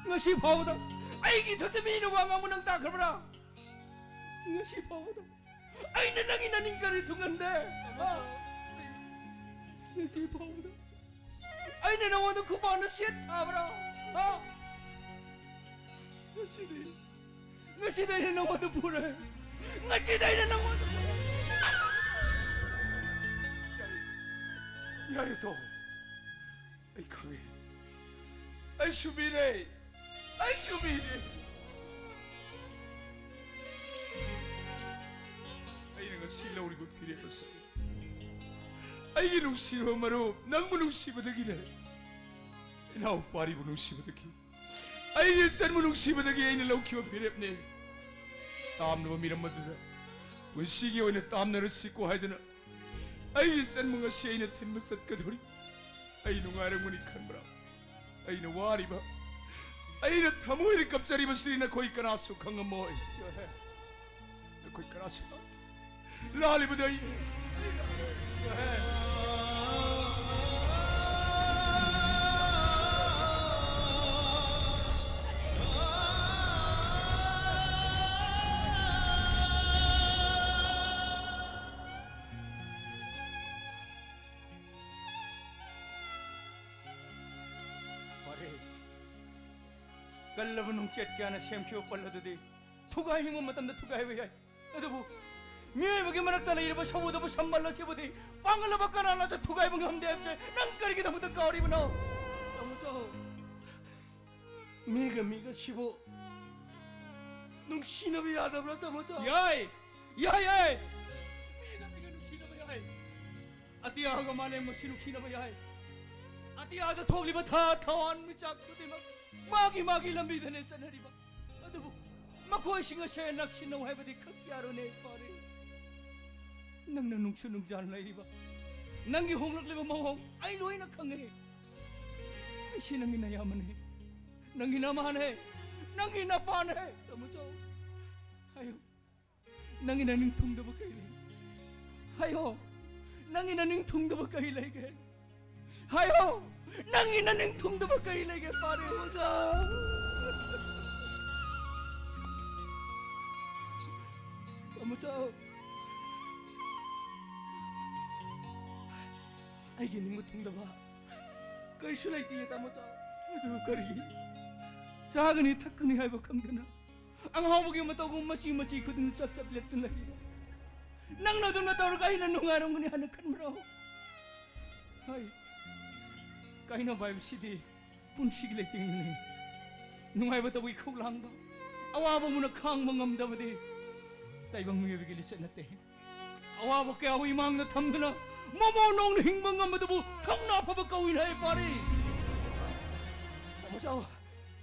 ꯉꯁꯤ ꯐꯥꯎꯕꯗ ꯑꯩꯒꯤ ꯏꯊꯛꯇ ꯃꯤꯅ ꯋꯥ ꯉꯥꯡꯕ ꯅꯪ ꯇꯥꯈ꯭ꯔꯕ꯭ꯔꯥ? ꯉꯁꯤ ꯐꯥꯎꯕꯗ ꯑꯩꯅ ꯅꯪꯒꯤ ꯅꯅꯤꯡ ꯀꯔꯤ ꯊꯨꯡꯍꯟꯗꯦ? ꯍꯥ? ꯉꯁꯤ ꯐꯥꯎꯕꯗ ꯑꯩꯅ ꯅꯉꯣꯟꯗ ꯈꯨꯄꯥꯛꯅ ꯁꯦꯠ ꯊꯥꯕ꯭ꯔꯥ? ꯍꯥ? ꯉꯁꯤꯗꯤ, ꯉꯁꯤꯗꯤ ꯑꯩꯅ ꯅꯉꯣꯟꯗ ꯐꯨꯔꯦ꯫ ꯉꯁꯤꯗꯤ ꯑꯩꯅ ꯅꯉꯣꯟꯗ ꯐꯨꯔꯦ꯫ ꯌꯥꯔꯦ, ꯌꯥꯔꯦ, ꯇꯣ꯫ ꯑꯩ ꯈꯪꯉꯦ꯫ ꯑꯩꯁꯨ ꯃꯤꯅꯦ꯫ ꯑꯩꯁꯨ ꯃꯤꯅꯦ꯫ ꯑꯩꯅ ꯉꯁꯤ ꯂꯧꯔꯤꯕ ꯐꯤꯔꯦꯞ ꯑꯁꯤ ꯑꯩꯒꯤ ꯅꯨꯡꯁꯤꯔꯕ ꯃꯔꯨꯞ, ꯅꯪꯕꯨ ꯅꯨꯡꯁꯤꯕꯗꯒꯤꯅꯦ꯫ ꯏꯅꯥꯎꯄꯥꯔꯤꯕꯨ ꯅꯨꯡꯁꯤꯕꯗꯒꯤ, ꯑꯩꯒꯤ ꯏꯆꯟꯕꯨ ꯅꯨꯡꯁꯤꯕꯗꯒꯤ ꯑꯩꯅ ꯂꯧꯈꯤꯕ ꯐꯤꯔꯦꯞꯅꯦ꯫ ꯇꯥꯝꯂꯕ ꯃꯤꯔꯝ ꯑꯗꯨꯗ ꯄꯨꯟꯁꯤꯒꯤ ꯑꯣꯏꯅ ꯇꯥꯝꯅꯔꯁꯤꯀꯣ ꯍꯥꯏꯗꯨꯅ ꯑꯩꯒꯤ ꯏꯆꯟꯕꯨ ꯉꯁꯤ ꯑꯩꯅ ꯊꯤꯟꯕ ꯆꯠꯀꯗꯧꯔꯤ꯫ ꯑꯩ ꯅꯨꯡꯉꯥꯏꯔꯝꯒꯅꯤ ꯈꯟꯕ꯭ꯔꯥ? ꯑꯩꯅ ꯋꯥꯔꯤꯕ, ꯑꯩꯅ ꯊꯃꯣꯏꯗ ꯀꯞꯆꯔꯤꯕꯁꯤ ꯅꯈꯣꯏ ꯀꯅꯥꯁꯨ ꯈꯪꯉꯝꯃꯣꯏ꯫ ꯅꯈꯣꯏ ꯀꯅꯥꯁꯨ ꯂꯥꯜꯂꯤꯕꯗꯤ ꯑꯩ꯫ ꯐꯔꯦ꯫ ꯀꯜꯂꯕ ꯅꯨꯡꯆꯦꯠ ꯀꯌꯥꯅ ꯁꯦꯝꯈꯤꯕ ꯄꯜ ꯑꯗꯨꯗꯤ ꯊꯨꯒꯥꯏꯅꯤꯡꯕ ꯃꯇꯝꯗ ꯊꯨꯒꯥꯏꯕ ꯌꯥꯏ꯫ ꯑꯗꯨꯕꯨ ꯃꯤꯑꯣꯏꯕꯒꯤ ꯃꯔꯛꯇ ꯂꯩꯔꯤꯕ ꯁꯃꯨꯗ꯭ꯔꯕꯨ ꯁꯝꯕꯜ ꯑꯁꯤꯕꯨꯗꯤ ꯄꯥꯡꯒꯜꯂꯕ ꯀꯅꯥꯅꯁꯨ ꯊꯨꯒꯥꯏꯕ ꯉꯝꯗꯦ ꯍꯥꯏꯕꯁꯦ ꯅꯪ ꯀꯔꯤꯒꯤꯗꯃꯛꯇ ꯀꯥꯎꯔꯤꯕꯅꯣ? ꯇꯥꯃꯣꯆꯧ, ꯃꯤꯒ ꯃꯤꯒ ꯁꯤꯕꯨ ꯅꯨꯡꯁꯤꯅꯕ ꯌꯥꯗꯕ꯭ꯔꯥ, ꯇꯥꯃꯣꯆꯧ? ꯌꯥꯏ! ꯌꯥꯏ, ꯌꯥꯏ! ꯃꯤꯒ ꯃꯤꯒ ꯅꯨꯡꯁꯤꯅꯕ ꯌꯥꯏ꯫ ꯑꯇꯤꯌꯥꯒ ꯃꯥꯂꯦꯝꯒꯁꯨ ꯅꯨꯡꯁꯤꯅꯕ ꯌꯥꯏ꯫ ꯑꯇꯤꯌꯥꯗ ꯊꯣꯛꯂꯤꯕ ꯊꯥ, ꯊꯋꯥꯟ ꯃꯤꯆꯥꯛ ꯈꯨꯗꯤꯡꯃꯛ ꯃꯥꯒꯤ ꯃꯥꯒꯤ ꯂꯝꯕꯤꯗꯅꯦ ꯆꯠꯅꯔꯤꯕ꯫ ꯑꯗꯨꯕꯨ ꯃꯈꯣꯏꯁꯤꯡ ꯑꯁꯦ ꯅꯛꯁꯤꯟꯅꯧ ꯍꯥꯏꯕꯗꯤ ꯈꯛ ꯌꯥꯔꯣꯏꯅꯦ, ꯄꯥꯔꯤ꯫ ꯅꯪꯅ ꯅꯨꯡꯁꯨ ꯅꯨꯡꯖꯥꯟ ꯂꯩꯔꯤꯕ, ꯅꯪꯒꯤ ꯍꯣꯡꯂꯛꯂꯤꯕ ꯃꯑꯣꯡ ꯑꯩ ꯂꯣꯏꯅ ꯈꯪꯉꯦ꯫ ꯑꯩꯁꯤ ꯅꯪꯒꯤ ꯅꯌꯥꯝꯕꯅꯦ, ꯅꯪꯒꯤ ꯅꯃꯥꯅꯦ, ꯅꯪꯒꯤ ꯅꯄꯥꯅꯦ꯫ ꯇꯥꯃꯣꯆꯧ, ꯍꯥꯏꯌꯨ, ꯅꯪꯒꯤ ꯅꯅꯤꯡ ꯊꯨꯡꯗꯕ ꯀꯔꯤ ꯂꯩ? ꯍꯥꯏꯌꯣ, ꯅꯪꯒꯤ ꯅꯅꯤꯡ ꯊꯨꯡꯗꯕ ꯀꯔꯤ ꯂꯩꯒꯦ? ꯍꯥꯏꯌꯣ, ꯅꯪꯒꯤ ꯅꯅꯤꯡ ꯊꯨꯡꯗꯕ ꯀꯔꯤ ꯂꯩꯒꯦ, ꯄꯥꯔꯤ? ꯇꯥꯃꯣꯆꯧ! ꯇꯥꯃꯣꯆꯧ! ꯑꯩꯒꯤ ꯅꯤꯡꯕ ꯊꯨꯡꯗꯕ ꯀꯔꯤꯁꯨ ꯂꯩꯇꯦ, ꯇꯥꯃꯣꯆꯧ꯫ ꯑꯗꯨ ꯀꯔꯤ? ꯆꯥꯒꯅꯤ ꯊꯛꯀꯅꯤ ꯍꯥꯏꯕ ꯈꯪꯗꯅ ꯑꯉꯥꯎꯕꯒꯤ ꯃꯇꯧꯒꯨꯝ ꯃꯆꯤ ꯃꯆꯤ ꯈꯨꯗꯤꯡ ꯆꯞ ꯆꯞ ꯂꯦꯞꯇꯨꯅ ꯂꯩꯔꯤꯕ ꯅꯪꯅ ꯑꯗꯨꯝꯅ ꯇꯧꯔꯒ ꯑꯩꯅ ꯅꯨꯡꯉꯥꯏꯔꯝꯒꯅꯤ ꯍꯥꯏꯅ ꯈꯟꯕ꯭ꯔꯣ? ꯍꯣꯏ, ꯀꯥꯏꯅꯕ ꯍꯥꯏꯕꯁꯤꯗꯤ ꯄꯨꯟꯁꯤꯒꯤ ꯂꯩꯇꯦꯡꯅꯤ꯫ ꯅꯨꯡꯉꯥꯏꯕ ꯇꯧꯕꯒꯤ ꯈꯧꯂꯥꯡꯕ, ꯑꯋꯥꯕ ꯃꯨꯟꯅ ꯈꯥꯡꯕ ꯉꯝꯗꯕꯗꯤ ꯇꯥꯏꯕꯪ ꯃꯤꯑꯣꯏꯕꯒꯤ ꯂꯤꯆꯠ ꯅꯠꯇꯦ꯫ ꯑꯋꯥꯕ ꯀꯌꯥꯕꯨ ꯏꯃꯥꯡꯗ ꯊꯝꯗꯨꯅ ꯃꯃꯧ ꯅꯧꯅ ꯍꯤꯡꯕ ꯉꯝꯕꯗꯨꯕꯨ ꯊꯧꯅꯥ ꯐꯕ ꯀꯧꯏꯅ ꯍꯥꯏ ꯄꯥꯔꯤ꯫ ꯇꯥꯃꯣꯆꯧ,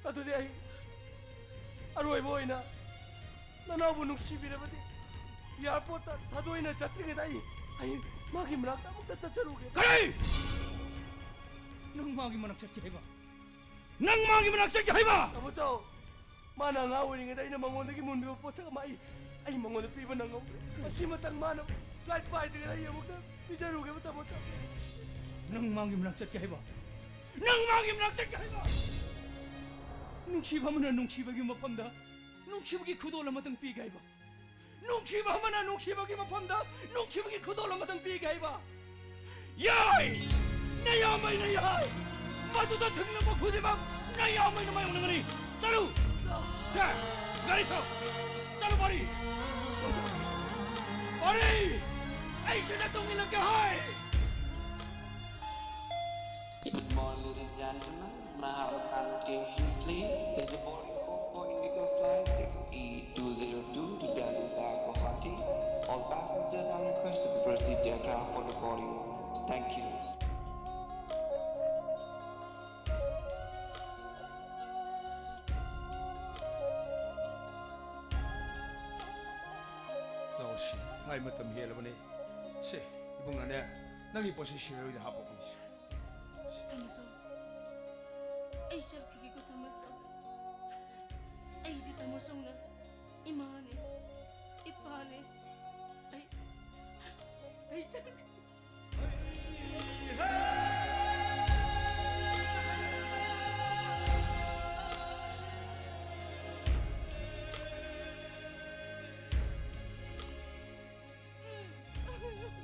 ꯑꯗꯨꯗꯤ ꯑꯩ ꯑꯔꯣꯏꯕ ꯑꯣꯏꯅ ꯅꯅꯥꯎꯕꯨ ꯅꯨꯡꯁꯤꯕꯤꯔꯕꯗꯤ ꯑꯦꯌꯥꯔꯄꯣꯔꯠꯇ ꯊꯥꯗꯣꯛꯏꯅ ꯆꯠꯇ꯭ꯔꯤꯉꯩꯗ ꯑꯩ, ꯑꯩ ꯃꯥꯒꯤ ꯃꯅꯥꯛꯇ ꯑꯃꯨꯛꯇ ꯆꯠꯆꯔꯨꯒꯦ꯫ ꯀꯔꯤ? ꯅꯪ ꯃꯥꯒꯤ ꯃꯅꯥꯛ ꯆꯠꯀꯦ ꯍꯥꯏꯕ? ꯅꯪ ꯃꯥꯒꯤ ꯃꯅꯥꯛ ꯆꯠꯀꯦ ꯍꯥꯏꯕ? ꯇꯥꯃꯣ ꯆꯥꯎ, ꯃꯥꯅ ꯑꯉꯥꯡ ꯑꯣꯏꯔꯤꯉꯩꯗ ꯑꯩꯅ ꯃꯉꯣꯟꯗꯒꯤ ꯃꯨꯟꯈꯤꯕ ꯄꯣꯠꯁꯛ ꯑꯃ ꯑꯩ, ꯑꯩ ꯃꯉꯣꯟꯗ ꯄꯤꯕ ꯅꯪꯍꯧꯗ꯭ꯔꯦ꯫ ꯃꯁꯤꯃꯇꯪ ꯃꯥꯅ flight ꯄꯥꯏꯗ꯭ꯔꯤꯉꯩꯗ ꯑꯩ ꯑꯃꯨꯛꯇ ꯄꯤꯖꯔꯨꯒꯦꯕ, ꯇꯥꯃꯣ ꯆꯥꯎ꯫ ꯅꯪ ꯃꯥꯒꯤ ꯃꯅꯥꯛ ꯆꯠꯀꯦ ꯍꯥꯏꯕ? ꯅꯪ ꯃꯥꯒꯤ ꯃꯅꯥꯛ ꯆꯠꯀꯦ ꯍꯥꯏꯕ? ꯅꯨꯡꯁꯤꯕ ꯑꯃꯅ ꯅꯨꯡꯁꯤꯕꯒꯤ ꯃꯐꯝꯗ ꯅꯨꯡꯁꯤꯕꯒꯤ ꯈꯨꯗꯣꯜ ꯑꯃꯇꯪ ꯄꯤꯒꯦ ꯍꯥꯏꯕ? ꯅꯨꯡꯁꯤꯕ ꯑꯃꯅ ꯅꯨꯡꯁꯤꯕꯒꯤ ꯃꯐꯝꯗ ꯅꯨꯡꯁꯤꯕꯒꯤ ꯈꯨꯗꯣꯜ ꯑꯃꯇꯪ ꯄꯤꯒꯦ ꯍꯥꯏꯕ? ꯌꯥꯏ! ꯅꯌꯥꯝꯕꯩꯅ ꯌꯥꯏ! ꯃꯗꯨꯗ ꯊꯨꯡꯂꯕ ꯈꯨꯗꯤꯡꯃꯛ ꯅꯌꯥꯝꯕꯩꯅ ꯃꯥꯌꯣꯛꯅꯒꯅꯤ꯫ ꯆꯠꯂꯨ! ꯁꯦ, ꯒꯥꯔꯤ ꯊꯧ! ꯆꯠꯂꯨ, ꯄꯥꯔꯤ! ꯄꯥꯔꯤ! ꯑꯩꯁꯨ ꯅꯇꯨꯡ ꯏꯜꯂꯛꯀꯦ ꯍꯥꯏ! Good morning, ladies and gentlemen. May I have a kind attention, please? There's a boarding call for Indigo Flight six E two zero two to Delhi via Guwahati. All passengers are requested to proceed their car for the boarding. Thank you. ꯂꯥꯛꯑꯣꯁꯤ, flight ꯃꯇꯝ ꯍꯦꯜꯂꯕꯅꯤ꯫ ꯁꯦ, ꯏꯕꯨꯡꯉꯣꯅꯦ, ꯅꯪꯒꯤ ꯄꯣꯠꯁꯤ ꯁꯤꯔꯣꯏꯗ ꯍꯥꯞꯄꯛꯑꯣ꯫ ꯇꯥꯃꯣꯆꯧ, ꯑꯩ ꯆꯠꯈꯤꯒꯦꯀꯣ, ꯇꯥꯃꯣꯆꯧ꯫ ꯑꯩꯗꯤ ꯇꯥꯃꯣꯆꯧꯅ ꯏꯃꯥꯅꯦ, ꯏꯄꯥꯅꯦ꯫ ꯑꯩ, ꯑꯩ ꯆꯠꯈꯤꯒꯦ꯫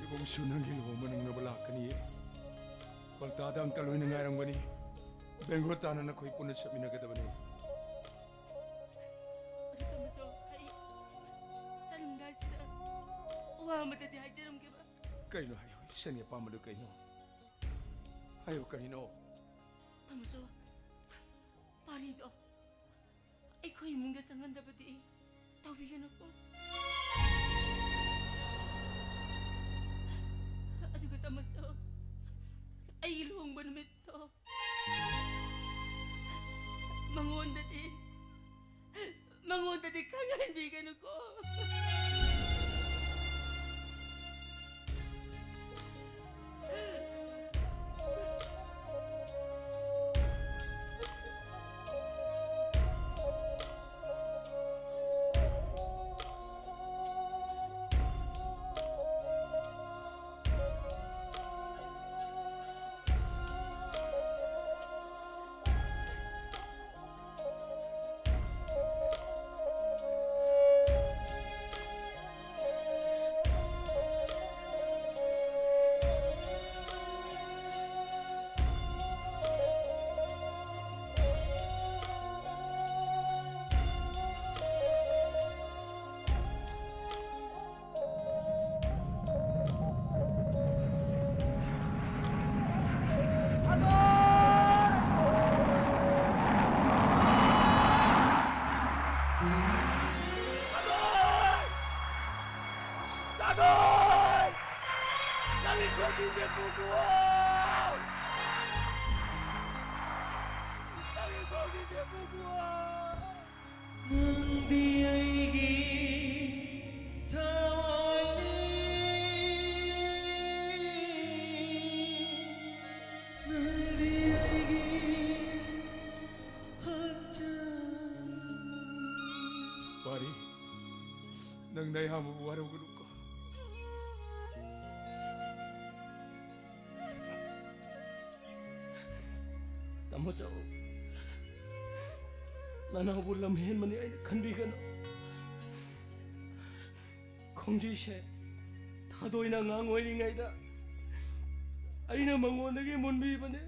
ꯏꯕꯨꯡꯁꯨ, ꯅꯪꯒꯤ ꯂꯨꯍꯣꯡꯕ ꯅꯪꯅꯕ ꯂꯥꯛꯀꯅꯤ꯫ ꯀꯣꯜꯀꯇꯥꯗ ꯑꯪꯀꯜ ꯍꯣꯏꯅ ꯉꯥꯏꯔꯝꯒꯅꯤ꯫ ꯕꯦꯡꯒ꯭ꯂꯣꯔ ꯇꯥꯟꯅ ꯅꯈꯣꯏ ꯄꯨꯟꯅ ꯆꯠꯃꯤꯟꯅꯒꯗꯕꯅꯤ꯫ ꯑꯗꯨ ꯇꯥꯃꯣꯆꯧ, ꯑꯩ ꯆꯠꯂꯝꯗꯥꯏꯁꯤꯗ ꯋꯥ ꯑꯃꯇꯗꯤ ꯍꯥꯏꯖꯔꯝꯒꯦꯕ꯫ ꯀꯩꯅꯣ ꯍꯥꯏꯌꯣ, ꯏꯆꯟꯒꯤ ꯑꯄꯥꯝꯕꯗꯨ ꯀꯩꯅꯣ? ꯍꯥꯏꯌꯣ, ꯀꯔꯤꯅꯣ? ꯇꯥꯃꯣꯆꯧ, ꯄꯥꯔꯤꯗꯣ ꯑꯩꯈꯣꯏ ꯏꯃꯨꯡꯗ ꯆꯪꯍꯟꯗꯕꯗꯤ ꯇꯧꯕꯤꯒꯅꯨꯀꯣ꯫ ꯑꯗꯨꯒ ꯇꯥꯃꯣꯆꯧ, ꯑꯩꯒꯤ ꯂꯨꯍꯣꯡꯕ ꯅꯨꯃꯤꯠꯇꯣ ꯃꯉꯣꯟꯗꯗꯤ, ꯃꯉꯣꯟꯗꯗꯤ ꯈꯪꯍꯟꯕꯤꯒꯅꯨꯀꯣ꯫ ꯅꯪꯗꯤ ꯑꯩꯒꯤ ꯊꯋꯥꯏꯅꯤ, ꯅꯪꯗꯤ ꯑꯩꯒꯤ ꯍꯛꯆꯥꯡ꯫ ꯄꯥꯔꯤ, ꯅꯪ ꯅꯌꯥꯝꯕꯕꯨ ꯋꯥꯔꯧꯒꯅꯨꯀꯣ꯫ ꯇꯥꯃꯣ ꯆꯧ, ꯅꯅꯥꯎꯕꯨ ꯂꯝ ꯍꯦꯟꯕꯅꯤ ꯑꯩꯅ ꯈꯟꯕꯤꯒꯅꯨ꯫ ꯈꯣꯡꯖꯤꯁꯦ ꯊꯥꯗꯣꯏꯅ ꯑꯉꯥꯡ ꯑꯣꯏꯔꯤꯉꯩꯗ ꯑꯩꯅ ꯃꯉꯣꯟꯗꯒꯤ ꯃꯨꯟꯕꯤꯕꯅꯤ꯫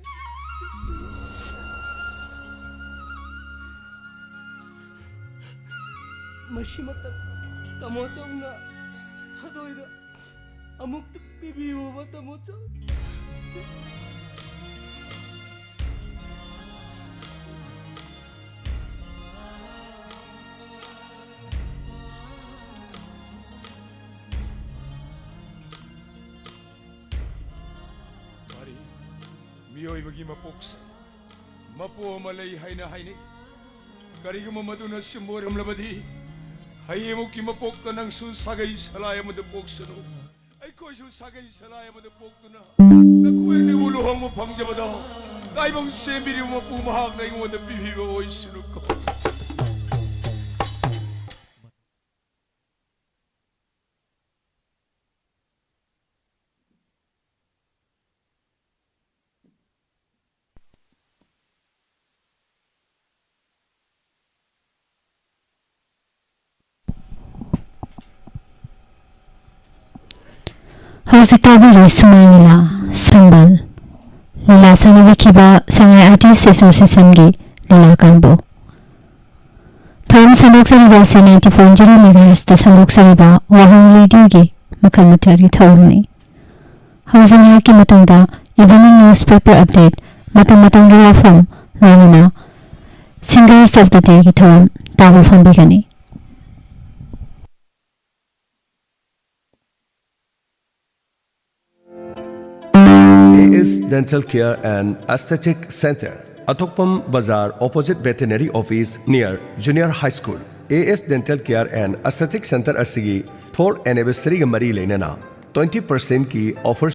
ꯃꯁꯤꯃꯇ ꯇꯥꯃꯣ ꯆꯧꯅ ꯊꯥꯗꯣꯏꯗ ꯑꯃꯨꯛꯇ ꯄꯤꯕꯤꯌꯨꯕ, ꯇꯥꯃꯣ ꯆꯧ꯫ ꯋꯥꯔꯤ, ꯃꯤꯑꯣꯏꯕꯒꯤ ꯃꯄꯣꯛꯁꯦ ꯃꯄꯨ ꯑꯃ ꯂꯩ ꯍꯥꯏꯅ ꯍꯥꯏꯅꯩ꯫ ꯀꯔꯤꯒꯨꯝꯕ ꯃꯗꯨꯅ ꯆꯨꯝꯕ ꯑꯣꯏꯔꯝꯂꯕꯗꯤ, ꯍꯌꯦꯡꯃꯨꯛꯀꯤ ꯃꯄꯣꯛꯇ ꯅꯪꯁꯨ ꯁꯥꯒꯩ ꯁꯂꯥꯏ ꯑꯃꯗ ꯄꯣꯛꯁꯅꯨ, ꯑꯩꯈꯣꯏꯁꯨ ꯁꯥꯒꯩ ꯁꯂꯥꯏ ꯑꯃꯗ ꯄꯣꯛꯇꯨꯅ ꯅꯈꯣꯏ ꯑꯅꯤꯕꯨ ꯂꯨꯍꯣꯡꯕ ꯐꯪꯖꯕꯗ ꯇꯥꯏꯕꯪ ꯁꯦꯝꯕꯤꯔꯤꯕ ꯃꯄꯨ ꯃꯍꯥꯛꯅ ꯑꯩꯉꯣꯟꯗ ꯄꯤꯕꯤꯕ ꯑꯣꯏꯁꯅꯨꯀꯣ꯫ ꯍꯧꯖꯤꯛ ꯇꯥꯕꯤꯔꯤ ꯁꯨꯃꯥꯏ ꯂꯤꯂꯥ ꯁꯝꯕꯜ꯫ ꯂꯤꯂꯥ ꯁꯥꯟꯅꯕꯤꯈꯤꯕ ꯁꯉꯥꯏ ꯑꯥꯔꯇꯤꯁ ꯑꯦꯁꯣꯁꯤꯌꯦꯁꯟꯒꯤ ꯂꯤꯂꯥ ꯀꯥꯡꯕꯨ꯫ ꯊꯧꯔꯝ ꯁꯟꯗꯣꯛꯆꯔꯤꯕ ꯑꯁꯤ ninety point zero megahertzꯇ ꯁꯟꯗꯣꯛꯆꯔꯤꯕ ꯋꯥꯍꯪ ꯔꯦꯗꯤꯑꯣꯒꯤ ꯃꯈꯜ ꯃꯊꯦꯜꯒꯤ ꯊꯧꯔꯝꯅꯤ꯫ ꯍꯧꯖꯤꯛ ꯉꯥꯏꯍꯥꯛꯀꯤ ꯃꯇꯨꯡꯗ evening newspaper update, ꯃꯇꯝ ꯃꯇꯝꯒꯤ ꯋꯥꯐꯝ, ꯂꯣꯏꯅꯅ Singers of the Dayꯒꯤ ꯊꯧꯔꯝ ꯇꯥꯕ ꯐꯪꯕꯤꯒꯅꯤ꯫ A S Dental Care and Aesthetic Center, ꯑꯊꯣꯛꯄꯝ ꯕꯖꯥꯔ, opposite veterinary office, near Junior High School꯫ A S Dental Care and Aesthetic Center ꯑꯁꯤꯒꯤ fourth anniversary ꯒ ꯃꯔꯤ ꯂꯩꯅꯅ twenty percent ꯀꯤ offer